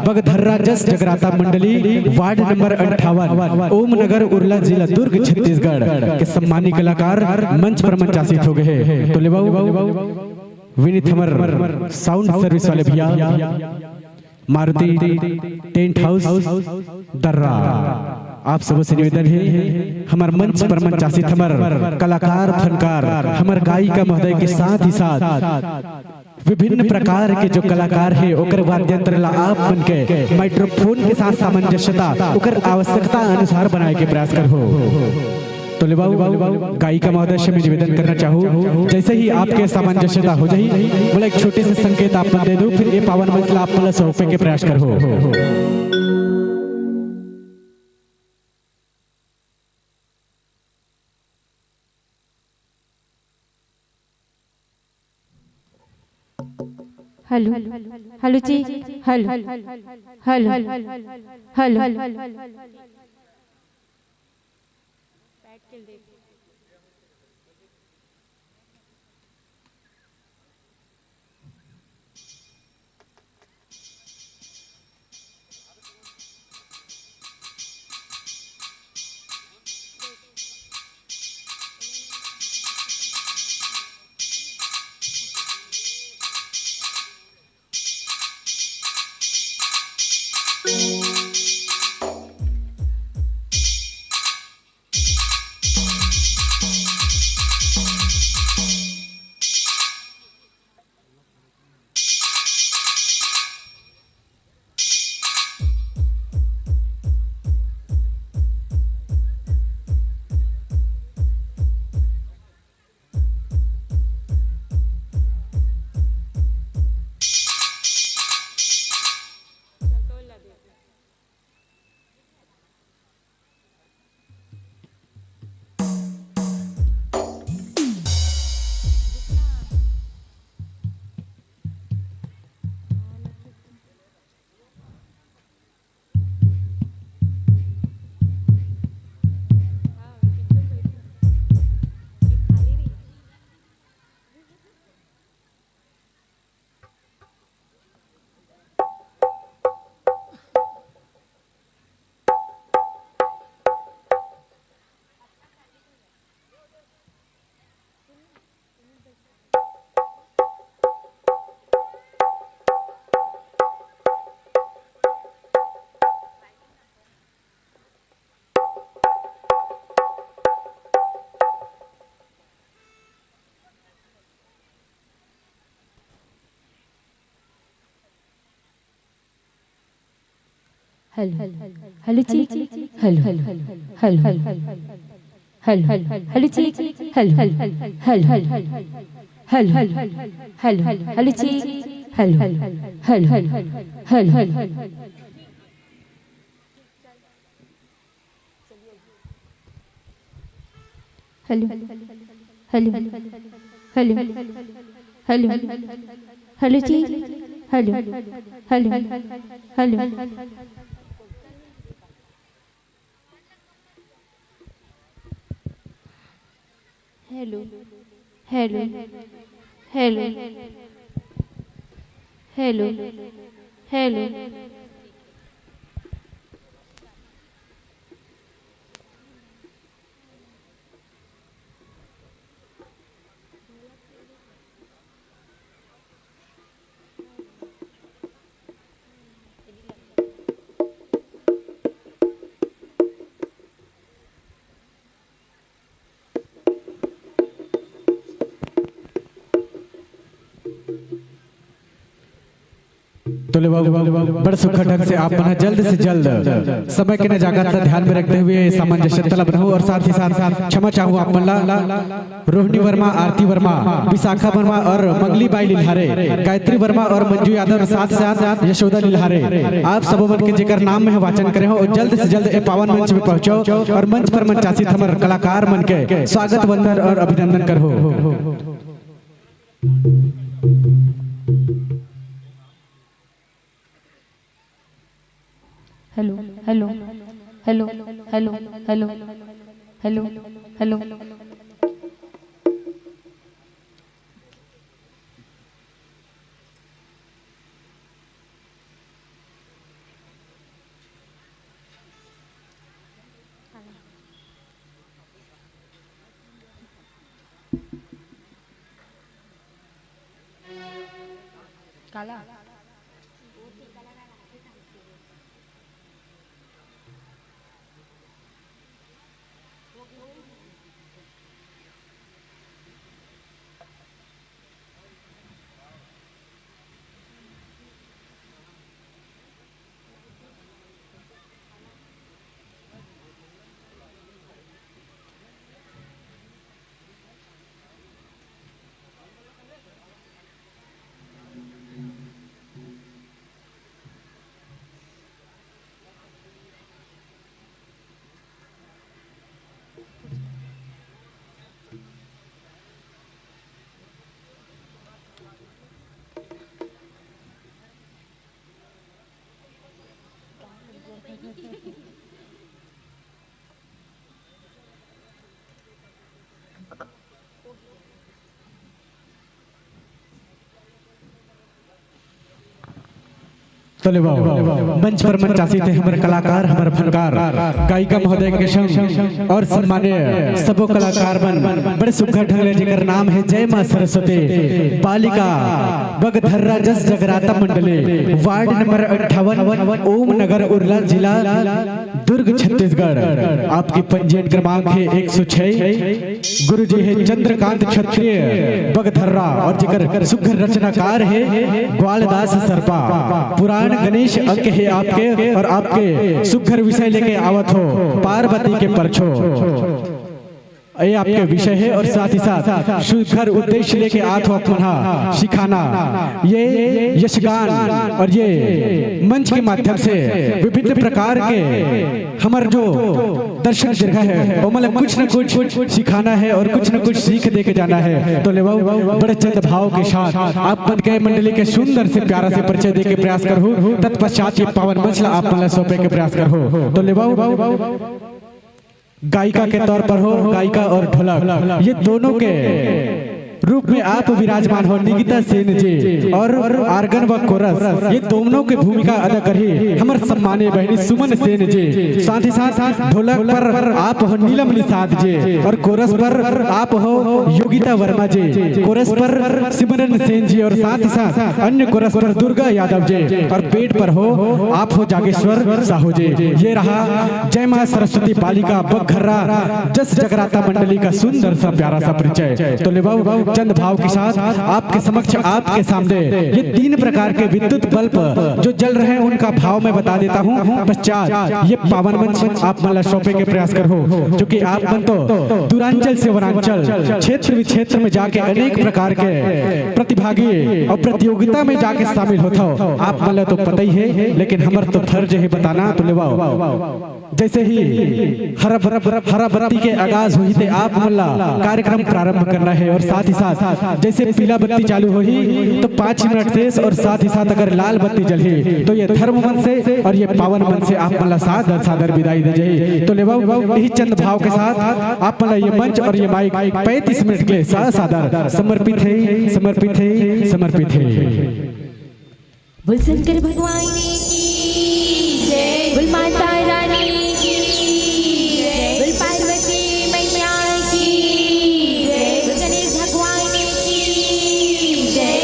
बगधर्रा जस जगराता मंडली, वार्ड नंबर अंठावन, ओम नगर, उरला, जिला दुर्ग, छत्तीसगढ़ के सम्मानित कलाकार मंच पर मंचासीन हो गए हैं। तो लेवाओ, विनीत हमर साउंड सर्विस वाले भैया, मारुति टेंट हाउस दर्रा। आप सबो से निवेदन हे, हमर मंच पर मंचासीत हमर कलाकार, फनकार, हमर गायिका महोदय के साथ ही साथ विभिन्न प्रकार के जो कलाकार हे, ओकर वाद्य यंत्र ला आप मन के माइक्रोफोन के साथ सामंजस्यता, ओकर आवश्यकता अनुसार बनाए के प्रयास करहू। तो लेवाऊ, गायिका महोदय से मैं निवेदन करना चाहूँ, जैसे ही आपके सामंजस्यता हो जाही, मोला एक छोटे से संकेत आप मन दे दो, फिर ये पावन मंच ला आप मन ला सौंपे के प्रयास करहू। हेलो, हेलो जी, hello, hello, hello. Hello, hello जी, हेलो, हेलो, हेलो, हेलो जी, हेलो, हेलो, हेलो जी, hello, hello, hello, hello. Hello, hello, hello, hello, hello जी, hello, hello, hello, hello, hello, hello, hello, hello. तो ले बाबू, बड़ सुखद ढंग से आप मन ह जल्द से जल्द समय के नजाकत ला ध्यान में रखते हुए सामंजस्यता ला बनाहू और साथ ही साथ क्षमा चाहूँ आप मन ला। रोहिणी वर्मा, आरती वर्मा, विशाखा वर्मा और मंगली बाई लिल्हारे, गायत्री वर्मा और मंजू यादव, साथ साथ यशोदा लिल्हारे, आप सबो मन के जेकर नाम में वाचन करे हो, जल्द से जल्द ए पावन मंच में पहुंचो और मंच पर मंचासीत हमर कलाकार मन के स्वागत वंदन और अभिनंदन करहू। Hello, hello, hello, hello, hello, hello, hello. काला? तो ले वाह, मंच पर मंचासीन हे हमर कलाकार, हमर फनकार, गायिका महोदय के संग और सम्मान्य सबो कलाकार मन, बड़े सुघर ढंग ले जेकर नाम हे जय माँ सरस्वती बालिका बगधर्रा जस जगराता मंडली, वार्ड नंबर अट्ठावन, ओम नगर उरला, जिला दुर्ग, छत्तीसगढ़। आपके पंजीयन क्रमांक हे एक सौ छह। गुरु जी हे चंद्रकांत क्षत्रिय बगधर्रा और जेकर सुघर रचनाकार हे ग्वालदास सरपा। पुराण गणेश अंक हे आपके और आपके सुघर विषय लेके आवत हो पार्वती के परछो। ये आपके विषय हे और साथ ही साथ सुघर उद्देश्य लेके आत हो आप मन हा सिखाना। ये यशगान और ये मंच के माध्यम से विभिन्न प्रकार के हमर जो दर्शक दीर्घा हे, ओमन ला कुछ न कुछ सिखाना हे और कुछ न कुछ सीख दे के जाना हे। तो ले वाह, बड़े चंद भाव के साथ आप मन के मंडली के सुंदर से प्यारा से परिचय दे के प्रयास करहूँ। तत्पश्चात ये पावन मंच ला आप मन ला सौंपे के प्रयास करहूँ। तो ले वाह, गायिका के तौर पर हो, गायिका और ढोलक, ये दोनों के रूप में आप विराजमान हो निकिता सेन जी, और आर्गन व कोरस, ये दोनों के भूमिका अदा करही हमर सम्मानीय बहिनी सुमन सेन जी। साथ ही साथ ढोलक पर आप हो नीलम निषाद जी और कोरस पर आप हो योगिता वर्मा जी। कोरस पर सिमरन सेन जी और साथ ही साथ अन्य कोरस पर दुर्गा यादव जी और बेंत पर हो आप हो जागेश्वर साहू जी। ये रहा जय माँ सरस्वती बालिका बगधर्रा जस जगराता मंडली का सुंदर सा प्यारा सा परिचय। तो ले वाह, चंद भाव के साथ आपके समक्ष, आपके सामने ये तीन प्रकार के विद्युत बल्ब जो जल रहे हैं, उनका भाव मैं बता देता हूँ। पश्चात ये पावन मंच आप मन ला सौंपे के प्रयास करहूँ, जो कि आप मन तो दूरांचल से वनांचल, क्षेत्र विक्षेत्र में जाके अनेक प्रकार के प्रतिभागी और प्रतियोगिता में जाके शामिल होत हो। आप मन ला तो पता ही हे, लेकिन हमर तो फर्ज हे बताना। तो ले वाह, जैसे ही हरा ब-, हरा बत्ती के आगाज होही ते आप मन ला कार्यक्रम प्रारंभ करना हे और साथ ही साथ जैसे पीला बत्ती चालू होही तो पाँच मिनट शेष और साथ ही साथ अगर लाल बत्ती जलही तो ये धर्म मंच से और ये पावन मंच से आप मन ला सादर सादर विदाई दे जाही। तो ले वाह, यही चंद भाव के साथ आप मन ला ये मंच और ये माइक पैंतीस मिनट के लिए सा-, सादर समर्पित हे, समर्पित हे, समर्पित हे। बोल शंकर भगवान की जय, बोल माता रानी की जय, बोल पार्वती मैया की जय, बोल गणेश भगवान की जय।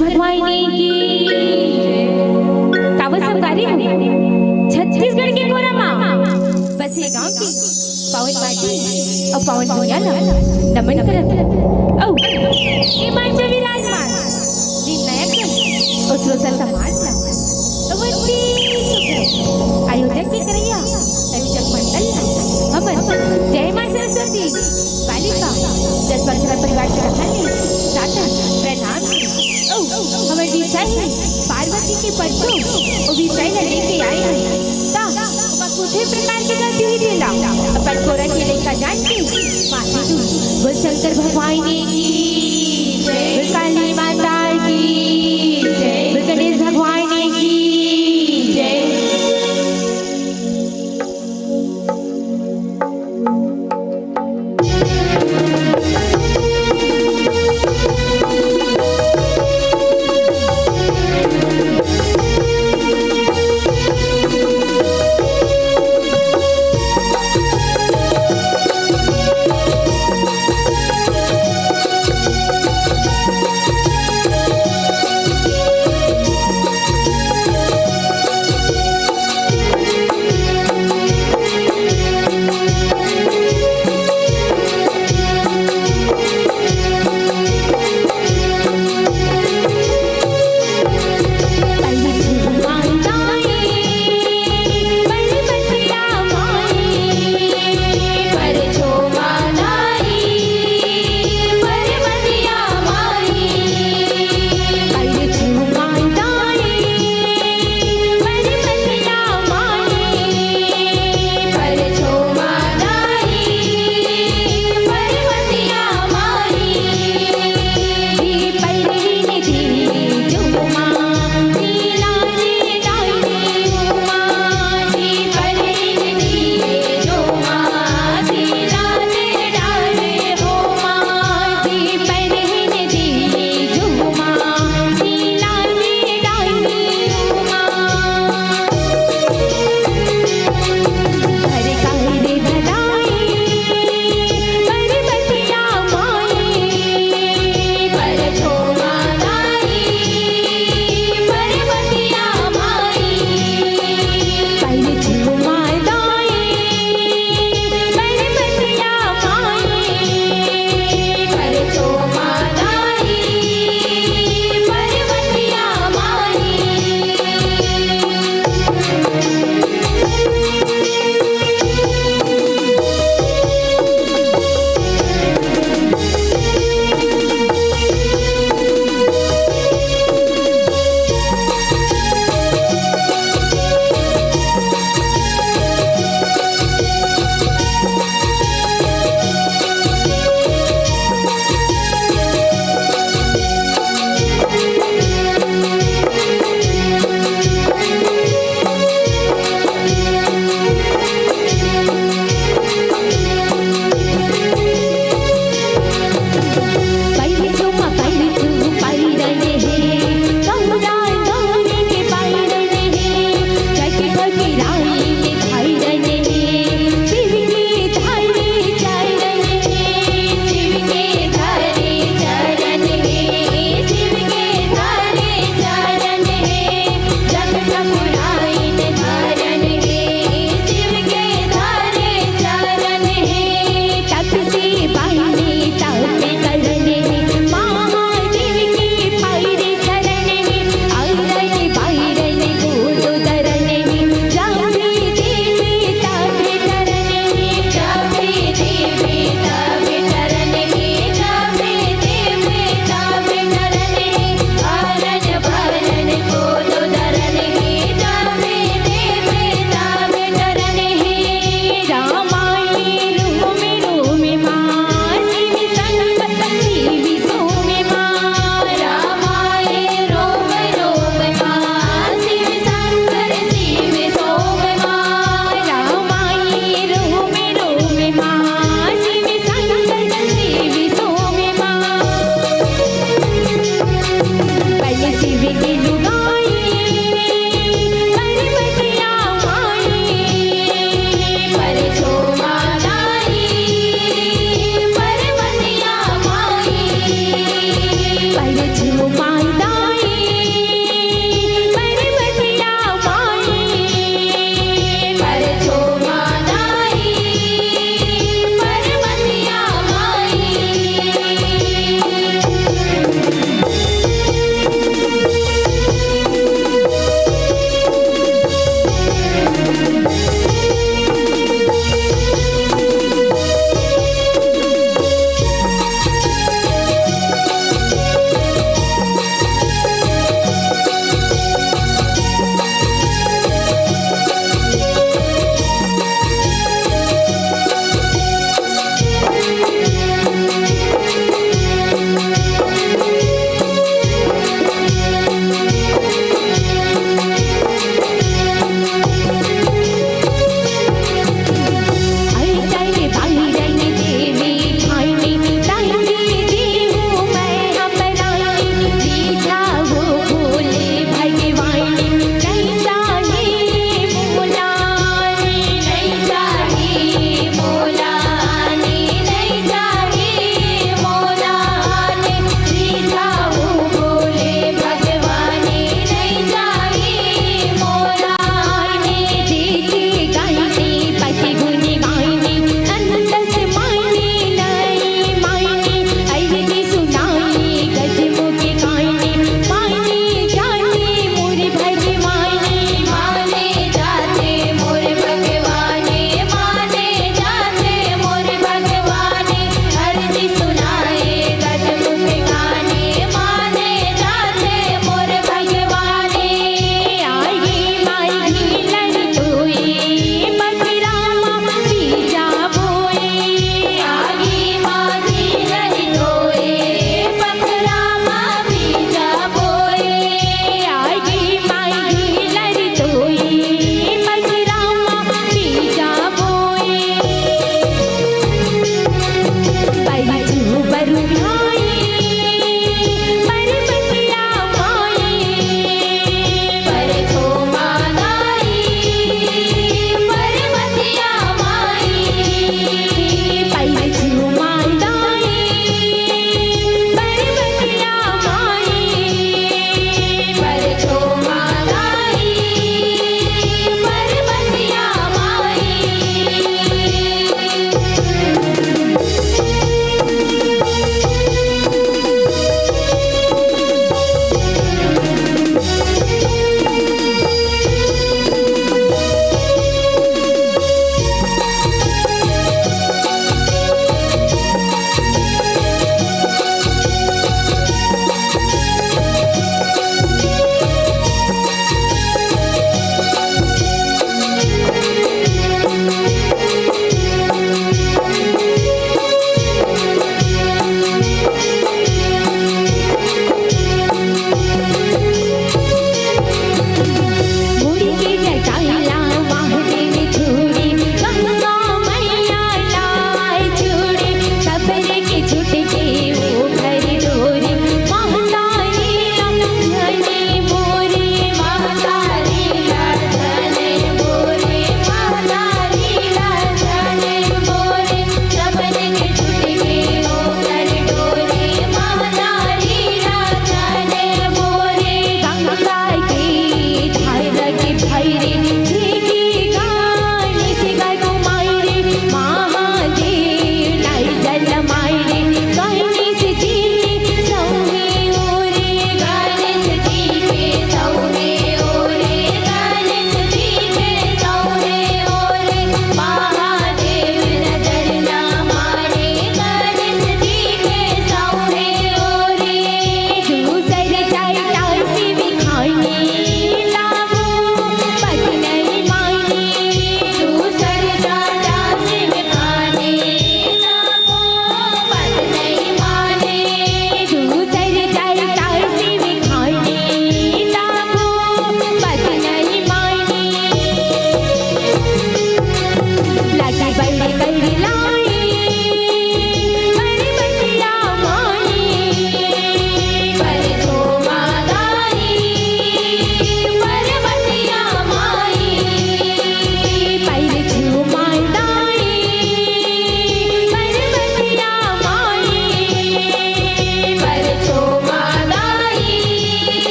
भगवान की। कावस हम गा रहे हो छत्तीसगढ़ के कोरा मा बसे गांव की पावन माटी अउ पावन भुइयां ला नमन करत हन। अउ ए मंच म विराजमान दीन नायक मन अउ श्रोता समाज ला अवंती सुग्रह आयोजक के करइया आयोजक मंडल ला हमर जय मां सरस्वती कालिका दस बखरा परिवार के कथन ले सादर प्रणाम। अउ हमर विषय हे पार्वती के परसों, ओ विषय ला लेके आए हन। त ओमा कुछू प्रकार के गलती हुई जेला अपन कोरा के लइका जान के माफी दू। बोल शंकर भगवान की जय, बोल काली माता की जय, बोल गणेश भगवान की जय।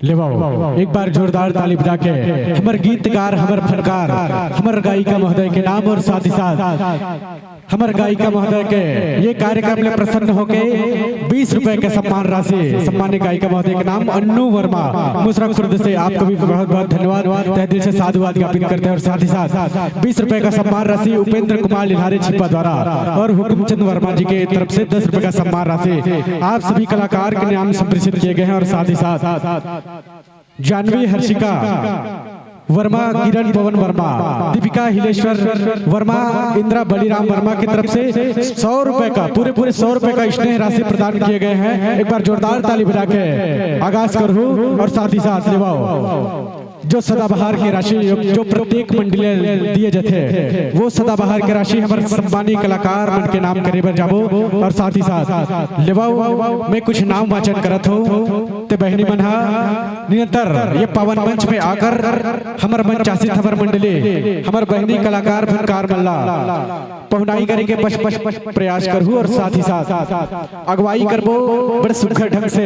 लेवाओ, एक बार जोरदार ताली बजा के हमर गीतकार, हमर फनकार, हमर गायिका महोदय के नाम और साथ ही साथ हमर गायिका महोदय के ये कार्यक्रम ले प्रसन्न होके बीस रुपए के सम्मान राशि सम्मानित गायिका महोदय के नाम अन्नू वर्मा मुसरा खुर्द से आपको भी बहुत बहुत धन्यवाद, तहे दिल से साधुवाद ज्ञापित करते हैं। और साथ ही साथ बीस रुपए का सम्मान राशि उपेंद्र कुमार लिल्हारे छिपा द्वारा और हुकुमचंद वर्मा जी के तरफ से दस रुपए का सम्मान राशि आप सभी कलाकार के नाम संप्रेषित किए गए हैं। और साथ ही साथ जानवी हर्षिका वर्मा, किरण पवन वर्मा, दीपिका हिलेश्वर वर्मा, इंदिरा बलिराम वर्मा की तरफ से सौ रुपए का, पूरे पूरे सौ रुपए का स्नेह राशि प्रदान किए गए हैं। एक बार जोरदार ताली बजा के आगाज करहू और साथ ही साथ लेवाओ जो सदाबहार की राशि जो प्रत्येक मंडली दिए जाते हैं, वो सदाबहार की राशि हमर सम्मानित कलाकार मन के नाम करे बर जाबो। और साथ ही साथ लेवाओ मैं कुछ नाम वाचन करत हूँ, ते बहिनी मन हा निरंतर ये पावन मंच में आकर हमर मंचासित, हमर मंडली, हमर बहिनी कलाकार फनकार मन ला पहुनाई करे के बस, बस, बस प्रयास करहू और साथ ही साथ अगुवाई करबो बड़ सुघर ढंग से।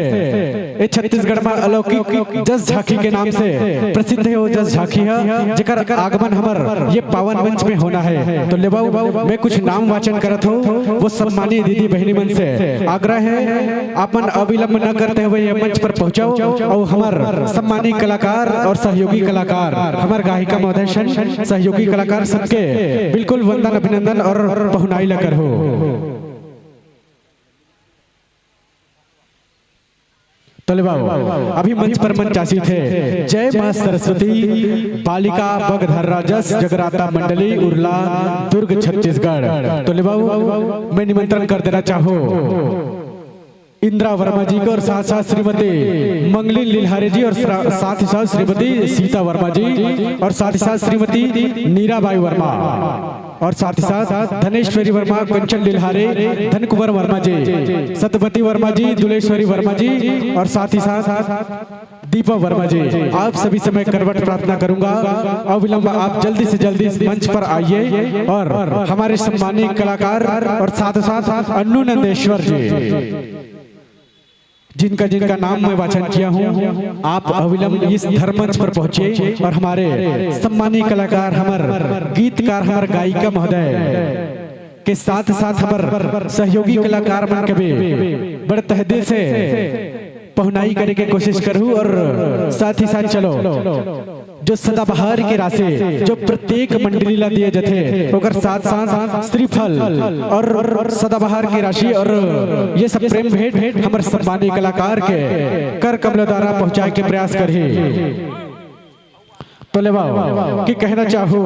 ए छत्तीसगढ़ में अलौकिक जस झांकी के नाम से प्रसिद्ध हे वो जस झांकी हे, जेकर आगमन हमर ये पावन मंच में होना हे। तो लेवाओ मैं कुछ नाम वाचन करत हूँ, वो सम्मानित दीदी बहिनी मन से आग्रह हे, आपन अविलंब न करते हुए ये मंच पर पहुँचाओ और हमर सम्मानित कलाकार और सहयोगी कलाकार, हमर गायिका महोदय सन सहयोगी कलाकार सबके बिल्कुल वंदन अभिनंदन और पहुनाई ला करहू। तो लेवाओ अभी मंच पर मंचासित हे जय माँ सरस्वती बालिका बगधर्रा जस जगराता मंडली उरला दुर्ग छत्तीसगढ़। तो लेवाओ मैं निमंत्रण कर देना चाहूँ इंदिरा वर्मा जी को और साथ साथ श्रीमती मंगली लिल्हारे जी और साथ ही साथ श्रीमती सीता वर्मा जी और साथ ही साथ श्रीमती नीराबाई वर्मा और साथ ही साथ धनेश्वरी वर्मा, कंचन लिल्हारे, धनकुंवर वर्मा जी, सतमती वर्मा जी, दुलेश्वरी वर्मा जी और साथ ही साथ दीपा वर्मा जी। आप सभी से मैं करवट प्रार्थना करूंगा, अविलंब आप जल्दी से जल्दी इस मंच पर आइए और हमारे सम्मानित कलाकार और साथ साथ अन्नू नंदेश्वर जी, जिनका जिनका नाम मैं वाचन किया हूँ, आप अविलंब इस धर्म मंच पर पहुंचे और हमारे सम्मानित कलाकार, हमर गीतकार, हमर गायिका महोदय के साथ साथ हमर सहयोगी कलाकार मन के भी बड़ तहदे से पहुनाई करे के कोशिश करहू और साथ ही साथ चलो जो सदाबहार के राशि जो प्रत्येक मंडली ला दिए जाथे, ओकर साथ साथ श्रीफल और सदाबहार के राशि और ये सब प्रेम भेंट हमर सम्मानित कलाकार के कर कमल द्वारा पहुंचाए के प्रयास करही। तो लेवाओ कि कहना चाहू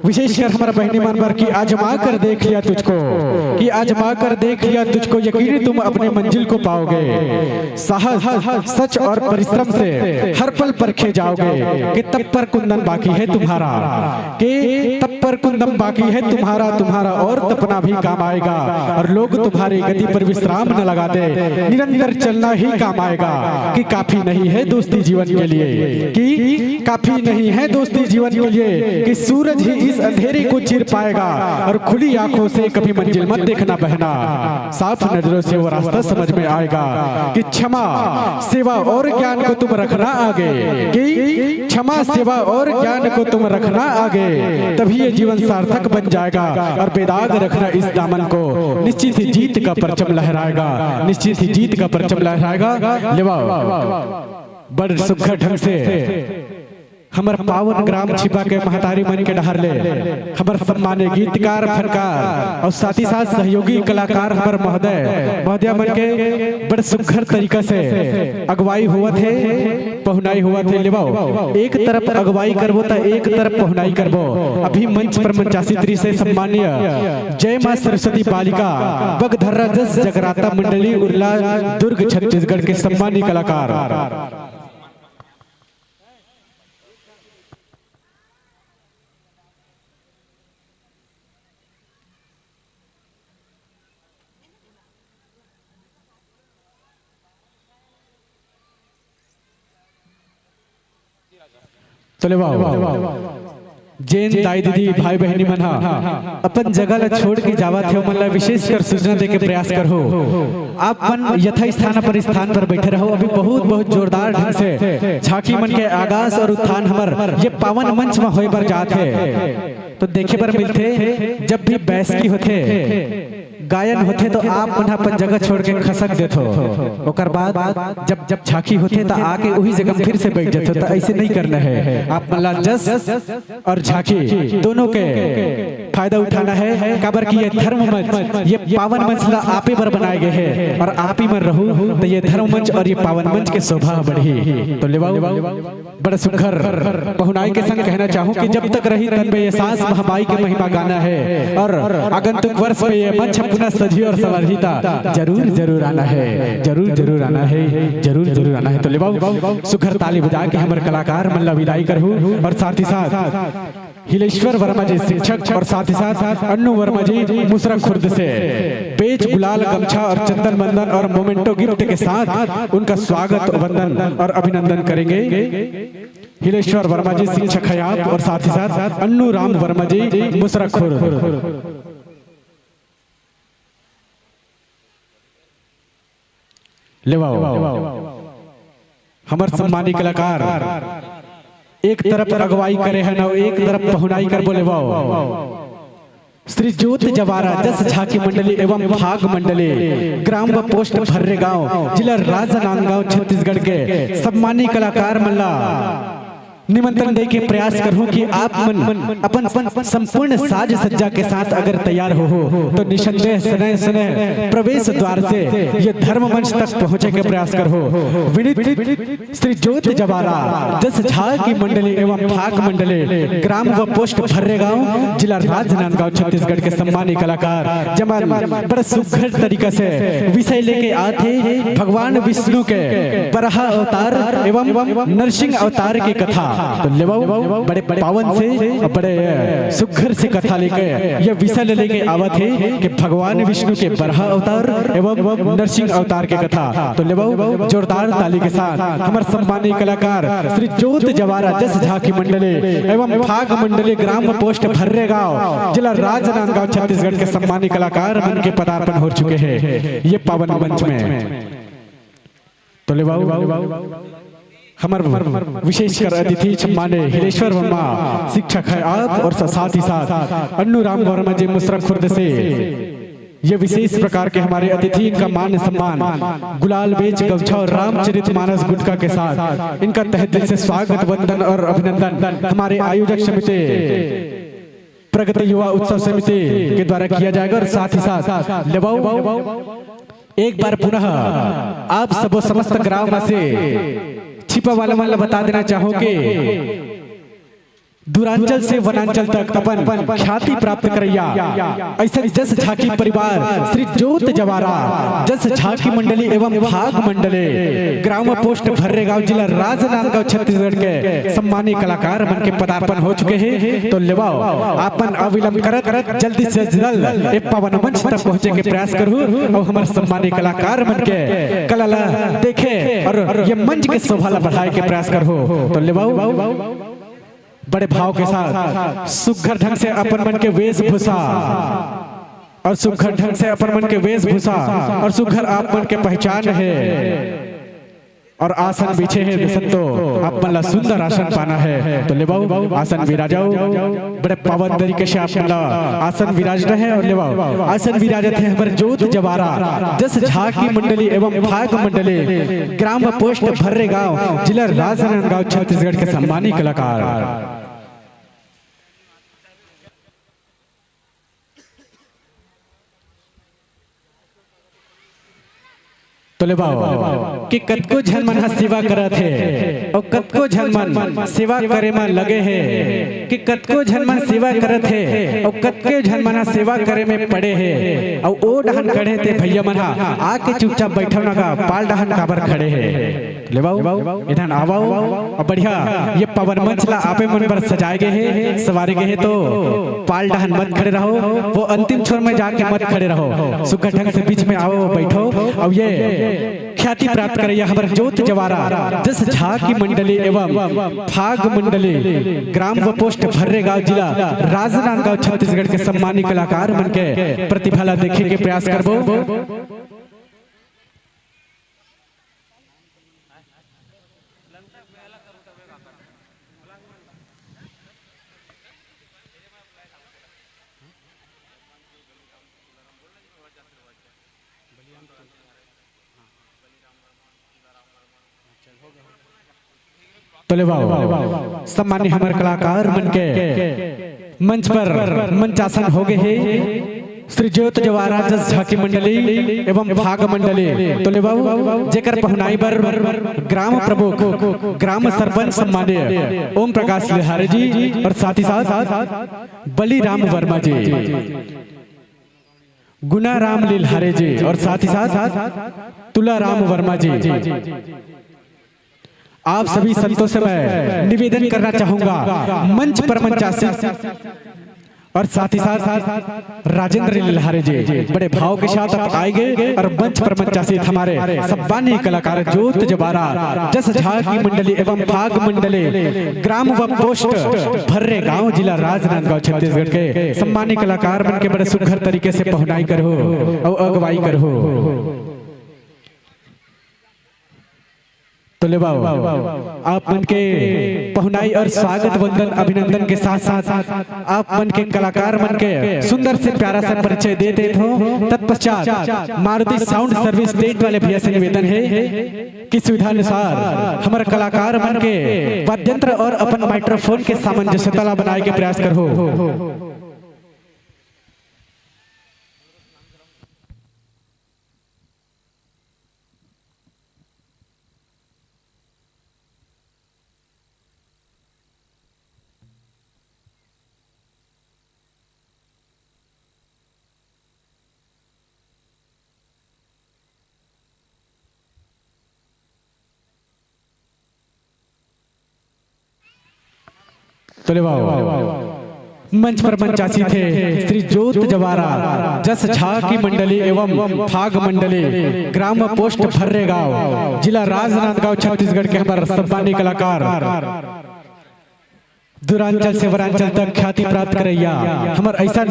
विशेषकर हमारा बहनी मन बर कि आजमा कर देख लिया तुझको, कि आजमा कर देख लिया तुझको, यकीन तुम अपने मंजिल को पाओगे। साहस, सच और परिश्रम से हर पल परखे जाओगे कि तब पर कुंदन बाकी है तुम्हारा, कि तब पर कुंदन बाकी है तुम्हारा, तुम्हारा और तपना भी काम आएगा और लोग तुम्हारी गति पर विश्राम न लगाते, निरंतर चलना ही काम आएगा। कि काफी नहीं है दोस्ती जीवन के लिए, कि काफी नहीं है दोस्ती जीवन के लिए, कि सूरज ही इस अंधेरे को चीर पाएगा और खुली आंखों से कभी मंजिल मत देखना बहना। साफ नजरों से वो रास्ता समझ में आएगा कि क्षमा, सेवा और ज्ञान को तुम रखना आगे, कि क्षमा, सेवा और ज्ञान को तुम रखना आगे, तभी ये जीवन सार्थक बन जाएगा। और बेदाग रखना इस दामन को, निश्चित ही जीत का परचम लहराएगा, निश्चित ही जीत का परचम लहराएगा। लेवाओ बड़ सुघर ढंग से हमर पावन ग्राम छिपा के महतारी मन के डहर ले हमर सम्मानित गीतकार, फनकार और साथ ही साथ सहयोगी कलाकार हमर महोदय महोदया मन के बड़ सुघर तरीका से अगुवाई होवत हे, पहुनाई होवत हे। लेवाओ, एक तरफ अगुवाई करबो त एक तरफ पहुनाई करबो। अभी मंच पर मंचासित रहिसे सम्मानीय जय माँ सरस्वती बालिका बगधर्रा जस जगराता मंडली उरला दुर्ग छत्तीसगढ़ के सम्मानित कलाकार। तो लेवाओ, जेन दाई दीदी, भाई बहिनी मन ह अपन जगह ला छोड़ के जावत हे, ओमन ला विशेषकर सूचना दे के प्रयास करहू। आप मन यथा स्थान पर, स्थान पर बैठे रहू। अभी बहुत, बहुत जोरदार ढंग से झांकी मन के आगाज और उत्थान हमर ये पावन मंच म होय बर जात हे। तो देखे बर मिलथे, जब भी बैसकी होथे, गायन होथे, तो आप मन ह अपन जगह छोड़ के खसक देथो। ओकर बाद जब, जब झांकी होथे, त आके उही जगह फिर से बैठ जथो। त ऐसे नहीं करना है। आप मन ला जस और झांकी दोनों के फायदा उठाना है, काबर कि ये धर्म मंच, ये पावन मंच ला आपे बर बनाए गए है और आप ही मन रहू, तो ये धर्म मंच और ये पावन मंच के शोभा बढ़ी। तो लेवाऊ, बड़ा सुघर पहुनाई के संग कहना चाहूँ कि जब तक रही तन में ये सांस, महामाई के महिमा गाना है और आगंतुक वर्ष में ये मंच पुनः सजी और संवर्धिता जरूर, जरूर आना है, जरूर, जरूर आना है, जरूर, जरूर आना है। तो लेवाऊ, सुघर ताली बजा के हमर कलाकार मन ला विदाई करहू और साथ ही साथ हिलेश्वर वर्मा जी शिक्षक और साथ ही साथ अन्नू वर्मा जी मुसरा खुर्द से पेच, गुलाल, गमछा और चंदन बंदन और मोमेंटो गिफ्ट के साथ उनका स्वागत, वंदन और अभिनंदन करेंगे। हिलेश्वर वर्मा जी शिक्षक हयात और साथ ही साथ अन्नू राम वर्मा जी मुसरा खुर्द। लेवाओ, हमर सम्मानी कलाकार एक तरफ अगुवाई करे हन अउ एक तरफ पहुनाई करबो। लेवाओ, श्री जोत जवारा जस झांकी मंडली एवं फाग मंडली, ग्राम व पोस्ट भर्रे गांव, जिला राजनांदगांव, छत्तीसगढ़ के सम्मानी कलाकार मन ला निमंत्रण दे के प्रयास करहूं कि आप मन अपन संपूर्ण साज सज्जा के साथ अगर तैयार हो, हो तो निसंदेह स्नेह स्नेह प्रवेश द्वार से ये धर्म मंच तक पहुंचे के प्रयास करहू। विनीत श्री जोत जवारा जस झांकी मंडली एवं फाग मंडली, ग्राम व पोस्ट भर्रे गांव, जिला राजनांदगांव, छत्तीसगढ़ के सम्मानी कलाकार, जेमन बड़ा सुघर तरीका से विषय लेके आथे भगवान विष्णु के बराह अवतार एवं नरसिंह अवतार के कथा। तो लेवाऊ, बड़े पावन से, बड़े सुघर से कथा लेके, ये विषय लेके आवत हे कि भगवान विष्णु के बराह अवतार एवं नरसिंह अवतार के कथा। तो लेवाऊ, जोरदार ताली के साथ हमर सम्मानी कलाकार श्री जोत जवारा जस झांकी मंडली एवं फाग मंडली, ग्राम पोस्ट भर्रे गांव, जिला राजनांदगांव, छत्तीसगढ़ के सम्मानी कलाकार मन के पदार्पण हो चुके हैं ये पावन मंच में। तो लेवाऊ, हमर विशेषकर अतिथि सम्मान्य हिलेश्वर वर्मा शिक्षक हयात और सा-, साथ ही साथ अन्नू राम वर्मा जी मुसरा खुर्द से ये विशेष प्रकार के हमारे अतिथि, इनका मान सम्मान गुलाल बेच गमछा और रामचरित मानस गुटखा के साथ इनका तहे दिल से स्वागत, वंदन और अभिनंदन हमारे आयोजक समिति, प्रगति युवा उत्सव समिति के द्वारा किया जाएगा। और साथ ही साथ लेवाऊ, एक बार पुनः आप सबो समस्त ग्राम से छिपा वाला मन ला बता देना चाहूं कि दूरांचल से वनांचल तक अपन ख्याति प्राप्त करैया ऐसन जस झांकी परिवार श्री जोत जवारा जस झांकी मंडली एवं फाग मंडली, ग्राम पोस्ट भर्रे गांव, जिला राजनांदगांव, छत्तीसगढ़ के सम्मानी कलाकार मन के पदार्पण हो चुके हैं। तो लेवाओ, आपन अविलंब करत जल्दी से जल्द ए पावन मंच तक पहुंचे के प्रयास करहू और हमर सम्मानी कलाकार मन के कला ला देखे और ये मंच के शोभा ला बढ़ाए के प्रयास करहू। तो लेवाओ, बड़े भाव के साथ सुघर ढंग से अपन मन के वेशभूषा और सुघर ढंग से अपन मन के वेशभूषा और सुघर आप मन के पहचान है और आसन बिछे हे, संतो, आप मन ला सुंदर आसन पाना है। तो लेवाओ, आसन विराजाओ। बड़े पावन तरीके से आप मन ला आसन विराजना है और लेवाओ, आसन विराजत हे हमर जोत जवारा जस झांकी मंडली एवं फाग मंडली, ग्राम पोस्ट भर्रे गांव, जिला राजनांदगांव, छत्तीसगढ़ के सम्मानी कलाकार। तो लेवाओ कि कतको झन मन ह सेवा करत हे अउ कतको झन मन सेवा करे म लगे हे, कि कतको झन मन सेवा करत हे अउ कतको झन मन ह सेवा करे में पड़े हे अउ ओ डहन खड़े ते भैया मन ह आके चुपचाप बैठव ना गा, पाल डहन काबर खड़े हे? लेवाओ, इधन आवाओ, अब बढ़िया ये पावन मंच ला आपे मन बर सजाए गए हे, सवारे गए हे, तो पाल डहन मत खड़े रहो, वो अंतिम छोर में जाके मत खड़े रहो, सुघर ढंग से बीच में आओ, बैठो। अब ये ख्याति प्राप्त करैया हमर जोत जवारा जस झा की मंडली एवं फाग मंडली, ग्राम व पोस्ट भर्रेगांव, जिला राजनांदगांव, छत्तीसगढ़ के सम्मानित कलाकार मन के प्रतिभा ला देखे के प्रयास करबो। तो लेवाओ, सम्मानित हमर कलाकार मन के मंच पर मंचासन हो गए हे। श्री ज्योत जवारा जस झांकी मंडली एवं फाग मंडली। तो लेवाओ, जेकर पहुनाई बर ग्राम प्रमुख, ग्राम सरपंच सम्मान्य ओम प्रकाश लिहारे जी और साथ ही साथ बलिराम वर्मा जी, गुनाराम लिलहारे जी और साथ ही साथ तुलाराम वर्मा जी। आप सभी संतों से मैं निवेदन करना चाहूंगा, मंच पर मंचासीन और साथ ही साथ राजेंद्र लिलहारे जी बड़े भाव के साथ आप आएंगे और मंच पर मंचासीन हमारे सम्मानीय कलाकार जोत जबारा जस झा की मंडली एवं फाग मंडली ग्राम व पोस्ट भर्रेगांव, जिला राजनांदगांव, छत्तीसगढ़ के सम्मानीय कलाकार मन के बड़े सुघर तरीके से पहुनाई करहू और अगुवाई करहू। तो लेवाओ, आप मन के पहुनाई और स्वागत वंदन अभिनंदन के साथ साथ आप मन के कलाकार मन के सुंदर से प्यारा सा परिचय दे देत हो। तत्पश्चात मारुति साउंड सर्विस टेंट वाले भैया से निवेदन है कि सुविधा अनुसार हमर कलाकार मन के वाद्यंत्र और अपन माइक्रोफोन के सामंजस्यता ला बनाए के प्रयास करहू। तो लेवाओ, मंच पर मंचासीन हे श्री जोत जवारा जस झा की मंडली एवं फाग मंडली, ग्राम पोस्ट भर्रेगांव, जिला राजनांदगांव, छत्तीसगढ़ के हमर सम्मानीय कलाकार, दूरांचल से वरांचल तक ख्याति प्राप्त करैया हमर ऐसन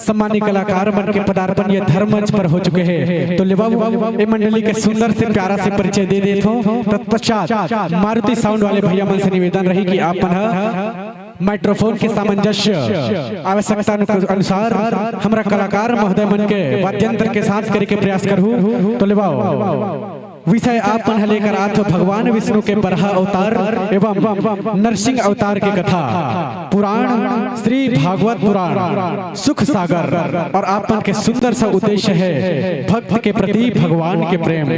सम्मानीय कलाकार मन के पदार्पण ये धर्म मंच पर हो चुके हे। तो लेवाओ, ए मंडली के सुंदर से प्यारा से परिचय दे देत हो। तत्पश्चात मारुति साउंड वाले भैया मन से निवेदन रही कि आप मन ह माइक्रोफोन के सामंजस्य आवश्यकता अनु-, अनुसार हमरा कलाकार महोदय मन के वाद्यंत्र के साथ करे के प्रयास करहू। तो लेवाओ, विषय आप मन ह लेकर आत हो भगवान विष्णु के बरहा अवतार एवं नरसिंह अवतार के कथा, पुराण श्री भागवत पुराण सुख सागर। और आप मन के सुंदर सा उद्देश्य है भक्त के प्रति भगवान के प्रेम।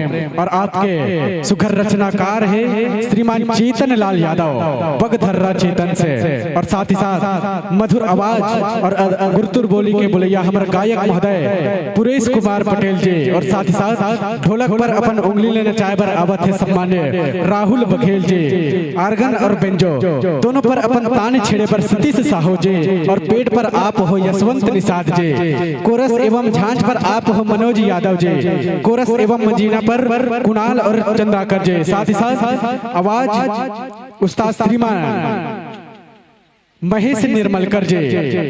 और आपके सुघर रचनाकार है श्रीमान चेतन लाल यादव, बगधर्रा चेतन से, और साथ ही साथ मधुर आवाज और अ-, अ-, गुरतुर बोली के बोलैया हमर गायक महोदय पुरेश कुमार पटेल जी, और साथ ही साथ ढोलक पर अपन उंगली ले नचाए बर आवत हे सम्मान्य राहुल बघेल जी, आर्गन और बेंजो दोनों पर अपन तान छेड़े बर सतीश साहू जी, और पेट पर आप हो यशवंत निषाद जी, कोरस एवं झांझ पर आप हो मनोज यादव जी, कोरस एवं मंजीरा पर कुणाल और चंद्राकर जी, साथ ही साथ आवाज उस्ताद श्रीमान महेश निर्मलकर जी।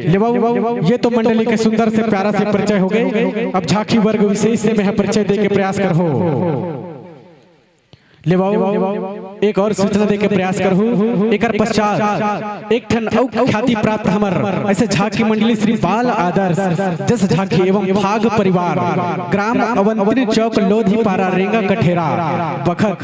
लेवाओ, ये तो मंडली के सुंदर से प्यारा से परिचय हो गए। अब झांकी वर्ग विशेष से मैं परिचय दे के प्रयास करहू। लेवाओ, एक और सूचना दे के प्रयास करहू। एकर पश्चात एक ठन अउ ख्याति प्राप्त हमर ऐसे झांकी मंडली श्री बाल आदर्श जस झांकी एवं फाग परिवार, ग्राम अवंतरी चौक, लोधी पारा, रेंगा कठेरा, बखत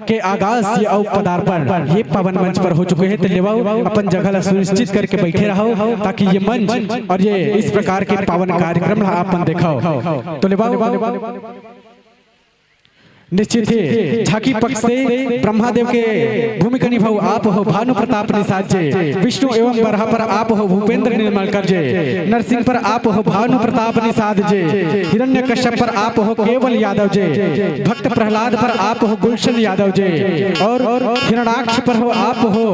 के आगाज ये अउ पदार्पण ये पावन मंच पर हो चुके हे। तो लेवाओ, अपन जगह ला सुनिश्चित करके बैठे रहो, ताकि ये मंच और ये इस प्रकार के पावन कार्यक्रम ला आप मन देखो। तो लेवाओ, निश्चित हे झांकी पक्ष से ब्रह्मादेव के भूमिका निभाऊ आप हो भानु प्रताप निषाद जी, विष्णु एवं बरहा पर आप हो भूपेंद्र निर्मलकर जी, नरसिंह पर आप हो भानु प्रताप निषाद जी, हिरण्य कश्यप पर आप हो केवल यादव जी, भक्त प्रहलाद पर आप हो गुलशन यादव जी, और हिरणाक्ष पर हो आप हो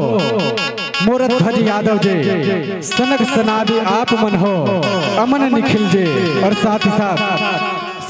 मोरध्वज यादव जी, सनक सनादि आप मन हो अमन निखिल जी, और साथ ही साथ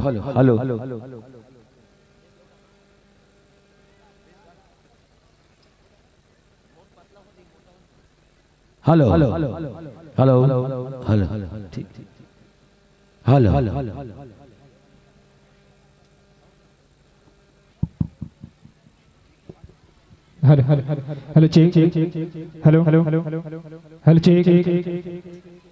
hello, hello, hello, hello, hello, ठीक, ठीक। Hello, hello, hello, hello, check, check, check, hello, hello, hello, check, check, check.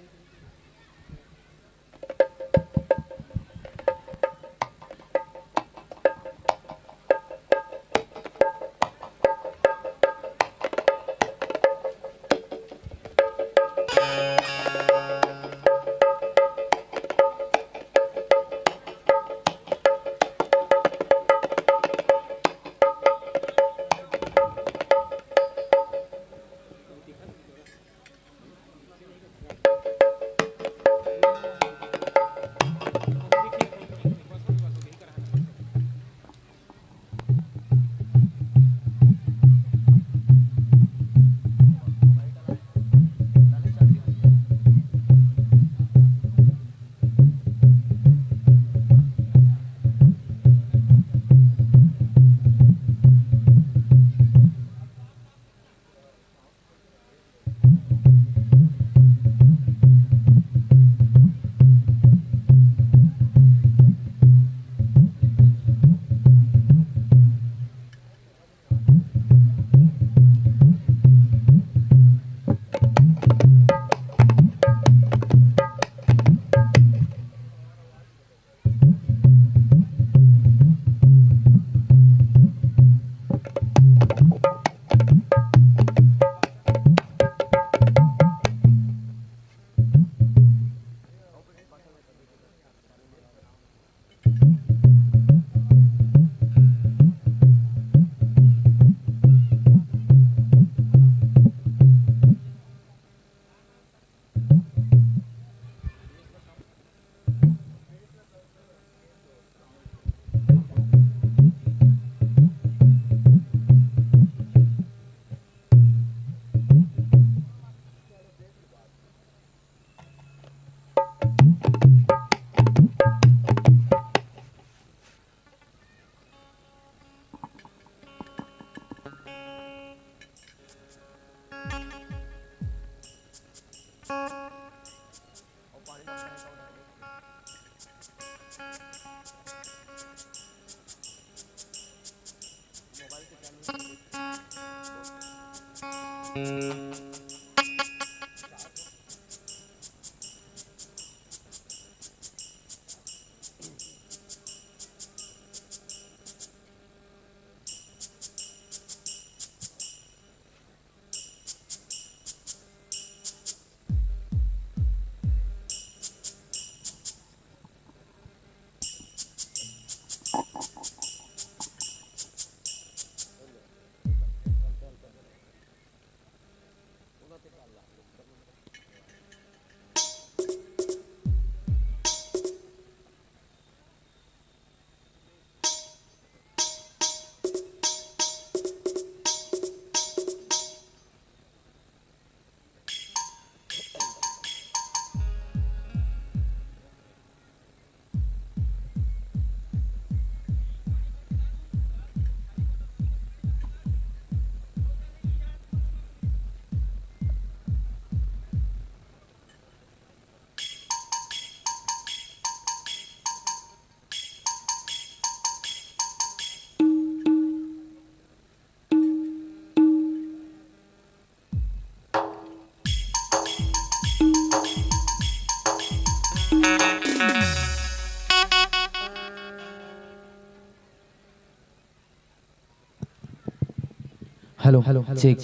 Hello, check.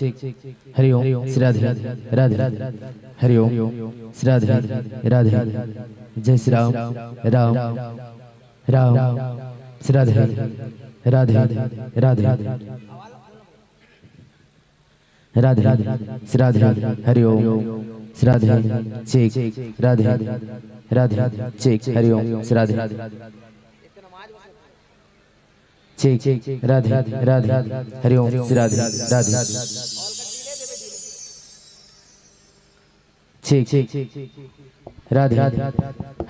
Hari Om, Shri Radhe, Radhe. Hari Om, Shri Radhe, Radhe. जय Shri Ram, Ram, Ram. Shri Radhe, Radhe, Radhe. Radhe, Shri Radhe, Hari Om, Shri Radhe, check. Radhe, Radhe, check. Hari Om, Shri Radhe, check. Radhe, Radhe, Hari Om, Shri Radhe, Radhe, check. राधे,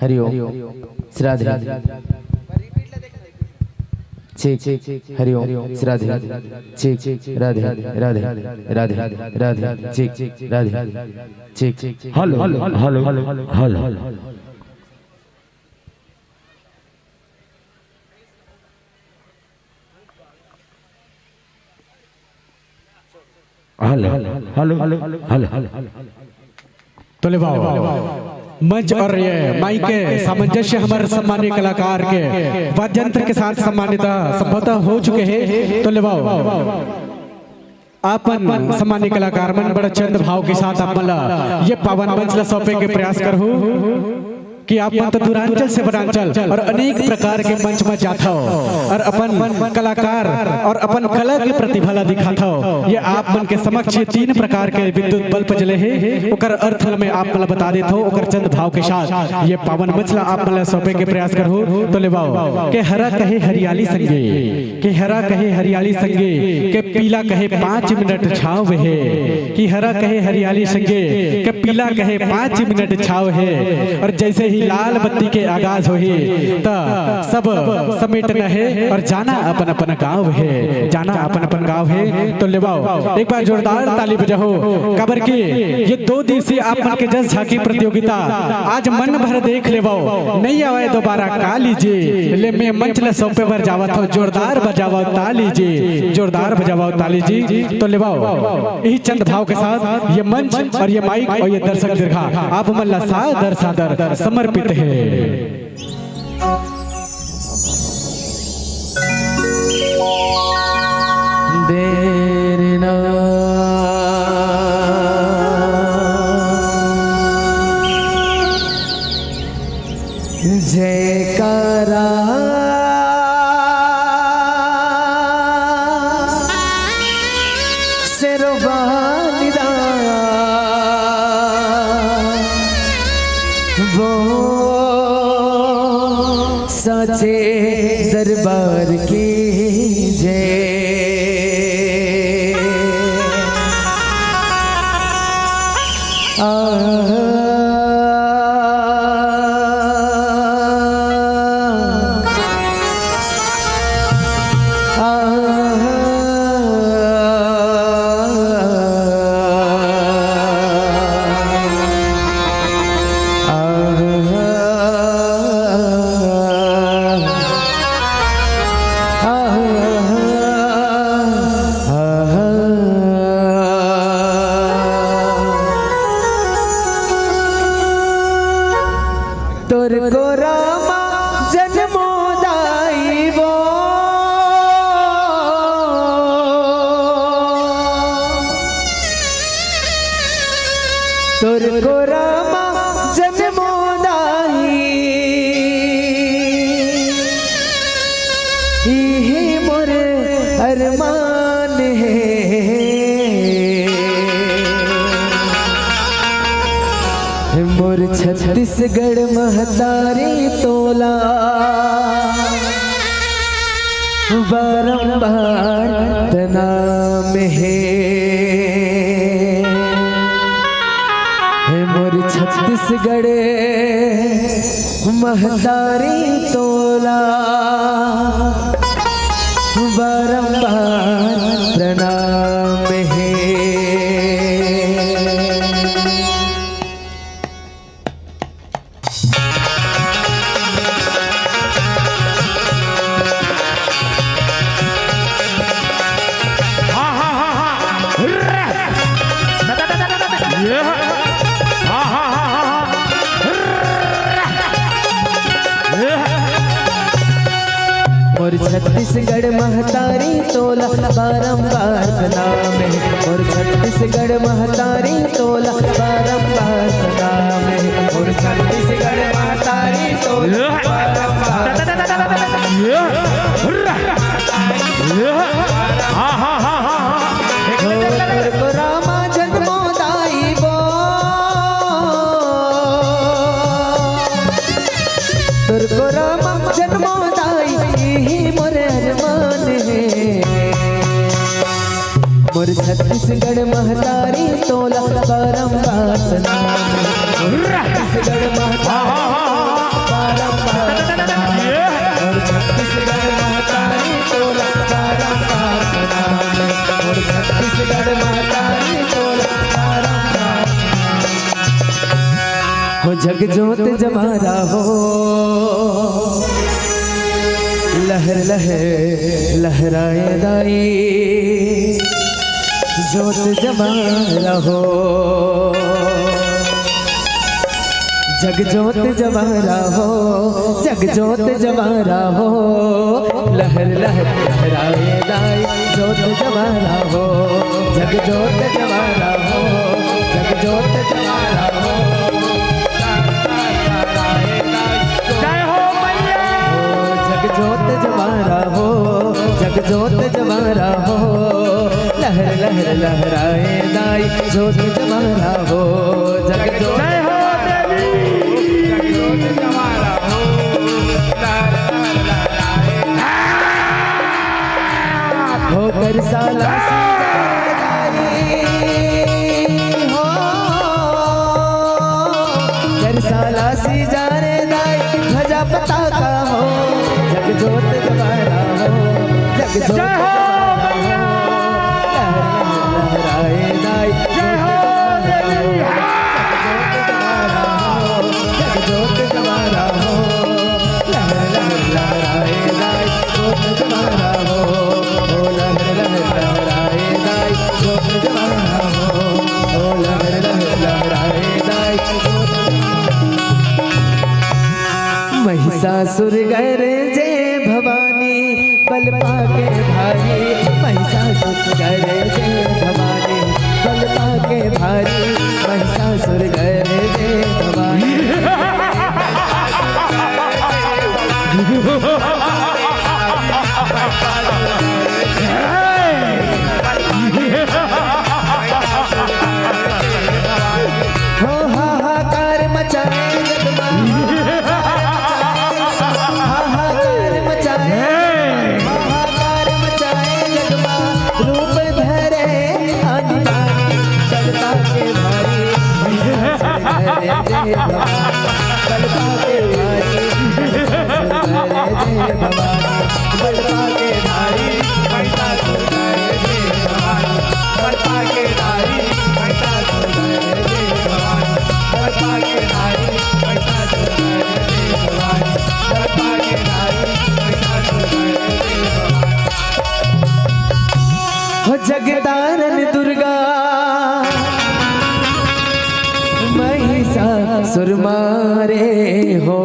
Hari Om, Shri Radhe, check. Hari Om, Shri Radhe, check. Radhe, Radhe, Radhe, Radhe, check. Radhe, check. Hello, hello, hello, hello. Hello, hello, hello. तो लेवाओ, मंच और ये mic के सामंजस्य हमर सम्मानित कलाकार के वाद्य यंत्र के साथ सम्मानित, संभवतः हो चुके हैं। तो लेवाओ, आपन सम्मानित कलाकार मन बड़ा चंद भाव के साथ आप मन ला ये पावन मंच ला सौंपे के प्रयास करहू कि आप मन तो दूरांचल से वनांचल और अनेक प्रकार के मंच में जात हव और अपन कलाकार और अपन कला के प्रतिभा ला दिखात हव। ये आप मन के समक्ष ये तीन प्रकार के विद्युत बल्ब जले हे, ओकर अर्थ ल मैं आप मन ला बता देत हव, ओकर चंद भाव के साथ ये पावन मंच ला आप मन ला सौंपे के प्रयास करहू। तो लेवाओ, के हरा कहे हरियाली संगे, के हरा कहे हरियाली संगे, के पीला कहे पाँच मिनट छाँव हे, कि हरा कहे हरियाली संगे, के पीला कहे पाँच मिनट छाँव हे। और जैसे ही लाल बत्ती के आगाज होही, त सब समेटना हे और जाना अपन अपन गाँव हे, जाना अपन अपन गाँव हे। तो लेवाओ, एक बार जोरदार ताली बजाओ, काबर कि ये दो दिवसीय आप मन के जस झांकी प्रतियोगिता आज मन भर देख लेवाओ, नइ आवय दोबारा काली जी। ले मैं मंच ला सौंपे बर जावत हव, जोरदार बजावव ताली जी, जोरदार बजावव ताली जी। तो लेवाओ, यही चंद भाव के साथ ये मंच और ये माइक और ये दर्शक दीर्घा आप मन ला सादर सादर समर्पित हे। देर ना जयकारा शेरवाली दा, वो साचे दरबार की जय। आ, आ, अरमान हे मोर छत्तीसगढ़ महतारी तोला बारंबार प्रणाम हे। हे मोर छत्तीसगढ़ महतारी तोला बारंबार प्रणाम हे। हाँ, हाँ, हाँ, हाँ। ये। हाँ, हाँ, हाँ, हाँ, हाँ। ये। मोर छत्तीसगढ़ महतारी तोला बारंबार प्रणाम हे। मोर छत्तीसगढ़ महतारी तोला बारंबार प्रणाम हे। मोर छत्तीसगढ़ महतारी तोला बारंबार प्रणाम हे। हाँ, हाँ, हाँ, हाँ, हाँ। हो तोर को रामा जन्मो दाई बो, तोर को रामा जन्मो दाई, इही मोर अरमान हे। मोर छत्तीसगढ़ महतारी तोला बारंबार प्रणाम हे। मोर छत्तीसगढ़ महतारी बारंबार प्रणाम हे। मोर छत्तीसगढ़ महतारी तोला बारंबार प्रणाम हे। मोर छत्तीसगढ़ महतारी तोला बारंबार। हो जग जोत जमारा हो, लहर लहर लहराए दाई, जोत जमारा हो। जग जोत जमारा हो, जग जोत जमारा हो, लहर लहर लहराए दाई, जोत जमारा हो। जग जोत जमारा हो, जग जोत जमारा हो, जय हो मैया। जग जोत जमारा हो, जग जोत जमारा हो, लहर लहर लहराए दाई, जोत जमारा हो। जग जोत जय हो देवी। जग जोत जमारा हो, लहर लहर लहराए। हो कर साला सीधा दाई, हो कर साला सीधा रे दाई, ध्वजा पताका हो, जग जोत जमारा हो, जग जोत जय हो जमारा हो, मैया। लहराए दाई, जय हो देवी। जग जोत जमारा हो, जग जोत जमारा हो, लहर लहर लहराए दाई, जोत जमारा हो, ओ लहर लहर लहराए दाई, जोत जमारा हो, ओ लहर लहर लहराए दाई, जोत जमारा हो। महिषासुर गरजे भवानी, बल पाके भारी, महिषासुर गरजे भवानी, बल पाके भारी, महिषासुर गरजे भवानी। हो हाहाकार मचाए जग मा, हाहाकार मचाए, हाहाकार मचाए जग मा, रूप धरे आनी बानी, जगता के भारी, जय भवानी। कलपा के भारी, जय भवानी। कलपा के भारी, महिषासुर जय भवानी। कलपा के भारी, महिषासुर जय भवानी। कलपा के भारी, महिषासुर जय भवानी। कलपा के भारी, महिषासुर जय भवानी। हो जगतारन दुर्गा महिषासुर मारे हो।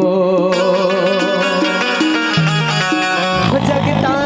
हो जगतारन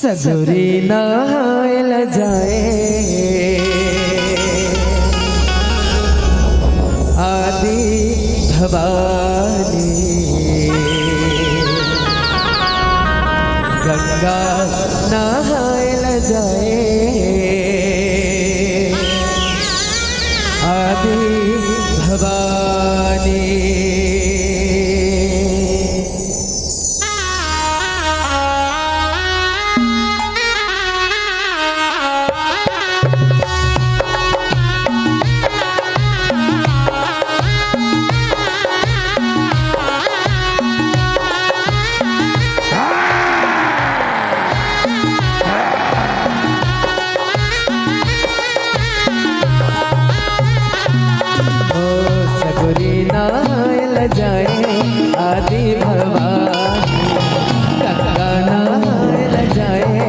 सगुरी नहाय ल जाए आदि भवानी, गंगा नहाय ल जाए आदि भवानी। ओ सगुरी नहाय ल जाए आदि भवानी, गंगा नहाय ल जाए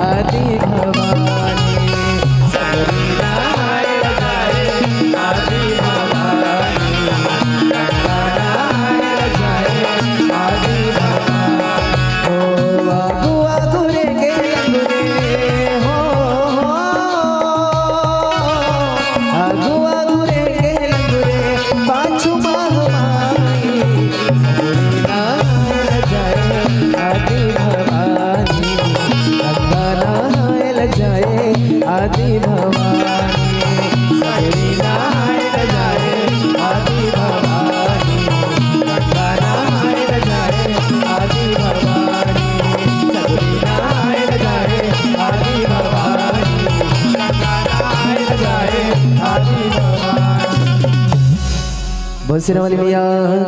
आदि भवानी। सगुरी नहाय ल जाए आदि भवानी, गंगा नहाय ल जाए आदि भवानी। ओ आगू आगू रे के लंगुरे हो, आगू आगू रे के लंगुरे, पाछू माहू माई। सगुरी नहाय ल जाए आदि भवानी, गंगा नहाय ल जाए आदि भवानी। सगुरी नहाय ल जाए आदि भवानी, गंगा नहाय ल जाए आदि भवानी। सगुरी नहाय ल जाए आदि भवानी, गंगा नहाय ल जाए आदि भवानी। बोल सिरा वाली मैया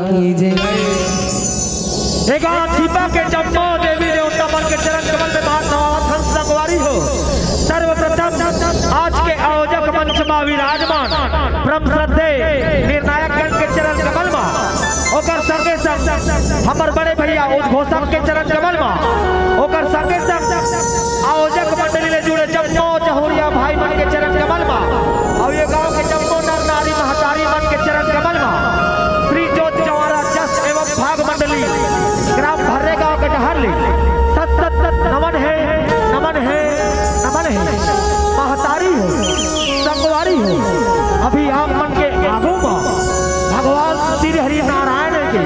की जय। ए गाँव छिपा के जम्मो देवी देवता मन के चरण कमल में भार नवावत हन संगवारी हो। सर्वप्रथम आज के आयोजक मंच मा विराजमान परम श्रद्धेय निर्णायक गण के चरण कमल मा, ओकर संगे संग हमर बड़े भैया उद्घोषक के चरण कमल मा, ओकर संगे संग आयोजक मंडली ले जुड़े जम्मो जहुरिया भाई मन के चरण कमल मा, अउ ये गांव के जम्मो नर नारी महतारी मन के चरण कमल मा, श्री जोत जवारा जस एवं भाग मंडली, ग्राम भर्रे गांव के डहर ले सत सत नमन हे, नमन हे, नमन हे। महतारी हो, संगवारी हो, अभी आप मन के आगू मा भगवान श्री हरि नारायण के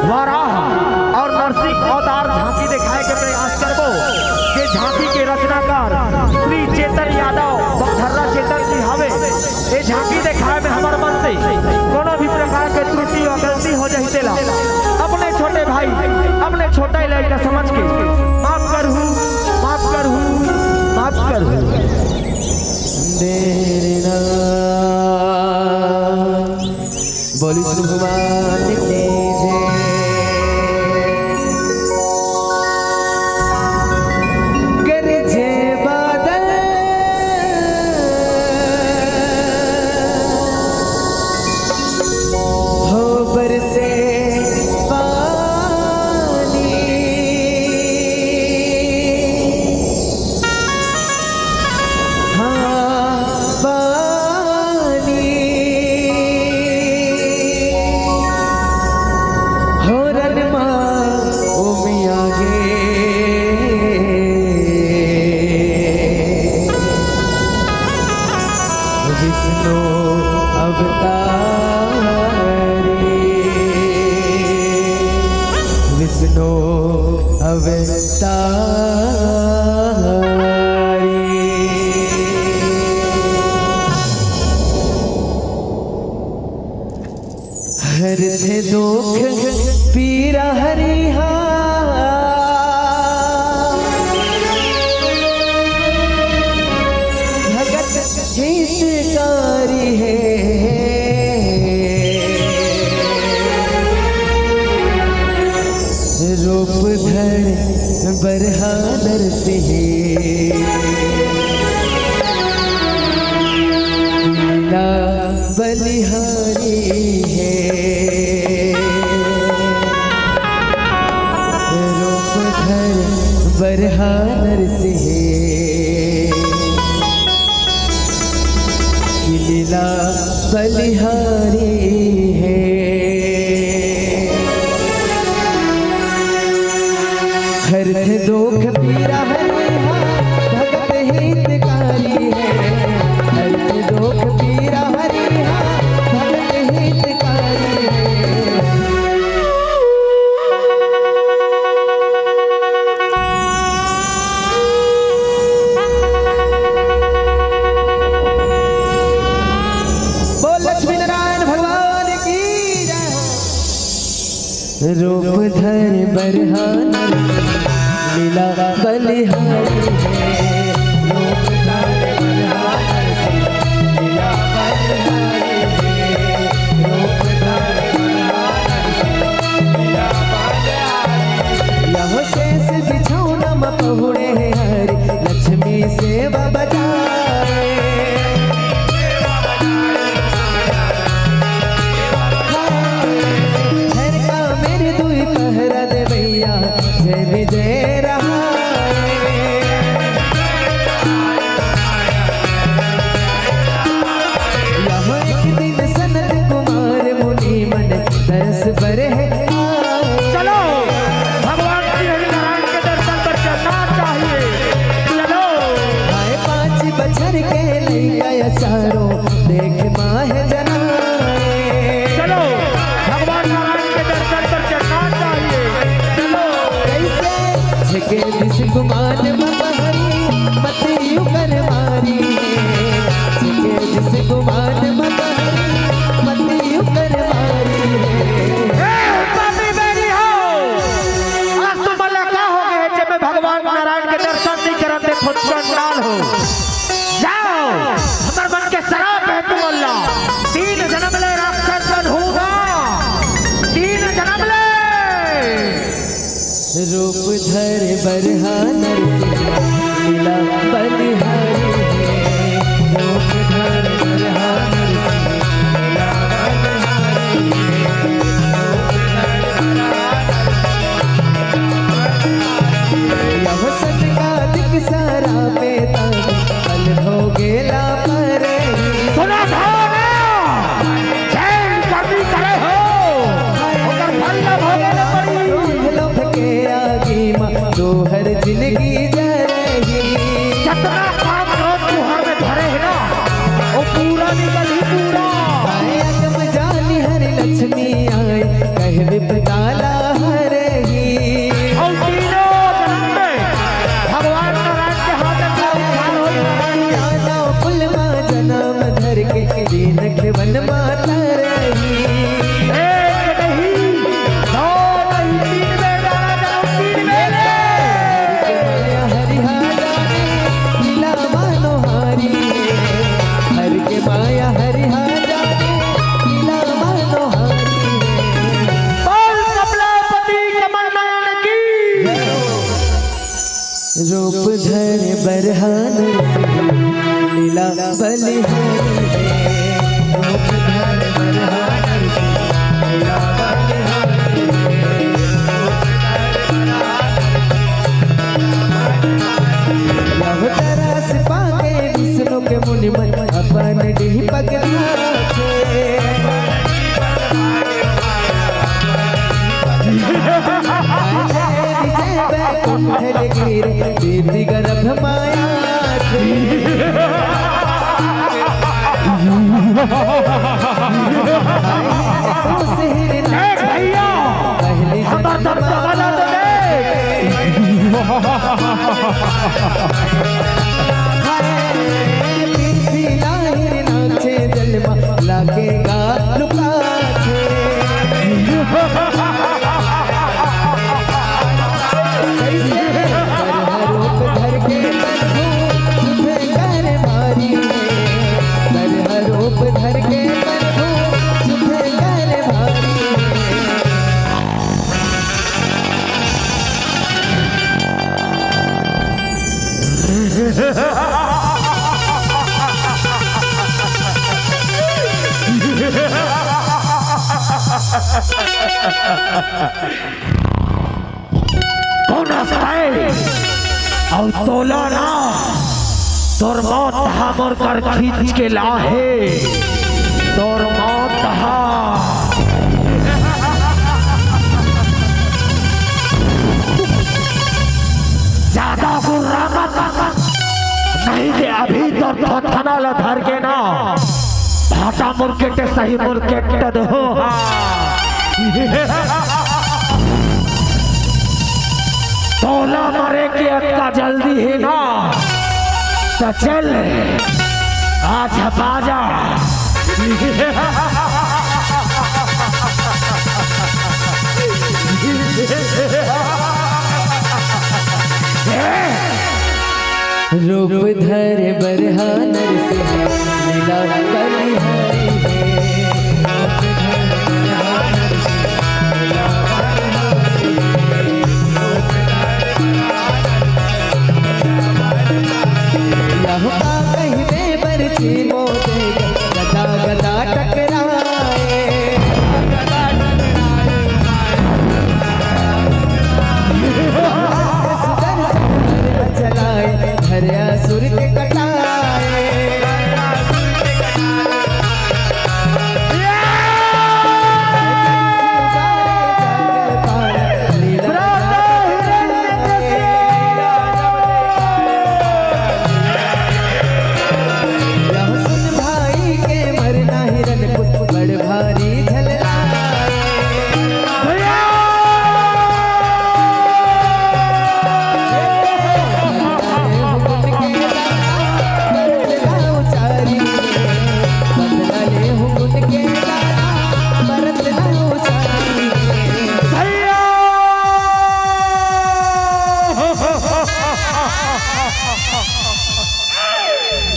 वाराह अउ नरसिंह अवतार झांकी देखाए के प्रयास करबो। ये झांकी के रचनाकार श्री चेतन यादव, बगधर्रा चेतन जी हवे। ये झांकी देखाए में हमर मन से कोनो भी प्रकार के त्रुटि अउ गलती हो जाही तेला अपने छोटे भाई, अपने छोटे लड़का समझ के माफ करहू, माफ करहू, माफ करहू। देर ना बोली श्री भगवान की जय। गरजे बादल हो बरसे पानी। हाँ, पानी हो रनमा उमिया गे। विष्णु अवतारी, विष्णु अवतारी। हरथे दुख पीरा हरिहा, भगत हितकारी हे। रूप धर बरहा नरसिंह, लीला बलिहारी हे। रूप धर बरहा नरसिंह, लीला बलिहारी हे। रूप धर बरहा नरसिंह लीला बलिहारी हे। रूप धर बरहा नरसिंह लीला बलिहारी हे। रूप धर बरहा नरसिंह लीला बलिहारी हे। यहो शेष बिछौना म पहुड़े हे हरि, लक्ष्मी सेवा बजाए। झरका मेर दुई पहरा दे भैया, जय विजय रहाए। यहो एक दिन सनत कुमार मुनि मन दरस बर हे आए। चलो, भगवान श्री हरि नारायण के दर्शन पर चलना चाहिए। चलो। आए पाँच बछर के लइका या चारों, देख माँ हे जनाए। चलो, भगवान नारायण के दर्शन पर चलना चाहिए। चलो। कैसे? छके दिस गुमान म पहरी, मत यू कर मारी हे। छके दिस गुमान म पहरी, मत यू कर मारी हे। ए, पापी बैरी हो, आज तुम मन ला का हो गए हे, जब मैं भगवान नारायण के दर्शन नहीं करन दे, खुद चंडाल हो। जाओ, हमर मन के सराप हे तुम मन ला। तीन जन्म ले राक्षस बन हूँ ना, तीन जन्म ले। रूप धर बरहा नरसिंह लीला बलिहारी हे। रूप धर बरहा नरसिंह लीला बलिहारी हे। रूप धर बरहा नरसिंह लीला बलिहारी हे। यहो सनका दिक सारा में तन फल भोगेला परही। सुना था ना? जैन करनी करे हो, ओकर फल न भोगे न पड़ी। लोभ के आगी म तोहर जिंदगी जरही। जतना काम क्रोध तोहर में धरे हे ना, वो पूरा निकलही पूरा। आए अगम जानी हर लक्ष्मी आए, कह विपदा ला हरही। और तीनों जन्म में भगवान नारायण के हाथ में उद्धार हो। आना कुल मा जन्म धर के, दीन खेवन माता रही। एक नहीं, दो नहीं, तीन बेर दाना जन्म, तीन बेर। हरि हा जाने, मिला मानो हारी। हर के माया हरि हा जाने, मिला मानो हारी। बोल कमलापति कमल नयन की। रूप धर बरहा नरसिंह लीला बलिहारी हे। रूप धर बरहा नरसिंह लीला बलिहारी हे। लव तरस पाके विष्णु के मुनि मन अपन डीह पग धाथे। विजय बैकुंठ लगे रे, देवी गर्भ माया थे। देख भैया, पहली हमार दबदबा ला तो देख। हाय, पीछी लाहिर नाचे जलवा लागेगा लुका के। कैसे? बरहा रूप धर के प्रभु तुझे कर मारी है। बरहा रूप धर के प्रभु तुझे कर मारी है। कौन हंसता है? अउ तोला ना, तोर मौत हा मोर कर खींच के लाहे, तोर मौत हा। ज्यादा गुर्रा मत, नहीं ते अभी तो थोथना ला धर के ना, भाटा मुरकेटे सही मुरकेट दो। तोला मरे के अतका जल्दी हे ना, त चल आज बाजा। रूप धर बरहा नरसिंह, लीला बलिहारी हे। यह का कहिबे बरछी मोदे, गदा गदा टकराए। सुंदर सुंदर चलाए, हरिया सुर के कटाए। सुन भाई के मरना हिरन कुछ बड़ भारी झलला। भैया! भैया!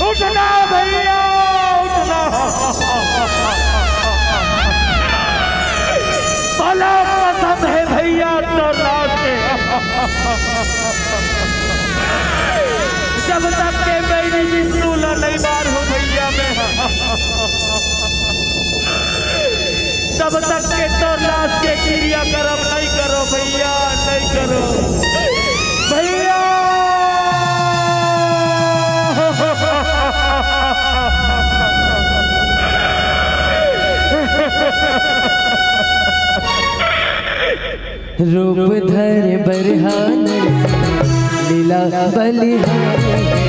उठना भैया, उठना। बड़ा पसंद है भैया तो लाश के। जब तक के मैं विष्णु ला नहीं मार हूँ भैया मैं, तब तक के तो लाश के क्रिया करम नहीं करो भैया, नहीं करो भैया। रूप धर बरहा नरसिंह, लीला बलिहारी हे।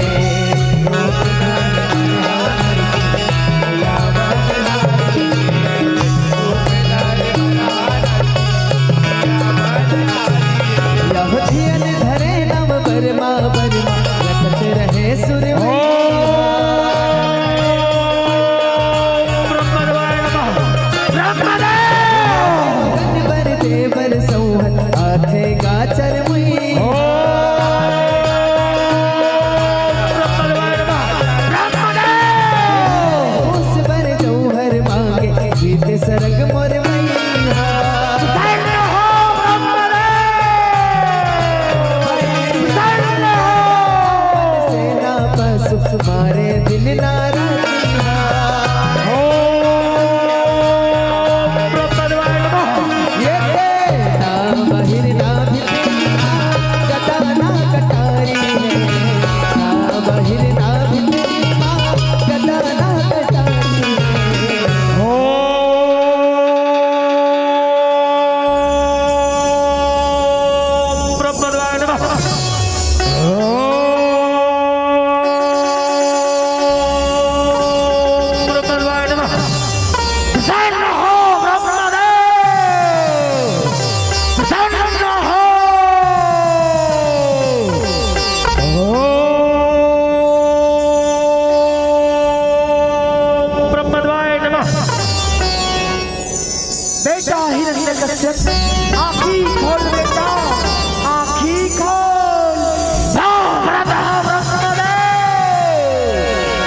यह धियन धरे नव बरमा बरमा, रटत रहे सुर में। ओम ब्रह्मदेवाय नमः। ब्रह्मदेव। बर देवर सौहत आथे गाचर मुई। ओम ब्रह्मदेवाय नमः। ब्रह्मदेव। उस बर जौहर मांगे, जीत सरग मोर मैया। प्रसन्न हो ब्रह्मदेव, प्रसन्न हो। सेना पशु मारे दिन ना रातिया। ओम ब्रह्मदेवाय नमः। ये ते ना बहिर ना भीतर, गदा ना कटारी है। ना बहिर ना भीतर, गदा ना कटारी है। ओम ब्रह्मदेवाय नमः। ओम ब्रह्मदेवाय नमः। प्रसन्न हो ब्रह्मदेव, प्रसन्न हो। ओम ब्रह्मदेवाय नमः। बेटा हिरण्यकश्यप, आँखी खोल बेटा, आँखी खोल। जागृत हो ब्रह्मदेव,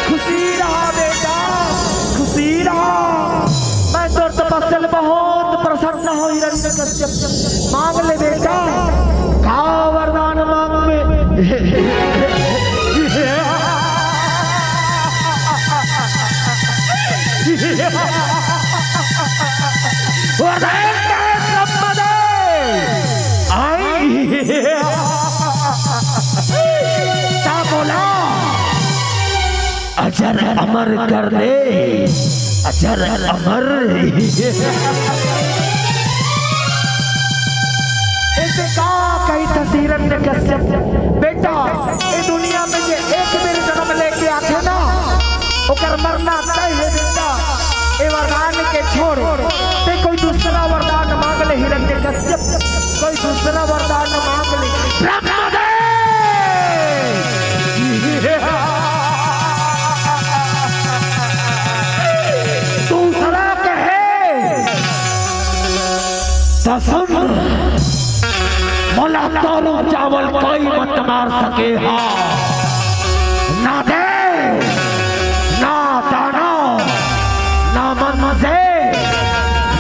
खुशी रहा बेटा, खुशी रहा। मैं तोर तपस्या ले बहुत प्रसन्न हूँ हिरण्यकश्यप। मांग ले बेटा, का वरदान मांग में। वरदान का शब्द दे। आई। का बोला? अजर अमर कर दे, अजर अमर। एसे का कही था हिरण्यकश्यप, बेटा, ए दुनिया में जे एक बेर जन्म लेके आथे ना, ओकर मरना तय हे बेटा। ए वरदान के छोड़, ते कोई दूसरा वरदान मांग ले हिरण्यकश्यप, कोई दूसरा वरदान मांग ले। ब्रह्मदेव! दूसरा कहे तो सुन। चावल कोई मत मार सके हा। ना देव, ना दानव, ना मनसे,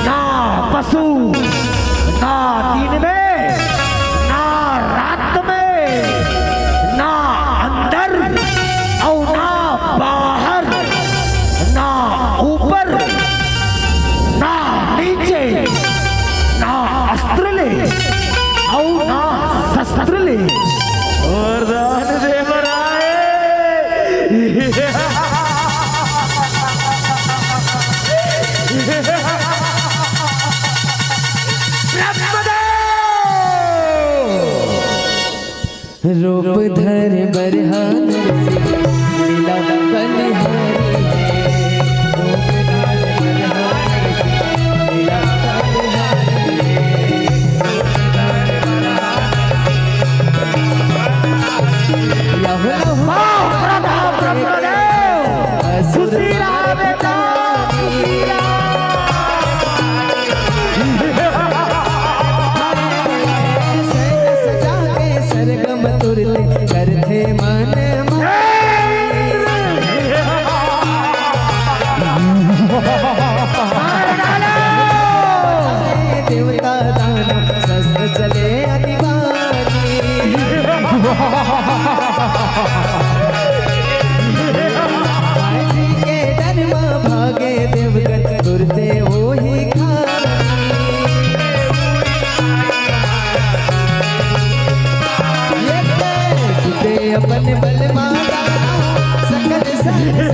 ना पशु, ना दिन में, ना रात में, ना अंदर अउ ना बाहर, ना ऊपर, ना नीचे, ना अस्त्र ले अउ ना शस्त्र ले। वरदान दे मराए। ब्रह्मदेव। रूप धर बरहा नरसिंह, लीला बलिहारी है। रूप धर बरहा नरसिंह, लीला बलिहारी है। यहो लहो वाह, प्रभु ब्रह्मदेव। असुर सुशीला मार बेटा। सैन सजा के सरगम तुरते करथे मन मार। देवता दानव शस्त्र चले अति भारी। भाई के डर म भागे देवगन तुरते ओही खानी। ये ते अपन बल माता सकल संसारी।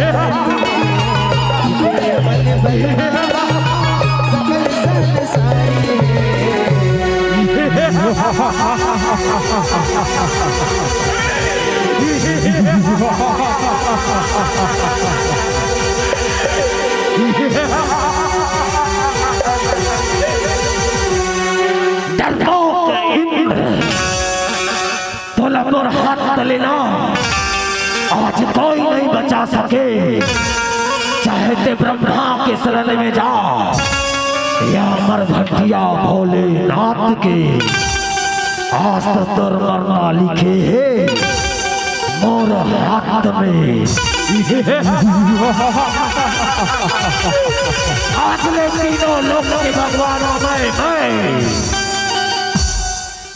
ये ते अपन बल माता सकल संसारी। डरपोक इंद्र, तोला मोर हाथ ले ना, आज कोई नहीं बचा सके। चाहे ते ब्रह्मा के शरण में जा या मरघटिया भोलेनाथ के, आज तो तोर मरना लिखे हे मोर हाथ में। आज ले तीनों लोक के भगवान मैं, मैं।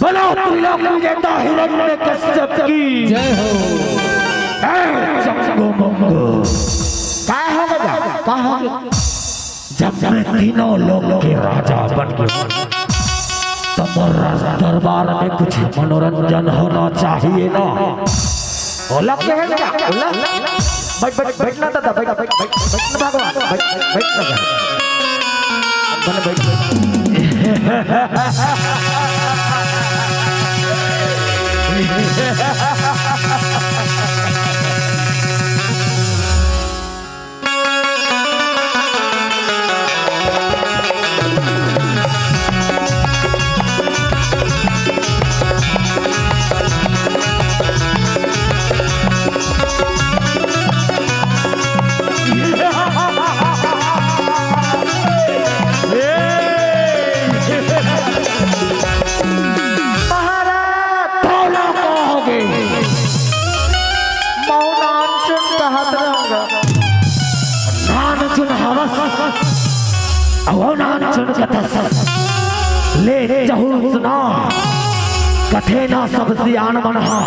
बोलो त्रिलोक विजेता हिरण्यकश्यप की जय हो। ए जंगो मंगो। का हो गया? का हो गया? जब मैं तीनों लोक के राजा बन गया, तो मोर राज दरबार में कुछ मनोरंजन होना चाहिए ना। ओला कहे क्या? ओला? बैठ, बैठ, बैठ ना दादा, बैठ, बैठ, बैठ, बैठ ना भगवान, बैठ, बैठ ना। बन बैठ। महाराज, तोला का होगे? मऊ नानचुन कहत रहूंगा। नानचुन हवस, अवो नानचुन कथस। ले जहूं सुना, कथे ना सब सियान मन हा।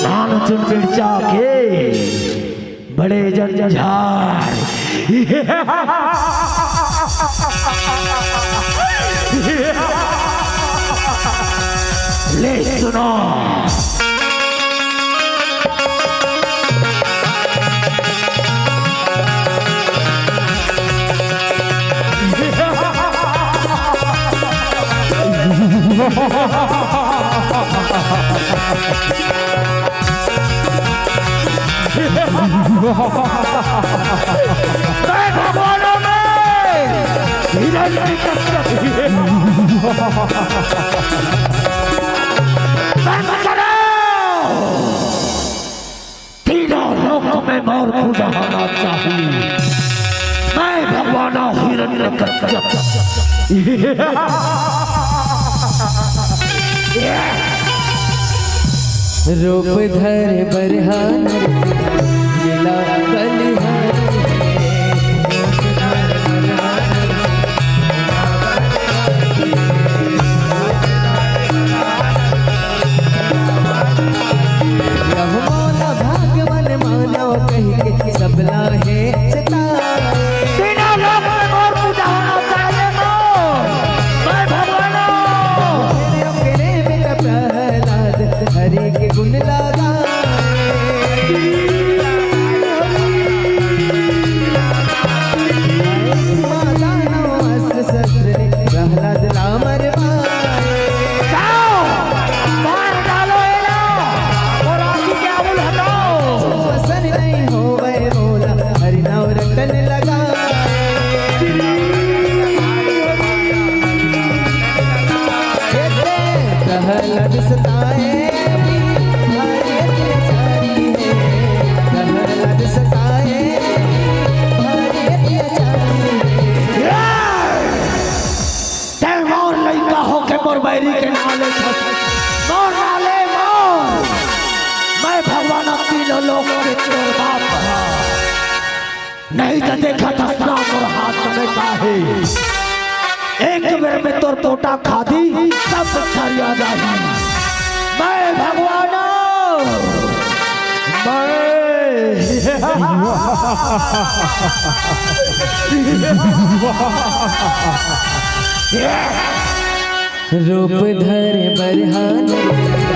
नानचुन मिर्चा के बड़े जंझार। ले सुनो। मैं भगवानों में हिरण्यकश्यप। बंद करो। तीनों लोक में मोर पूजा होना चाहिए। मैं भगवान हिरण्यकश्यप। रूप धर बरहा नरसिंह, लीला बलिहारी। यह मोला भगवान मानव कहि के सबला हे सताए। तीनों लोक में मोर पूजा होना चाहिए तो मैं भगवान। फिर ओकरे में त प्रहलाद हरि के गुण लगाए। माता नौ अस्त्र शस्त्र ले प्रहलाद ला मरवाए। जाओ, मार डालो एला, और आदि के आंगुल हटाओ। वसन नहीं होवे मोला, हरि नाम रटन लगाए। प्रहलाद सताए, भारी अत्याचारी है। प्रहलाद सताए, भारी अत्याचारी है। तैं मोर लइका होके मोर बैरी के नाम ले छस। मोर नाम ले मोर। मैं भगवान तीनों लोक के तोर बाप हँव। नहीं त देखत हस ना मोर हाथ में का हे। एक बेर में तोर पोटा खादी सब छरिया जाही। मैं भगवान हँव। मैं रूप धर बरहा नरसिंह,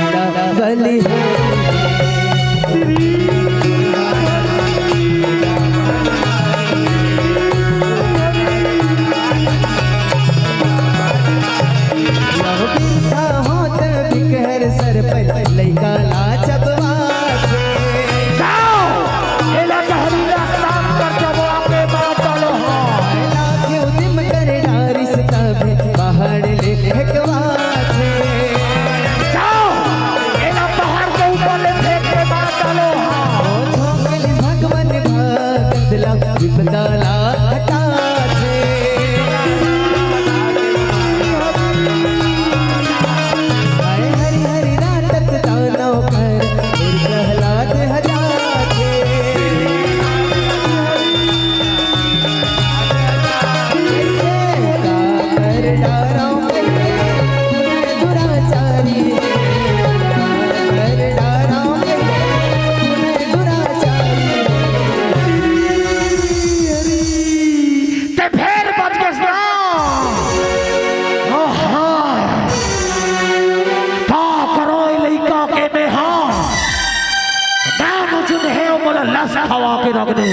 लीला बलिहारी। बिरथा होत बिकहर सर पर लइका ला चबवाथे। जाओ, एला जहरीला सांप कर चबवा के मार डालो हा। लाखे उदिम कर डारिस तभे पहाड़ ले फेंकवाथे। जाओ, एला पहाड़ के ऊपर ले फेंक के मार डालो हा। ओ झोंकली भगवन भगत ला विपदा ला हटाथे। हाय हरि हरि रातत दानव कर, प्रहलाद हजाथे। कैसे का कर डारौं कहिके, दुराचारी। कर डारौं कहिके, दुराचारी। ते फेर बच गेस ना। आहा। का करो ए लइका के मेहा? नाम सुन हे मोला लस खवा के रख दे।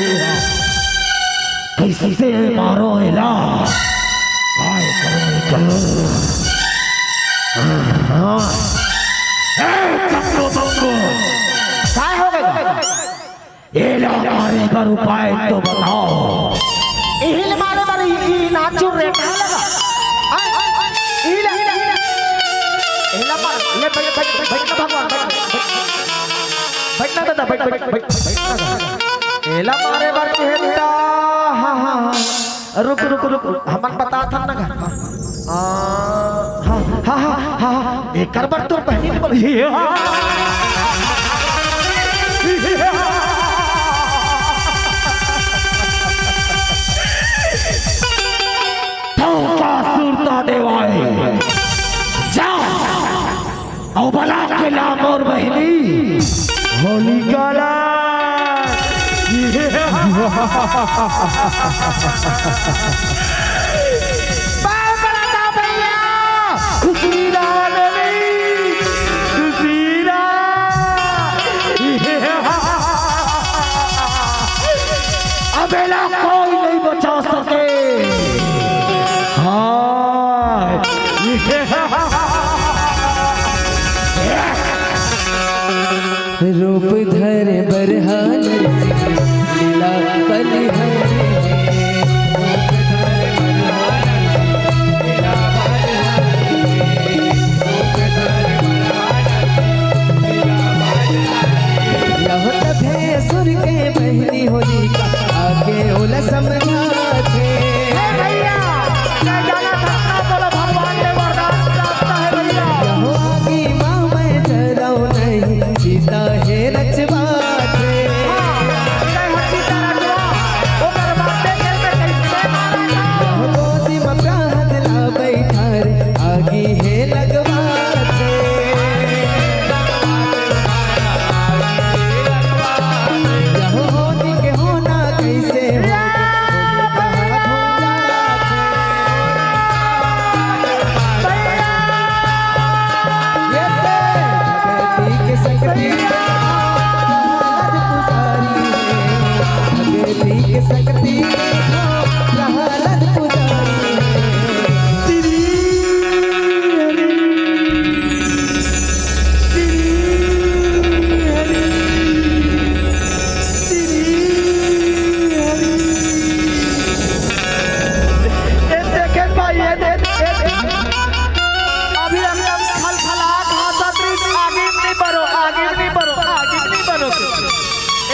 कैसे मारो एला? काय करो एकर? हाँ। ए, चक्को बंगो। काय हो गया? एला मारे बर उपाय तो बताओ। इही ल मारे बर ई, ई नाचू रेठा लगा। आ, इही ल, इही ल। एला मार, ले, बैठ, बैठ, बैठ, बैठ ना भगवान, बैठ, बैठ। बैठ ना दादा, बैठ, बैठ, बैठ, बैठ ना दादा। एला मारे बर के हे बेटा। हाँ, हाँ, हाँ। रुक, रुक, रुक, रुक। हमन बतात हन ना घर। आ, हाँ, हाँ, हाँ, हाँ, हाँ। एकर बर तोर बहिनी बोल। तौ का सुरता देवाय। जा। अउ बला के ला मोर बहिनी होलिका ला। बाल बलाता भैया, खुशी ला लेली, खुशी ला। अब एला कोई नहीं बचा सके। हाय। रूप धर बरहा नरसिंह, लीला बलिहारी। लहो तभे असुर के बहिनी होलिका, आके ओला सम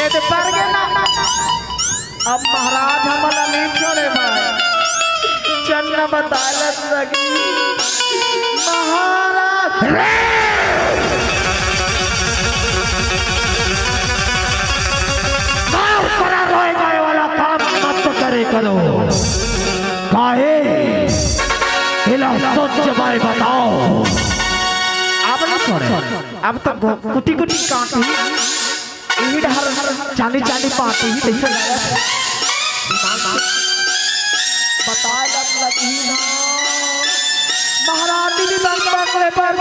ये तो पर गे ना। अब महाराज हमन ला नहीं छोड़े भाई। चन्ना बतालत लगी। महाराज। गाँव करा रोए गाय वाला काम मत करे करो। काहे? इला सोच भाई बताओ। अब नहीं छोड़े। अब तो कुटी कुटी काटी। इही डहर चांदी चांदी पाती ही तैसे लागत। बताए लग लगी ना। महारानी भी बन बन ले पर।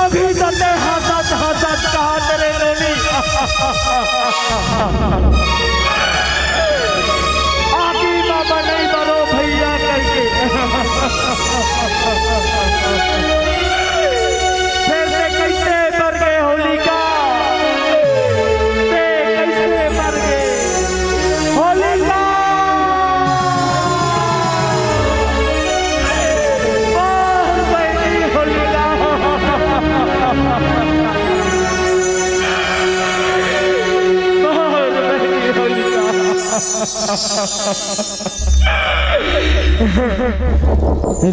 अभी तो ते हंसत हंसत कहा तेरे नोनी। आगी बाबा नहीं बरो भैया करके। फिर से कैसे मर गए होलिका? ते कैसे मर गए होलिका? मार बहनी होलिका। मार बहनी होलिका।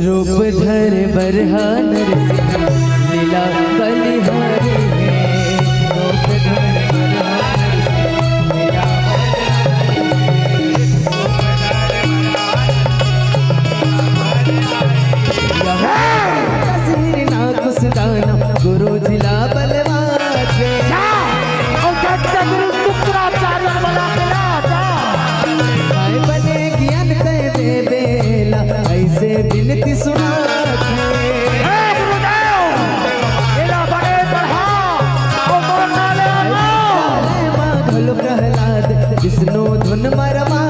रूप धर बरहा नरसिंह लीला बलिहारी है। रूप धर बरहा नरसिंह लीला बलिहारी है। यहाँ तस्वीर ना कुछ दाना गुरु जिला बलवा के। जा, और जब तक गुरु शुक्राचार्य बना के ना जा। हाय बने ज्ञान ते दे बेला, ऐसे बिनती सुना। ए गुरुदेव, एला बड़े बढ़ा, ओ मोर नाले आना। माधल प्रहलाद, विष्णु धुन मरमा।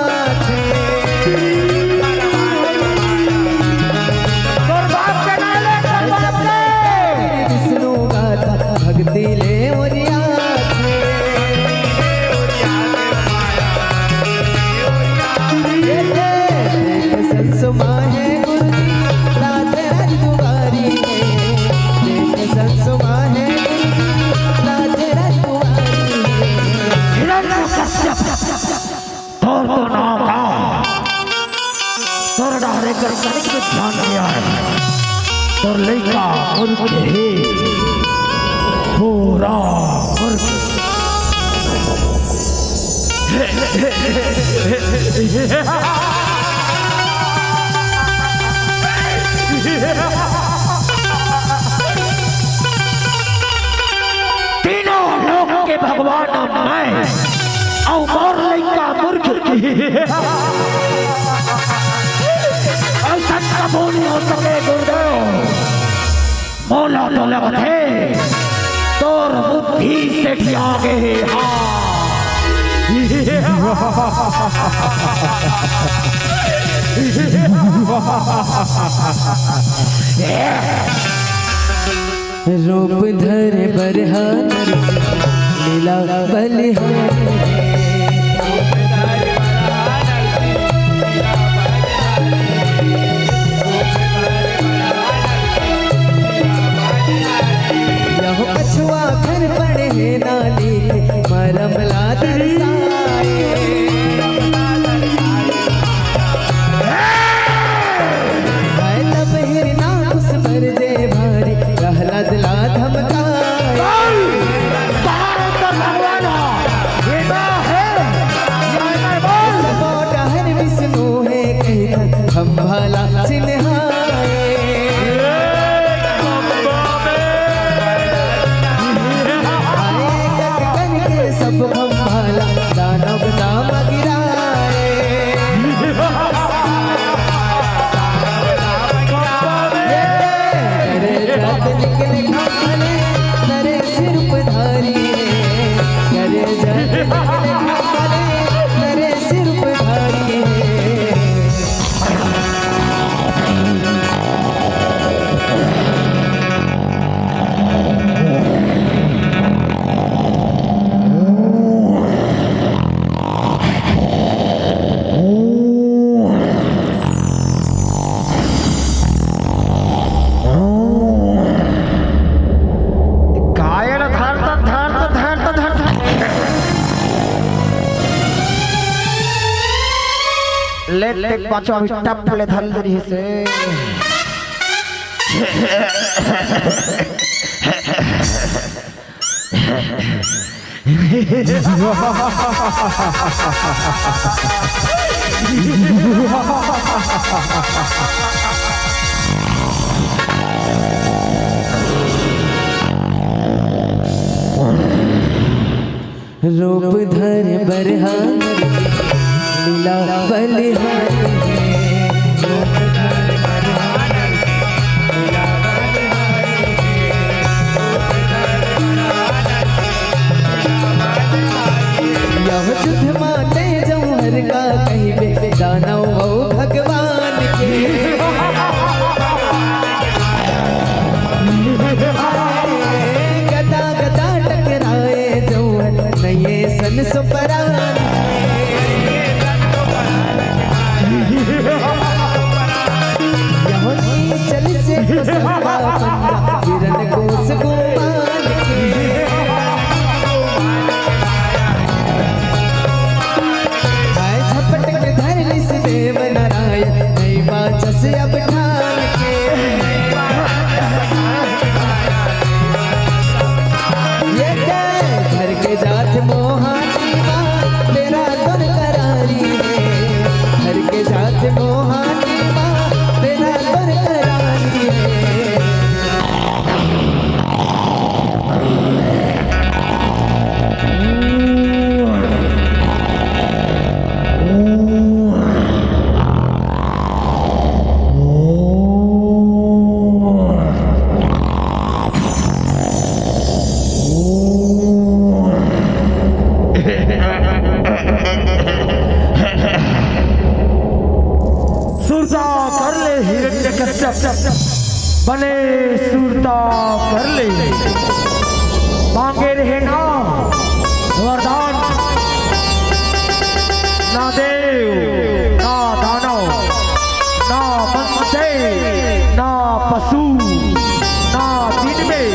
तोर बाप के नाले, तोर बाप के। विष्णु गाथा भक्ति ले ओरिया। संसो माहे गुरु जी, राधे राज दुआरी है। संसो माहे गुरु जी, राधे राज दुआरी है। हिरण्यकश्यप। तोर तो नाम का, तोर डारे कर कनिक भी ध्यान नहीं आए। तोर लइका मूर्ख हे, पूरा मूर्ख। तीनों लोक के भगवान मैं, अउ मोर लइका मूर्ख। अइसन कभू नइ हो सके गुरुदेव। मोला तो लगथे तोर बुद्धि सेठिया गे हे। हाँ। रूप धर बरहा नरसिंह लीला बलिहारी। यह कछुआ घर पड़े हे नाली के मरम ला दर्शाए। हाय तब हिरना खुश बर दे भारी, प्रहलाद ला धमकाए। बाहर अंदर भगवान हा, बेटा है, या नहीं बोल। सबो डहर विष्णु हे कहिथन, खंभा ला चिन्हाए। आए कक करके सब खंभा ला, दानव दाम गिराए। करे जात निकले खाले, करे सिर पे धारी रे। करे जात निकले खाले, करे सिर पे धारी रे। ले, ले, बचवा भी टप ले धल दे रही से। रूप धर बरहा नरसिंह लीला बलिहारी है। यह युद्ध माते जौहर का कहिबे दानव अउ भगवान के। गदा गदा टकराए जौहर नये सन सुपरान। यह चल से तो सवा पन्ना किरण कोस गुमान के। हाय झपट के धर लिस देव नारायण, नई बाचस अब ठान के। ये के धर के जात मोहानी माँ, बेरा तोर करारी है। धर के जात मोहानी माँ, बेरा तोर करारी है। सुरता कर ले हिरण्यकश्यप, बने सुरता कर ले। मांगे रहे ना वरदान, ना देव, ना दानव, ना मनुष्य, ना पशु, ना दिन में,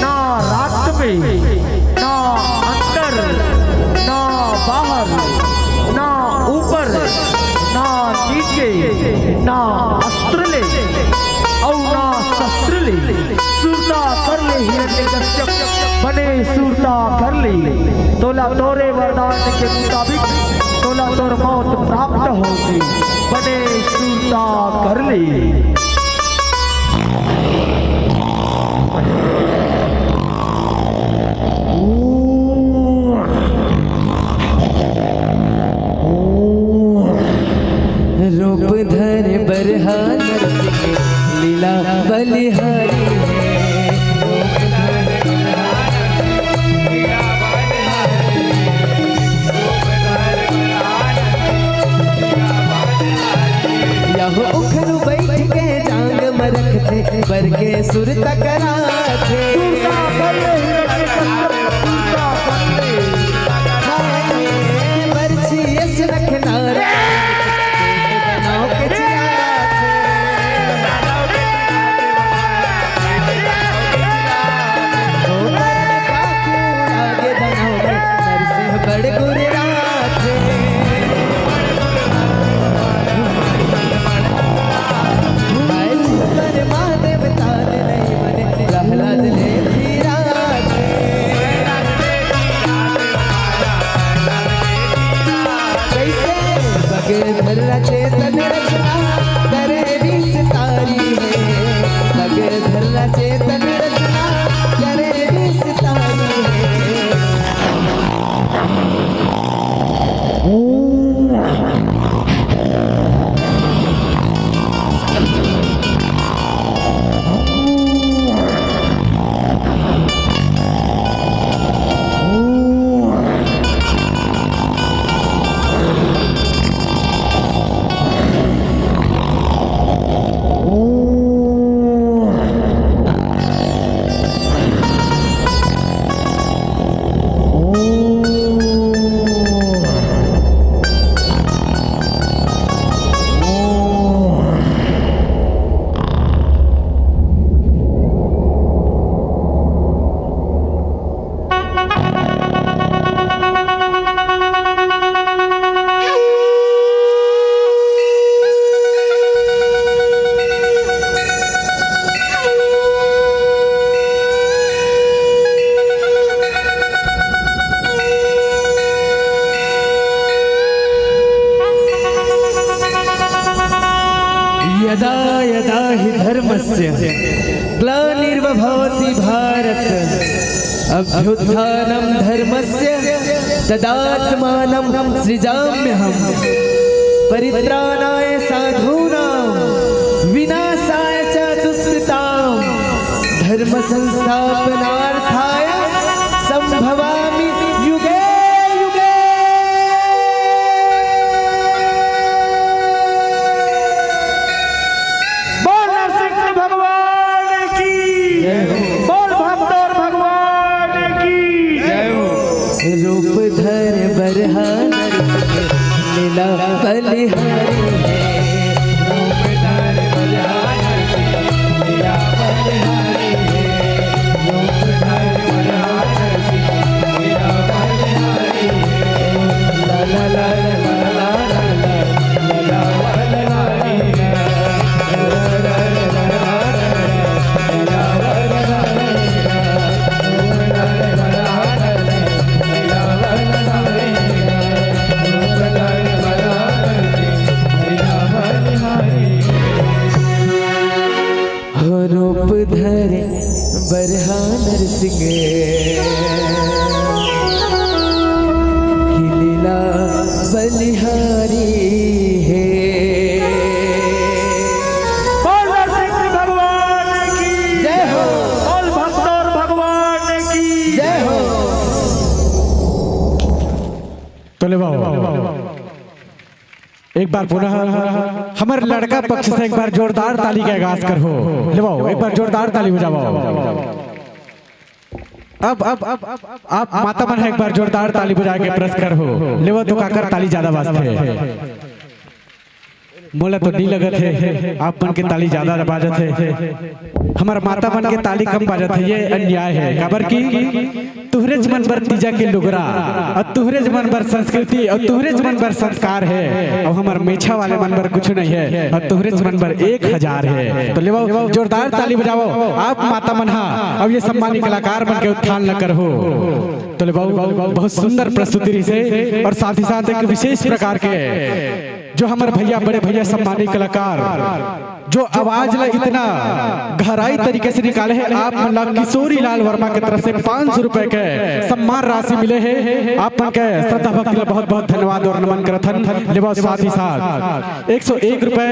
ना रात में, ना अंदर, ना बाहर, ना ऊपर, ना नीचे, ना अस्त्र ले, अउ ना शस्त्र ले, सुरता कर ले हिरण्यकश्यप, बने सुरता कर ले। तोला तोरे वरदान के मुताबिक तोला तोर मौत प्राप्त होगे, बने सुरता कर ले। रूप धर बरहा नरसिंह लीला बलिहारी है। यह उखरू बैठ के जांग म रखथे, बर के सुरता कराथे। हाय, बरछी अस रखना रे। ग्लानिर्भवति भारत, अभ्युत्थानं धर्मस्य, तदात्मानं सृजाम्यहम्। परित्राणाय साधूनां विनाशाय च दुष्कृताम्। धर्म संस्थापनार्थाय संभवामि युगे युगे। बोल नरसिंह भगवान की, बोल भक्तौर भगवान की। रूप धर बरहा नरसिंह लीला बलिहारी है। हो रूप धरे बरहा नरसिंह, की लीला बलिहारी है। बोल नरसिंह भगवान की जय हो। बोल भक्तौर भगवान की जय हो। तो ले बाबा, एक बार पुनः हमर लड़का पक्ष से एक बार जोरदार ताली के आगाज करहो। लेवाओ, एक बार जोरदार ताली बजाओ। अब, अब, अब, अब, अब आप माता मन ह एक बार जोरदार ताली बजा के प्रयास करहो। लेवाओ, तो काकर ताली ज्यादा बाजथे? मोला तो नहीं लगत हे, आप मन के ताली ज्यादा बाजत हे। हमर माता मन के ताली कम बाजत हे, ये अन्याय हे। काबर कि तुहरेच मन बर तीजा के लुगरा, अउ तुहरेच मन बर संस्कृति, अउ तुहरेच मन बर संस्कार हे, अउ हमर मेछा वाले मन बर कुछु नहीं हे, अउ तुहरेच मन बर एक हजार हे। तो लेवाओ, जोरदार ताली बजाओ आप माता मन हा, अउ ये सम्मानित कलाकार मन के उत्थान ल करहो। तो लेवाओ, बहुत सुंदर प्रस्तुति रहिसे, अउ साथ ही साथ एक विशेष प्रकार के जो हमर भैया, बड़े भैया, सम्मानित कलाकार, जो आवाज ला इतना गहराई तरीके से निकाले हे, आप मन ला किशोरी लाल वर्मा के तरफ से पाँच सौ रुपए के सम्मान राशि मिले हे। आप मन के श्रद्धा भक्ति ला बहुत बहुत धन्यवाद अउ नमन करत हन। लेवा साथ ही साथ एक सौ एक रुपए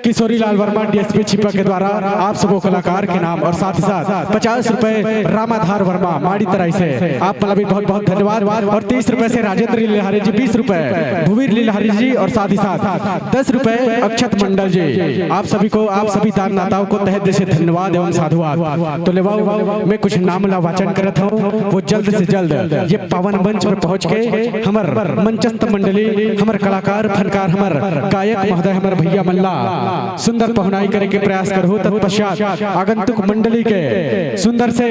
किशोरी लाल वर्मा डीएसपी छिपा के द्वारा आप सबो कलाकार के नाम अउ साथ ही साथ पचास रुपए रामाधार वर्मा माड़ी तराई से आप मन ला भी बहुत बहुत धन्यवाद। अउ तीस रुपए से राजेंद्र लीलहारी जी, बीस रुपए भुवीर लीलहारी जी अउ साथ ही साथ दस रुपए अक्षत मंडल जी। आप सभी को, आप सभी दानदाताओं को तहे दिल से धन्यवाद एवं साधुवाद। तो लेवाओ, मैं कुछ नाम ला वाचन करत हूँ, वो जल्द से जल्द ये पावन मंच पर पहुँच के हमर मंचस्थ मंडली, हमर कलाकार, फनकार, हमर गायक महोदय, हमर भैया मन ला सुंदर पहुनाई करे के प्रयास करहु। तत्पश्चात आगंतुक मंडली के सुंदर से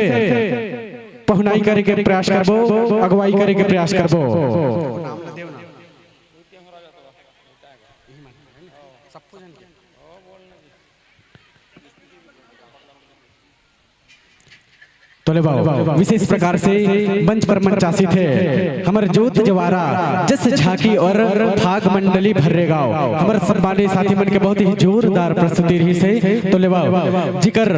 पहुनाई करे के प्रयास करबो, अगुवाई करे के प्रयास करबो। तो लेवाओ, विशेष प्रकार से मंच पर मंचासित हे हमर जोत जवारा जस झांकी अउ फाग मंडली भर्रेगांव। हमर सम्मानित साथी मन के बहुत ही जोरदार प्रस्तुति रहिसे। तो लेवाओ, जिकर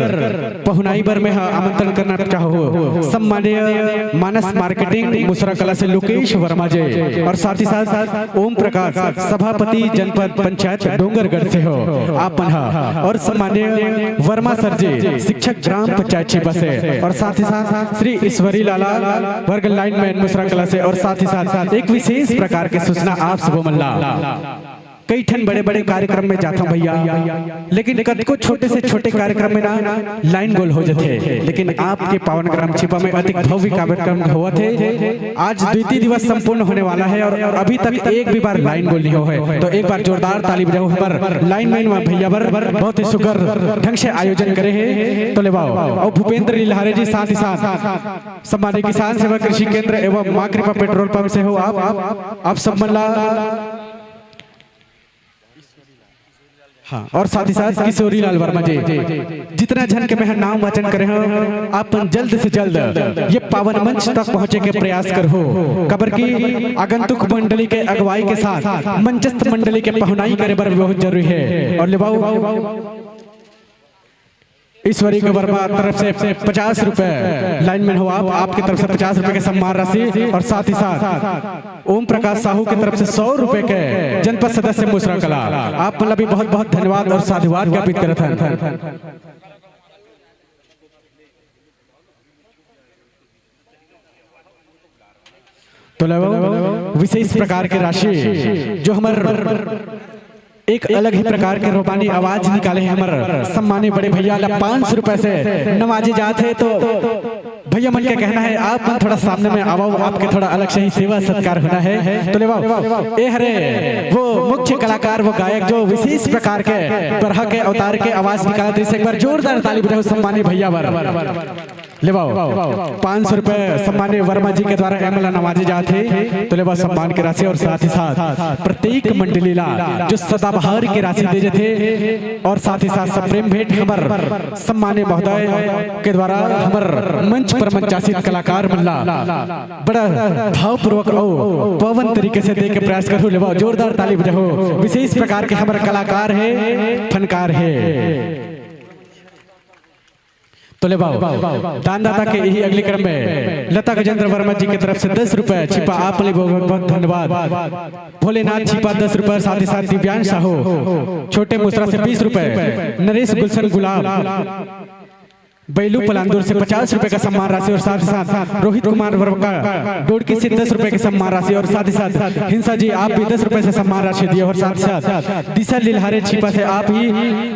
पहुनाई बर मैं ह आमंत्रण करना चाहूँ सम्माननीय मानस मार्केटिंग मुसरा कला से लोकेश वर्मा जी अउ साथ ही साथ ओम प्रकाश, सभापति जनपद पंचायत डोंगरगढ़ से हो आप मन ह, अउ सम्माननीय वर्मा सर जी, शिक्षक ग्राम पंचायत छिपा से, अउ साथ ही साथ श्री ईश्वरी लाला वर्ग लाइनमैन मुसरा कला से, अउ साथ ही साथ एक विशेष प्रकार के सूचना आप सबो मन ला। कई ठन बड़े-बड़े कार्यक्रम में जाथंव भैया, लेकिन कतको छोटे से छोटे कार्यक्रम में ना लाइन गोल हो जथे, लेकिन आपके पावन ग्राम छिपा में अतिक भव्य कार्यक्रम होवत हे। आज द्वितीय दिवस संपूर्ण होने वाला है और अभी तक एक भी बार लाइन गोल नहीं हो है, तो एक बार जोरदार ताली बजाओ हमर लाइनमैन व भैया बर, बहुत ही सुघर ढंग से आयोजन करे हे। तो लेवाओ, अउ भूपेंद्र लीलहारे जी, साथ ही साथ सम्मानित किसान सेवा कृषि केंद्र एवं माँ कृपा पेट्रोल पंप से हो आप, आप सब मन ला हाँ, और साथ ही साथ किशोरी लाल वर्मा जी, जितना झन के मैं ह नाम वाचन करे हंव, आप मन जल्द से जल्द ये पावन मंच तक पहुंचे के प्रयास करहू, काबर कि आगंतुक मंडली के अगुवाई के साथ मंचस्थ मंडली के पहुनाई करे बर बहुत जरूरी हे। और लेवाओ, ईश्वरी के वर्मा तरफ से पचास रुपए, लाइनमैन हो आप, आपके तरफ से पचास रुपए के सम्मान राशि और साथ ही साथ ओम प्रकाश साहू की तरफ से सौ रुपए के जनपद सदस्य मुसरा कला। आप मन ला भी बहुत बहुत धन्यवाद और साधुवाद ज्ञापित करत हन। तो लेवो विशेष प्रकार के राशि जो हमर एक अलग ही प्रकार के रूबानी आवाज निकाले हे हमर सम्मानी बड़े भैया ला पाँच सौ रुपए से नवाजे जात हे। तो भैया मन के कहना हे आप मन थोड़ा सामने में आवो, आपके थोड़ा अलग से ही सेवा सत्कार होना हे। तो लेवो ए हरे वो मुख्य कलाकार, वो गायक जो विशेष प्रकार के बरहा के अवतार के आवाज निकालत रहिस। एक बार जोरदार ताली बजाओ सम्मानी भैया बर। लेवाओ पाँच सौ रुपए सम्मान्य वर्मा जी के द्वारा एमएलए नवाजे जात हे। तो लेवा सम्मान के राशि और साथ ही साथ प्रत्येक मंडली ला जो सदाबहार के राशि दे जाथे और साथ ही साथ सप्रेम भेंट हमर सम्मान्य महोदय के द्वारा हमर मंच पर मंचासीन कलाकार मन ला बड़ा भावपूर्वक और पावन तरीके से दे के प्रयास करहु। लेवाओ जोरदार ताली बजाओ। विशेष प्रकार के हमर कलाकार हे, फनकार हे। तो लेवाओ दानदाता के यही अगले क्रम में लता गजेंद्र वर्मा जी की तरफ से दस रुपए छिपा, आप ले बहुत बहुत धन्यवाद। भोलेनाथ छिपा दस रुपए, साथ ही साथ दिव्यांश साहू छोटे मुसरा से बीस रुपए, नरेश गुलशन गुलाब बैलू पलांदुर से पचास रुपए का सम्मान राशि और साथ ही साथ रोहित कुमार वर्मा डोड़की से दस रुपए के सम्मान राशि और साथ ही साथ हिंसा जी आप भी दस रुपए से सम्मान राशि दिए और साथ ही साथ दिशा लिल्हारे छिपा से आप ही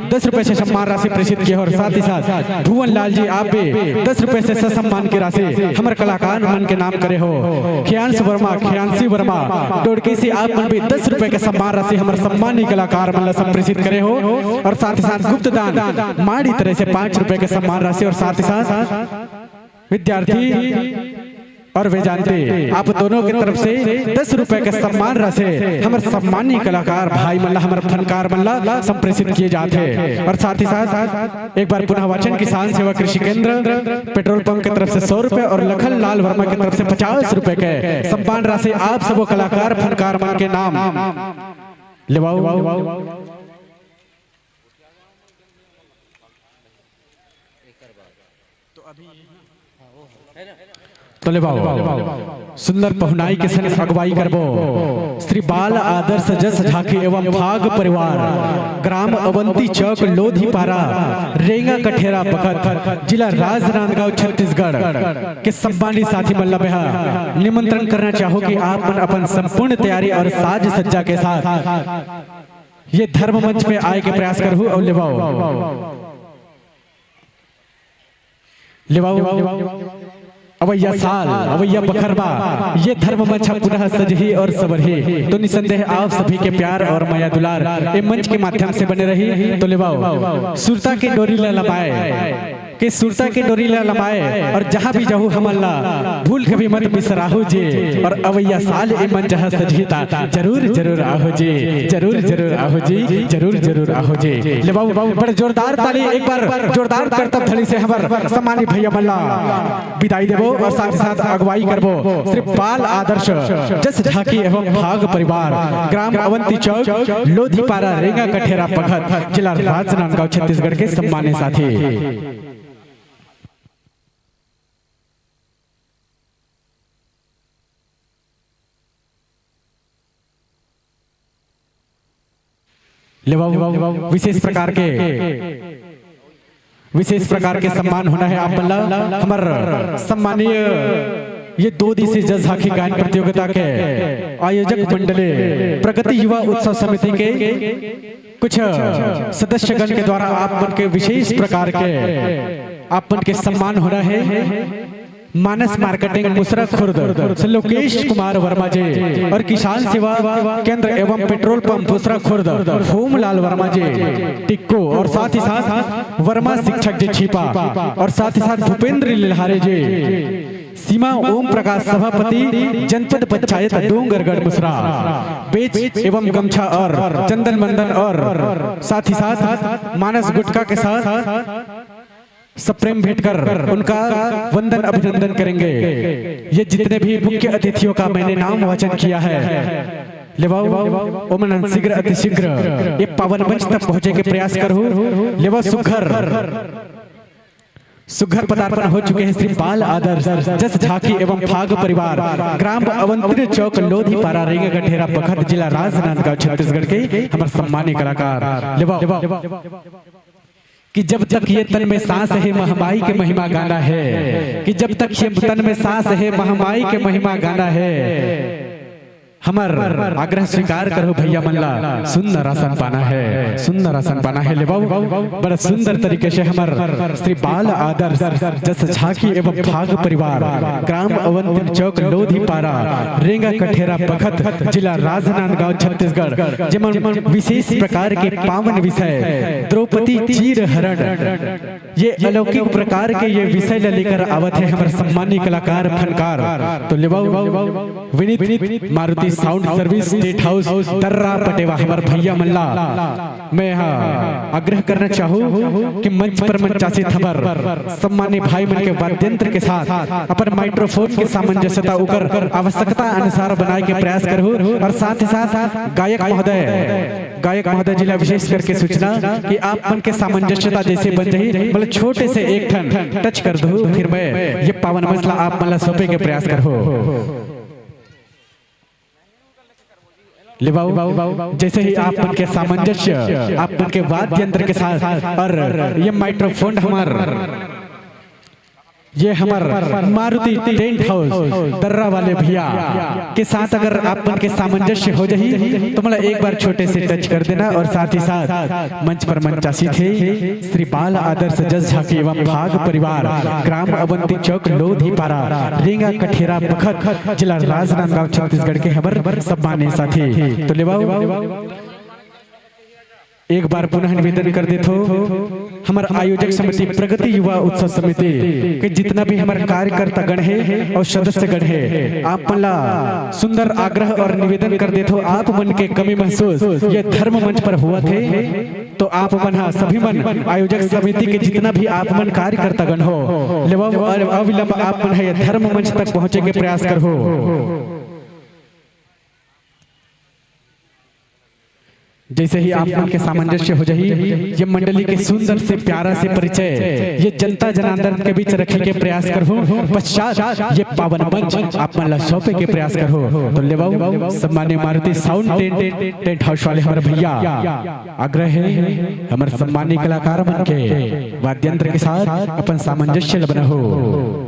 दस रुपए से सम्मान राशि प्रेषित किए और साथ ही साथ भुवन लाल जी आप भी दस रुपए से ससम्मान की राशि हमर कलाकार मन के नाम करे हो। खियांश वर्मा, खियांशी वर्मा डोड़की से आप मन भी दस रुपए के सम्मान राशि हमर सम्मानी कलाकार मन ला संप्रेषित करे हो और साथ ही साथ गुप्त दान माड़ी तरह से पाँच रुपए के सम्मान राशि और साथ ही साथ विद्यार्थी और वेजांती आप दोनों की तरफ से दस रुपए के सम्मान राशि हमर सम्मानी कलाकार भाई मन ला, हमर फनकार मन ला संप्रेषित किए जात हे। और साथ ही साथ एक बार पुनः वाचन, किसान सेवा कृषि केंद्र पेट्रोल पंप की तरफ से सौ रुपए और लखन लाल वर्मा की तरफ से पचास रुपए के सम्मान राशि आप सबो कलाकार फनकार मन के नाम लेवाओ। तो लेवाओ सुंदर पहुनाई के संग अगुवाई करबो श्री बाल आदर्श जस झांकी एवं फाग परिवार, ग्राम अवंती चौक, लोधीपारा, रेंगा कठेरा बखत, जिला राजनांदगांव, छत्तीसगढ़ के सम्मानित साथी मन ला मैं निमंत्रण करना चाहूँ कि आप मन अपन संपूर्ण तैयारी और साज सज्जा के साथ ये धर्म मंच पे आए के प्रयास करहु और लेवाओ। लेवाओ अवैया साल, अवैया बखर मा ये धर्म मंच ह पुनः सजही और संवरही। तो निसंदेह आप सभी के प्यार और मया दुलार ए मंच के माध्यम से बने रही। तो लेवाओ सुरता के डोरी ला लमाए, के सुरता के डोरी ला लमाए और जहाँ भी जाहू हमन ला भूल के भी मत बिसराहू जी। और अवैया साल ए मंच ह सजही ता जरूर जरूर आहू जी, जरूर जरूर आहू जी, जरूर जरूर आहू जी। लेवाओ बड़े जोरदार ताली, एक बार जोरदार करतब ध्वनि से हमर सम्मानी भैया मन ला विदाई देबो और साथ ही साथ अगुवाई करबो श्री बाल आदर्श जस झांकी एवं फाग परिवार, ग्राम अवंती चौक, लोधीपारा, रेंगा कठेरा बखत, जिला राजनांदगांव, छत्तीसगढ़ के सम्मानित साथी। लेवाओ विशेष प्रकार के, विशेष प्रकार के सम्मान होना हे आप मन ला। हमर सम्मानीय ये दो दिवसीय जस झांकी गायन प्रतियोगिता के आयोजक मंडली प्रगति युवा उत्सव समिति के कुछ सदस्यगण के द्वारा आप मन के विशेष प्रकार के आप मन के सम्मान होना हे। मानस मार्केटिंग मुसरा खुर्द से लोकेश कुमार वर्मा जी और किसान सेवा केंद्र एवं पेट्रोल पंप मुसरा खुर्द होमलाल वर्मा जी टिक्को और साथ ही साथ वर्मा शिक्षक जी छिपा और साथ ही साथ भूपेंद्र लिल्हारे जी, सीमा ओम प्रकाश सभापति जनपद पंचायत डोंगरगढ़ मुसरा, बेच एवं गमछा और चंदन मंदन और साथ ही साथ मानस गुटखा के साथ सप्रेम भेंट कर उनका वंदन अभिनंदन करेंगे। ये जितने भी मुख्य अतिथियों का मैंने नाम वाचन किया है, लेवाओ ओमन शीघ्र अतिशीघ्र ये पावन मंच तक पहुंचे के प्रयास करहु। लेवा सुघर सुघर पदार्पण हो चुके हैं श्री बाल आदर्श जस झांकी एवं फाग परिवार, ग्राम अवंतिन चौक, लोधी पारा, रेंगा कठेरा बखत, जिला राजनांदगांव, छत्तीसगढ़ के हमर सम्मानीय कलाकार। लेवा कि जब तक ये तन में सांस है, महामाई के महिमा गाना है। कि जब तक ये तन में सांस है, महामाई के महिमा गाना है। हमर आग्रह स्वीकार करहू भैया मन ला, सुंदर आसन पाना है, सुंदर आसन पाना है। लेवव, बड़ा सुंदर तरीके से हमर श्री बाल आदर्श जस झांकी एवं फाग परिवार, ग्राम अवंतिन चौक, लोधी पारा, रेंगा कठेरा बखत, जिला राजनांदगांव, छत्तीसगढ़, जेमन विशेष प्रकार के पावन विषय द्रौपदी चीर हरण, ये अलौकिक प्रकार के ये विषय ला लेकर आवत है हमर सम्मानी कलाकार, फनकार। तो लेवव, Vineet Maruti sound service, tent house, दर्रा पटेवा, हमर भैया मन ला मैं हा आग्रह करना चाहूँ कि मंच पर मंचासीत हमर सम्मानी भाई मन के वाद्यंत्र के साथ अपन माइक्रोफोन के सामंजस्यता उकर आवश्यकता अनुसार बनाए के प्रयास करहू, और साथ ही साथ गायक महोदय, गायक महोदय जी ला विशेष करके सूचना कि आप मन के सामंजस्यता जैसे बन जाही, मतलब छोटे से एक ठन टच कर दू, फिर मैं ये पावन मंच ला आप मन ला सौंपे के प्रयास करहूँ। लेवाऊ, जैसे ही आप मन के सामंजस्य, आप मन के वाद्य यंत्र के साथ और ये माइक्रोफोन हमार ये हमर मारुति टेंट हाउस दर्रा वाले भैया के साथ अगर आप मन के सामंजस्य हो जाही, तो मतलब एक बार छोटे से टच कर देना। और साथ ही साथ मंच पर मंचासीत है श्री बाल आदर्श जस झांकी एवं फाग परिवार, ग्राम अवंती चौक, लोधी पारा, रेंगा कठेरा बखत, जिला राजनांदगांव, छत्तीसगढ़ के हमर सम्मान्य साथी। तो लेवाऊ, एक बार पुनः निवेदन कर देथो, हमर आयोजक समिति प्रगति युवा उत्सव समिति के जितना भी हमर कार्यकर्ता गण है और सदस्य गण है, आप मन ला सुंदर आग्रह और निवेदन कर देथो, आप मन के कमी महसूस ये धर्म मंच पर हुआ थे, तो आप मन हा सभी मन आयोजक समिति के जितना भी आप मन कार्यकर्ता गण हो, लेवा अविलंब आप मन हा ये धर्म मंच तक पहुंचे के प्रयास करहू। जैसे ही आप मन के सामंजस्य हो जाही, ये मंडली के सुंदर से प्यारा से परिचय ये जनता जनार्दन के बीच रखे के प्रयास करहू। पश्चात ये पावन मंच आप मन ला सौंपे के प्रयास करहू। तो लेवाऊ, सम्मान्य Maruti sound tent, tent house वाले हमर भैया आग्रह है, हमर सम्मान्य कलाकार मन के वाद्यंत्र के साथ अपन सामंजस्य ल बनाहू।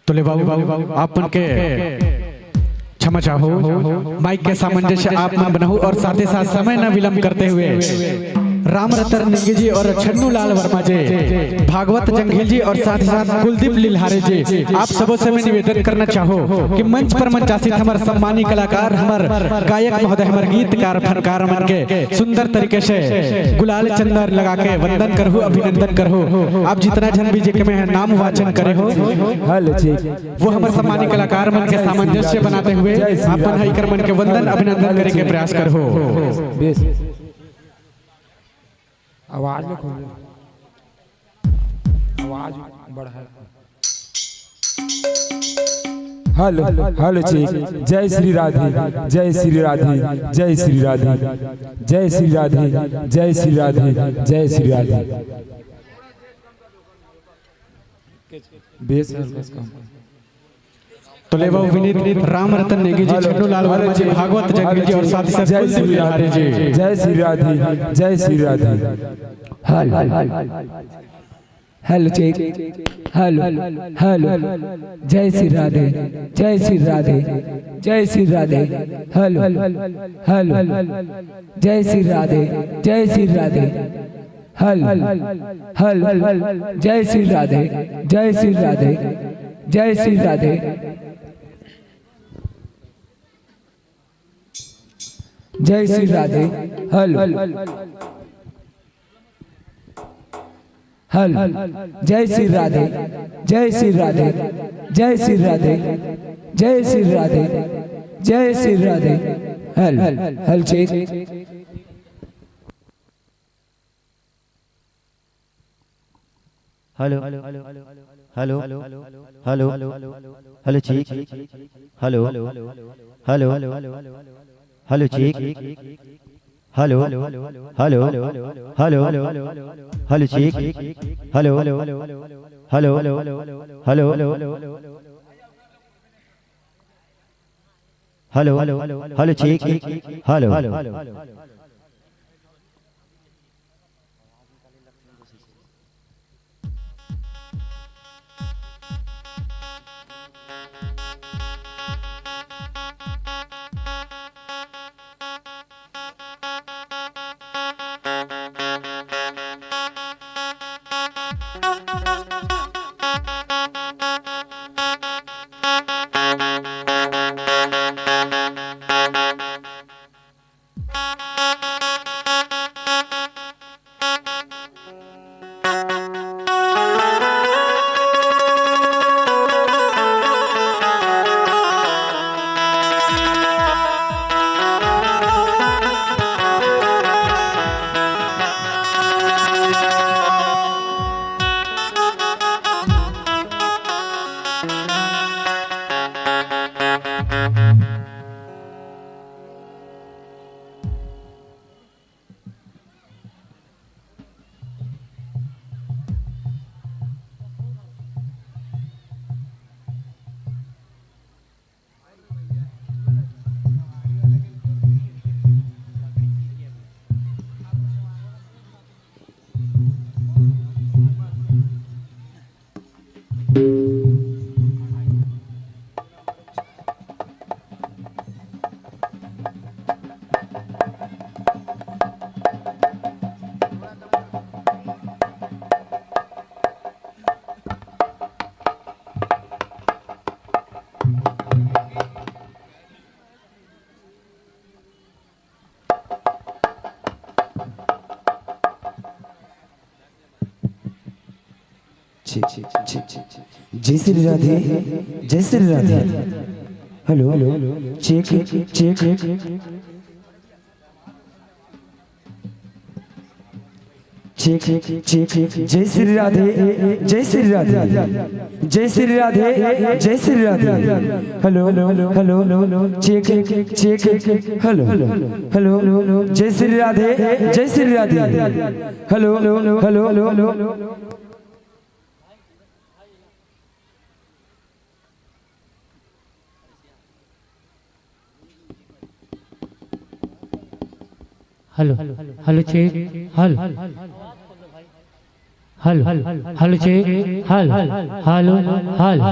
तो ले बाबू, आप मन के क्षमा चाहो, माइक के सामंजस्य आप मन बनाहू और साथ ही साथ समय न विलंब करते हुए राम रतन नेगी जी और छन्नू लाल वर्मा जी, भागवत जंघेल जी और साथ ही साथ कुलदीप लिल्हारे जी, आप सबों से मैं निवेदन करना चाहो कि मंच पर मंचासीन हमर सम्मानी कलाकार, हमर गायक महोदय, हमर गीतकार, फनकार मन के सुंदर तरीके से गुलाल चंदन लगा के वंदन करहू, अभिनंदन करहू। आप जितना झन भी जेके मैं नाम वाचन करे हो। हेलो जी। वो हमर सम्मानी कलाकार मन के सामंजस्य बनाते हुए आप मन ह इकर मन के वंदन अभिनंदन करे के प्रयास करहू। बेस। आवाज लो खोलो। आवाज बढ़ाए। Hello, hello check. जय श्री राधे, जय श्री राधे, जय श्री राधे, जय श्री राधे, जय श्री राधे, जय श्री राधे। बेस हल्का सा। तो ले बाबू विनीत, राम रतन नेगी जी, हेलो, छन्नू लाल वर्मा जी, भागवत जंघेल जी और साथ ही साथ जय कुलदीप श्री राधे, लिल्हारे जी। जय श्री राधे, जय Shri Radhe. Hello, hello check. Hello, hello. जय श्री राधे, जय श्री राधे, जय श्री राधे। Hello, hello. जय श्री राधे, जय श्री राधे। Hello, hello. जय श्री राधे, जय श्री राधे, जय श्री राधे। जय श्री राधे। Hello, hello. जय श्री राधे, जय श्री राधे, जय श्री राधे, जय श्री राधे, जय Shri Radhe. Hello, hello check. Hello, hello, hello check. Hello, hello, hello check. Hello, hello, hello, hello check. Hello, hello, hello, hello, hello, hello check. Hello. जय श्री राधे, जय Shri Radhe. Hello, check, check. Check, check. जय श्री राधे, जय श्री राधे, जय श्री राधे, जय Shri Radhe. Hello, hello, check, check. Hello, hello, जय श्री राधे, जय Shri Radhe. Hello, hello, hello. Hello, hello check. Hello, hello, hello, check, hello, hello, hello.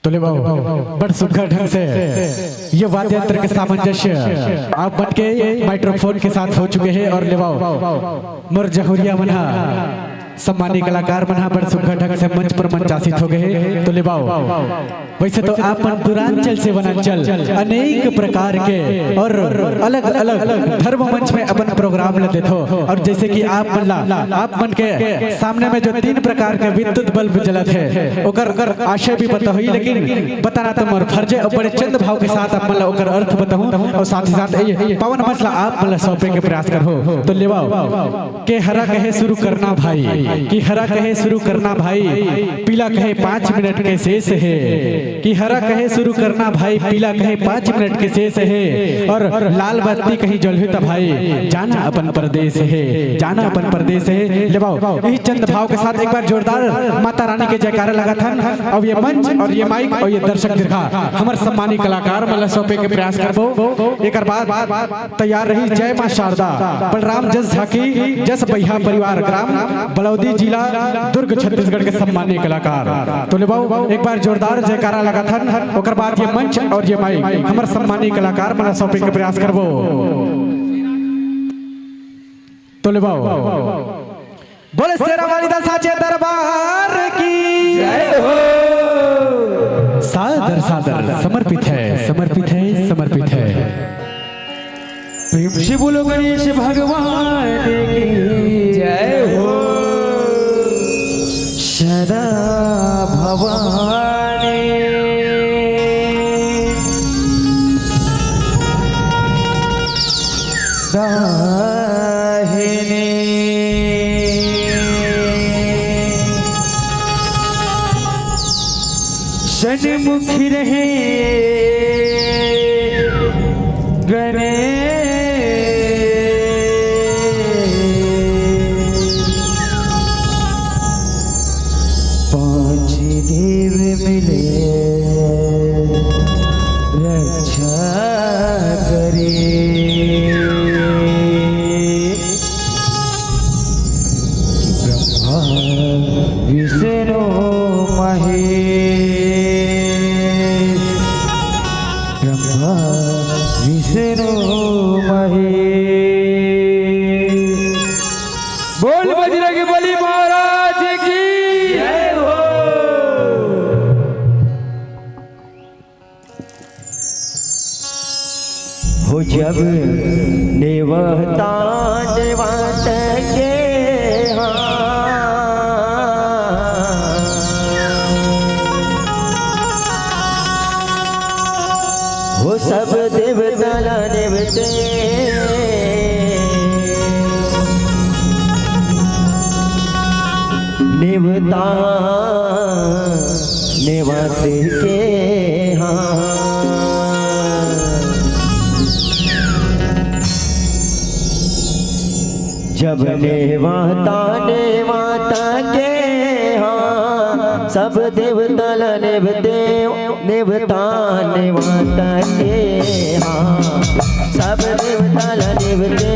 तो ले बाबू, बड़ सुघर ढंग से ये वाद्य यंत्र के सामंजस्य आप मन के माइक्रोफोन के साथ हो चुके हे। और ले बाबू, मोर जहुरिया मन हा, सम्मानी कलाकार मन हा बड़ सुघर ढंग से मंच पर मंचासित हो गए हे। तो ले बाबू, वैसे तो आप मन पूर्वांचल से वनांचल अनेक प्रकार के और अलग-अलग धर्म मंच में अपन प्रोग्राम ल देथो, और जैसे कि आप मन ला, आप मन के सामने में जो तीन प्रकार के विद्युत बल्ब जलत हे, ओकर आशय भी बताही, लेकिन बताना तो मोर फर्ज हे, और बड़े चंद भाव के साथ आप मन ला ओकर अर्थ बताहूं, और साथ ही साथ ये पावन मंच ला आप मन ला सौंपे के प्रयास करहूं। तो ले बाबू, के हरा कहे शुरू करना भाई, कि हरा कहे शुरू करना भाई, पीला कहे पाँच मिनट के शेष हे। कि हरा कहे शुरू करना भाई, पीला कहे पाँच मिनट के शेष हे, और लाल बत्ती कहीं जलही त भाई, जाना अपन परदेस हे, जाना अपन परदेस हे। ले बाबू, यही चंद भाव के साथ एक बार जोरदार माता रानी के जयकारा लगाथन। अब ये मंच और ये माइक और ये दर्शक दीर्घा हमर सम्मानी कलाकार मन ला सौंपे के प्रयास करबो। एकर बाद तैयार रही जय मां शारदा, बलराम जस झांकी, जस बहिया परिवार, ग्राम बलौदी, जिला दुर्ग, छत्तीसगढ़ के सम्मानीय कलाकार। तो ले बाबू, एक बार जोरदार जयकारा लगाथन, ओकर बाद ये मंच और ये माइक हमर सम्मानीय कलाकार मन ला सौंपे के प्रयास करबो। तो ले बाबू, बोले शेरा वाली दा साचे दरबार की जय हो। सादर सादर समर्पित है, समर्पित है, समर्पित है। प्रेम से बोलो गणेश भगवान की जय हो। सदा भवानी दाहिनी। सन्मुख रहे गणेश। पांच देव मिले रक्षा करे। ब्रह्मा विष्णु महेश, ब्रह्मा विष्णु महेश। बोल बजरंग बली महाराज की जय हो। हो जब नेवता नेवत के हाँ, हो सब देवता ला नेवते। नेवता नेवत के हाँ। जब नेवता नेवत के हाँ, सब देवता ला नेवते। नेवता नेवत के हाँ, सब देवता ला नेवते।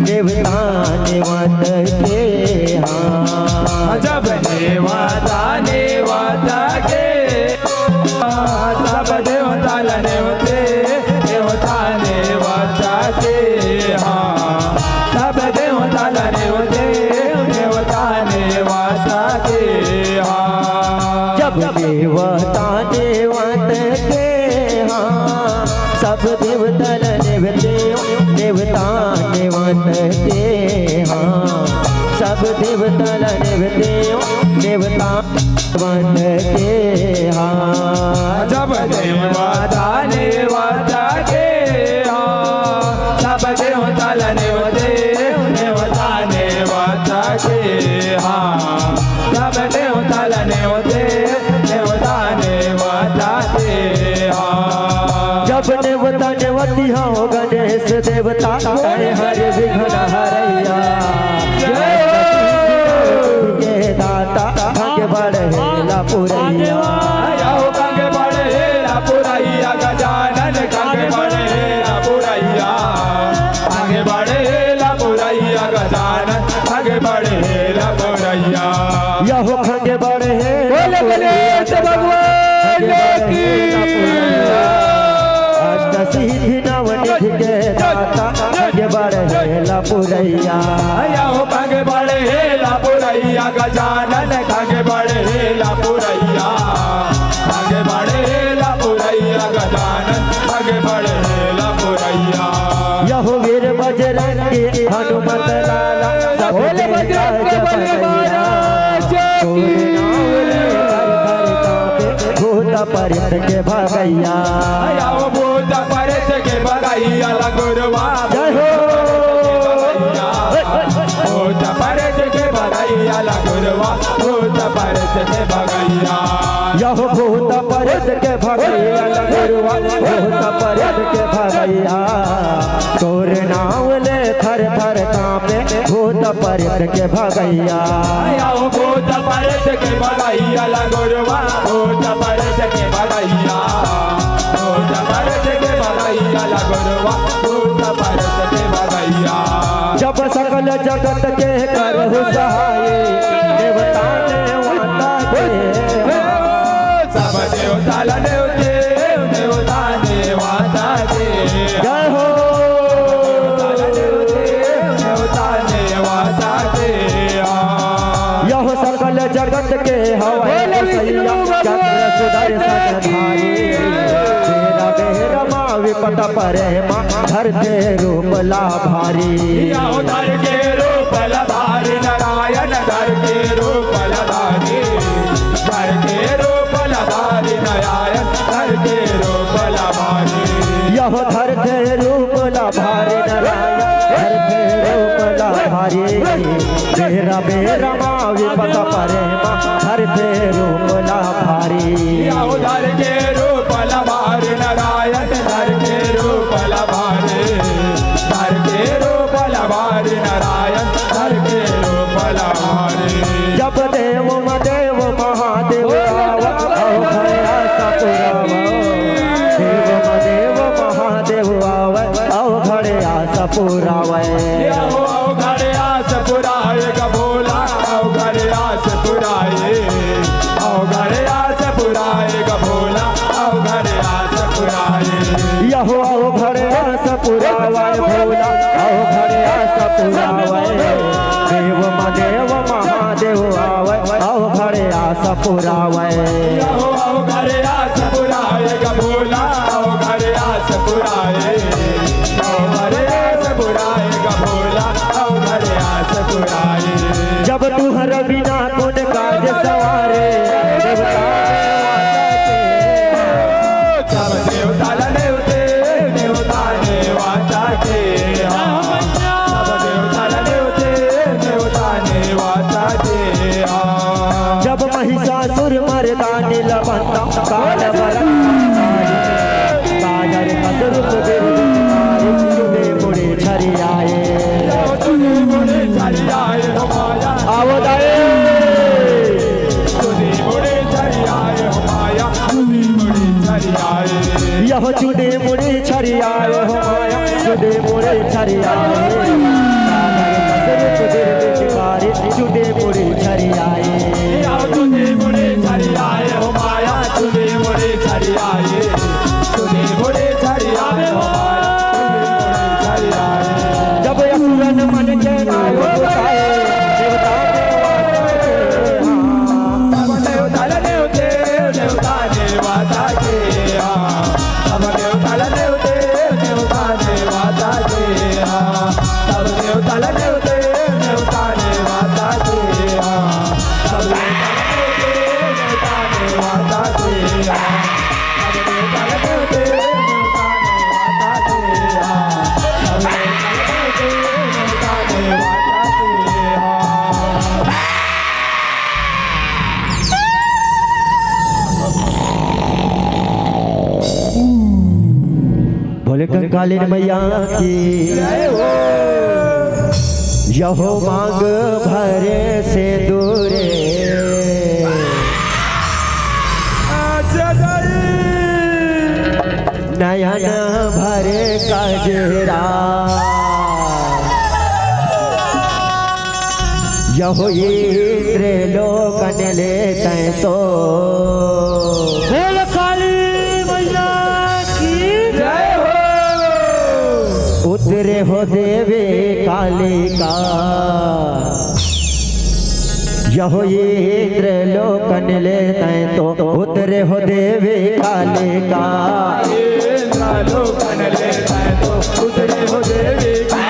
नेवता नेवत के हाँ। जब नेवता नेवत के हाँ, सब देवता ला नेवते। नेवता नेवत के हाँ, सब देवता ला नेवते। नेवता नेवत के हाँ। जब नेवता नेवत के हाँ, सब देवता ला नेवते। नेवता नेवत के हाँ, सब देवता ला नेवते। नेवता नेवत के हाँ। जब नेवता नेवत के हाँ, सब देवता ला नेवते। नेवता नेवत के हाँ, सब देवता ला नेवते। नेवता नेवत के हाँ। जब नेवता नेवती हाँ हो गणेश देव देवता तैं हर विघ्न हरैया। जय हो। के दाता खंग बड़हेला पुरैया। आयो खंग बड़हेला पुरैया गजानन खंग बड़हेला पुरैया। खंग बड़हेला पुरैया गजानन खंग बड़हेला पुरैया। यहो खंग बड़हेला बोले गणेश भगवान की। अष्ट सिद्धि नव निधि के दाता खंग बड़हेला पुरैया। आयो खंग बड़हेला पुरैया गजानन खंग बड़हेला पुरैया। खंग बड़हेला पुरैया गजानन खंग बड़हेला पुरैया। यहो वीर बजरंगी हनुमत लाला सब भोले बजरंग बली महाराज की। भूत प्रेत के भगैया। आयो भूत प्रेत के भगैया लगुरवा। जय हो। भूत प्रेत के भगैया लगुरवा। भूत प्रेत के भगैया। यहो भूत प्रेत के भगैया लगुरवा। भूत प्रेत के भगैया। तोर नाव ले थर थर कांपे भूत प्रेत के भगैया। आयो भूत प्रेत के भगैया लगुरवा। भूत प्रेत के भगैया। भूत प्रेत के भगैया लगुरवा। भूत प्रेत के भगैया। जब सकल जगत के करहु सहाय देवता देवता के। सब देवता ला देव देव देवता देवता के। जय हो। देव देव देवता देवता के। यहो सकल जगत के हवै भोले विष्णु भगवान चक्र सुदर्शन धारी। बेरा बेरा मा विपत परे मा धरथे रूप ला भारी। यहो धरथे रूप ला भारी नारायण धरथे रूप ला भारी। धरथे रूप ला भारी नारायण धरथे रूप ला भारी। यहो धरथे रूप ला भारी नारायण धरथे रूप ला भारी। बेरा बेरा मा विपत परे मा धरथे रूप ला भारी। यहो धरथे रूप ला भारी नारायण धरथे रूप ला भारी। धरथे रूप ला भारी नारायण धरथे रूप ला भारी। जब देव मा देव महादेव आवा अवघड़ आस पुरावा। देव मा देव महादेव आवा अवघड़ आस पुरावा। अवघड़ आस पुराए गा भोला अवघड़ आस पुराए। अवघड़ आस पुराए गा भोला अवघड़ आस पुराए। यहो अवघड़ आस पुरावै भोला अवघड़ आस पुरावै। देव मा देव महादेव आवै अवघड़ आस पुरावै। यहो अवघड़ आस पुराए गा भोला अवघड़ आस पुराए। अवघड़ आस पुराए गा भोला अवघड़ आस पुराए। जब तुहर बिना कोन काज सवारे देवता देवता के। सब देवता ला देव देव देवता देवता के। सब देवता ला देव देव देवता देवता के। जब महिषासुर मर्दानी लबंता काल बरन काजर कसरुप बिरदी मारी चुदे मुड़े छरियाए। चुदे मुड़े छरियाए हो माया। आवो दाए। चुदे मुड़े छरियाए हो माया। चुदे मुड़े छरियाए। यहो चुदे मुड़े छरियाए हो माया। चुदे मुड़े छरियाए। काजर कसरुप बिरदी मारी चुदे मुड़े छरियाए। चुदे मुड़े छरियाए हो माया। चुदे मुड़े छरियाए। चुदे मुड़े छरियाए हो माया। चुदे मुड़े छरियाए। जब असुरन मन के नाव उठाए, देवता देवता के। सब देवता ला देव देव देवता देवता के। सब देवता ला देव देव देवता देवता के। सब देवता ला देव देव देवता देवता के। सब देवता ला देव देव देवता देवता के। सब देवता ला देव देव देवता देवता के। सब देवता ला देव देव देवता देवता के। बोले कंकालिन मैया की। यहो मांग भरे से दूरे, नयन भरे कजरा। यहो इंद्र लोकन ले तैं तो। बोल काली मैया की जय हो। उतरे हो देवी कालिका। यहो इंद्र लोकन ले तैं तो। उतरे हो देवी कालिका। इंद्र लोकन ले तैं तो। उतरे हो देवी कालिका।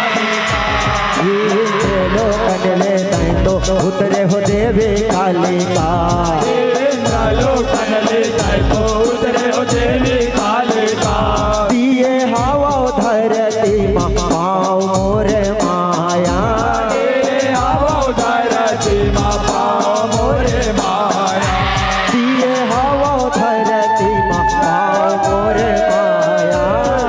इंद्र लोकन ले तैं तो। उतरे हो देवी कालिका। इंद्र लोकन ले तैं तो। उतरे हो देवी कालिका। दिए हवव धरती मा पाँव मोर माया। दिए हवव धरती मा पाँव मोर माया। दिए हवव धरती मा पाँव मोर माया।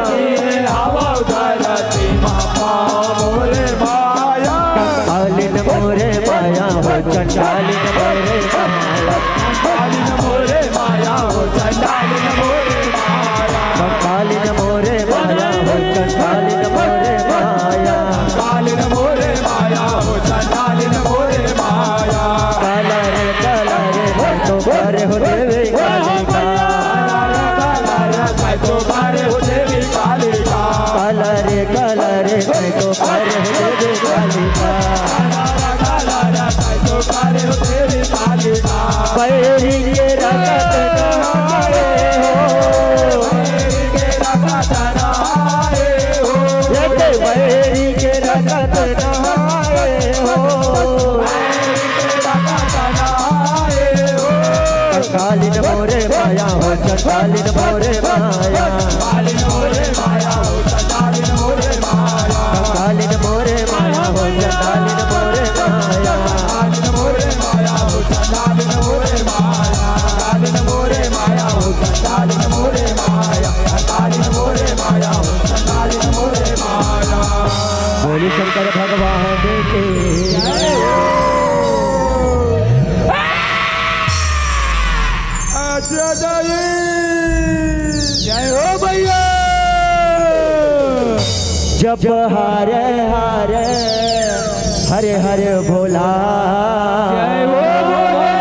दिए हवव धरती मा पाँव मोर माया। कंकालिन मोर माया हो, चंडालिन मोर माया। कंकालिन मोर माया हो, चंडालिन मोर माया। कंकालिन मोर माया हो, चंडालिन मोर माया। कंकालिन मोर माया हो, चंडालिन मोर माया। काला रे, काला रे, मैं तो करे हो देवी कालिका। काला रे, काला रे, मैं तो करे हो देवी कालिका। काला रे, काला रे, मैं तो करे हो देवी कालिका। काला रे, काला रे, मैं तो करे हो देवी कालिका। बैरी के रगत नहाए हो। बैरी के रगत नहाए हो। ये तो बैरी के रगत नहाए हो। कंकालिन मोरे माया हो, चंडालिन मोरे माया। कंकालिन मोरे माया हो, चंडालिन मोरे माया। कंकालिन मोरे माया हो, चंडालिन मोरे माया। कंकालिन मोरे माया हो, चंडालिन मोरे माया। कंकालिन मोरे माया हो, चंडालिन मोरे माया। कंकालिन मोरे माया हो, चंडालिन मोरे माया। बोली शंकर भगवान की। जय हो भैया। जप हरे हरे, हरे हरे भोला। जय हो भोले।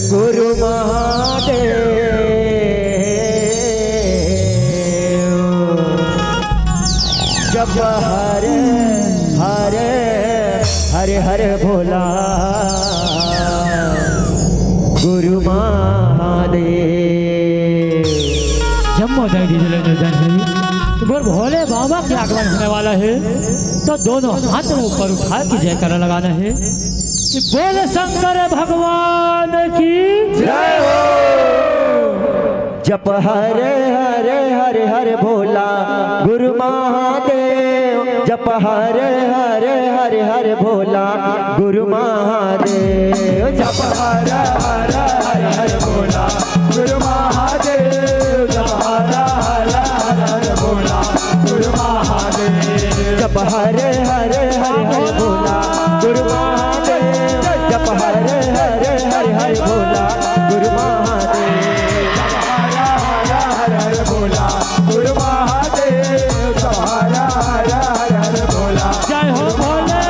गुरु महादेव। जप हरे हरे, हरे हरे भोला, गुरु महादेव। जब मोबाइल डीजे लेने जान रही तो बोल भोले बाबा के आगमन होने वाला है, तो दोनों हाथ में ऊपर उठा के जयकारा लगाना है कि बोल शंकर भगवान की जय हो। जप हरे हरे हरे हरे भोला गुरु महादेव। जप हरे हरे हरे हरे भोला गुरु महादेव। जप हरे हरे हरे हरे भोला गुरु महादेव। जप हरे हरे हरे हरे भोला गुरु महादेव। जप हरे हरे हरे हरे भोला गुरु महादेव। जप हरे हरे हरे हरे भोला गुरु महादेव। हर हर हर भोला गुरु महादेव। हर हर हर भोला। जय हो भोले।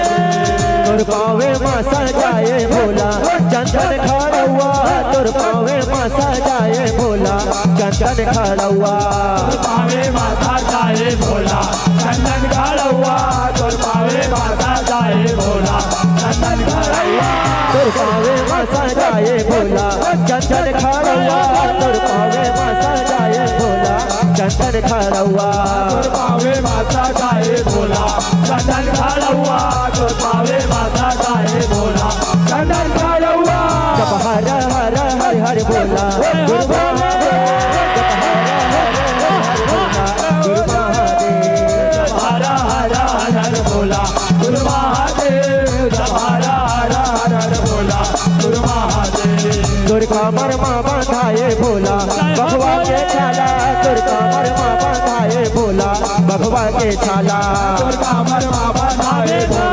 तोर पावे मा सजाए भोला चंदन खड़ुआ। तोर पावे मा सजाए भोला चंदन खड़ुआ। तोर पावे मा सजाए भोला चंदन खड़ुआ। तोर पावे मा सजाए भोला चंदन खड़ुआ। तोर पावे मा सजाए भोला चंदन खड़ुआ। तोर पावे मा सजाए भोला चंदन खड़ुआ। तोर पावे मा सजाए भोला चंदन खड़ुआ। तोर पावे मा सजाए भोला चंदन खड़ुआ। जप हर हर हर हर भोला गुरु महादेव। जप हर हर हर हर भोला गुरु महादेव। जप हर हर हर हर भोला गुरु महादेव। जप हर हर हर हर भोला गुरु महादेव। तोर कमर मा बांधाए भोला बघवा के छाला। तोर के छाला। तोर कामर बाबा ना हे भोला,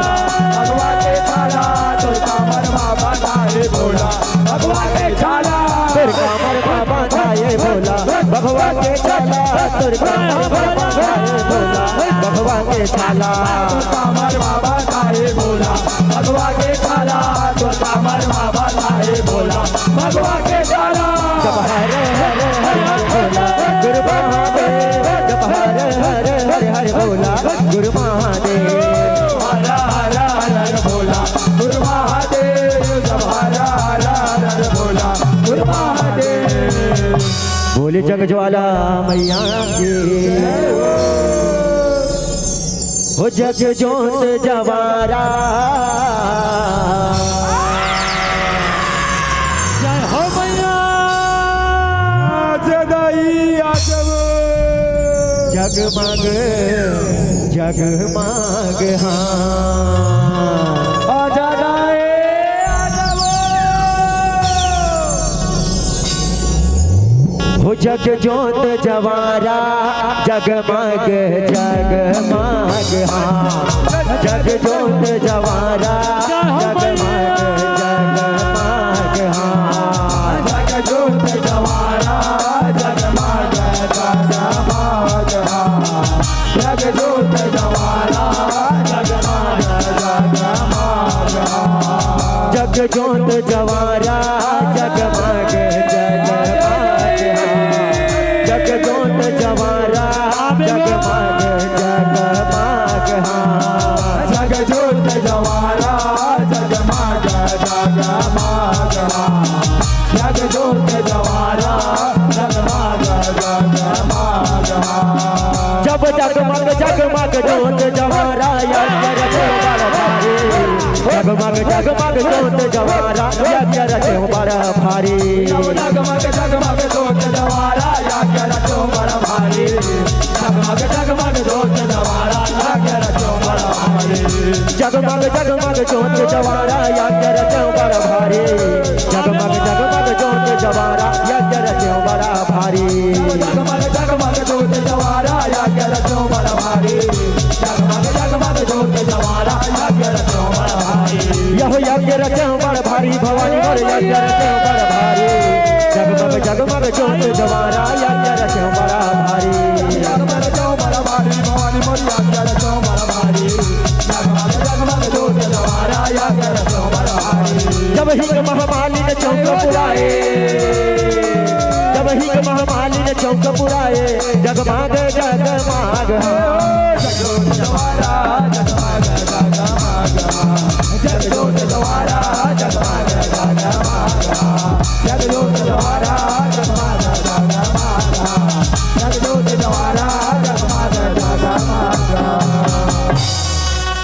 भगवा के छाला। तोर कामर बाबा ना हे भोला, भगवा के छाला। तोर कामर बाबा ना हे भोला, भगवा के छाला। तोर कामर बाबा ना हे भोला, भगवा के छाला। तोर कामर बाबा ना हे भोला, भगवा के छाला। तोर कामर बाबा ना हे भोला, भगवा के छाला। जप हर हर हर हर भोला गुरु महादेव, जप हर हर हर हर भोला गुरु महादेव। हर हर हर हर भोला गुरु महादेव, जप हर हर हर हर भोला गुरु महादेव। बोले जग ज्वाला मैया की। हो जग जोत जवारा। जय हो मैया। जय दाई आजम। जगमग जगमग हाँ। आजा दाई आजम। हो जग जोत जवारा, जगमग जगमग हाँ। जग जोत जवारा, जगमग जगमग हाँ। जग जोत जवारा, जगमग जगमग हाँ। जग जोत जवारा, जगमग जगमग हाँ। जग जोत जवारा, जगमग जगमग हाँ। जग जोत जवारा, जगमग जगमग हाँ। जग जोत जवारा, जगमग जगमग हाँ। जग जोत जवारा, जगमग जगमग हाँ। जब जगमग जगमग जोत जवारा, यज्ञ रचो बड़ भारी। जगमग जगमग जोत जवारा, यज्ञ रचो बड़ भारी। जब जगमग जगमग जोत जवारा, यज्ञ रचो बड़ भारी। जगमग जगमग जोत जवारा, यज्ञ रचो बड़ भारी। जगमग जगमग जोत जवारा, यज्ञ रचो बड़ भारी। जगमग जगमग जोत जवारा, यज्ञ रचो बड़ भारी। जगमग जगमग जोत जवारा, यज्ञ रचो बड़ भारी। जगमग जगमग जोत जवारा, यज्ञ रचो बड़ भारी। यह यज्ञ रचो बड़ भारी, भवानी मोर यज्ञ रचो बड़ भारी। जगमग जगमग जोत जवारा, यज्ञ रचो बड़ भारी। जगमग जगमग जोत जवारा, यज्ञ रचो बड़ भारी। जगमग जगमग जोत जवारा, यज्ञ रचो बड़ भारी। जब ही के महामालिन चौक पुराए, जब ही के महामालिन चौक पुराए, जगमग जगमग हाँ। जग जोत जवारा, जगमग जगमग हाँ। जग जोत जवारा, जगमग जगमग हाँ। जग जोत जवारा, जगमग जगमग हाँ। जग जोत जवारा, जगमग जगमग हाँ।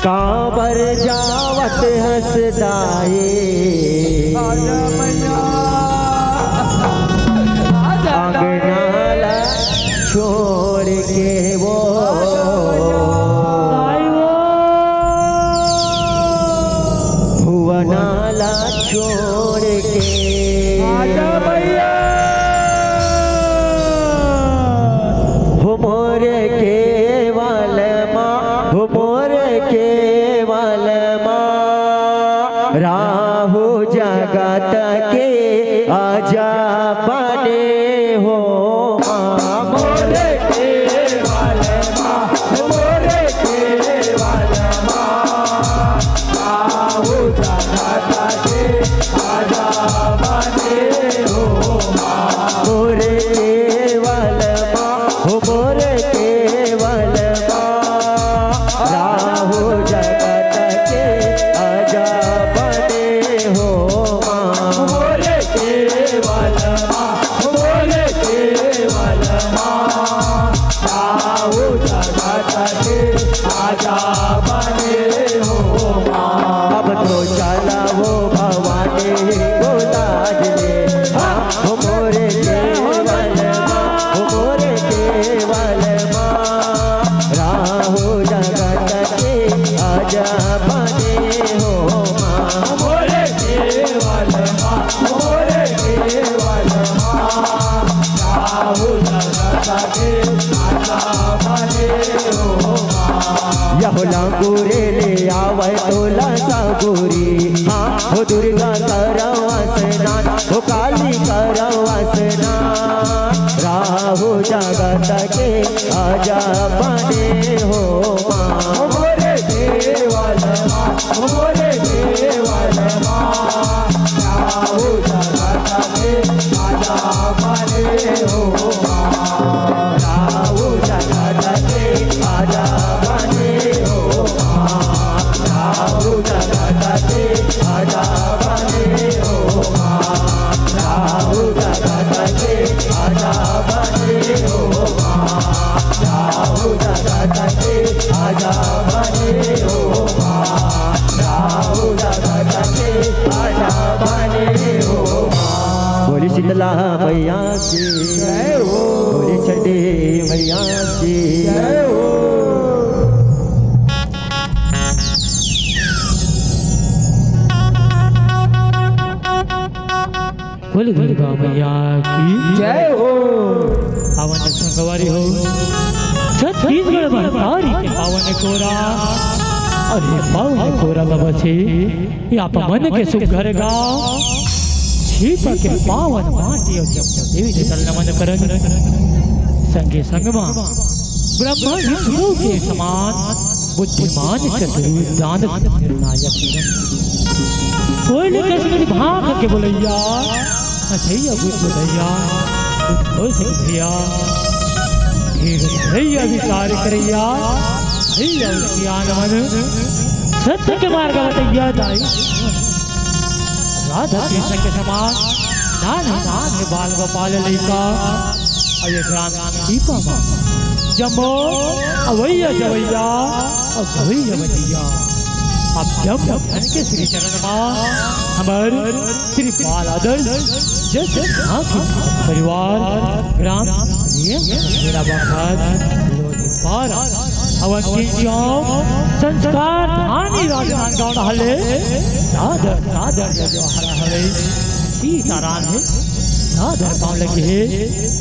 काबर जावत हस दाई, आजा मैया। आजा अंगना ला छोड़ के वो, आजा मैया। भुवना ला छोड़ के। आजा मैया। हो मोर केवल माँ, हो मोर केवल माँ, राहु जगत के अजपने हो माँ। मोर केवल माँ, मोर केवल माँ, राहु जगत के अजपने हो माँ। मोर केवल माँ, हो मोर केवल माँ, राहु जगत के अजपने हो माँ। मोर केवल माँ, मोर केवल माँ, राहु जगत के अजपने हो माँ। अब तो चला वो भवानी को लाज ले, हाँ, हो मोर केवल माँ, हो मोर केवल माँ, राहु जगत के अजपने हो माँ। मोर केवल माँ, मोर केवल माँ, राहु जगत के अजपने हो यहो लंगूरे ले आवय तोला सगुरी, हाँ हो दुर्गा करव स्नान, हो काली करव स्नान। राहु जगत के आजा बने हो माँ। मोरे देवल माँ, मोरे देवल माँ। राहु जगत के आजा बने हो माँ। राहु जगत के आजा बने हो माँ। राहु जगत के आजा बने हो माँ। राहु जगत के आजा बने हो माँ। राहु जगत के आजा बने हो माँ। राहु जगत के आजा बने हो माँ। बोली शीतला मैया की जय हो। बोली छठी मैया की जय हो। बोली दुर्गा मैया की जय हो। पावन संगवारी हो, छत्तीसगढ़ महतारी के पावन कोरा, अरे पावन कोरा बाबा से ये आप मन के सुघर गाँव छीपा के पावन माटी अउ जब देवी के तल नमन करन। संगे संग मा ब्रह्मा विष्णु के समान बुद्धिमान चतुर दान निर्णायक कोई लेकर सुन भाग के बोलैया। अथैया बुद्ध भैया, बुद्धो सिंह भैया, धीर भैया विचार करैया, भैया सियान मन, सत्य के मार्ग बतैया दाई। राधा कृष्ण के समान, नान नान बाल गोपाल लइका, अउ ये ग्राम दीपा मा, जम्मो अवैया जवैया, अउ गवैया बजैया। आप जम्मो धन के श्री चरण मा, हमर श्री बाल आदर्श जस आँखी परिवार ग्राम प्रियंका मेरा बखत लोधी पारा। अवन की जो संस्कार धानी राजनांदगांव हले, सादर सादर जो हरा हवे सीताराम हे, सादर पाँव लगे हे।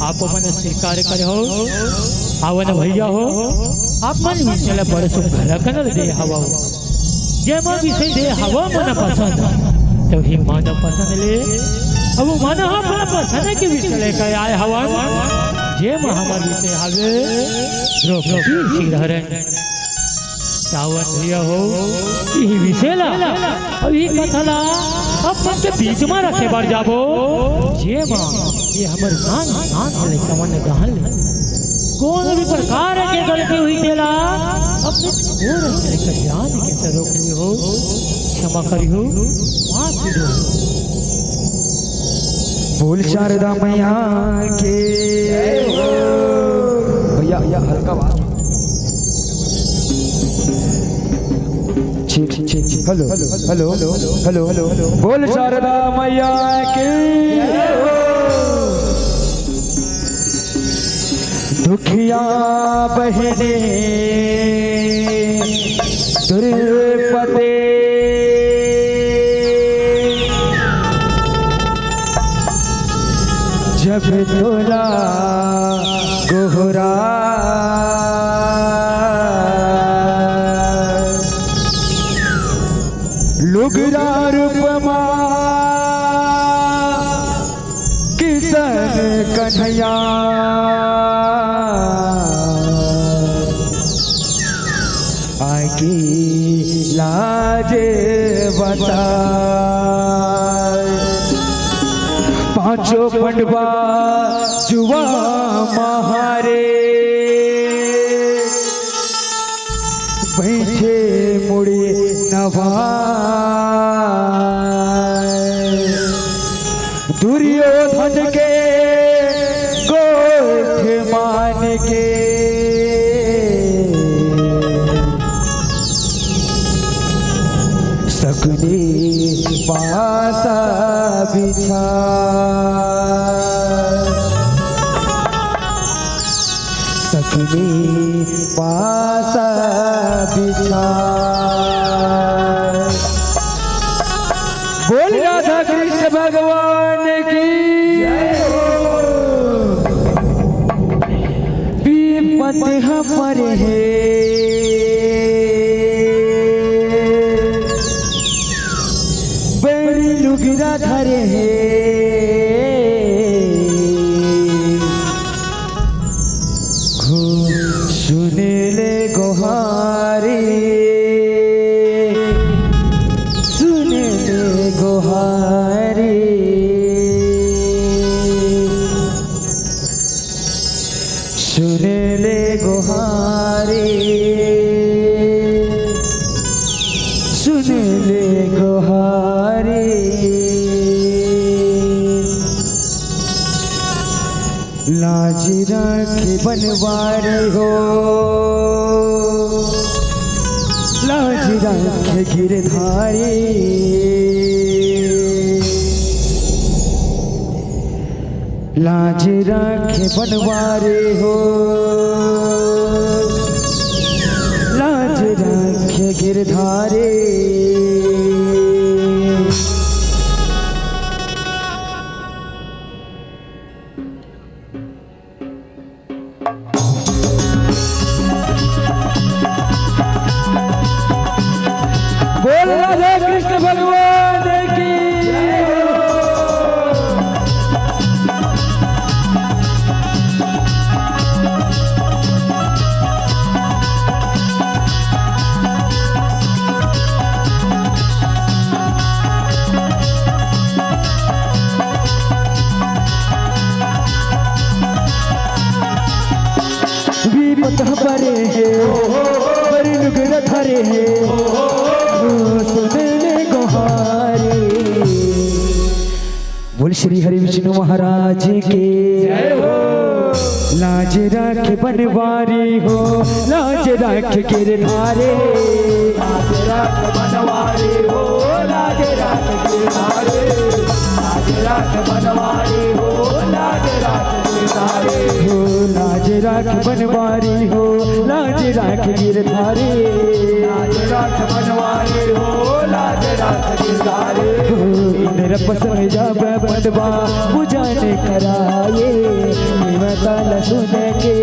आप मन स्वीकार करे हो, अवन भैया हो, आप मन भी चले बड़े सुख भला कनल दे हवा। जेमा विषय दे हवा मन पसंद, तो ही मन पसंद ले। अब मन ह अपना पसंद के विषय लेकर आए हवन। जेमा हमर विषय हवे द्रौपदी सिरहरण। सावन भैया हो, यही विषय ला, अब यही कथा ला अपन के बीच में रखे बर जाबो। जेमा ये हमर नान नान ले कमन दहन ले। कौन भी प्रकार के गलती हुई तेला अपने थोर से कल्याण के से रोक लियो, क्षमा करियो, माफ करियो। बोल शारदा मैया के। भैया, भैया, हल्का बात। ठीक, ठीक, ठीक। Hello, hello, hello, hello. बोल शारदा मैया की। दुखिया बहिनी दुर्पते जब तोला गोहरा लुगरा रूपमा किसन कन्हैया आके लाज बचाए। पाँचों पंडवा जुआ महारे बैठे मुड़ी नवाए। दुर्योधन के गोठ मान के सकुनी पासा बिछा। सकुनी पासा बिछा। बोल राधा कृष्ण भगवान की। विपत हमर हे। सुन ले गोहारी, सुन ले गोहारी, सुन ले गोहारी, सुन ले गोहारी। लाज राखे बनवारी हो, लाज राखे गिरधारी। लाज राखे बनवारी हो, लाज राखे गिरधारी। बोल राधे कृष्ण भगवान की। विपत ह परे हे, बड़ी लुगरा धरे हे, ओ सुन ले गोहारी। बोल श्री हरि विष्णु महाराज के। जय हो। लाज राख बनवारी हो, लाज राख गिरधारी। लाज राख बनवारी हो, लाज राख गिरधारी। लाज राख बनवारी हो, लाज राख गिरधारी। हो लाज राख बनवारी हो, लाज राख गिरधारी। लाज राख बनवारी हो, लाज राख गिरधारी। हो इंद्र पसंद जावे पदवा पूजन कराए, देवता ल सुन के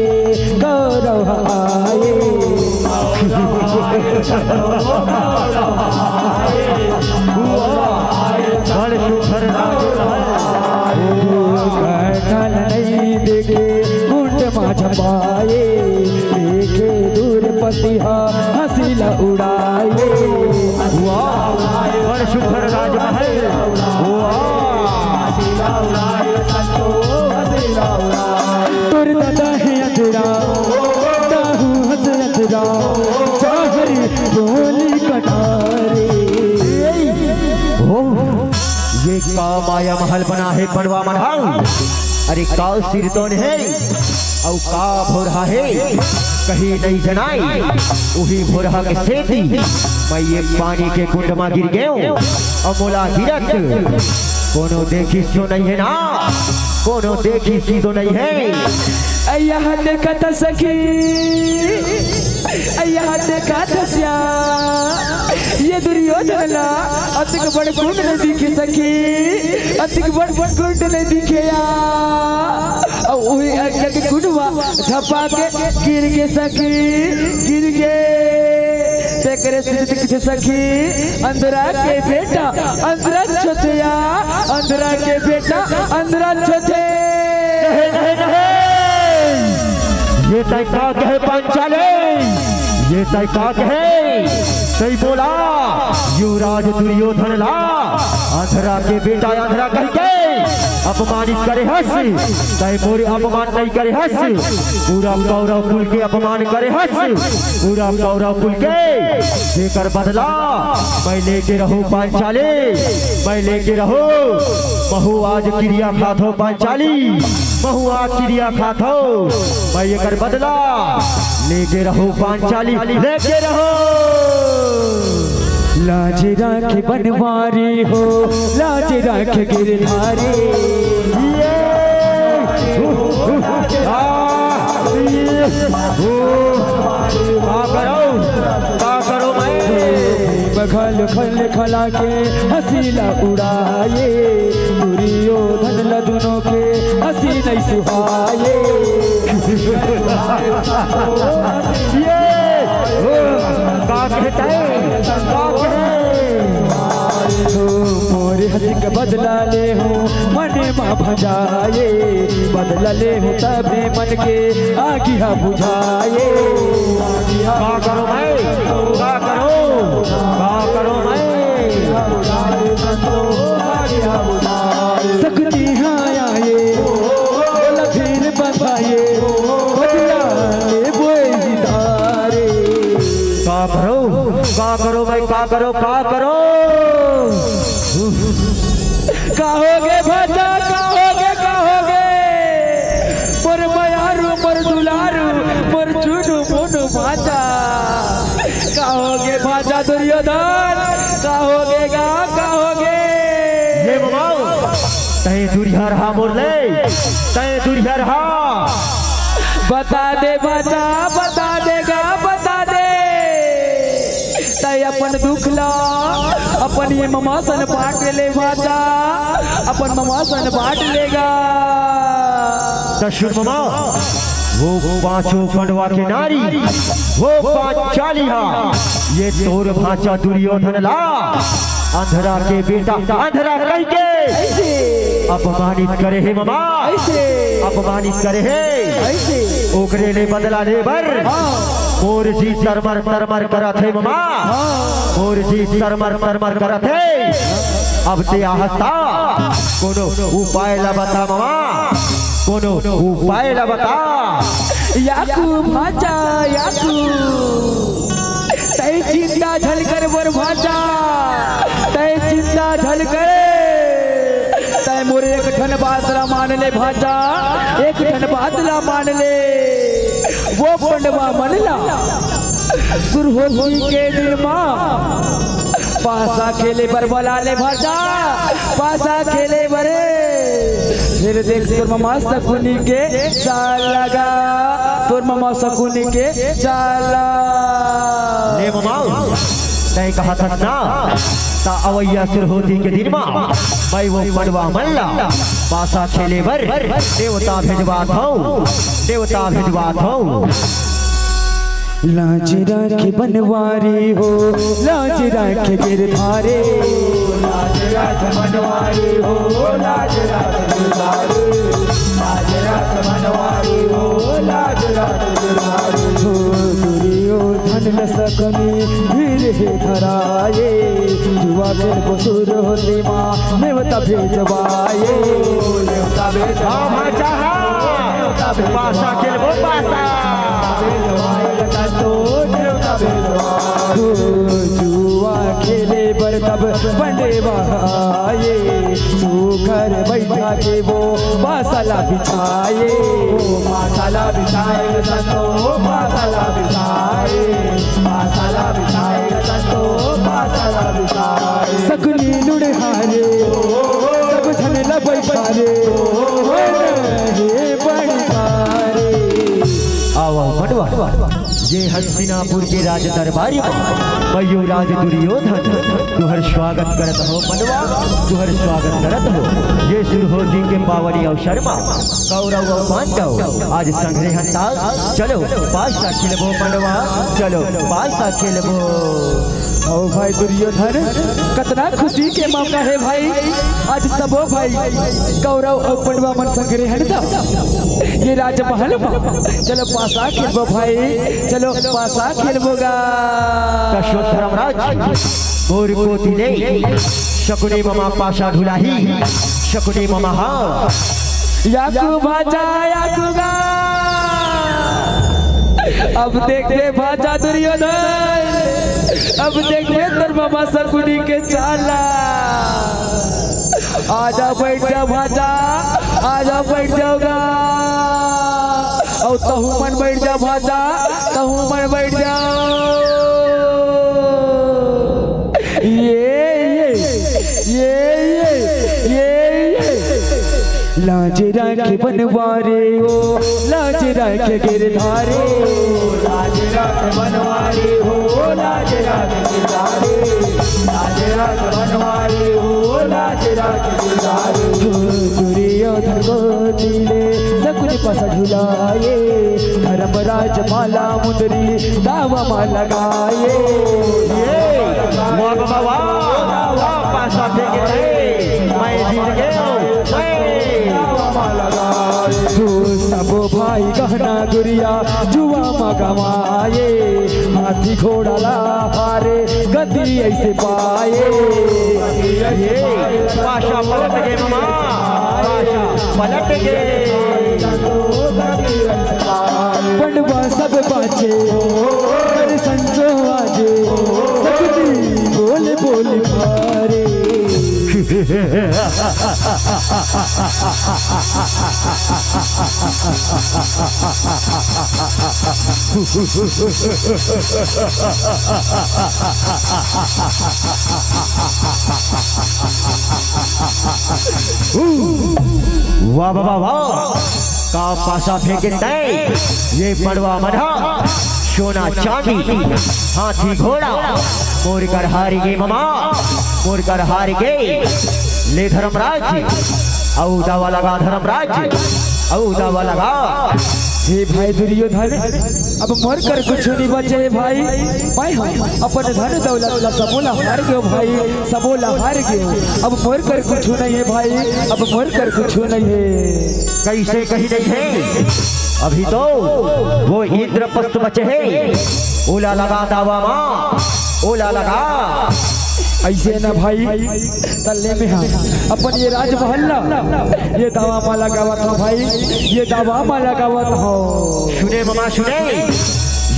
गौरव आए। बड़ सुघर नाच रहल। ओ कटल नहीं देखे कुंड मा झपाए, देखे दूर पतिहा हंसी ल उड़ाए। वाह, बड़ सुघर राजमहल। वाह। तोर दादा हे अंधरा, दाहू हंस अंधरा, चाहरी बोली कटारी। ओ, ये का माया महल बना हे बनवा मन हा? अरे का सिरतोन हे? अउ का भोरहा हे, कहीं नहीं जनाई। उही भोरहा के सेती मैं ये पानी के कुंड मा गिर गेंव। अउ मोला गिरत कोनो देखिस तो नहीं हे ना, कोनो देखिस तो नहीं हे। अय्या देखत सखी, अय्या देखत स्या, ये दुर्योधन ला अतिक बड़ कुंड नहीं दिखे सखी, अतिक बड़ बड़ कुंड नहीं दिखे या। अउ उही अज्ञा के कुंडवा झपा के गिर गे सखी, गिर गे। तेकरे से दिखे सखी, अंधरा के बेटा, अंधरा छोटिया, अंधरा के बेटा, अंधरा छोटे। नहीं, नहीं, नहीं। ये तय का कहे पांचाले? ये तय का कहे? तय बोला, युवराज दुर्योधन ला अंधरा के बेटा अंधरा कह के अपमानित करे हस। तय मोर अपमान नहीं करे हस। पूरा कौरव कुल के अपमान करे हस। पूरा कौरव कुल के, जेकर बदला मैं लेके रहूं पांचाले, मैं लेके रहूं। महू आज किरिया खाथों पांचाली, महू आज किरिया खाथों। मैं एकर बदला लेके रहूं पांचाली, लेके रहूं। लाज राख बनवारी हो, लाज राख गिरधारी। ये, आ, ये, ओ, का करो, का करो मैं? भीम खल खल खला के हंसी ला उड़ाए, दुर्योधन ला दुनों के हंसी नहीं सुहाए। ये, ओ, का कहता है, का कहे? ओ मोर एक बदला ले हूँ मन मा भजाए, बदला ले हूँ तबे मन के आगिहा बुझाए। का करो मैं, का करो, का करो मैं? सकती हाँ आए, बोला फिर बताए, बदला ले बोए ही धारे। का करो, का करो भाई, का करो, का करो? का होगे भांचा, का होगे, का होगे? मोर मयारू, मोर दुलारू, मोर चुनु मुनु भांचा। का होगे भांचा दुर्योधन? का होगे गा, का होगे? ये ममाऊ, तैं दुरिहा रहा मोर ले, तैं दुरिहा रहा। बता दे भांचा, बता दे गा, बता दे। तैं अपन दुख ला अपन ये ममा सन बांट ले भांचा, अपन ममा सन बांट ले गा। त सुन ममा, वो पांचों पंडवा के नारी, वो पांचाली हा, ये तोर भांचा दुर्योधन ला अंधरा के बेटा, अंधरा कहिके अपमानित करे हे ममा, अपमानित करे हे। ओकरे ले बदला ले बर मोर जी तरमर तरमर करत हे ममा, मोर जी तरमर तरमर करत हे। अब तैं आहस त कोनो उपाय ला बता ममा, कोनो उपाय ला बता। याकू भांचा, याकू। तैं चिंता झन कर मोर भांचा, तैं चिंता झन कर। तैं मोर एक ठन बात ला मान ले भांचा, एक ठन बात ला मान ले। वो पंडवा मन ला सुरहोती के दिन मा पासा खेले बर बला ले भांचा, पासा खेले बर। फिर देख तोर ममा सकुनी के चाल ला गा, तोर ममा सकुनी के चाल ला। ले ममा, तैं कहत हस ना, त अवइया सुरहोती के दिन मा मैं वो पंडवा मन ला पासा खेले बर देवता भेजवात हौं, देवता भेजवात हौं। लाज राखे बनवारी हो, लाज राखे गिरधारी। लाज राखे बनवारी हो, लाज राखे गिरधारी। लाज राखे बनवारी हो, लाज राखे गिरधारी। हो दुर्योधन ल सकुनी भीर हे धराए, जुआ खेलबो सुरहोती मा नेवता भेजवाए। नेवता भेजवाए। हाँ, भांचा, हाँ। पासा खेलबो, पासा। जुआ खेले बर तब पंडवा आए, सुघर बइठा के वो पासा ला बिछाए। पासा ला बिछाए संतो, पासा ला बिछाए। पासा ला बिछाए संतो, पासा ला बिछाए। सकुनी लुड़हारे, सब झन ला बइठारे, हे बड़कारे। आओ, आओ, पंडवा, ये हस्तिनापुर के राज दरबारी मा मयूराज दुर्योधन तुहर स्वागत करत हो पंडवा, तुहर स्वागत करत हो। ये सुरहोती के पावनी अवसर मा कौरव अउ पांडव आज संघरे हंता। चलो पासा खेलबो पंडवा, चलो पासा खेलबो। ओ भाई दुर्योधन, कतना खुशी के मौका हे भाई। आज सबो भाई कौरव अउ पंडवा मन संघरे हंता ये राजमहल मा। चलो पासा खेलबो भाई, चलो पासा खेलबो गा। कशो धर्मराज, मोर कोति ले शकुनी ममा पासा ढुलाही, शकुनी ममा हा। याकू भांचा, याकू गा। अब देख ले भांचा दुर्योधन, अब देख ले तोर ममा सकुनी के चाल ला। आजा बइठ जा भांचा, आजा बइठ जाव गा। अउ तहूं मन बइठ जा भांचा, तहूं मन बइठ जाव। ये, ये, ये, ये, ये, ये। लाज राखे बनवारी हो, लाज राखे गिरधारी। लाज राखे बनवारी हो, लाज राखे गिरधारी। लाज राखे बनवारी हो, लाज राखे गिरधारी। हो दुर्योधन कोति ले सकुनी पासा ढुलाए, धर्मराज माला मुंदरी दावा मा लगाए। ये, वाह, वाह, वाह, वाह, पासा फेंके थे। तू सब भाई गहना गुरिया जुआ म गवाए, हाथी घोड़ा ला हारे गति ऐसे पाए। ये पाशा पलट गे ममा, पाशा पलट गे। पंडवा सब बाचे, कर संजो आजे, सब दी बोल बोल भारे। वाह बाबा वाह, का पासा फेंके तय, ये पड़वा मन हा सोना चांदी, हाथी घोड़ा, मोर कर हार गे ममा, मोर कर हार गे। ले धर्मराज, अउ दावा लगा धर्मराज, अउ दावा लगा। हे भाई दुर्योधन, अब मोर कर कुछ नहीं बचे हे भाई। मैं हा अपन धन दौलत ला सबो ला हार गयो भाई, सबो ला हार गयो। अब मोर कर कुछ नहीं हे भाई, अब मोर कर कुछ नहीं हे। कैसे कही नहीं हे? अभी तो वो इंद्रप्रस्थ बचे हे, ओला लगा दावा मा, ओला लगा। ऐसे ना भाई, तल्ले में हा अपन ये राजमहल ला, ये दावा मा लगावत हव भाई, ये दावा मा लगावत हव। सुने ममा सुने,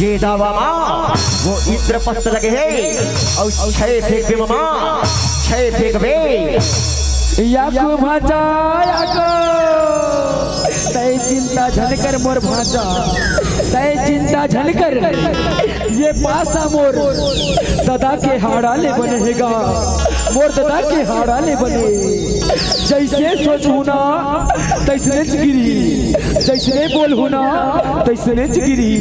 ये दावा मा वो इंद्रप्रस्थ लगे हे, अउ छह फेंकबे ममा, छह फेंकबे। याकू भांचा, याकू। तय चिंता झन कर मोर भांचा, तय चिंता झन कर। ये पासा मोर ददा के हाड़ा ले बने हे गा, मोर ददा के हाड़ा ले बने। जैसे सोचहूँ ना, तैसने च गिरी, जैसने बोलहूँ ना, तैसने च गिरी।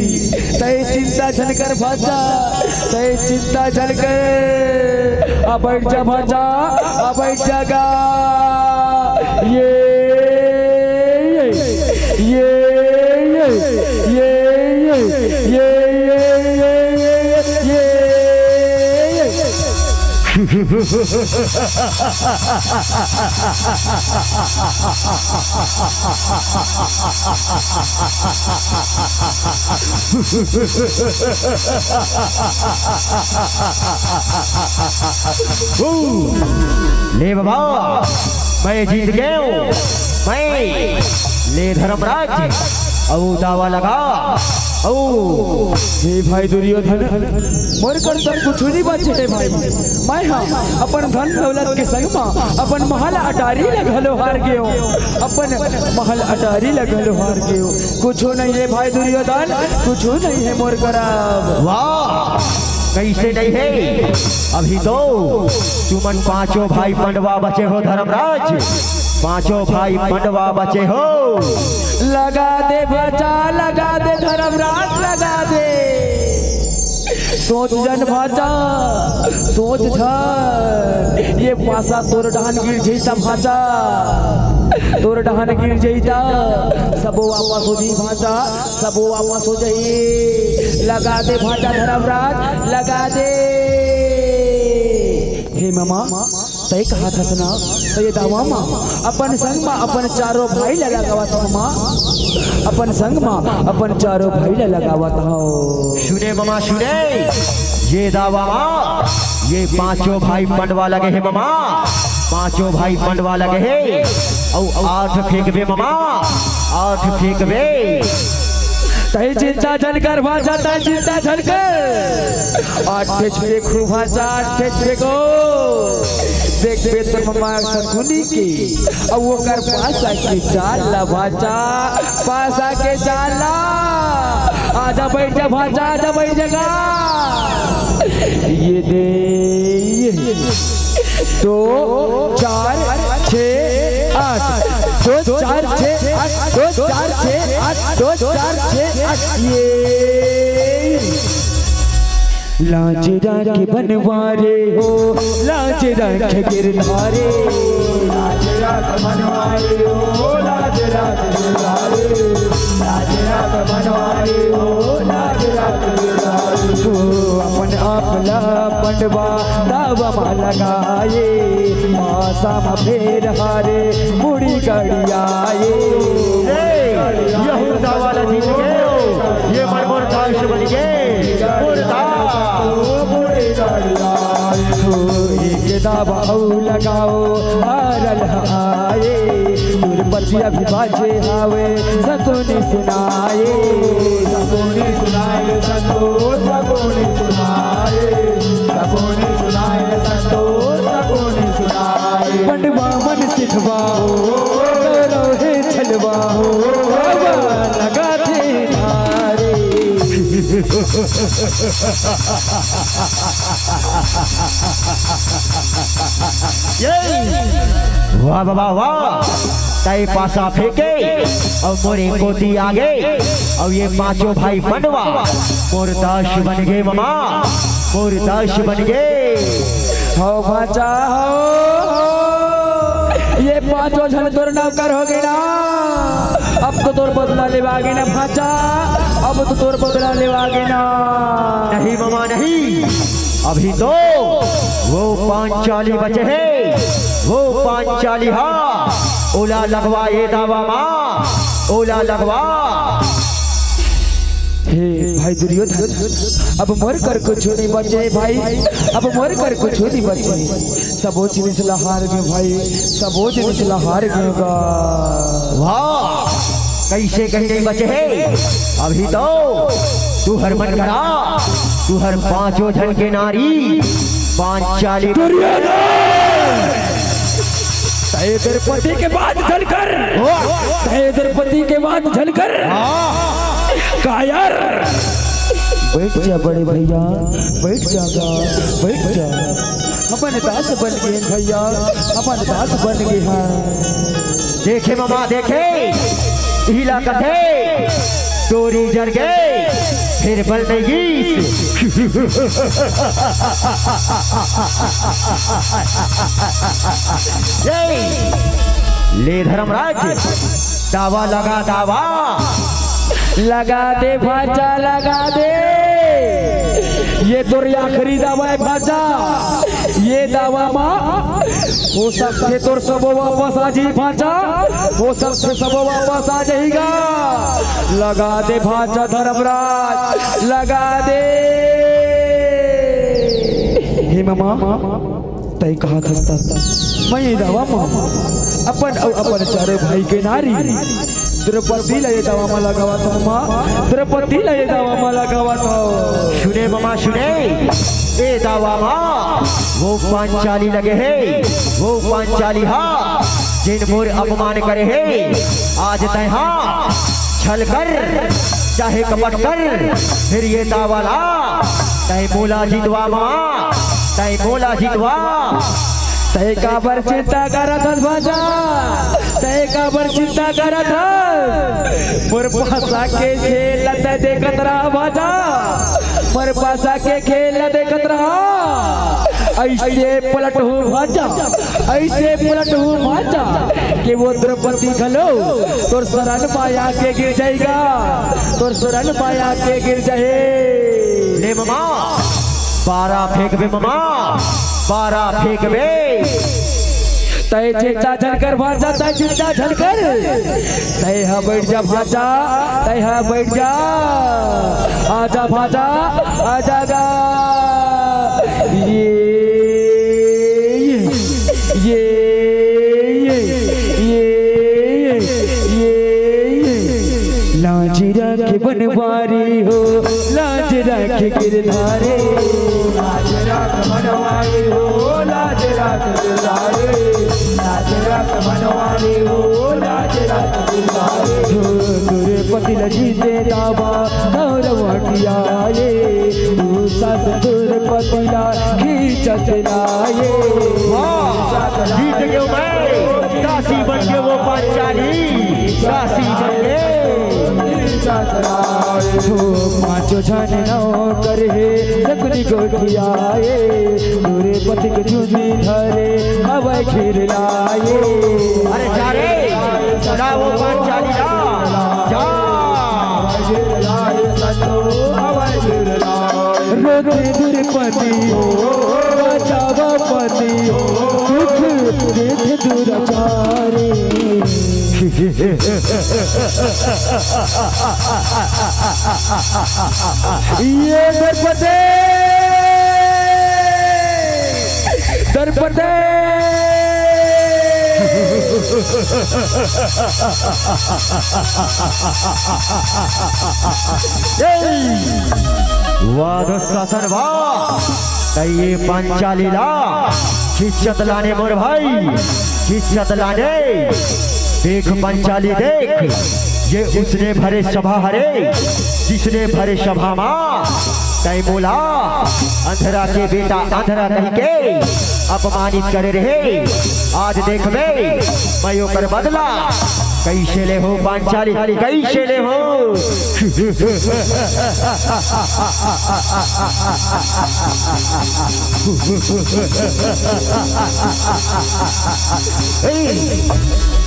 तय चिंता झन कर भांचा, तय चिंता झन कर। आ बैठ जा भांचा, आ बैठ जा गा। ये, ये, ये। ले बाबा, मैं जीत गयो, मैं। ले धर्मराज, अउ दावा लगा, अउ। हे भाई दुर्योधन, मोर कर सब कुछ नहीं बचे हे भाई। मैं हा अपन धन दौलत के संग मा अपन महल अटारी ला घलो हार गयो, अपन महल अटारी ला घलो हार गयो। कुछो नहीं हे भाई दुर्योधन, कुछो नहीं हे मोर करब। वाह, कैसे नहीं हे? अभी तो तुमन पांचों भाई पंडवा बचे हो धर्मराज, पांचों भाई पंडवा बचे हो। लगा दे भांचा, लगा दे धर्मराज, लगा दे। सोच झन भांचा, सोच झन। ये पासा तोर डहन गिर जइता भांचा, तोर डहन गिर जइता। सबो वापस हो जही भांचा, सबो वापस हो जही। लगा दे भांचा धर्मराज, लगा दे। हे ममा, तय कहा थस ना, त ये दावा मा अपन संग मा अपन चारों भाई ला लगावत हव ममा, अपन संग मा अपन चारों भाई ला लगावत हव। सुने ममा सुने, ये दावा मा ये पांचों भाई पंडवा लगे हे ममा, पांचों भाई पंडवा लगे हे। अउ आठ फेंकबे ममा, आठ फेंकबे। तय चिंता झन कर भांचा, तय चिंता झन कर। आठ ठे फेंकहूँ भांचा, आठ ठे फेंकहूँ। देखबे त ममा सकुनी के, अउ ओकर पासा के जाल ला भांचा, पासा के जाल ला। आजा बैठ जा भांचा, आजा बैठ जा गा। ये दे, ये। दो, चार, छः, आठ। दो, चार, छः, आठ। दो, चार, छः, आठ। दो, चार, छः, आठ। ये। लाज राख बनवारे हो, लाज राख गिरधारे। लाज राख बनवारे हो, लाज राख गिरधारे। लाज राख बनवारे हो, लाज राख गिरधारे। हो अपन आप ला पंडवा दावा मा लगाए, पासा मा फेर हारे मुड़ी गड़ियाए। ए, यहू दावा ला जीत गे, ये मन मोर दास बन गे, मोर दास। हो एक दावा अउ लगाओ, हारल आए, दुर्पति अभी बाजे हावे, सतुनी सुनाए। सतुनी सुनाए, सतो, सतुनी सुनाए। सतुनी सुनाए, सतो, सतुनी सुनाए। पंडवा मन सिखवा, गौरव हे छलवा, बाबा लगा दे नारे। ये वाह, वाह, वाह, वाह। तय पासा फेंके अउ मोरे कोती आगे, अउ ये पांचों भाई पंडवा मोर दास बन गे ममा, मोर दास बन गे। हो भांचा हो, हो। ये पांचों झन तोर नौकर हो गे ना। अब तो तोर बदला लेवा गे ना भांचा, अब तो तोर बदला लेवा गे ना। नहीं ममा, नहीं। अभी तो वो पांचाली बचे हे, वो पांचाली हा, ओला लगवा ये दावा मा, ओला लगवा। हे भाई दुर्योधन, अब मोर कर कुछु नहीं बचे हे भाई, अब मोर कर कुछु नहीं बचे हे। सबो जिनिस ला हार गे भाई, सबो जिनिस ला हार गे गा। वाह, कइसे कहीं नहीं बचे हे? अभी तो तुहर मन करा, तुहर पांचों झन के नारी पांचाली। दुर्योधन! तय द्रौपदी के बात झन कर। वाह! तय द्रौपदी के बात झन कर। हाँ। कायर। बैठ जा बड़े भैया, बैठ जा गा, बैठ जा। अपन दास बन गे भैया, अपन दास बन गे हे। देखे ममा, देखे, इही ला कथे, डोरी जर गे, फेर बल नहीं गीस। जय। ले धर्मराज, दावा लगा, दावा। लगा दे भांचा, लगा दे। ये तोर आखिरी दावा हे भांचा। ये दावा मा हो सकथे तोर सबो वापस आ जाही भांचा, हो सकथे सबो वापस आ जाही गा। लगा दे भांचा धर्मराज, लगा दे। हे ममा, तय कहा खस्ता, मैं ये दावा मा अपन अउ अपन चारों भाई के नारी द्रौपदी ला ये दावा मा लगावत हंव ममा, द्रौपदी ला ये दावा मा लगावत हंव। सुने ममा सुने, ए दावा मा वो पांचाली लगे हे, वो पांचाली हा, जेन मोर अपमान करे हे, आज तैं हा छल कर, चाहे कपट कर, फेर ये दावा ला तैं मोला जितवा ममा, तैं मोला जितवा। तैं काबर चिंता करत हस भांचा? तैं काबर चिंता करत हस? मोर पासा के खेल ल तैं देखत रहा भांचा, मोर पासा के खेल ल देखत रहा। अइसे पलटहूं भांचा, अइसे पलटहूं भांचा के वो द्रौपदी घलो तोर सरन मा आके गिर जाही गा, तोर सरन मा आके गिर जाही। ले ममा, पारा फेंकबे ममा, पारा फेंकबे। तैं चिंता झन कर भांचा, तैं चिंता झन कर। तैं हा बैठ जा भांचा, तैं हा बैठ जा। आजा भांचा, आजा गा। ये, ये, ये, ये, ये, ये, ये, ये। लाज राख बनवारी हो, लाज राख गिरधारी। लाज राख बनवारी हो, लाज राख गिरधारी। लाज राख बनवारी हो, लाज राख गिरधारी। हो द्रौपदी ला जीते दावा गौरव अटियाए, तू सास द्रौपदी ला खींचत लाए। वाह, जीत गयो मैं, दासी बन के वो पांचाली, दासी बन के। हो पांचों झन नौकर हे, सकुनी गोठियाए, द्रौपदी के चुंदी धरे, हवय घेर लाए। अरे जा रे, जा वो पांचाली जा, जा। रोते द्रौपदी, बेचारे। ये दरपते, दरपते। वाह दुशासन वाह। त ये पांचाली ला खिंचत लाने मोर भाई, खिंचत लाने। देख पांचाली देख, ये उसने भरे सभा हरे, जिसने भरे सभा मा तै मोला अंधरा के बेटा अंधरा कहि के अपमानित करे रहे। आज देखबे मैं ओकर बदला कैसे ले हो पांचाली, कैसे ले हो।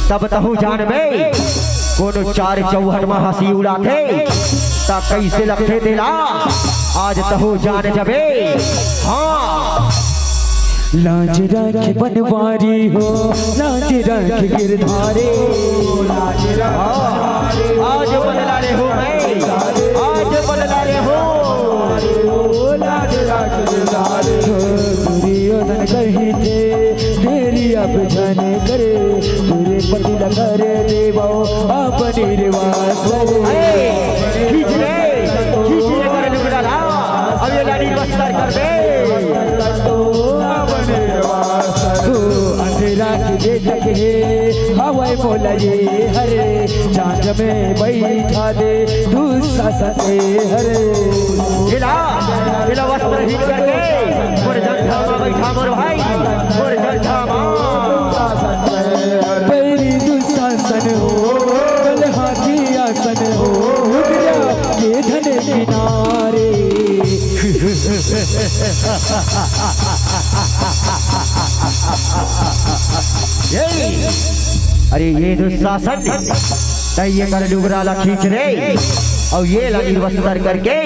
तब तहु जानबे कोनो चार चौहट म हंसी उड़ाथे त कैसे लगथे तेला। आज तहु जान जबे। हाँ। लाज राख बनवारी हो, लाज राख गिरधारी। आज बदला ले हो मैं, आज बदला ले हो। दुर्योधन कही थे, देरी अब जन करे, तेरे पति लगर देवो अपनी रिवाज। खींच ले, खींच ले कर लुगड़ा ला। अब ये लाड़ी बस्तर कर दे। अंधेरा के जे तक है, हवाई मोला ये हरे, चांद में बैठा दे दुशासन के हरे। इला, इला वस्त्र ही करके, मोर जंघा मा बैठा मोर भाई, मोर जंघा मा। पैरी दुशासन हो, बल हाथी आसन हो, उठ जा ये धन किनारे। अरे ये दुशासन, तै ये कर लुगरा ला खींच रे, अउ ये ला निर्वस्त्र करके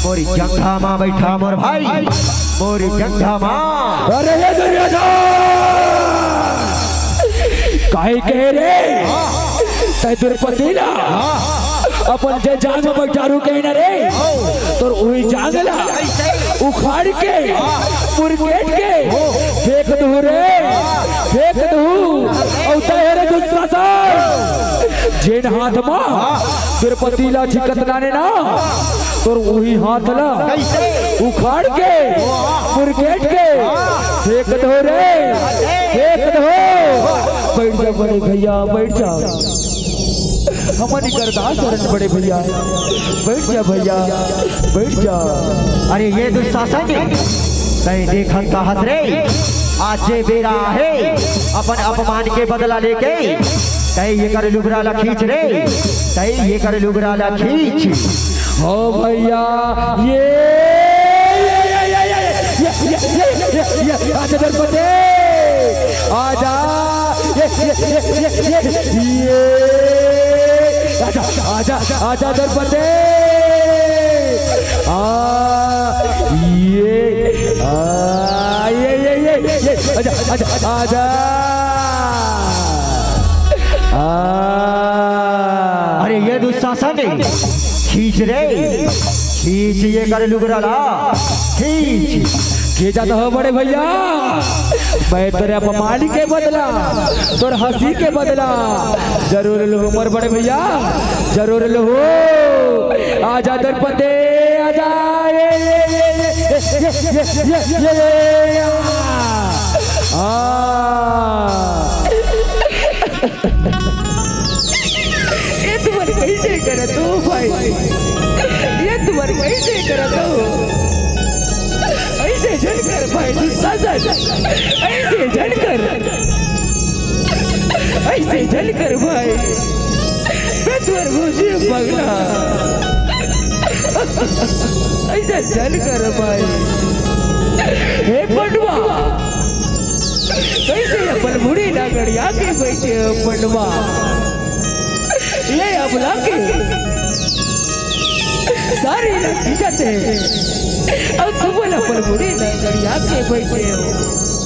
मोरी जंघा मा बैठा मोर भाई, मोरी जंघा मा। अरे ये दुर्योधन, काहे कहे रे? तै द्रौपदी ला अपन जे जांग में बैठारू कहे ना रे, तोर उही जांग ला उखाड़ के, मुरकेट के फेंक दहू रे, फेंक दहू। अउ तै रे दुशासन, जेन हाथ मा द्रौपदी ला झिकत लाने ना, तोर उही हाथ ला उखाड़ के, मुरकेट के फेंक दहू रे, फेंक दहू। बैठ जा बड़े भैया, बैठ जा। हमन कर दास हरन बड़े भैया, बैठ जा भैया, बैठ जा। अरे ये दुशासन, तै देखत का हस रे, आज जे बेरा हे अपन अपमान के बदला लेके, तै ये कर लुगरा ला खींच रे, तै ये कर लुगरा ला खींच। हो भैया, ये, ये, ये, आजा द्रौपदी, आजा, ये, ये, ये, ये, ये, ये, आजा, आजा, आजा द्रौपदी, आ, ये, आ, ये, ये, ये, ये, आजा, आजा, आजा। आ। अरे ये दुशासन, खींच रे, खींच ये कर लुगरा ला, खींच। खींचा तो हो बड़े भैया, मैं तोरे अपमान के बदला, तोर हंसी के बदला जरूर लूँ मोर बड़े भैया, जरूर लूँ। आजा द्रौपदी, आजा, ये, ये, ये, आ। ये तुमन कैसे करत हो भाई? ये तुमन कैसे करत हो? ऐसे झन कर भाई दुशासन, ऐसे झन कर, ऐसे झन कर भाई। मैं तोर भौजी पगला, ऐसे झन कर भाई। हे पटवा, कैसे अपन मुड़ी ला गड़िया के बैठे हो पटवा? ये अबला के सारी ला खींचत हे, अउ तुमन अपन मुड़ी ला गड़िया के बैठे हो।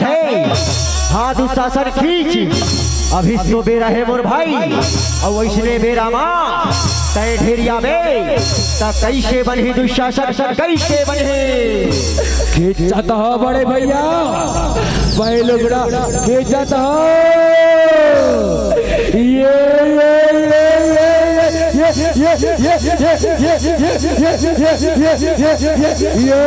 जाथे। हाँ, दुशासन खींच। अभी तो बेरा हे मोर भाई, अउ वइसने बेरा मा तैं ढेरिया में, त कइसे बनही दुशासन, कइसे बनही? खींचत हो बड़े भैया, भाई लोगड़ा खींचत हो। ये, ये, ये, ये। ये, ये, ये, ये, ये, ये।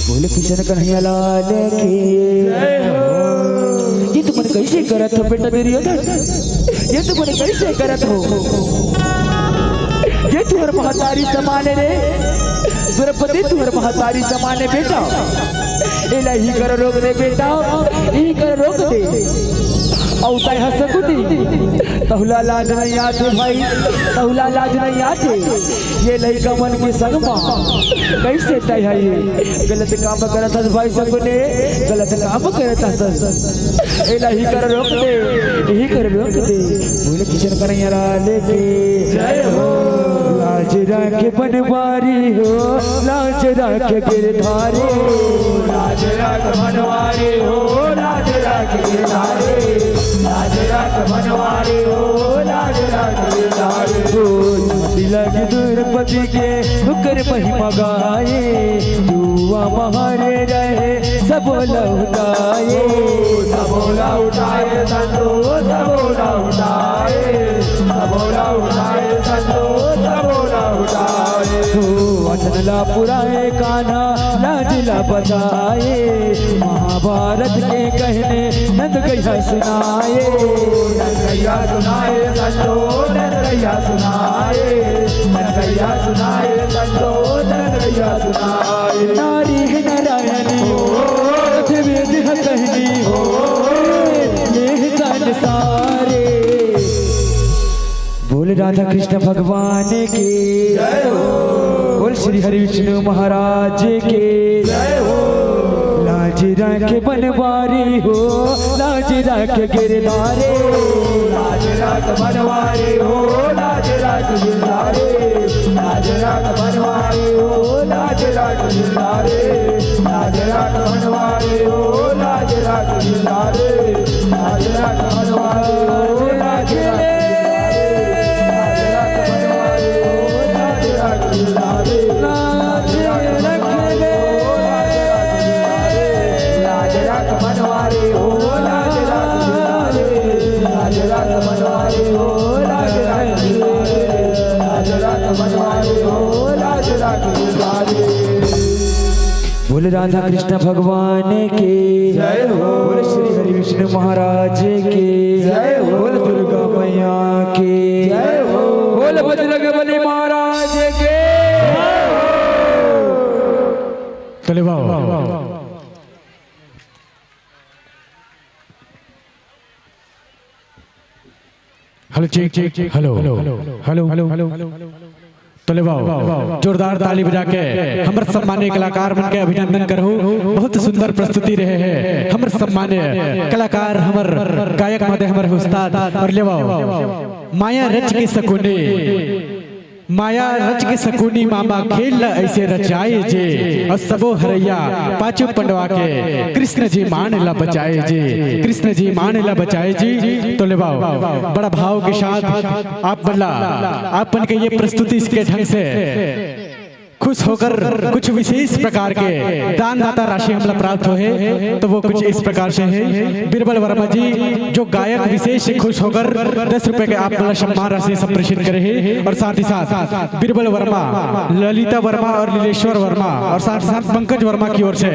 बोले किशन कन्हैया लाल की। ये तुमन कइसे करत हो बेटा दुर्योधन? ये तुमन कइसे करत हो? ये तुंहर महतारी समान ए रे, द्रौपदी तुंहर महतारी समान ए बेटा। एला इही कर रोक दे बेटा, इही कर रोक दे। अउ तैं ह सकुनी, तहुला लाज नइ आथे भाई, तहुला लाज नइ आथे। ये लइका मन के संग मा कइसे तैं ह ये गलत काम करत हस भाई सकुनी, गलत काम करत हस। एला इही कर रोक दे, इही कर रोक दे। बोले किशन कन्हैया लाल की जय हो। लाज राख बनवारी हो, लाज राख गिरधारी। लाज राख बनवारी हो, लाज राख गिरधारी। लाज राख बनवारी हो, लाज राख गिरधारी। ओ, तिलक द्रौपदी के होकर महिमा गाए, जुआ मारे रहे सब लहुटाए। सबो लहुटाए संतो, सबो लहुटाए। सबो लहुटाए संतो, सबो लहुटाए। ओ, वचन ला पुराए कान्हा, लाज ला बचाए। महाभारत के कहने नंद गैया सुनाए। नंद गैया सुनाए संतो, नंद गैया सुनाए। नंद गैया सुनाए संतो, नंद गैया सुनाए। नारी है नारायणी, रथ वेद है कहनी, ये है संसारे। बोल राधा कृष्ण भगवान की। जय हो। बोल श्री हरि विष्णु महाराज की। जय हो। लाज राख बनवारी हो, लाज राख गिरधारी। लाज राख बनवारी हो, लाज राख गिरधारी। लाज राख बनवारी हो, लाज राख गिरधारी। लाज राख बनवारी हो, लाज राख गिरधारी। लाज राख बनवारी हो, लाज राख गिरधारी। लाज राख बनवारी हो, लाज राख गिरधारी। लाज राख बनवारी हो, लाज राख गिरधारी। लाज राख बनवारी हो, लाज राख गिरधारी। लाज राख बनवारी हो, लाज राख गिरधारी। लाज राख बनवारी हो, लाज राख गिरधारी। बोल राधा कृष्ण भगवान की। जय हो। बोल श्री हरि विष्णु महाराज की। जय हो। बोल दुर्गा मैया की। जय हो। बोल बजरंग बली महाराज की। चले बाबा। Hello, check, check, check. Hello, hello, hello, hello. तो ले बाबू, जोरदार ताली बजा के हमर सम्मानीय कलाकार मन के अभिनंदन करहु। बहुत सुंदर प्रस्तुति रहे हे हमर सम्मानीय कलाकार, हमर गायक महोदय, हमर उस्ताद। और ले बाबू, माया रच के सकुनी, माया रच के सकुनी मामा खेल ल अइसे रचाए जे, अउ सबो हरैया पाछू पंडवा के कृष्ण जी मान ल बचाए जे, कृष्ण जी मान ल बचाए जी। तो ले बाबू, बड़ा भाव के साथ आप मन ला, आप मन के ये प्रस्तुति के ढंग से खुश होकर कुछ विशेष प्रकार के दानदाता राशि हमला प्राप्त होहे, तो वो कुछ इस प्रकार से हे। बीरबल वर्मा जी, जो गायक विशेष से खुश होकर दस रुपए के आप मन ला सम्मान राशि संप्रेषित करे हे, और साथ ही साथ बीरबल वर्मा, ललिता वर्मा और लीलेश्वर वर्मा और साथ ही साथ पंकज वर्मा की ओर से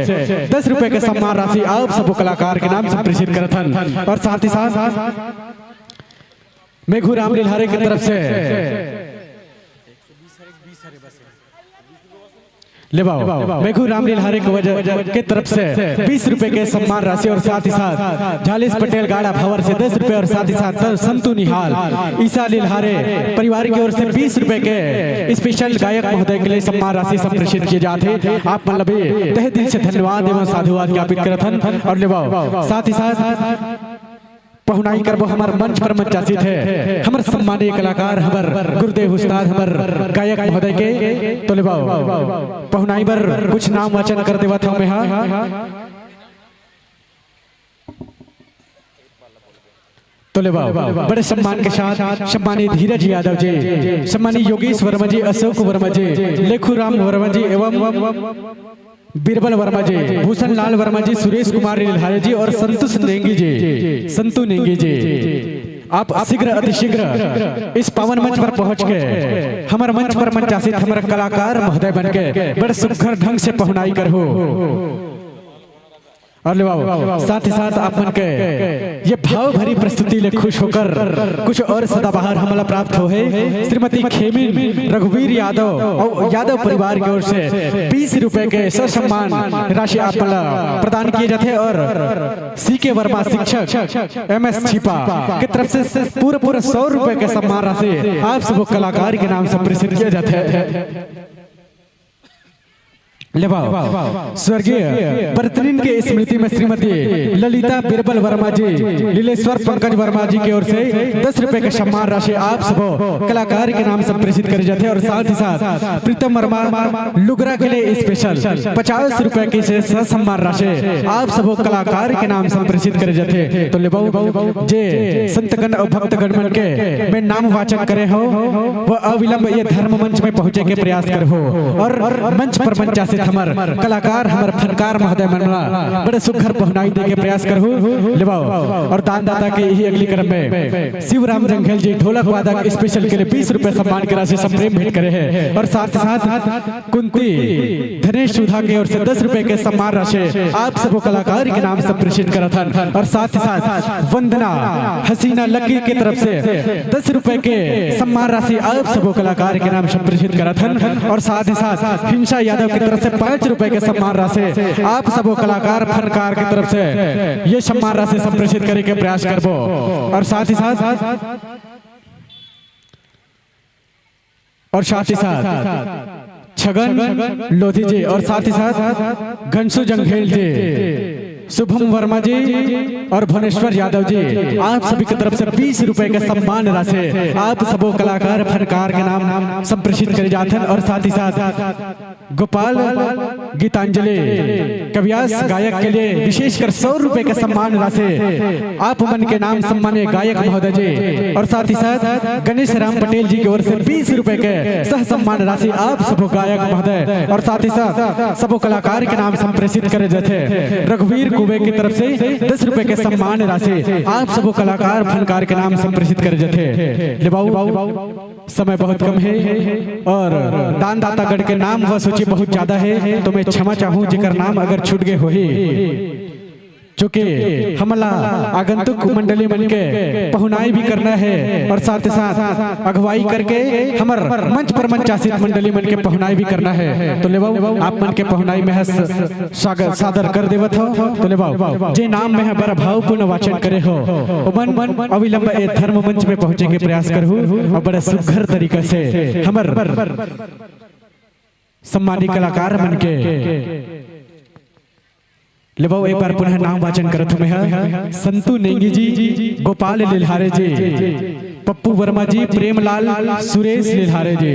दस रुपए के सम्मान राशि आप सबो कलाकार के नाम संप्रेषित करत हन। और साथ ही साथ मेघू राम लिल्हारे की तरफ से लेवाओ, मेघू राम लिल्हारे के वजह के तरफ से बीस रुपए के सम्मान राशि और साथ ही साथ झालिस पटेल गाड़ा भवर से दस रुपए और साथ ही साथ संतु निहाल, ईसा लिल्हारे परिवार की ओर से बीस रुपए के स्पेशल गायक महोदय के लिए सम्मान राशि संप्रेषित किए जात हे। आप मन ल भी तहे दिल से धन्यवाद एवं साधुवाद ज्ञापित करत हन। और लेवाओ, साथ ही साथ पहुनाई करबो हमर मंच पर मंचासीत हे हमर सम्मानीय कलाकार, हमर गुरुदेव उस्ताद, हमर गायक महोदय के। तो लेवाओ, पहुनाई बर कुछ नाम वाचन कर देवत हूँ मैं हा। तो लेवाओ, बड़े सम्मान के साथ सम्मानीय धीरज यादव जी, सम्मानीय योगेश वर्मा जी, अशोक वर्मा जी, लेखू राम वर्मा जी एवं बीरबल वर्मा जी, भूषण लाल वर्मा जी, सुरेश कुमार लिल्हारे जी और संतोष नेंगी जी, संतू नेंगी जी, आप शीघ्र अतिशीघ्र इस पावन मंच पर पहुंच के हमर मंच पर मंचासीत हमर कलाकार महोदय बन के बड़ सुघर ढंग से पहुनाई करहू। और लेवाओ, साथ ही साथ आप मन के ये भाव भरी प्रस्तुति ले खुश होकर कुछ और सदाबहार हमला प्राप्त हो हे। श्रीमती खेमिन रघुवीर यादव और यादव परिवार की ओर से बीस रुपए के ससम्मान राशि आप मन ला प्रदान किए जाते और सी के वर्मा शिक्षक एम एस छिपा की तरफ से पूरा पूरा सौ रुपए के सम्मान राशि आप सब कलाकार के नाम से प्रेषित किया जाता है। लेवाओ, स्वर्गीय बरतरिन के स्मृति में श्रीमती ललिता बीरबल वर्मा जी, लीलेश्वर पंकज वर्मा जी की ओर से दस रुपए का सम्मान राशि आप सबो कलाकार के नाम संप्रेषित करे जाते और साथ ही साथ प्रीतम वर्मा लुगरा के लिए स्पेशल पचास रुपए की से सम्मान राशि आप सबो कलाकार के नाम संप्रेषित करे जाते। तो लेवाओ, जे संतगण और भक्तगण मन के मैं नाम वाचन करे हो, वो अविलंब ये धर्म मंच में पहुंचे के प्रयास करहु और मंच पर मंचासीत हमर कलाकार, हमर फनकार महोदय मन ला बड़े सुघर पहुनाई दे के प्रयास करहु। लेवाओ, और दानदाता के यही अगली क्रम में शिवराम जंघेल जी, ढोलक वादक स्पेशल के लिए बीस रुपए सम्मान की राशि सप्रेम भेंट करे हैं और साथ ही साथ कुंती धनेश सुधा के ओर से दस रुपए के सम्मान राशि आप सबो कलाकार के नाम संप्रेषित करत हन और साथ ही साथ वंदना हसीना लकी के तरफ से दस रुपए के सम्मान राशि आप सबो कलाकार के नाम संप्रेषित करत हन और साथ ही साथ हिंसा यादव की तरफ से पाँच रुपए के सम्मान राशि आप सबो कलाकार फनकार की तरफ से ये सम्मान राशि संप्रेषित करे के प्रयास करबो और साथ ही साथ और साथ ही साथ छगन लोधी जी और साथ ही साथ घनसू जंघेल जी, शुभम वर्मा जी और भुवनेश्वर यादव जी, आप सभी की तरफ से बीस रुपए का सम्मान राशि आप सबो कलाकार फनकार के नाम संप्रेषित करे जात हन और साथ ही साथ गोपाल गीतांजलि कव्यास गायक के लिए विशेषकर सौ रुपए का सम्मान राशि आप मन के नाम सम्मान्य गायक महोदय जी और साथ ही साथ गणेश राम पटेल जी की ओर से बीस रुपए के सह सम्मान राशि आप सबो गायक महोदय और साथ ही साथ सबो कलाकार के नाम संप्रेषित करे जाते। रघुवीर कुबे की तरफ से दस रुपए के सम्मान राशि आप सबो कलाकार फनकार के नाम संप्रेषित करे जाते। लेवाओ, समय बहुत कम है और दानदाता गण के नाम व सूची बहुत ज्यादा है, तो मैं क्षमा चाहूँ जेकर नाम अगर छूट गए होही, चूंकि हमला आगंतुक मंडली मन के पहुनाई भी करना है और साथ ही साथ अगुवाई करके हमर मंच पर मंचासीत मंडली मन के पहुनाई भी करना है। तो लेवाओ, आप मन के पहुनाई में हस स्वागत सादर कर देवत हो। तो लेवाओ, जे नाम में बड़ा भावपूर्ण वाचन करे हो, ओमन अविलंब ए धर्म मंच में पहुंचे के प्रयास करहु और बड़ा सुघर तरीका से हमर सम्मानित कलाकार मन के लेवाओ। एक बार पुनः नाम वाचन करत हूं मैं, संतु नेंगी जी, गोपाल लिल्हारे जी, पप्पू वर्मा जी, प्रेमलाल, सुरेश लिल्हारे जी,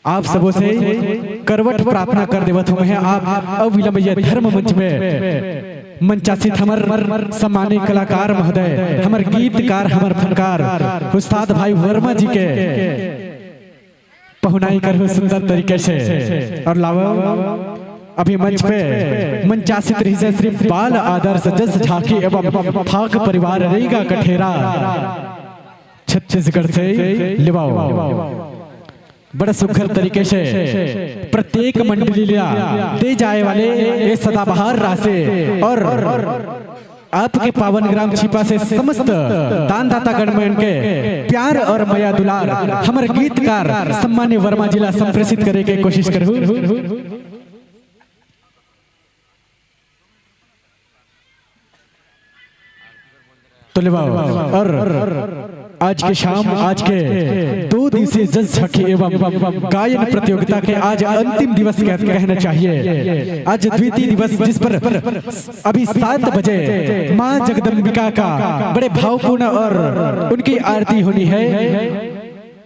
आप सबों से करवट प्रार्थना कर देवत हूं मैं, आप अविलंब ये धर्म मंच में मंचासीत हमर सम्मानित कलाकार महोदय, हमर गीतकार, हमर फनकार उस्ताद भाई वर्मा जी के पहुनाई करहु सुंदर तरीके से। और लावो, अभी मंच पे मंचासीत रहिसे श्री बाल आदर्श जस झांकी एवं फाक परिवार रेगा कठेरा छत्तीसगढ़ से। लेवाओ, बड़ा सुघर तरीके से प्रत्येक मंडली ला दे जाए वाले ये सदाबहार राशि और आपके पावन ग्राम छिपा से समस्त दानदाता गण मन के प्यार और मया दुलार हमर गीतकार सम्मान्य वर्मा जी ला संप्रेषित करे के कोशिश करहूँ। तो लेवाओ। और आज के शाम, आज के दो दिवसीय जस झांकी एवं गायन प्रतियोगिता के आज अंतिम दिवस कह-, कहना चाहिए। आज द्वितीय दिवस, जिस पर अभी सात बजे माँ जगदम्बिका का बड़े भावपूर्ण और उनकी आरती होनी है।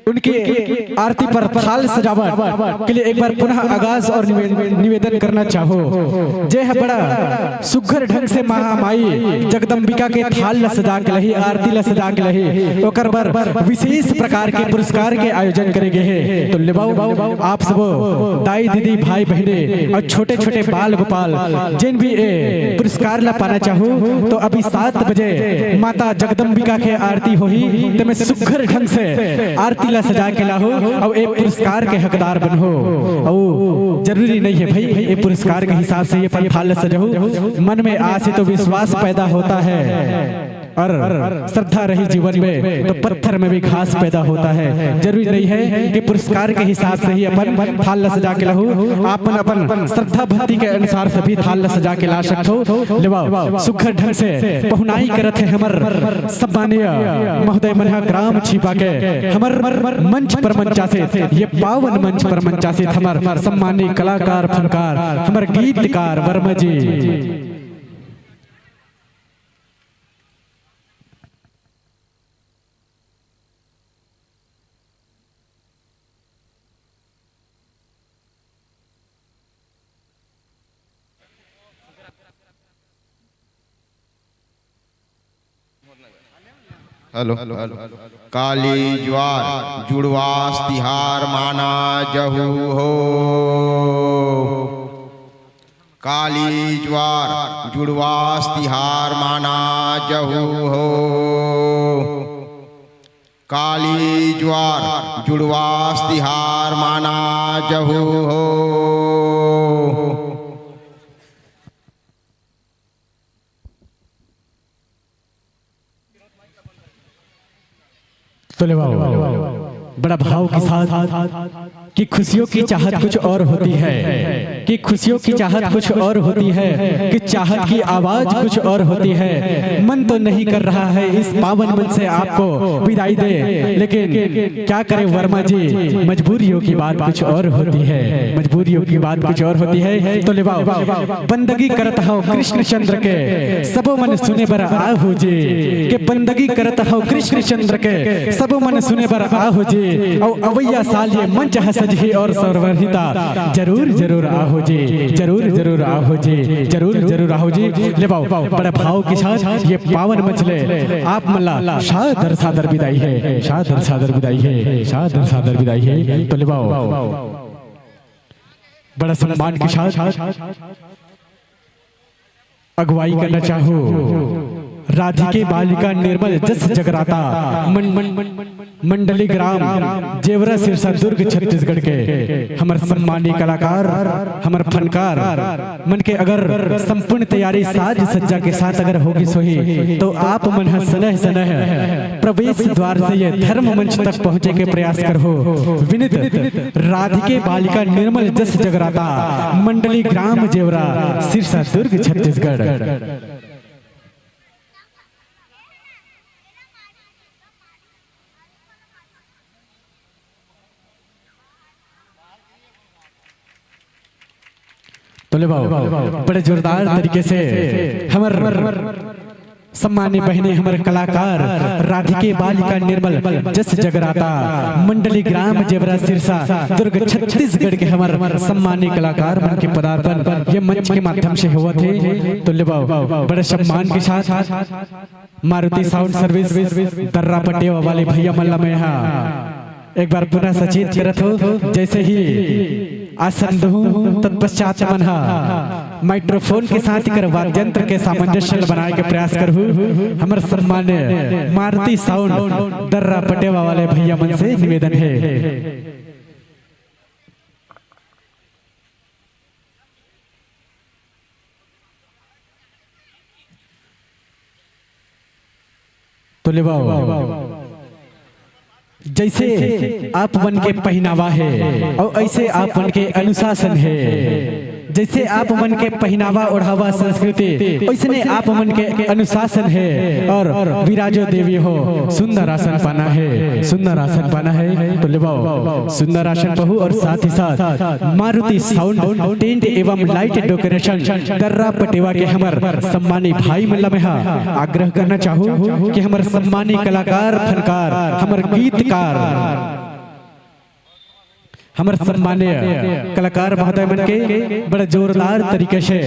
उनकी आरती पर थाल सजावट के लिए एक बार पुनः आगाज और निवे-, निवेदन करना चाहूँ, जे ह बड़ा सुघर ढंग से महामाई जगदम्बिका के थाल ला सजा के लही, आरती ला सजा के लही, ओकर बर विशेष प्रकार के पुरस्कार के आयोजन करे गे हे। तो लेवाओ, आप सबो दाई, दीदी, भाई, बहिनी और छोटे-छोटे बाल गोपाल जेन भी ए पुरस्कार ला पाना चाहू, तो अभी सात बजे माता जगदम्बिका के आरती होही, तेमे सुघर ढंग से आरती ला सजा के लाहू अउ ए पुरस्कार के हकदार बनहू। अउ जरूरी नहीं है भाई, ए पुरस्कार के हिसाब से ये पंडाल ला सजाहू। मन में आस है तो विश्वास पैदा होता है, और श्रद्धा रही जीवन में तो पत्थर में भी घास पैदा होता है। जरूरी नहीं है कि पुरस्कार के हिसाब से ही अपन थाल ला सजा के लाहू। आप मन अपन श्रद्धा भक्ति के अनुसार सभी थाल ला सजा के ला सकथो। लेवाओ, सुघर ढंग से पहुनाई करत हे हमर सम्मानीय महोदय मन ह ग्राम छिपा के हमर मंच पर मंचासित, ये पावन मंच पर मंचासित हमर सम्मानीय कलाकार, फनकार, हमर गीतकार वर्मा जी। Hello, hello. काली ज्वार जुड़वास तिहार माना जहू हो। काली ज्वार जुड़वास तिहार माना जहू हो। काली ज्वार जुड़वास तिहार माना जहू हो। तो लेवाओ, बड़ा भाव के साथ कि खुशियों की चाहत कुछ और होती है, कि खुशियों की चाहत कुछ और होती है, कि चाहत की आवाज कुछ और होती है। मन तो नहीं कर रहा है इस पावन मंच से आपको विदाई दे, लेकिन क्या करें वर्मा जी, मजबूरियों की बात कुछ और होती है, मजबूरियों की बात कुछ और होती है। तो लेवाओ, बंदगी करत हव कृष्ण चंद्र के, सबो मन सुने बर आहू जी, के बंदगी करत हव कृष्ण चंद्र के, सबो मन सुने बर आहू जी। अउ अवैया साल ये मंच ह सजही और सरवरहिता जरूर जरूर आहू जी, जरूर जरूर आहू जी, जरूर जरूर आहू जी। लेवाओ, बड़ा भाव के साथ ये पावन मंच ले आप मन ला सादर सादर बिदाई हे, सादर सादर बिदाई हे, सादर सादर बिदाई हे। तो लेवाओ, बड़ा सम्मान के साथ अगुवाई करना चाहू राधिके बालिका निर्मल जस जगराता मन-, मन-, मंडली ग्राम जेवरा सिरसा दुर्ग छत्तीसगढ़ के हमर सम्मानीय कलाकार, हमर फनकार मन के अगर संपूर्ण तैयारी साज सज्जा के साथ अगर होगिस होही, तो आप मन ह सनेह सनेह प्रवेश द्वार से ये धर्म मंच तक पहुंचे के प्रयास करहू। विनित, राधिके बालिका निर्मल जस जगराता, मंडली ग्राम जेवरा, सिरसा दुर्ग छत्तीसगढ़। तो लेवाओ, बड़े जोरदार तरीके से हमर सम्मानित बहिनी, हमर कलाकार राधिके बालिका निर्मल जस जगराता, मंडली ग्राम जेवरा सिरसा दुर्ग छत्तीसगढ़ के हमर सम्मानित कलाकार मन के पदार्पण ये मंच के माध्यम से होवत हे। तो लेवाओ, बड़े सम्मान के साथ मारुति साउंड सर्विस दर्रा पटेवा वाले भैया मन ला मैं हा एक बार पुनः सचेत करत हो, जैसे ही आसन दूहूं, तत्पश्चात मन हा माइक्रोफोन के साथ ही कर वाद्य यंत्र के सामंजस्य बनाए के प्रयास करहू। हमर सम्मान्य मारुति साउंड दर्रा पटेवा वाले भैया मन से निवेदन है। तो लेवाओ, जैसे आप मन के पहनावा हे और ऐसे आप मन के अनुशासन हे। जैसे आप मन के पहनावा ओढ़ावा संस्कृति, वैसने आप मन के अनुशासन हे। और विराजो देवी हो, सुंदर आसन पाना हे, सुंदर आसन पाना हे। तो लेवाओ, सुंदर आसन पहू और साथ ही साथ मारुति साउंड, टेंट एवं लाइट डेकोरेशन, दर्रा पटेवा के हमर सम्मानी भाई मन ला मैं हा आग्रह करना चाहूँ कि हमर सम्मानी कलाकार, फनकार, हमर गीतकार, हमर सम्मानीय कलाकार महोदय मन के बड़ा जोरदार तरीके से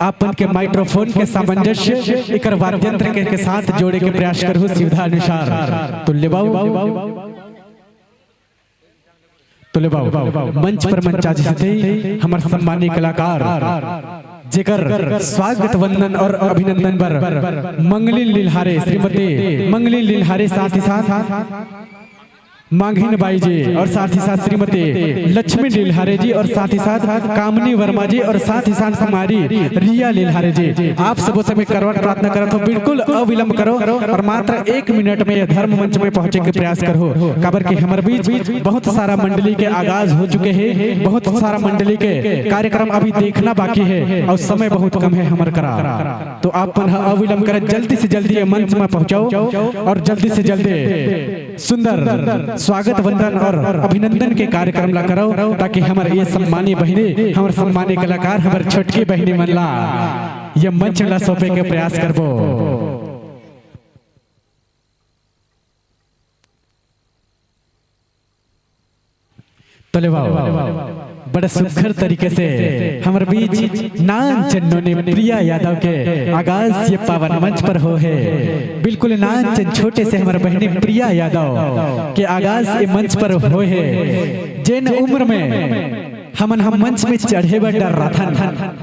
आप मन के माइक्रोफोन के सामंजस्य एकर वाद्य यंत्र के, के साथ जोड़े के प्रयास करहु सुविधा अनुसार। तो लेवाओ, तो लेवाओ, मंच पर मंचासीन हे हमर सम्मानीय कलाकार, जेकर स्वागत वंदन और अभिनंदन बर मंगली लिल्हारे, श्रीमती मंगली लिल्हारे, साथ ही साथ मांगिन बाई जी और साथ ही साथ श्रीमती लक्ष्मी लिल्हारे जी और साथ ही साथ कामनी वर्मा जी और साथ ही साथ कुमारी रिया लिल्हारे जी, आप सबो से मैं करवट प्रार्थना करत हूँ, बिल्कुल अविलंब करो और मात्र एक मिनट में ये धर्म मंच में पहुंचे के प्रयास करो, काबर कि हमर बीच बहुत सारा मंडली के आगाज हो चुके हे, बहुत सारा मंडली के कार्यक्रम अभी देखना बाकी हे और समय बहुत कम हे हमर करा। तो आप मन ह अविलंब करे जल्दी से जल्दी ये मंच में पहुंचाओ और जल्दी से जल्दी सुंदर स्वागत वंदन और अभिनंदन के कार्यक्रम ला करव, ताकि हमर ये सम्मानी बहिनी, हमर सम्मानी कलाकार, हमर छोटकी बहिनी मन ला ये मंच ला सौंपे के प्रयास करबो। तो लेवाओ, बड़ा सुघर तरीके से हमर बीच नान चन्नो ने प्रिया यादव के आगाज ये पावन मंच पर हो हे। बिल्कुल नान चन छोटे से हमर बहिनी प्रिया यादव के आगाज ये मंच पर हो हे। जेन उम्र में हमन हम मंच में चढ़े बर डर्राथन,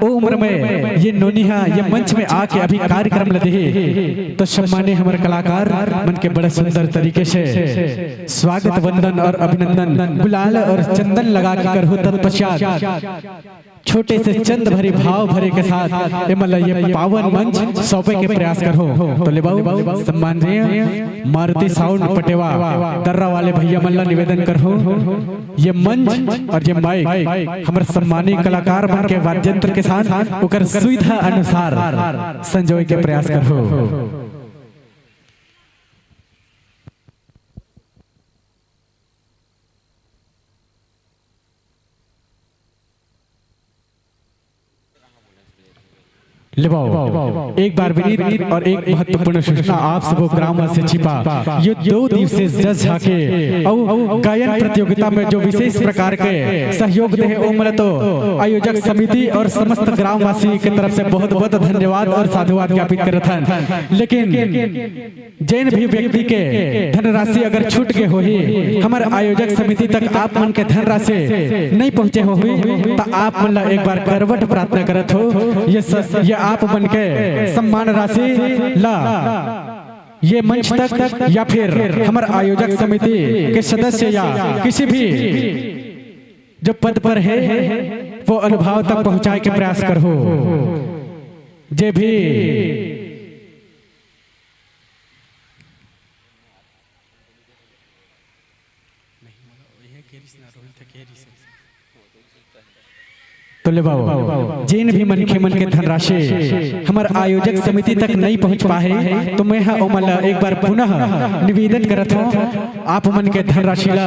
ओ उम्र में ये नोनी हा ये मंच में आके अभी कार्यक्रम ल देहे, तो सम्माने हमर कलाकार मन के बड़ा सुंदर तरीके से स्वागत वंदन और अभिनंदन गुलाल और चंदन लगा के करहु। तत्पश्चात छोटे से चंद भरी भाव भरे के साथ एमन ल ये पावन मंच सौंपे के प्रयास करहु। तो लेवाओ, सम्माननीय मारुति साउंड पटेवा दर्रा वाले भैया मन ला निवेदन करहु, ये मंच और ये माइक हमर सम्मानी कलाकार मन के वाद्य यंत्र के साथ ओकर सुविधा अनुसार संजोए के प्रयास करहु। लेवाओ, एक बार विनीत और एक महत्वपूर्ण सूचना आप सबो ग्रामवासी छिपा, ये दो दिवसीय जस झांकी अउ गायन प्रतियोगिता में जो विशेष प्रकार के सहयोग दे हे, ओमन तो आयोजक समिति और समस्त ग्रामवासी के तरफ से बहुत-बहुत धन्यवाद और साधुवाद ज्ञापित करत हन। लेकिन जेन भी व्यक्ति के धनराशि अगर छूट गे होही, हमर आयोजक समिति तक आप मन के धनराशि नहीं पहुंचे होही, त आप मन ला एक बार करवट प्रार्थना करत हो, ये स-, ये आप मन के सम्मान राशि ला ये मंच तक या फिर हमर आयोजक समिति के सदस्य या किसी भी जो पद पर हे, वो अनुभाव तक पहुंचाए के प्रयास करहु। जे भी तो लेवाओ, जेन भी मनखे मन के धनराशि हमर आयोजक समिति तक नहीं पहुंच पाहे, तो मैं ह ओमन ला एक बार पुनः निवेदन करत हूं, आप मन के धनराशि ला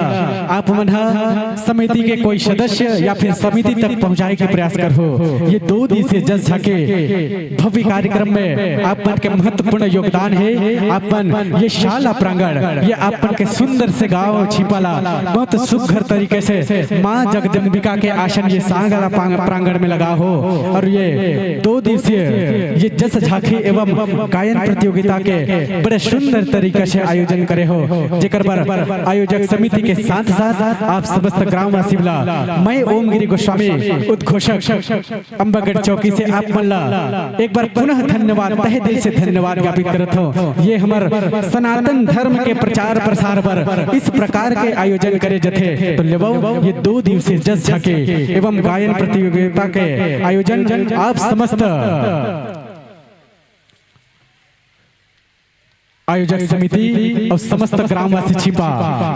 आप मन ह समिति के कोई सदस्य या फिर समिति तक पहुंचाए के प्रयास करहु। ये दो दिवसीय जस झांकी भव्य कार्यक्रम में आप मन के महत्वपूर्ण योगदान हे। आप मन ये शाला प्रांगण, ये आप मन के सुंदर से गांव छिपा ला बहुत सुघर तरीके से मां जगदम्बिका के आसन ये सांगला पांग-, प्रांगण में लगा हो और ये दो दिवसीय ये जस झांकी एवं गायन प्रतियोगिता के बड़े सुंदर तरीके से आयोजन करे हो, जेकर बर आयोजक समिति के साथ-साथ आप समस्त ग्रामवासी ला मैं ओमगिरी गोस्वामी, उद्घोषक, अम्बागढ़ चौकी से आप मन ला एक बार पुनः धन्यवाद, तहे दिल से धन्यवाद ज्ञापित करत हूं। ये हमर सनातन धर्म के प्रचार प्रसार बर इस प्रकार के आयोजन करे जथे। तो लेवाओ, ये दो दिवसीय जस झांकी एवं गायन प्रतियोगिता के आयोजन आप समस्त आयोजक समिति अउ समस्त ग्रामवासी छिपा,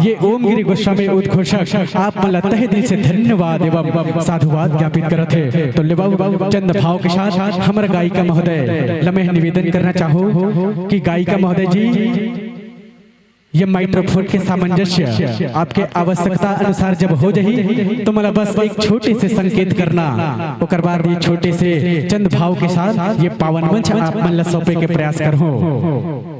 ये ओम गिरी गोस्वामी उद्घोषक आप मन ला तहे दिल से धन्यवाद एवं साधुवाद ज्ञापित करत हे। तो लेवव चंद भाव के साथ हमर गायिका महोदय ला मैं निवेदन करना चाहूँ कि गायिका महोदय जी, ये माइक्रोफोन के सामंजस्य आपके आवश्यकता अनुसार जब हो जाही, तो मोला बस एक छोटे से संकेत करना, ओकर बाद ये छोटे से चंद भाव के साथ ये पावन मंच आप मन ला सौंपे के प्रयास करहूँ।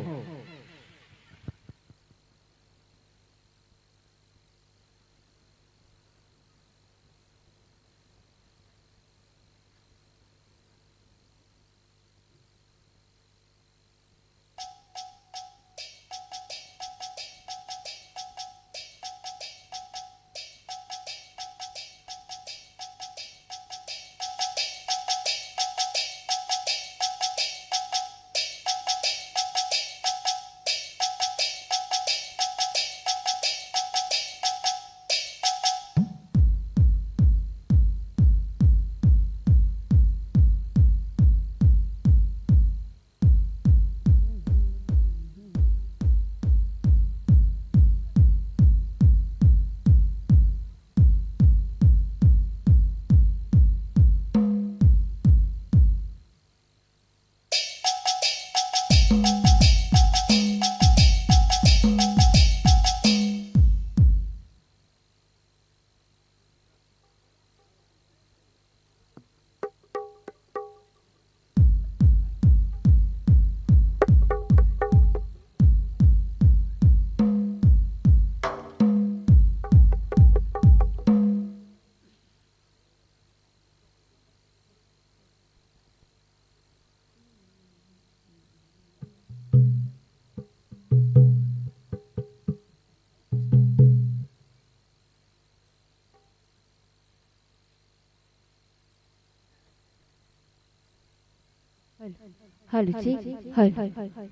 Hello, check. Hello,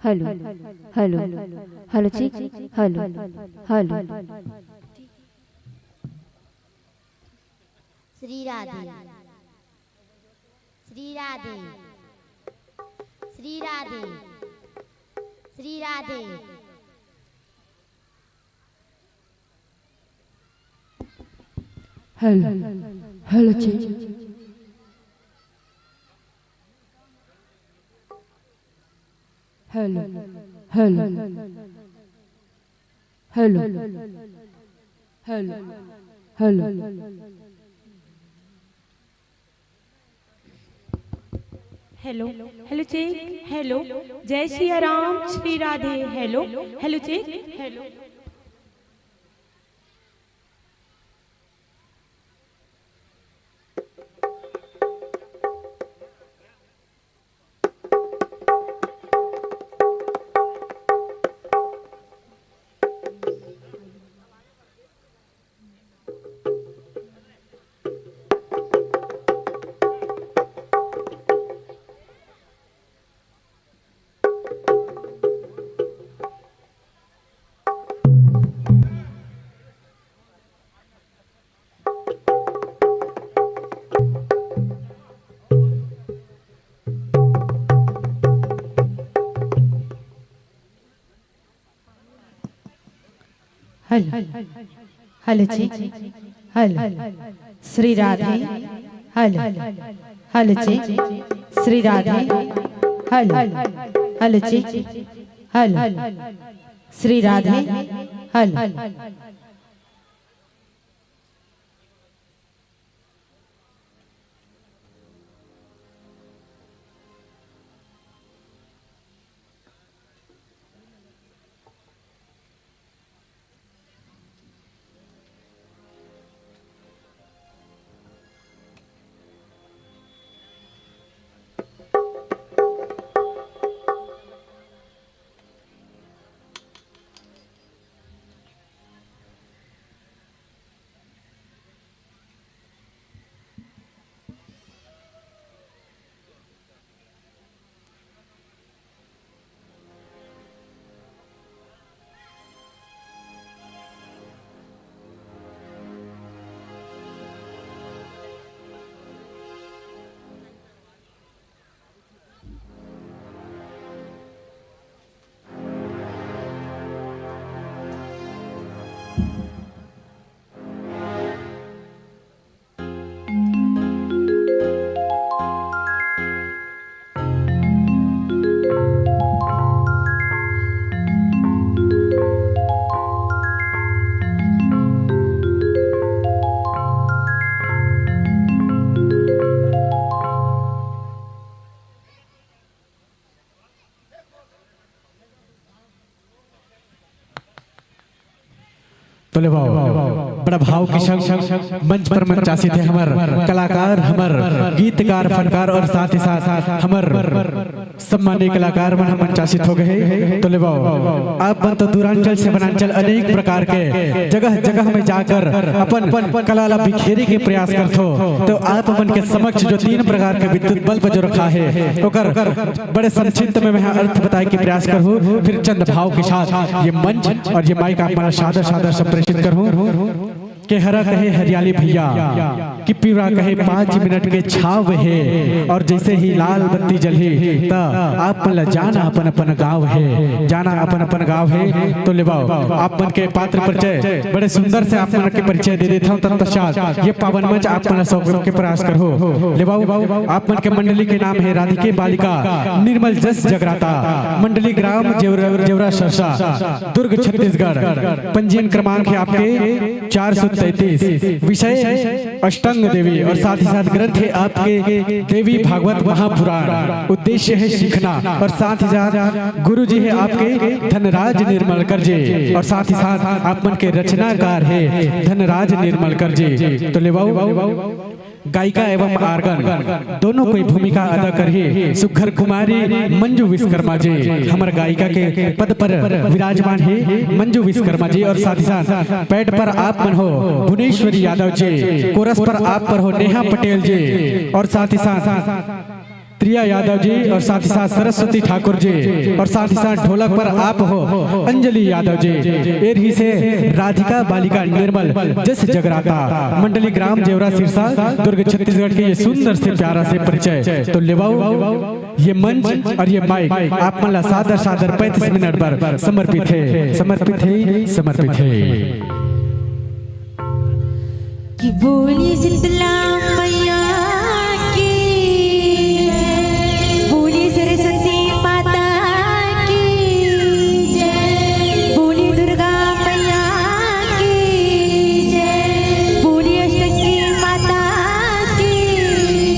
hello, hello, hello, check. Hello, hello. Shri Radhe, Shri Radhe, Shri Radhe, Shri Radhe. Hello, hello, check. Hello, hello, hello, hello, hello. Hello, hello, check. Hello, जय Siya Ram, Shri Radhe. Hello, hello, check. Hello. Hello, hello, check. Hello, Shri Radhe. Hello, hello, check. Shri Radhe. Hello, hello, check. Hello, Shri Radhe. Hello. तो ले भाव, बड़ा भाव के संग मंच पर मंचासित हे हमर कलाकार, हमर गीतकार, फनकार और साथ ही साथ हमर सम्मानित कलाकार मन ह मंचासित हो गए हे। तो ले भाव, आप मन तो दूरांचल से वनांचल अनेक प्रकार के जगह जगह में जाकर अपन कला ला बिखेरे के प्रयास करथो। तो आप मन के समक्ष जो तीन प्रकार के विद्युत बल्ब जो रखा हे, ओकर बड़े संक्षिप्त में मैं अर्थ बताए के प्रयास करहूँ, फिर चंद भाव के साथ ये मंच और ये माइक आप मन ला सादर सादर संप्रेषित करहूँ। के हरा कहे हरियाली भैया, कि पीवरा कहे पाँच मिनट के छाव हे, और जैसे ही लाल बत्ती जलही, त आप मन ला जाना अपन अपन गाँव हे, जाना अपन अपन गाँव हे। तो ले भाव, आप मन के पात्र परिचय बड़े सुंदर से आप मन के परिचय दे देथव। तत्पश्चात ये पावन मंच आप मन ला सौंपे के प्रयास करहूँ। ले भाव, आप मन के मंडली के नाम हे राधिके बालिका निर्मल जस जगराता, मंडली ग्राम जेवरा, जेवरा सरसा, दुर्ग, छत्तीसगढ़। पंजीयन क्रमांक हे आपके चार सौ तैंतीस, विषय अष्टांग देवी और साथ ही साथ ग्रंथ हे आपके देवी भागवत महापुराण। उद्देश्य हे सीखना और साथ ही साथ गुरु जी हे आपके धनराज निर्मलकर जी और साथ ही साथ आप मन के रचनाकार हे धनराज निर्मलकर जी। तो ले भाव, गायिका एवं आर्गन दोनों कोई भूमिका अदा करही सुघर कुमारी मंजू विश्वकर्मा जी, हमर गायिका के पद पर विराजमान हे मंजू विश्वकर्मा जी और साथ ही साथ पैड पर आप मन हो भुवनेश्वरी यादव जी, कोरस पर आप पर हो नेहा पटेल जी और साथ ही साथ प्रिया यादव जी और साथ ही साथ सरस्वती ठाकुर जी और साथ ही साथ ढोलक पर आप हो अंजलि यादव जी। ये रहिसे राधिका बालिका निर्मल जस जगराता, मंडली ग्राम जेवरा सिरसा, दुर्ग, छत्तीसगढ़ के ये सुंदर से प्यारा से परिचय। तो ले भाव, ये मंच और ये माइक आप मन ला सादर सादर पैंतीस मिनट बर समर्पित हे, समर्पित हे, समर्पित हे। कि बोली शीतला मैया की, बोली सरस्वती माता की जय, बोली दुर्गा मैया की जय, बोली अष्टमी माता की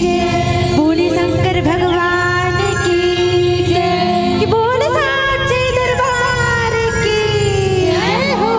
जय, बोली शंकर भगवान की जय, कि बोली साचे दरबार की जय हो।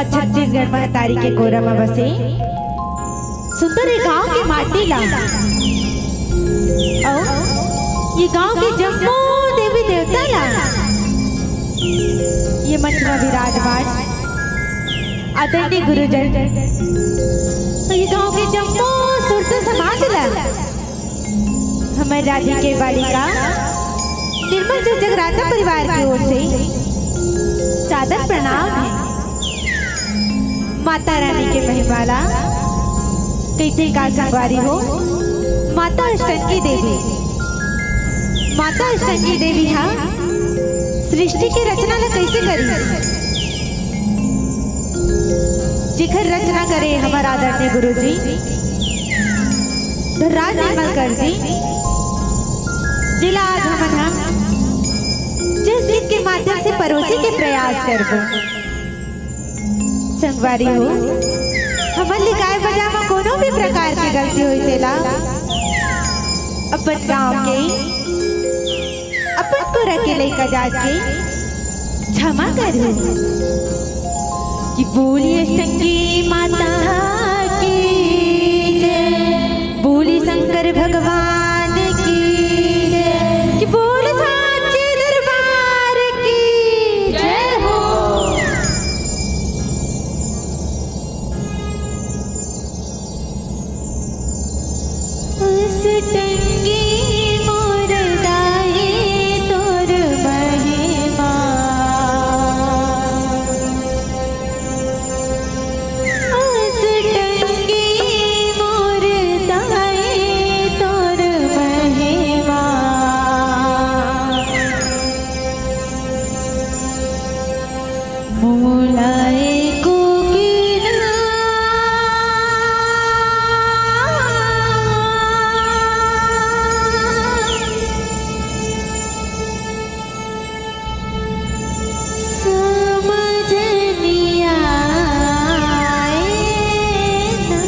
छत्तीसगढ़ महतारी के कोरा म बसे सुंदर ये गांव के माटी ला अउ ये गांव के जम्मो देवी देवता ला, ये मंच म विराजमान आदरणीय गुरुजन, ये गांव के जम्मो सुरता समाज ला हमर राधिके बालिका निर्मल जैन जगराता परिवार की ओर से सादर प्रणाम हे। माता रानी के महिमा ला कहिथे का संगवारी हो, माता अष्टंगी देवी, माता अष्टंगी देवी हा सृष्टि के रचना ला कइसे करी, जेकर रचना करे हमर आदरणीय गुरुजी धर्मराज निर्मलकर जी, जिला आज हमन हम जिस गीत के माध्यम से परोसे के प्रयास करबो। संगवारी हो, हमन ले गाय बजा म कोनो भी प्रकार के गलती होई तेला अपन गांव के, अपन कोरा के लइका जात के क्षमा करहू। कि बोली अष्टंगी माता की जय, बोली शंकर भगवान की जय, कि बोल साचे दरबार की जय हो। अष्टंगी मोर दाई तोर महिमा, अष्टंगी मोर दाई तोर महिमा। मोला एको किना समझ नइ आए ना।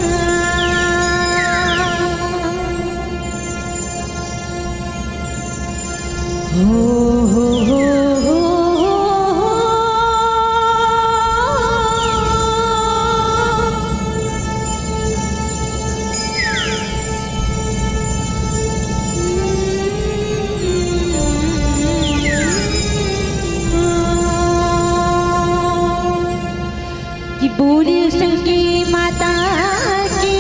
हो, हो, हो, हो, हो, हो। कि बोली अष्टंगी माता की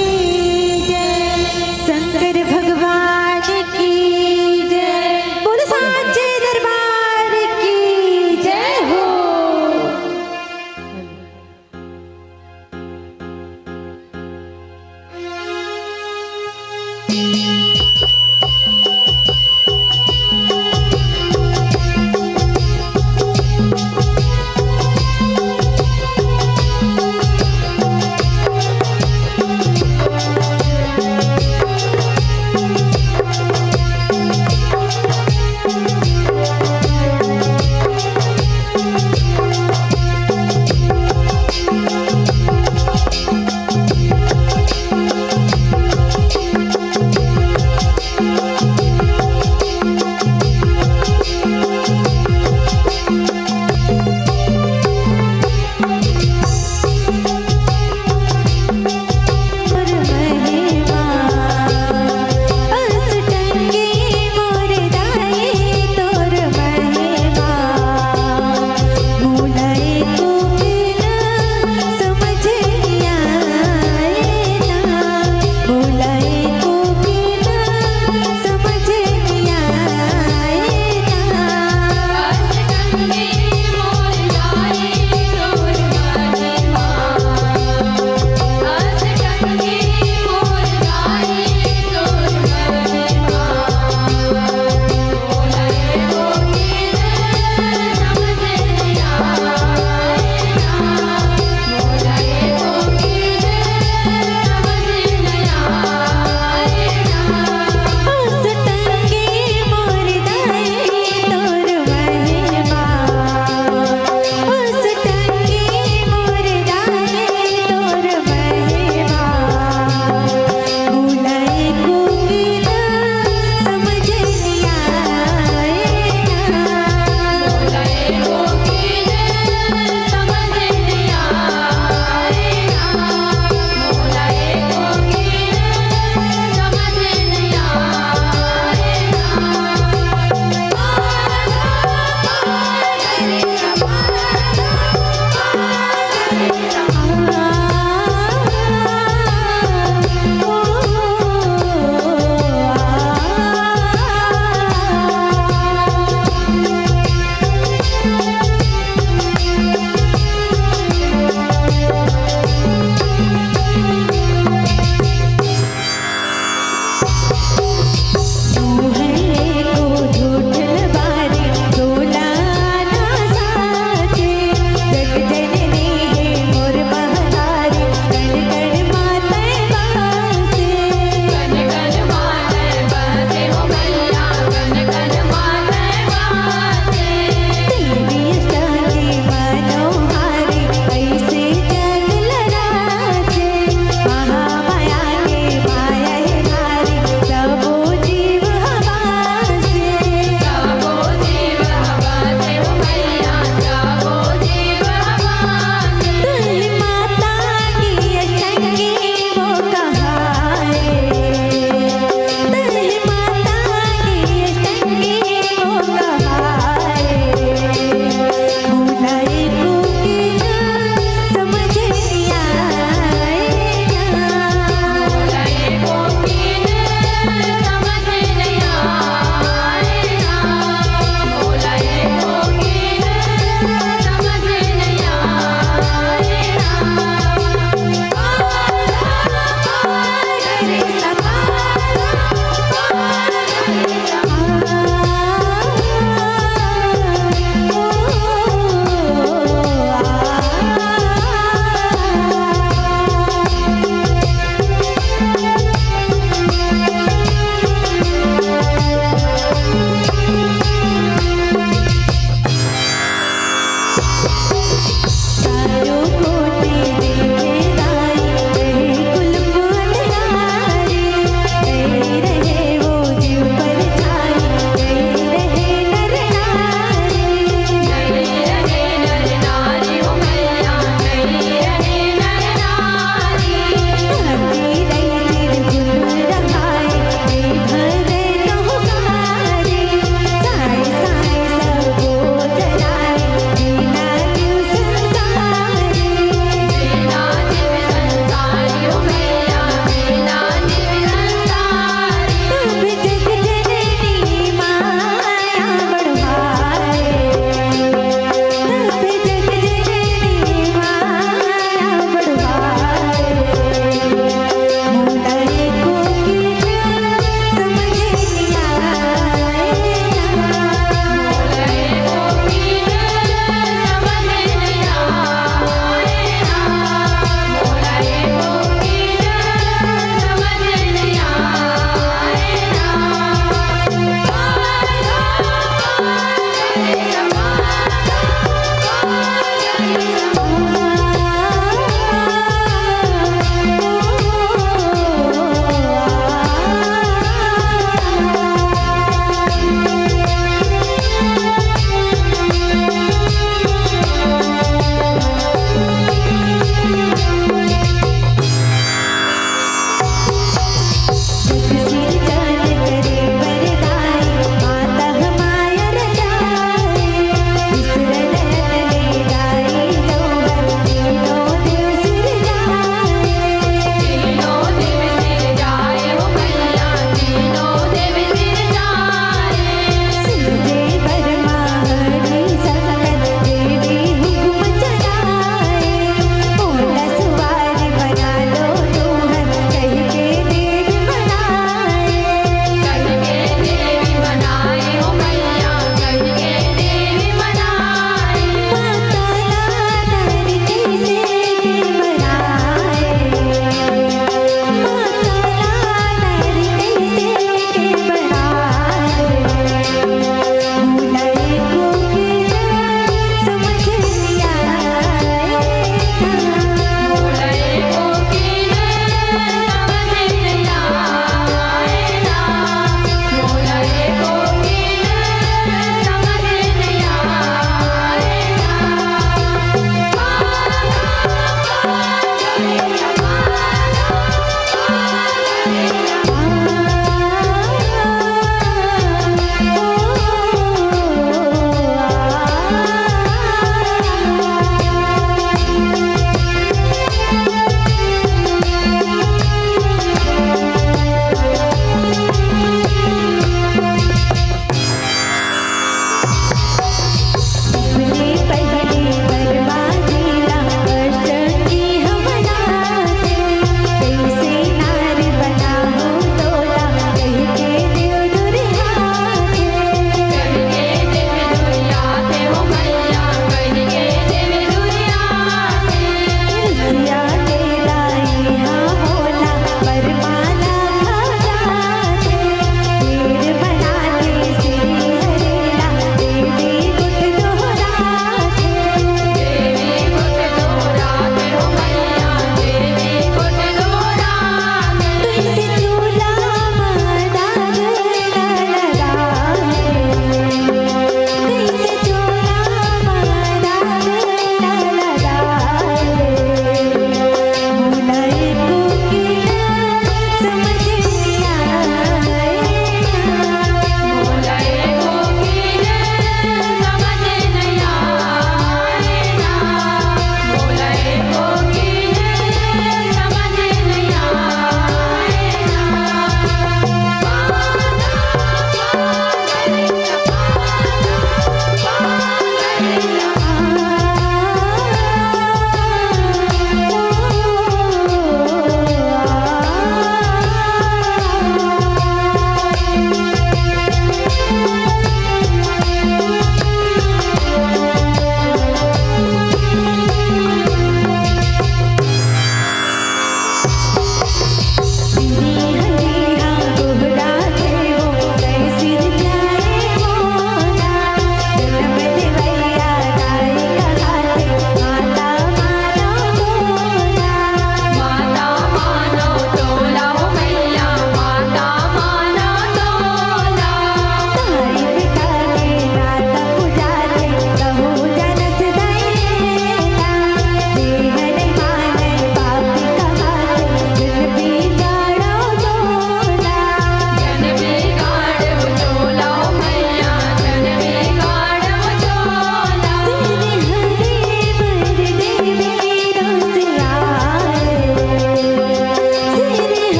जय, शंकर भगवान की जय, बोलो साचे दरबार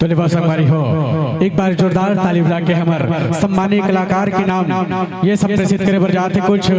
बोले बा संगवारी हो, एक बार जोरदार ताली बजा के हमर सम्मानित कलाकार के नाम ये संप्रेषित करे बर जात हे कुछ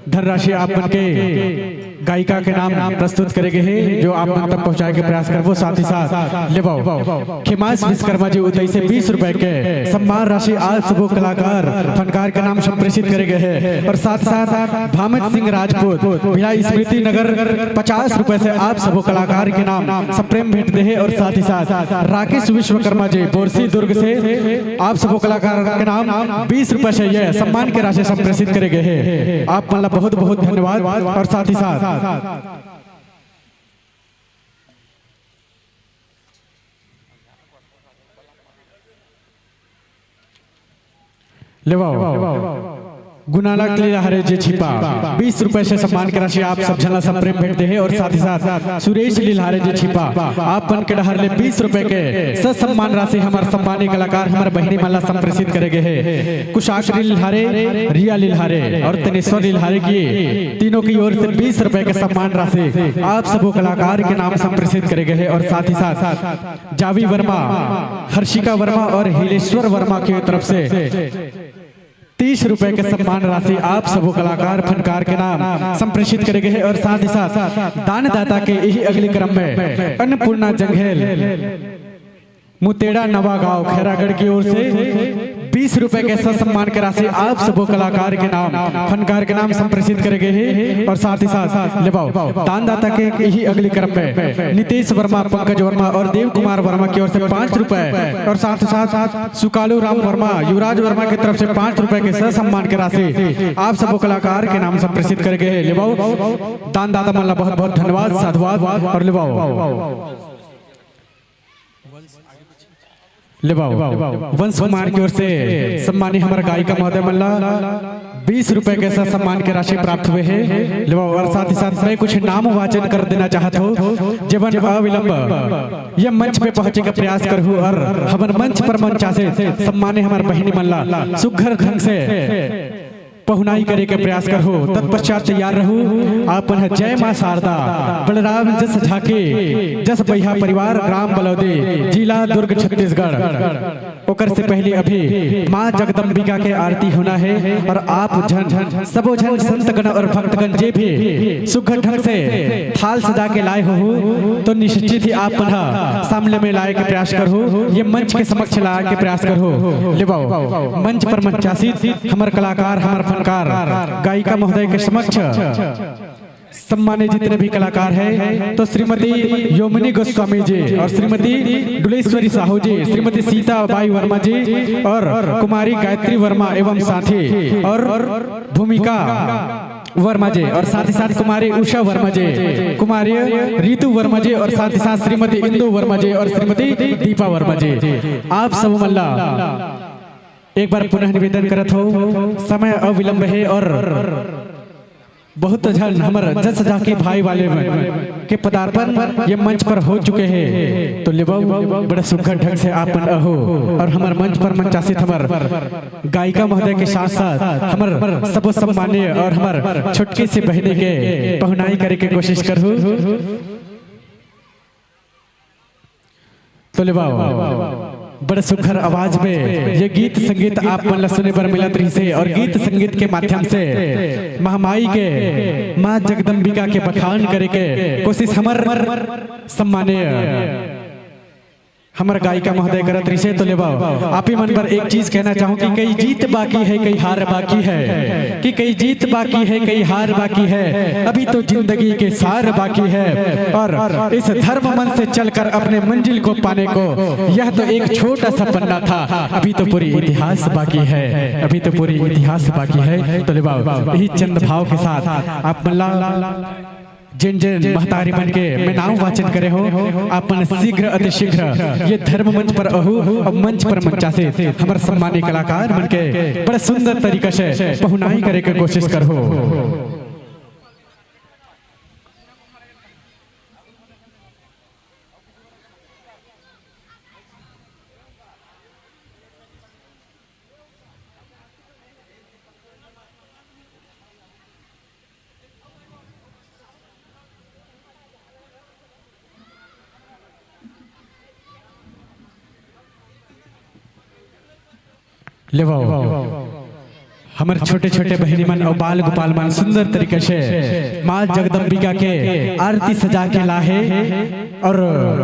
धनराशि आप मन के गायिका के नाम प्रस्तुत करे गे हे, जो आप मन तक पहुंचाए के प्रयास करबो। साथ ही साथ लेवव खेमास विश्वकर्मा जी उतई से बीस रुपए के सम्मान राशि आप सबो कलाकार फनकार के नाम संप्रेषित करे गे हे और साथ ही साथ भामित सिंह राजपूत भिलाई स्मृति नगर पचास रुपए से आप सबो कलाकार के नाम सप्रेम भेंट दे हे और साथ ही साथ राकेश विश्वकर्मा जी बोरसी दुर्ग से आप सबो कलाकार के नाम बीस रुपए से ये सम्मान के राशि संप्रेषित करे गे हे। आप मन ला बहुत बहुत धन्यवाद और साथ ही साथ लेवव गुनालक लिलहारे जी छिपा बीस रुपए से सम्मान के राशि आप सब झन ला सप्रेम भेंट दे हे और साथ ही साथ सुरेश लिलहारे जी छिपा आप मन के डहर ले बीस रुपए के ससम्मान राशि हमर सम्मानित कलाकार हमर बहिनी मन ला संप्रेषित करे गे हे। कुशाग्र लिलहारे, रिया लिलहारे और तनेश्वर लिलहारे की तीनों की ओर से बीस रुपए के सम्मान राशि आप सबो कलाकार के नाम संप्रेषित करे गे हे और साथ ही साथ जावी वर्मा, हर्षिका वर्मा और हिलेश्वर वर्मा की तरफ से तीस रुपए के सम्मान राशि आप सबो कलाकार फनकार के नाम संप्रेषित करे गे हे और साथ ही साथ दानदाता के यही अगले क्रम में अन्नपूर्णा जंघेल मुतेड़ा नवा गांव खैरागढ़ की ओर से बीस रुपए के ससम्मान के राशि आप सबो कलाकार के नाम फनकार के नाम संप्रेषित करे गे हे और साथ ही साथ लेवव दानदाता के यही अगले क्रम में नितेश वर्मा, पंकज वर्मा और देव कुमार वर्मा की ओर से पांच रुपए और साथ ही साथ सुकालू राम वर्मा, युवराज वर्मा की तरफ से पांच रुपए के ससम्मान के राशि आप सबो कलाकार के नाम संप्रेषित करे गे हे। लेवव दानदाता मन ला बहुत बहुत धन्यवाद, साधुवाद और लेवव लेवव वंश कुमार की ओर से सम्मानी हमर गायिका महोदय मन ला बीस रुपए के ससम्मान के राशि प्राप्त हुए हे। लेवव और साथ ही साथ मैं कुछ नाम वाचन कर देना चाहत हूँ, जेवन अविलंब ये मंच पे पहुंचे के प्रयास करहु और हमर मंच पर मंचासीन सम्मानी हमर बहिनी मन ला सुघर ढंग से पहुनाई करे के प्रयास करहु। तत्पश्चात तैयार रहू। आप मन ह जय मां शारदा, बलराम जस झांकी, जस बइहा परिवार, ग्राम बलौदी, जिला दुर्ग, छत्तीसगढ़। ओकर से पहले अभी मां जगदम्बिका के आरती होना हे और आप झन, सबो झन संतगण और भक्तगण जे भी सुघर ढंग से थाल सजा के लाए होहू, तो निश्चित ही आप मन ह सामने में लाए के प्रयास करहू, ये मंच के समक्ष लाए के प्रयास करहू। लेवव मंच पर मंचासीन हमर कलाकार, हमर फनकार, गायिका महोदय के समक्ष सम्मानित जितने भी कलाकार हैं, तो श्रीमती योमिनी गोस्वामी जी और श्रीमती डुलेश्वरी साहू जी, श्रीमती सीता बाई वर्मा जी और कुमारी गायत्री वर्मा एवं साथी और भूमिका वर्मा जी और साथ ही साथ कुमारी उषा वर्मा जी, कुमारी रितु वर्मा जी और साथ ही साथ श्रीमती इंदु वर्मा जी और श्रीमती दीपा वर्मा जी, आप सब मन ला एक बार पुनः निवेदन करत हो, समय अविलंब हे और बहुत झन हमर जस झांकी भाई वाले मन के पदार्पण ये मंच पर हो चुके हे। तो लेवव बड़ा सुघर ढंग से आप मन अहो और हमर मंच पर मंचासीन हमर गायिका महोदय के साथ साथ हमर सबो सम्मानीय और हमर छोटकी सी बहिनी के पहुनाई करे के कोशिश करहू। तो लेवव बड़ सुघर आवाज में ये गीत संगीत आप मन ला सुने बर मिलत रहिसे और गीत संगीत के माध्यम से महामाई के, माँ जगदम्बिका के बखान करे के कोशिश हमर सम्मानीय हमर गायिका महोदय करत रहिसे। तो लेवव आप ही मन बर एक चीज कहना चाहूं कि कई जीत बाकी है, कई हार बाकी है, कि कई जीत बाकी है, कई हार बाकी है, अभी तो जिंदगी के सार बाकी है। और इस धर्म मंच से चलकर अपने मंजिल को पाने को यह तो एक छोटा सा पन्ना था, अभी तो पूरी इतिहास बाकी है, अभी तो पूरी इतिहास बाकी है। तो लेवव यही चंद भाव के साथ आप मन ला जेन जेन महतारी मन के मैं नाम वाचन करे हो, आप मन शीघ्र अति शीघ्र ये धर्म मंच पर अहू और मंच पर मंचासीन हमर सम्मानित कलाकार मन के बड़ा सुंदर तरीका से पहुनाई करे के कोशिश करहू। लेवव, हमर छोटे-छोटे बहिनी मन अउ बाल गोपाल मन सुंदर तरीका से माँ जगदम्बिका के आरती सजा के लाहे। और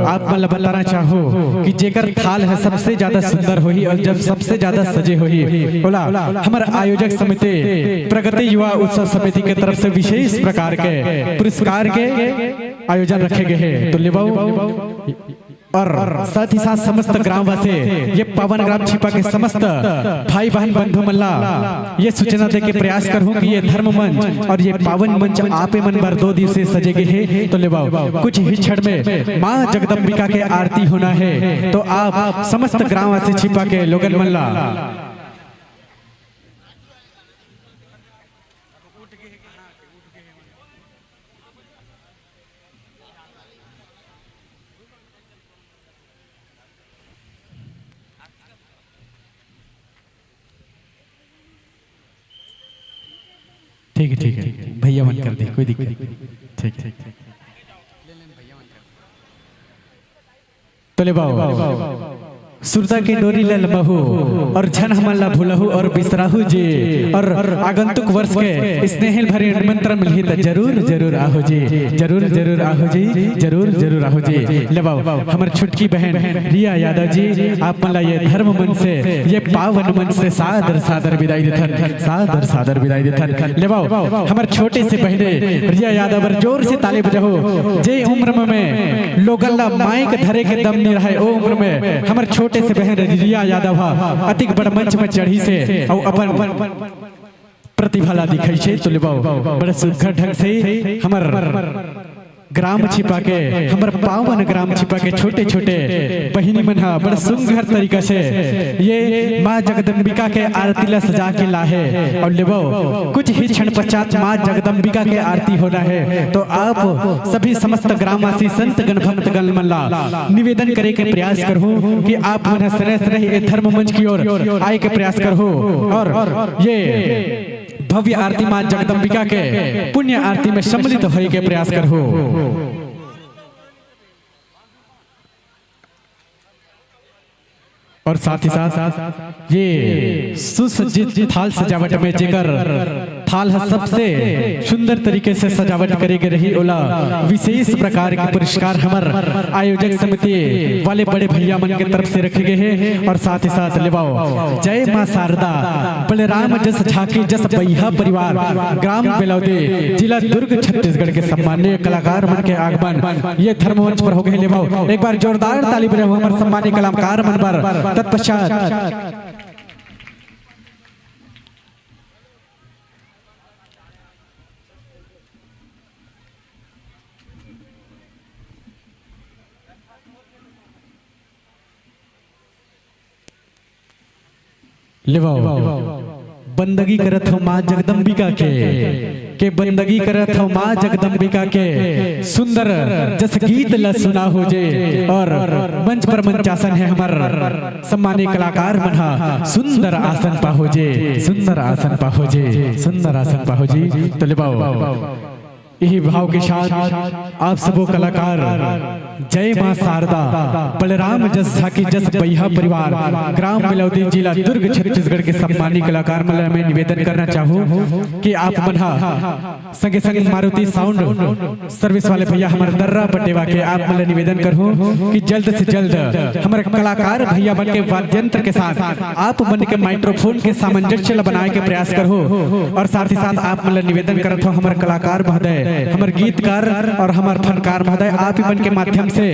आप मन ल बताना चाहूँ कि जेकर थाल ह सबसे ज्यादा सुंदर होही और जब सबसे ज्यादा सजे होही, ओला हमर आयोजक समिति, प्रगति युवा उत्सव समिति के तरफ से विशेष प्रकार के पुरस्कार के आयोजन रखे गए हे। तो लेवव, और साथ ही साथ समस्त ग्रामवासी, ये पावन ग्राम छिपा के समस्त भाई बहन बंधु मन ला ये सूचना दे के प्रयास करहूँ कि ये धर्म मंच और ये पावन मंच आपे मन बर दो दिवसीय सजे गे हे। तो लेवव, कुछ ही क्षण में माँ जगदम्बिका के आरती होना हे। तो आप समस्त ग्रामवासी छिपा के लोगन मन ला ठीक है, ठीक है, भैया मन कर दी, कोई दिक्कत नहीं। ठीक, ठीक। तो लेवव, सुरता के डोरी ल लमहू और झन हमन ला भूलहू और बिसराहू जी। और आगंतुक वर्ष के स्नेहिल भरे निमंत्रण मिलही त जरूर, जरूर आहू जी, जरूर, जरूर आहू जी, जरूर, जरूर आहू जी। लेवव, हमर छुटकी बहन रिया यादव जी, आप मन ला ये धर्म मंच से, ये पावन मंच से सादर, सादर विदाई देथन, सादर, सादर विदाई देथन। लेवव, हमर छोटे से बहिने रिया यादव बर जोर से ताली बजाहू। जे उम्र में लोगन ला माइक धरे के दम नइ रहय, ओ उम्र में हमर छोटे से बहन रिया यादव ह अतिक बड़ मंच में चढ़िस हे अउ अपन प्रतिभा ला दिखाइस हे। तो लेवव, बड़ा सुघर ढंग से हमर ग्राम छिपा के, हमर पावन ग्राम छिपा के छोटे-छोटे बहिनी मन ह बड़ सुघर तरीका से ये माँ जगदम्बिका के आरती ला सजा के लाहे। अउ लेवव, कुछ ही क्षण पश्चात माँ जगदम्बिका के आरती होना हे। तो आप सभी समस्त ग्रामवासी, संत गण, भक्त गण मन ला निवेदन करे के प्रयास करहूँ कि आप मन ह स्नेह, स्नेह ये धर्म मंच की ओर आए के प्रयास करहू और ये भव्य आरती माँ जगदम्बिका के पुण्य आरती में सम्मिलित होए के प्रयास करहू। और साथ ही साथ ये सुसज्जित थाल सजावट में जेकर थाल ह सबसे सुंदर तरीके से सजावट करे गे रही, ओला विशेष प्रकार के पुरस्कार हमर आयोजक समिति वाले बड़े भैया मन के तरफ से रखे गए हे। और साथ ही साथ लेवव, जय माँ शारदा, बलराम जस झांकी जस बइहा परिवार, ग्राम बेलौदी, जिला दुर्ग, छत्तीसगढ़ के सम्माननीय कलाकार मन के आगमन ये धर्म मंच पर हो गए। लेवव, एक बार जोरदार ताली बजाहू हमर सम्माननीय कलाकार मन बर। तत्पश्चात लेवव, बंदगी करत हव माँ जगदम्बिका के, के बंदगी करत हव माँ जगदम्बिका के। सुंदर जस गीत ला सुनाहू जी। और मंच पर मंचासन हे हमर सम्मानित कलाकार मन ह, सुंदर आसन पाहू जी, सुंदर आसन पाहू जी, सुंदर आसन पाहू जी। तो लेवव, इही भाव के साथ आप सबो कलाकार जय माँ शारदा, बलराम जस झांकी जस बइहा परिवार, ग्राम बेलौदी, जिला दुर्ग, छत्तीसगढ़ के सम्मानित कलाकार मन ला मैं निवेदन करना चाहूँ कि आप मन ह संगे संग मारुति साउंड सर्विस वाले भैया हमर दर्रा पटेवा के आप मन ला निवेदन करहूँ कि जल्द से जल्द हमर कलाकार भैया मन के वाद्य यंत्र के साथ आप मन के माइक्रोफोन के सामंजस्य ला बनाए के प्रयास करहू। और साथ ही साथ आप मन ला निवेदन करत हव, हमर कलाकार महोदय, हमर गीतकार और हमर फनकार महोदय, आप ही मन के माध्यम से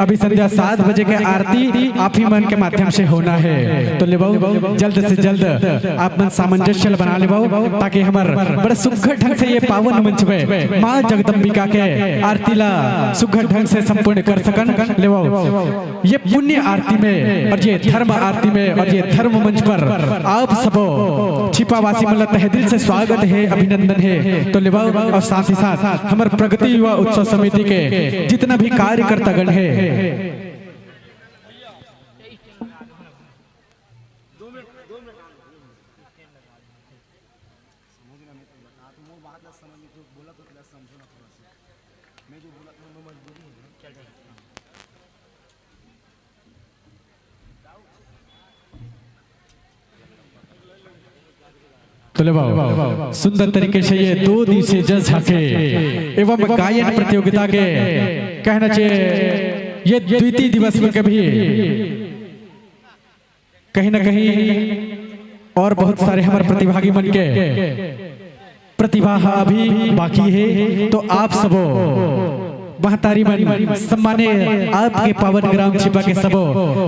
अभी संध्या सात बजे के आरती आप ही मन के माध्यम से होना हे। तो लेवव, जल्द से जल्द आप मन सामंजस्य ला बना लेवव, ताकि हमर बड़ सुघर ढंग से ये पावन मंच में माँ जगदम्बिका के आरती ला सुघर ढंग से संपूर्ण कर सकन। लेवव, ये पुण्य आरती में और ये धर्म आरती में और ये धर्म मंच पर आप सबो छिपावासी मन ला तहे दिल से स्वागत हे, अभिनंदन हे। तो लेवव, और साथ ही साथ हमर प्रगति युवा उत्सव समिति के जितना भी कार्यकर्तागण हे, तो ले बाबू, सुंदर तरीके से ये दो दिवसीय जस झांकी एवं गायन प्रतियोगिता के कहना चाहिए, ये द्वितीय दिवस में कभी कहीं ना कहीं और बहुत सारे हमर प्रतिभागी मन के प्रतिभा ह अभी बाकी हे। तो आप सबो महतारी मन, सम्माने आपके पावन ग्राम छिपा के सबो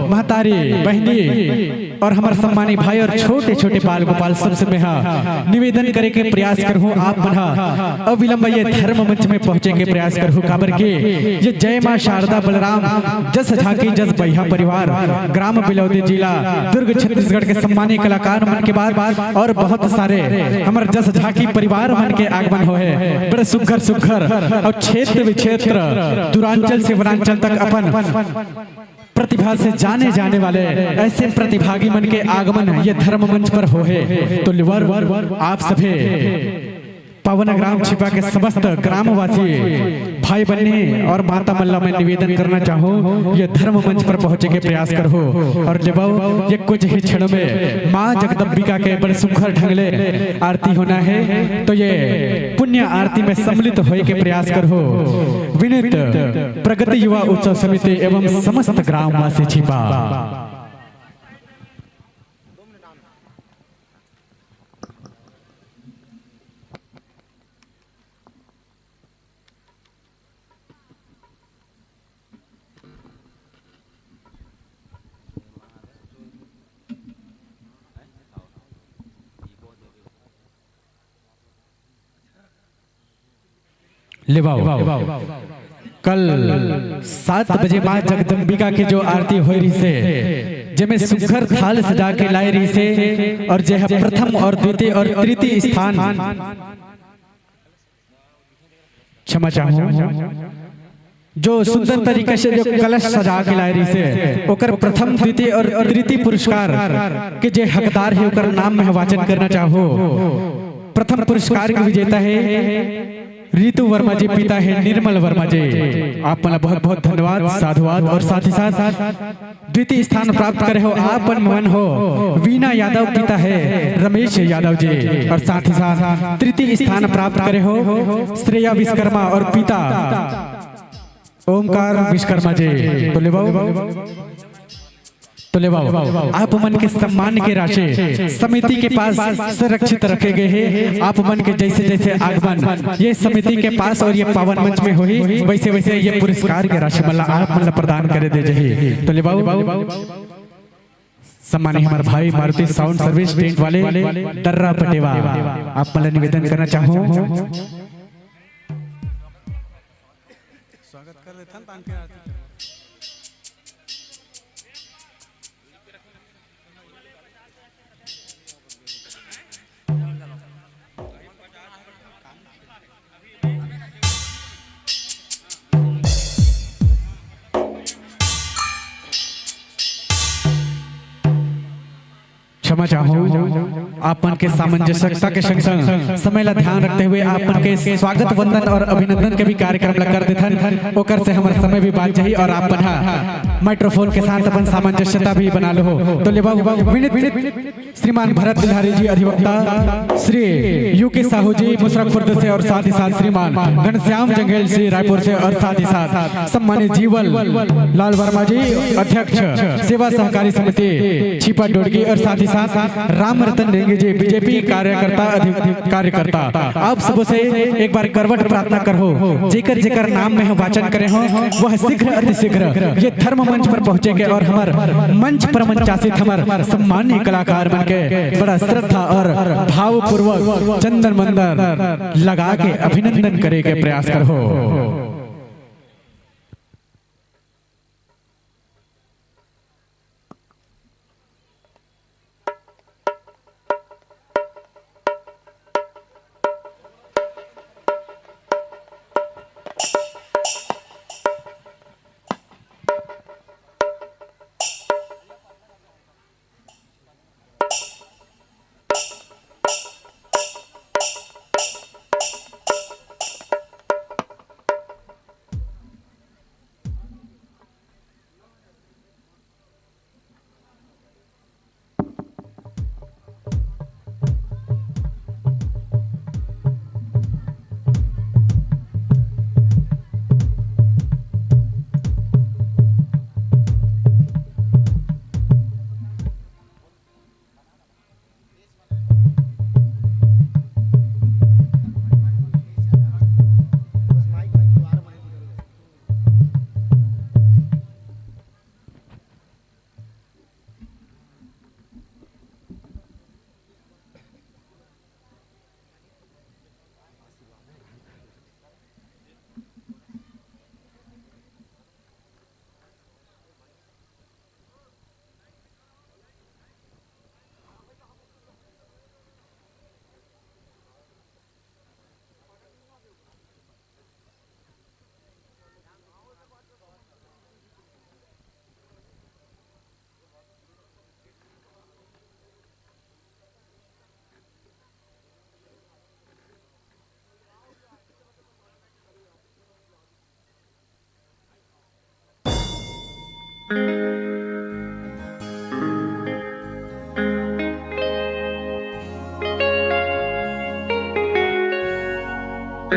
महतारी, बहिनी और हमर सम्मानी भाई और छोटे-छोटे बाल गोपाल सबसे मैं ह निवेदन करे के प्रयास करहूँ, आप मन ह अविलंब ये धर्म मंच में पहुँचे के प्रयास करहूँ, काबर के ये जय माँ शारदा बलराम जस झांकी जस बइहा परिवार, ग्राम बिलौदी, जिला दुर्ग, छत्तीसगढ़ के सम्मानी कलाकार मन के बाद और बहुत सारे हमर जस झांकी परिवार मन के आगमन होहे। बड़े सुघर सुघर और क्षेत्र विक्षेत्र, दूरांचल से वनांचल तक अपन प्रतिभा से जाने जाने वाले ऐसे प्रतिभागी मन के आगमन ये धर्म मंच पर होहे। तो लिवर आप सभे पावन ग्राम छिपा के समस्त ग्रामवासी भाई बहिनी और माता मन ला मैं निवेदन करना चाहूँ, ये धर्म मंच पर पहुँचे के प्रयास करहू। और जब ये कुछ ही क्षण में माँ जगदम्बिका के बड़े सुघर ढंग ले आरती होना हे, तो ये पुण्य आरती में सम्मिलित होए के प्रयास करहू। विनीत प्रगति युवा उत्सव समिति एवं समस्त ग्रामवासी छिपा। ले बाबू, कल सात बजे माँ जगदम्बिका के जो आरती होए रहिसे, जेमे सुघर थाल सजा के लाए रहिसे और जे ह प्रथम और द्वितीय और तृतीय स्थान, क्षमा चाहूँ, जो सुंदर तरीका से जो कलश सजा के लाए रहिसे, ओकर प्रथम, द्वितीय और तृतीय पुरस्कार के जे हकदार हे, ओकर नाम मैं वाचन करना चाहूँ। प्रथम पुरस्कार के विजेता हे रितु वर्मा जी, पिता हे निर्मल वर्मा जी, आप मन ला बहुत बहुत धन्यवाद, साधुवाद। और साथ ही साथ द्वितीय स्थान प्राप्त करे हो आप मन हो वीना यादव, पिता हे रमेश यादव जी, और साथ ही साथ तृतीय स्थान प्राप्त करे हो श्रेया विश्वकर्मा और पिता ओमकार विश्वकर्मा जी। तो ले बाबू, तो ले बाबू, आप मन के सम्मान के राशि समिति के पास सुरक्षित रखे गए हे। आप मन के जैसे जैसे आगमन ये समिति के पास और ये पावन मंच में होही, वैसे वैसे ये पुरस्कार के राशि मन ला आप मन ला प्रदान करे दे जाही। तो ले बाबू, सम्मानी हमर भाई मारुति साउंड सर्विस टेंट वाले दर्रा पटेवा, आप मन ला निवेदन करना चाहूँ। स्वागत कर लेथन, तान के आरती करबो। क्षमा चाहूँ, आप मन के सामंजस्यता के संग संग समय ला ध्यान रखते हुए आप मन के स्वागत वंदन और अभिनंदन के भी कार्यक्रम ला कर देथन, ओकर से हमर समय भी बाच जाही और आप मन ह माइक्रोफोन के साथ अपन सामंजस्यता भी बना लो हो। तो लेवा विनीत श्रीमान भरत बिहारी जी अधिवक्ता, श्री यू के साहू जी मुसरा खुर्द से और साथ ही साथ श्रीमान घनश्याम जंघेल जी रायपुर से और साथ ही साथ सम्मानित जीवन लाल वर्मा जी, अध्यक्ष सेवा सहकारी समिति छिपा डोडगी, और साथ ही साथ राम रतन नेंगे जी, बीजेपी कार्यकर्ता, अधि-, कार्यकर्ता। आप सबों से एक बार करवट प्रार्थना करहूँ, जेकर जेकर नाम मैं वाचन करे हों, वह शीघ्र अतिशीघ्र ये धर्म मंच पर पहुँचे के और हमर मंच पर मंचासित हमर सम्मानीय कलाकार मन के बड़ा श्रद्धा और भावपूर्वक चंदन मंदर लगा के अभिनंदन करे के प्रयास करहूँ। जी,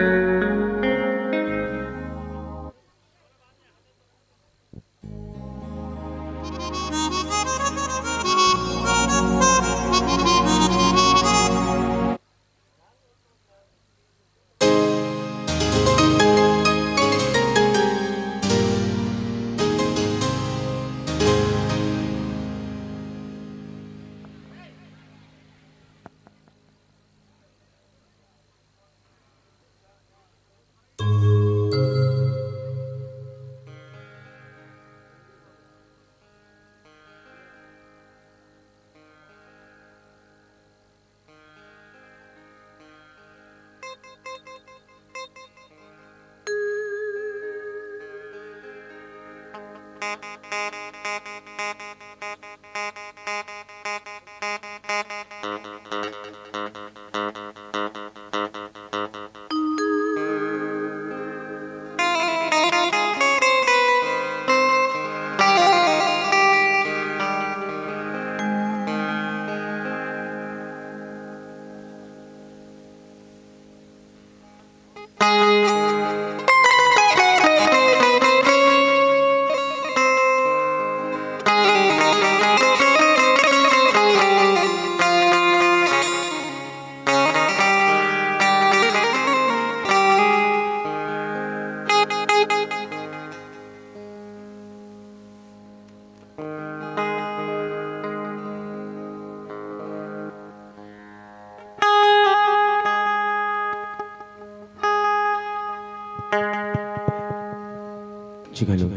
hello.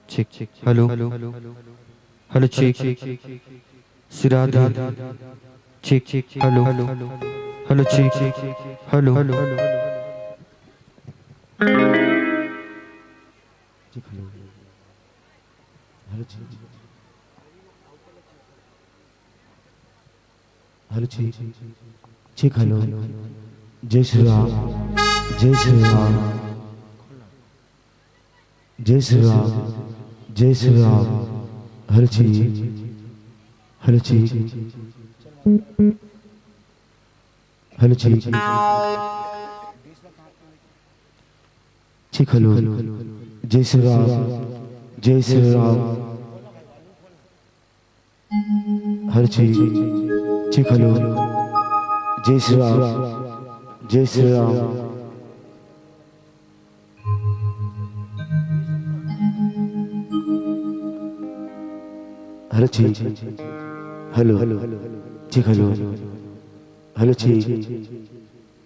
Check, check, hello. Hello, check. सिराधीन। Check, check, hello. Hello, check. Hello. Check, hello. Hello, check. Hello, check. Check, hello. जय श्री राम। जय श्री राम। जय श्री राम। जय Shri Ram. Hello, check. Hello, check. Hello, check. Check, hello. जय श्री राम। जय Shri Ram. Hello, check. Check, hello. जय श्री राम। जय Shri Ram. Hello, check. Hello. Check, hello. Hello, check.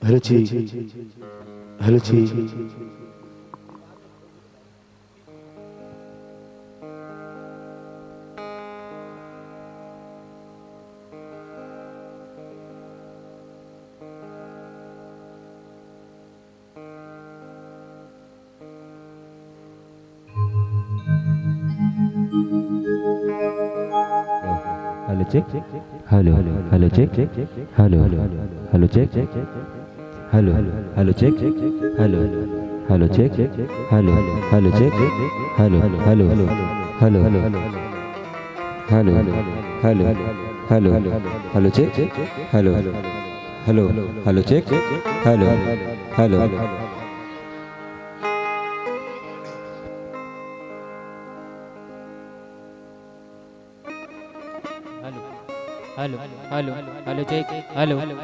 Hello, check. Hello, check. Hello, check. Hello, hello, check. Hello, hello, check. Hello, hello, check. Hello, hello, check. Hello, hello, check. Hello, hello, hello, hello, hello, hello, hello, hello, hello, hello, hello, check. Hello, hello, hello, check. Hello, hello. Hello, hello, hello, hello, check. Hello, hello.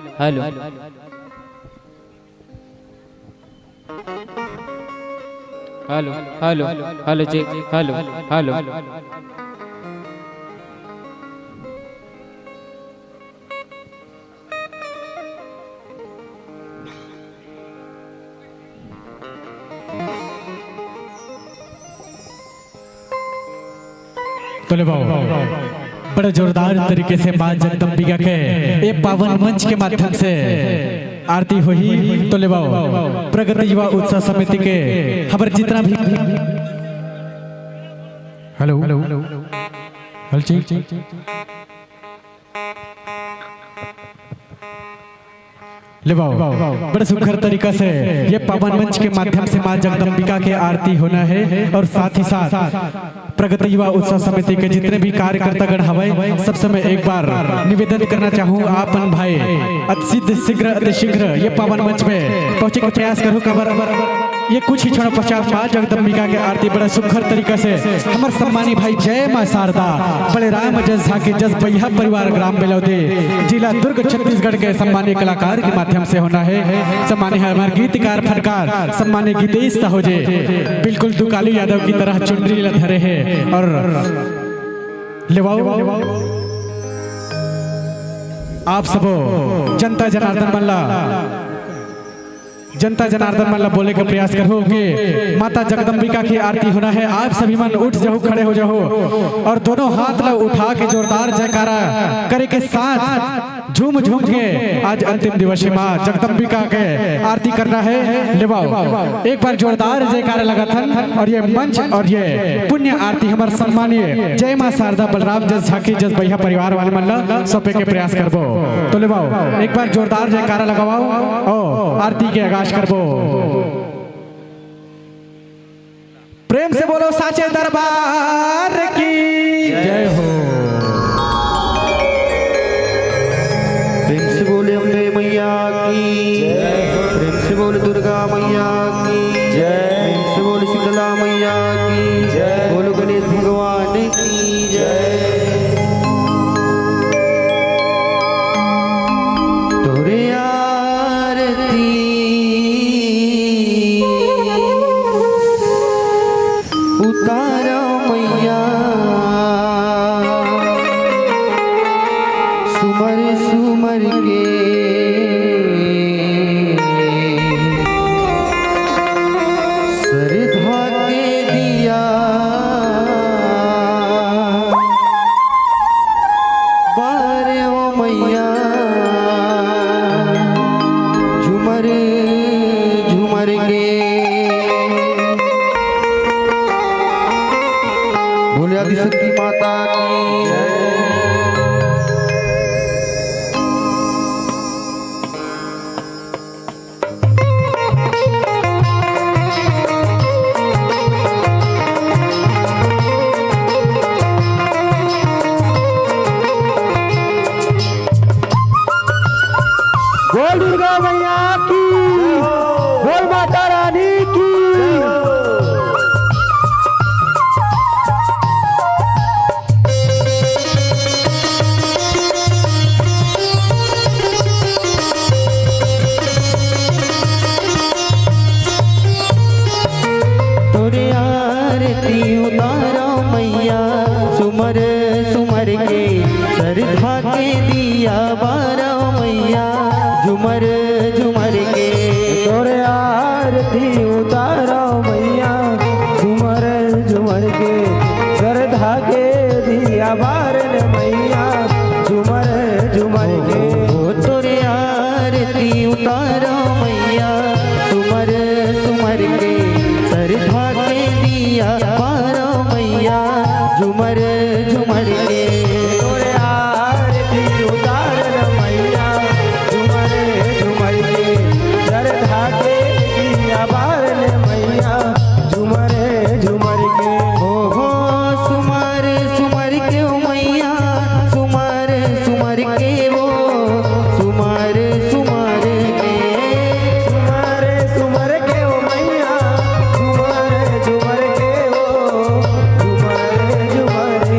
Hello, hello, hello, check. Hello, hello. तो ले बाबू, बड़ा जोरदार तरीके से माँ जगदम्बिका के ये पावन मंच के माध्यम से आरती होही। तो ले बाबू, प्रगति युवा उत्साह समिति के हमर जितना भी, हेलो, हेलो, चेक। लेवाओ, बड़े सुघर तरीका से ये पावन मंच के माध्यम से माँ जगदम्बिका के आरती होना है और साथ ही साथ प्रगति युवा उत्सव समिति के जितने भी कार्यकर्तागण हवय, सबसे मैं एक बार निवेदन करना चाहूँ, आप मन भाई अति सिद्ध शीघ्र अति शीघ्र ये पावन मंच में पहुँचे के प्रयास करूँ। काबर ये कुछ ही क्षणों पश्चात माँ जगदम्बिका के आरती बड़ा सुघर तरीका से हमर सम्मानी भाई जय माँ शारदा बलराम जस झांकी जस बैहा परिवार ग्राम बेलौदी जिला दुर्ग छत्तीसगढ़ के सम्मानी कलाकार के माध्यम से होना है। सम्मानी है हमारे गीतकार फनकार सम्मानी गीतेश साहू जी, बिल्कुल दुकालू यादव की तरह चुनरी ला धरे है और लेवाओ आप सबो जनता जनार्दन मन ला जनता जनार्दन मन ला बोले के प्रयास करहूँ कि माता जगदम्बिका की आरती होना है। आप सभी मन उठ जाहू, खड़े हो जाहू और दोनों हाथ ला उठा के जोरदार जयकारा करे के साथ झूम झूम के आज अंतिम दिवस हे माँ जगदम्बिका के आरती करना है। लेवाओ एक बार जोरदार जयकारा लगाथन और ये मंच और ये पुण्य आरती हमर सम्मानीय जय माँ शारदा बलराम जस झांकी जस बैहा परिवार वाले मन ला सौंपे के प्रयास करबो। तो लेवाओ एक बार जोरदार जयकारा लगावाओ और आरती के आगाज करबो। प्रेम से बोलो साचे दरबार की जय हो। प्रेम से बोले अम्बे मैया की जय हो। प्रेम से बोले दुर्गा मैया की जय। प्रेम से बोले शीतला मैया की जय। बोलो गणेश भगवान की जय। तोरे आरती उतारा मैया सुमर सुमर के सरधा के दिया बारे ओ मैया झुमर झुमर के। बोले आदिशक्ति माता की जय। बोल दुर्गा मैया की, बोल माता रानी की। तोरे आरती उतारा मैया सुमर सुमर के सरधा के दिया बारा मैया झुमर झुमर के। तोरे आरती उतारा मैया झुमर झुमर के सरधा के दिया बारन मैया झुमर झुमर के। ओ तोरे आरती उतारा मैया सुमर सुमर के सरधा के दिया बारा मैया झुमर झुमर के। तोरे आरती उतारन मैया झुमर झुमर के सरधा के दिया बारन मैया झुमर झुमर के। ओ हो सुमर सुमर के ओ मैया सुमर सुमर के ओ सुमर सुमर के। सुमर सुमर के ओ मैया सुमर सुमर के ओ सुमर सुमर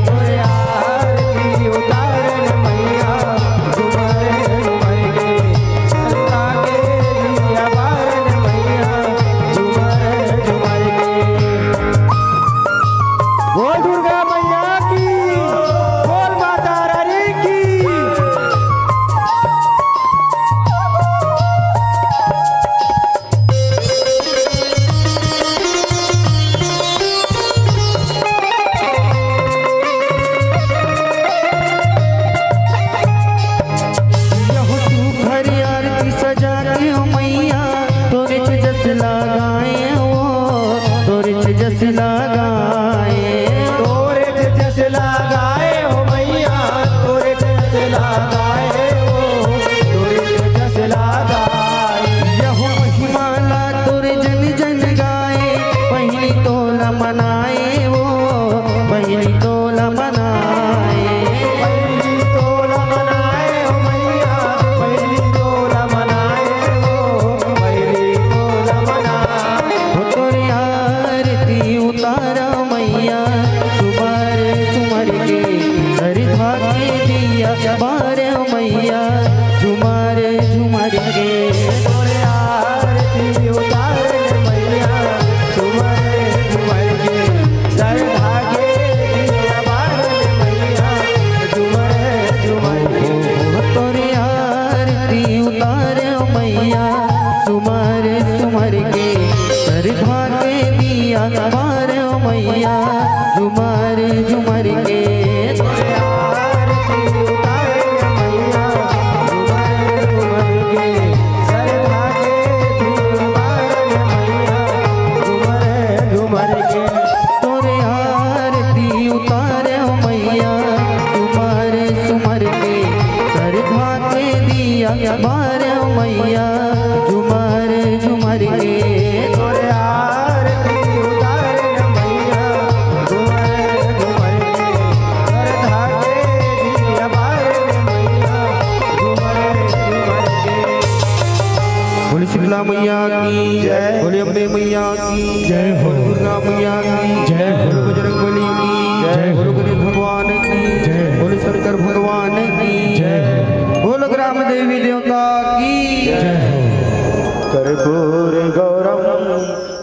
तोरे आरती उतारन मैया, झूमर झूमर के, चंदा के दिया बारन मैया, झूमर झूमर के। बोल दुर्गा मैया की, बोल माता रानी की। यहो तू घर आरती सजा के ओ मैया, तोरे जस लगाए ओ, तोरे जस लगाए। तोरे जस लगाए ओ मैया, तोरे जस लगाए ओ, तोरे जस लगाए। यहो महिमा ला तोरे जन जन गाए, पहिली तोला मनाए ओ, पहिली तोला मनाए। पहिली तोला मनाए ओ मैया, पहिली तोला मनाए ओ, पहिली तोला मनाए। हो तोरे आरती उतारा मैया, सुमर सुमर के सरधा के दिया बारे मैया, झुमर झुमर के। तोरे आरती उतारन मैया, झुमर झुमर के, सरधा के दिया बारन मैया, झुमर झुमर के। तोरे आरती उतार मैया, सुमर सुमर के, सरधा के दिया बार मैया, झुमर झुमर के। आरती उतार मैया, झुमर झुमर के, सरधा के दिया बार मैया, झुमर झुमर के। तोरे आरती उतार मैया, सुमर सुमर के, सरधा के दिया बार मैया, झुमर झुमर के। तोरे आरती उतारन मैया, झुमर झुमर के, सरधा के दिया बारन मैया, झुमर झुमर के। बोले शीतला मैया की जय। बोले अम्बे मैया की जय हो। बोले दुर्गा मैया की जय हो। बोले बजरंग बली की जय हो। बोले गणेश भगवान की जय। बोले शंकर भगवान की जय हो। बोले ग्राम देवी देवता की जय हो। कर्पूर गौरम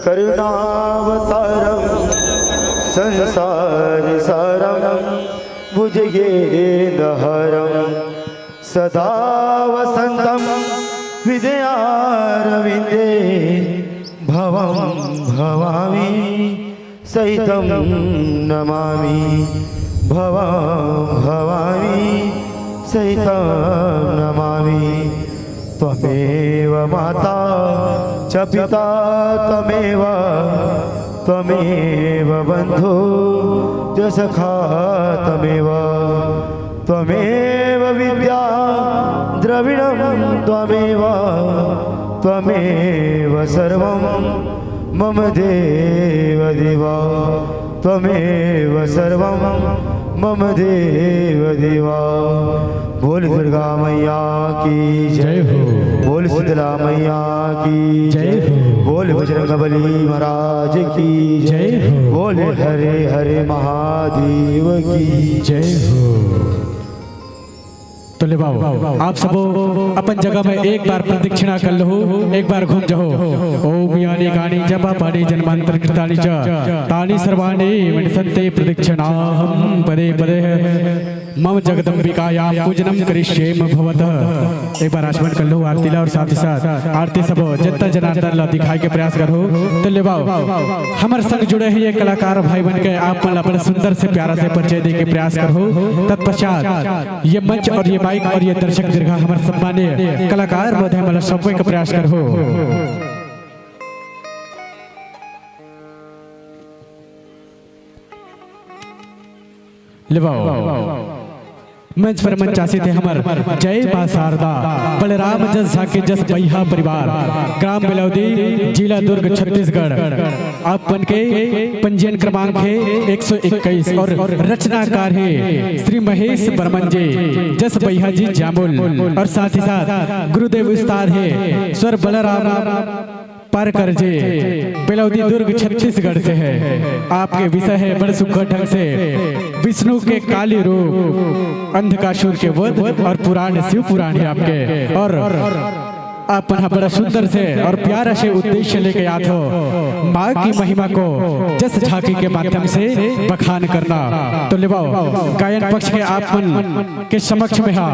करुणावतारम संसार सारम भुजगेंद्रहारम सदा वसंतम हृदयारविंदे भवम भवामी सहितं नमामि, भवं भवामि सहितं नमामि। त्वमेव माता च पिता त्वमेव, त्वमेव बन्धु च सखा त्वमेव। त्वमेव विद्या द्रविणं त्वमेव, त्वमेव सर्वं मम देव देव, त्वमेव सर्वं मम देव देव। बोल दुर्गा मैया की जय हो। बोल शीतला मैया की जय हो। बोल बजरंग बली महाराज की जय हो। बोल हरे हरे महादेव की जय हो। तो ले बाबू, आप सबो अपन जगह में एक बार प्रदक्षिणा कर लो, एक बार घूम जाओ। ओम यानी कानी जपा पानी जन्मांतर कृतानि च, तानि सर्वाणि विनसंते प्रदक्षिणाहम पदे पदे। मम जगदम्बिकायां पूजनम करिष्येम भवतः। एक बार आचमन कर लो आरती ला और साथ ही साथ आरती सब जनता जनार्दन ला दिखाए के प्रयास करहू। तो ले बाबू, हमर संग जुड़े हे ये कलाकार भाई बन के आप मन ला अपन सुंदर से प्यारा से परिचय दे के प्रयास करहू। तत्पश्चात ये मंच और ये माइक और ये दर्शक दीर्घा हमर सम्मानीय कलाकार महोदय मन ला सौंपे के प्रयास करहू। ले बाबू, मंच पर मंचासीन हे हमर जय मां शारदा बलराम जस झांकी जस बइहा परिवार, ग्राम बेलौदी, जिला दुर्ग, छत्तीसगढ़। आप मन के पंजीयन क्रमांक हे एक सौ इक्कीस और रचनाकार हे श्री महेश बर्मन जी, जस बइहा जी जामुल, और साथ ही साथ गुरुदेव उस्ताद हे स्वर बलराम पारकर जी, बेलौदी दुर्ग छत्तीसगढ़ से है। आपके विषय है बड़ सुघर ढंग से विष्णु के काली रूप, अंधकासुर के वध और पुराण, शिव पुराण है आपके। और आप मन ह बड़ा सुंदर से और प्यारा से उद्देश्य लेके आत हो, माँ की महिमा को जस झांकी के माध्यम से बखान करना। तो लेवाओ, गायन पक्ष के आप मन के समक्ष में हा।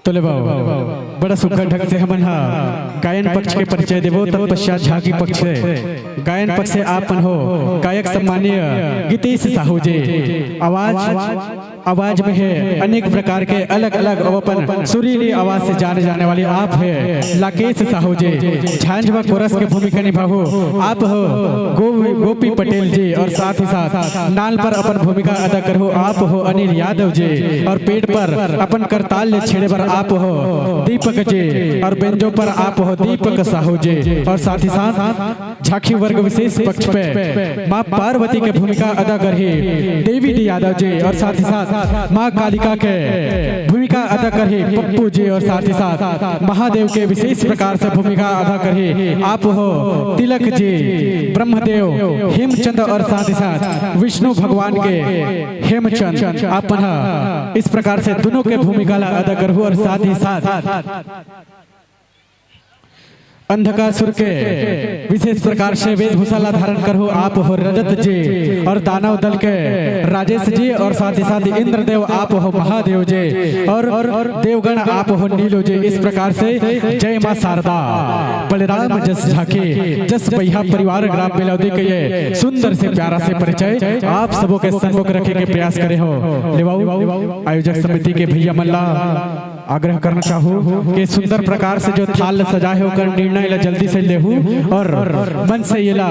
तो लेवाओ, बड़ा सुघर ढंग से हमन हा गायन पक्ष के परिचय देबो, तत्पश्चात झांकी पक्ष से। गायन पक्ष से आप मन हो गायक सम्मानीय गीतेश साहू जी। आवाज, आवाज में है अनेक प्रकार के अलग-अलग अउ अपन सुरीली आवाज से जाने जाने वाले आप है लाकेश साहू जी। झांझ व कोरस के भूमिका निभाहू आप हो गो-, गोपी पटेल जी, और साथ ही साथ नाल पर अपन भूमिका अदा करहू आप हो अनिल यादव जी, और पेड़ पर अपन करताल ले छेड़े बर आप हो दीपक जी, और बेंजो पर आप हो दीपक साहू जी, और साथ ही साथ झांकी वर्ग विशेष पक्ष पे माँ पार्वती के भूमिका अदा करही देवी डी यादव जी, और साथ ही साथ माँ कालिका के भूमिका अदा करही पप्पू जी, और साथ ही साथ महादेव के विशेष प्रकार से भूमिका अदा करही आप हो तिलक जी, ब्रह्मदेव, हेमचंद, और साथ ही साथ विष्णु भगवान के हेमचंद। आप मन ह इस प्रकार से दोनों के भूमिका ला अदा करहू, और साथ ही साथ अंधकासुर के विशेष प्रकार से वेशभूषा ला धारण करहू आप हो रजत जी, और दानव दल के राजेश जी, और साथ ही साथ इंद्रदेव आप हो महादेव जी, और देवगण आप हो नीलो जी। इस प्रकार से जय माँ शारदा, बलराम जस झांकी, जस बहिया परिवार ग्राम बेलौदी के ये सुंदर से प्यारा से परिचय आप सबों के सम्मुख रखे के प्रयास करे हो। लेवाऊ आयोजक समिति के भैया मन ला आग्रह करना चाहू कि सुंदर प्रकार से जो थाल सजाए हे ओकर निर्णय ला जल्दी से लेहू और मंच से येला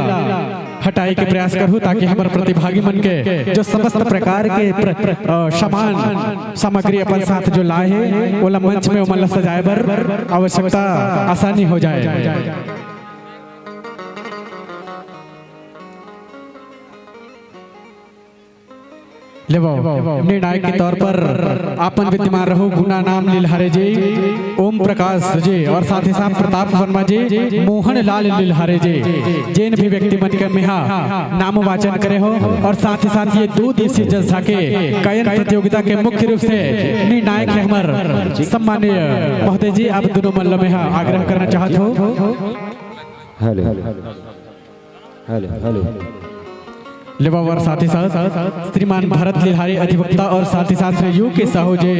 हटाए के प्रयास करहू, ताकि हमर प्रतिभागी मन के जो समस्त प्रकार के प्र-, अ, सामान सामग्री अपन साथ जो लाए हे ओला मंच में ओमन ला सजाए बर आवश्यकता आसानी हो जाए। लेवो, निर्णायक के तौर पर आपन विद्यमान रहू गुना नाम लिलहारे जी, ओम प्रकाश जी और साथ ही साथ प्रताप वर्मा जी, मोहन लाल लिलहारे जी, जेन भी व्यक्ति मन के मेहा नाम वाचन करे हो और साथ ही साथ ये दो दिवसीय जलसा के गायन प्रतियोगिता के मुख्य रूप से निर्णायक है हमर सम्मानीय महोदय जी, आप दोनों मन ल मेहा आग्रह करना चाहत हो। हेलो। Hello, hello. लेवावर साथ ही साथ श्रीमान भरत लिहारी अधिवक्ता और साथ ही साथ श्री यू के साहू जी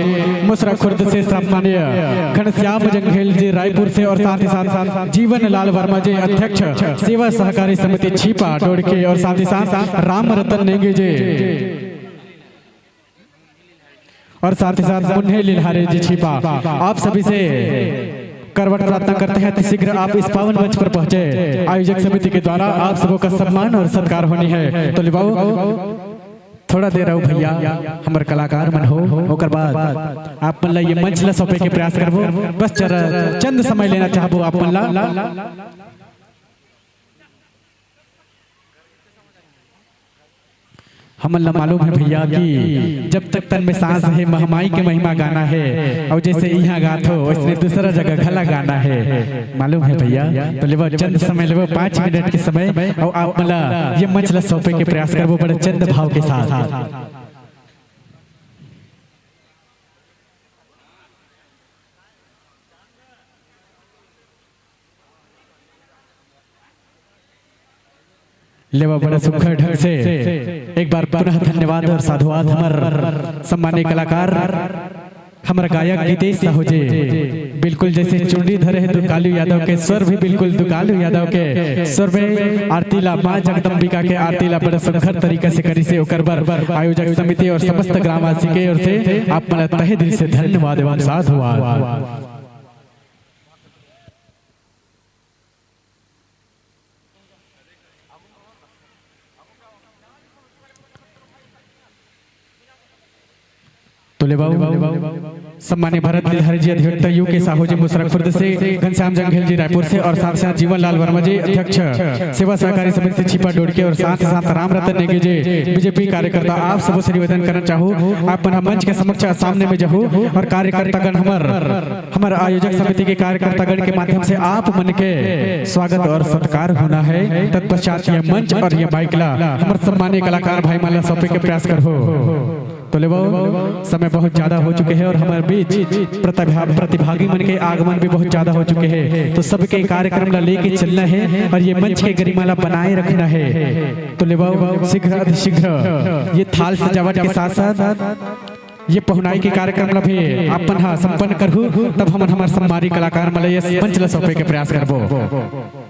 मुसरा खुर्द से सम्मानीय घनश्याम जंघेल जी रायपुर से और साथ ही साथ जीवन लाल वर्मा जी अध्यक्ष सेवा सहकारी समिति छीपा डोड़के और साथ ही साथ राम रतन नेंगे जी। और साथ ही साथ मुन्ने लिलहारे जी छीपा, आप सभी से करवट प्रार्थना करते हैं, अति शीघ्र आप इस पावन मंच पर पहुंचे। आयोजक समिति के द्वारा आप सबों का सम्मान और सत्कार होनी है। तो लिवाओ, थोड़ा देर आओ भैया, हमर कलाकार मन हो, ओकर बाद आप मन ला ये मंच ला सौंपे के प्रयास करबो। बस जरा चंद समय लेना चाहबो आप मन ला। हमन ला मालूम है भैया कि जब तक तन में सांस है, महमाई के महिमा गाना है, और जैसे इहाँ गात हो, वैसने दूसरा जगह घला गाना है। मालूम है भैया, तो लेवो चंद समय, लेवो पाँच मिनट के समय, और आप मन ला ये मंच ला सौंपे के प्रयास करबो बड़े चंद भाव के साथ। लेवा बड़ा सुघर ढंग से एक बार पुनः धन्यवाद और साधुवाद हमर सम्मानित कलाकार, हमर गायक गीतेश साहू जी। बिल्कुल जैसे चुंडी धरे हैं दुकालू यादव के स्वर भी बिल्कुल दुकालू यादव के स्वर में आरती ला माँ जगदम्बिका के आरती ला बड़ा सुघर तरीका से करी से ओकर बर आयोजक समिति और समस्त ग्रामवासी के ओर से आप मन ला तहे दिल से धन्यवाद एवं साधुवाद। तो लेवाओ, सम्मानित भरत लीलधारी जी, अधिवक्ता यू के साहू जी, मुसरा खुर्द से, घनश्याम जंघेल जी, रायपुर से, और साथ साथ जीवन लाल वर्मा जी, अध्यक्ष सेवा सहकारी समिति छिपा डोड़के, और साथ ही साथ राम रतन नेगी जी, बीजेपी कार्यकर्ता, आप सबो से निवेदन करना चाहू, आप मन ह मंच के समक्ष सामने में जहू और कार्यकर्तागण हमर हमर आयोजक समिति के कार्यकर्तागण के माध्यम से आप मन के स्वागत और सत्कार होना है। तत्पश्चात ये मंच और ये माइक ला हमर सम्मानित कलाकार भाई मन ला सौंपे के प्रयास करहू। तो लेवो, समय बहुत ज्यादा हो चुके हैं और हमारे बीच प्रतिभा प्रतिभागी मन के आगमन भी बहुत ज्यादा हो चुके हैं। तो सबके कार्यक्रम ला लेके चलना है और ये मंच के गरिमा ला बनाए रखना है। तो लेवो, शीघ्र अतिशीघ्र ये थाल सजावट के साथ साथ ये पहुनाई के कार्यक्रम ला भी आप मन ह संपन्न करहू, तब हमन हमर सम्मानित कलाकार मन ला ये मंच ला सौंपे के प्रयास करबो।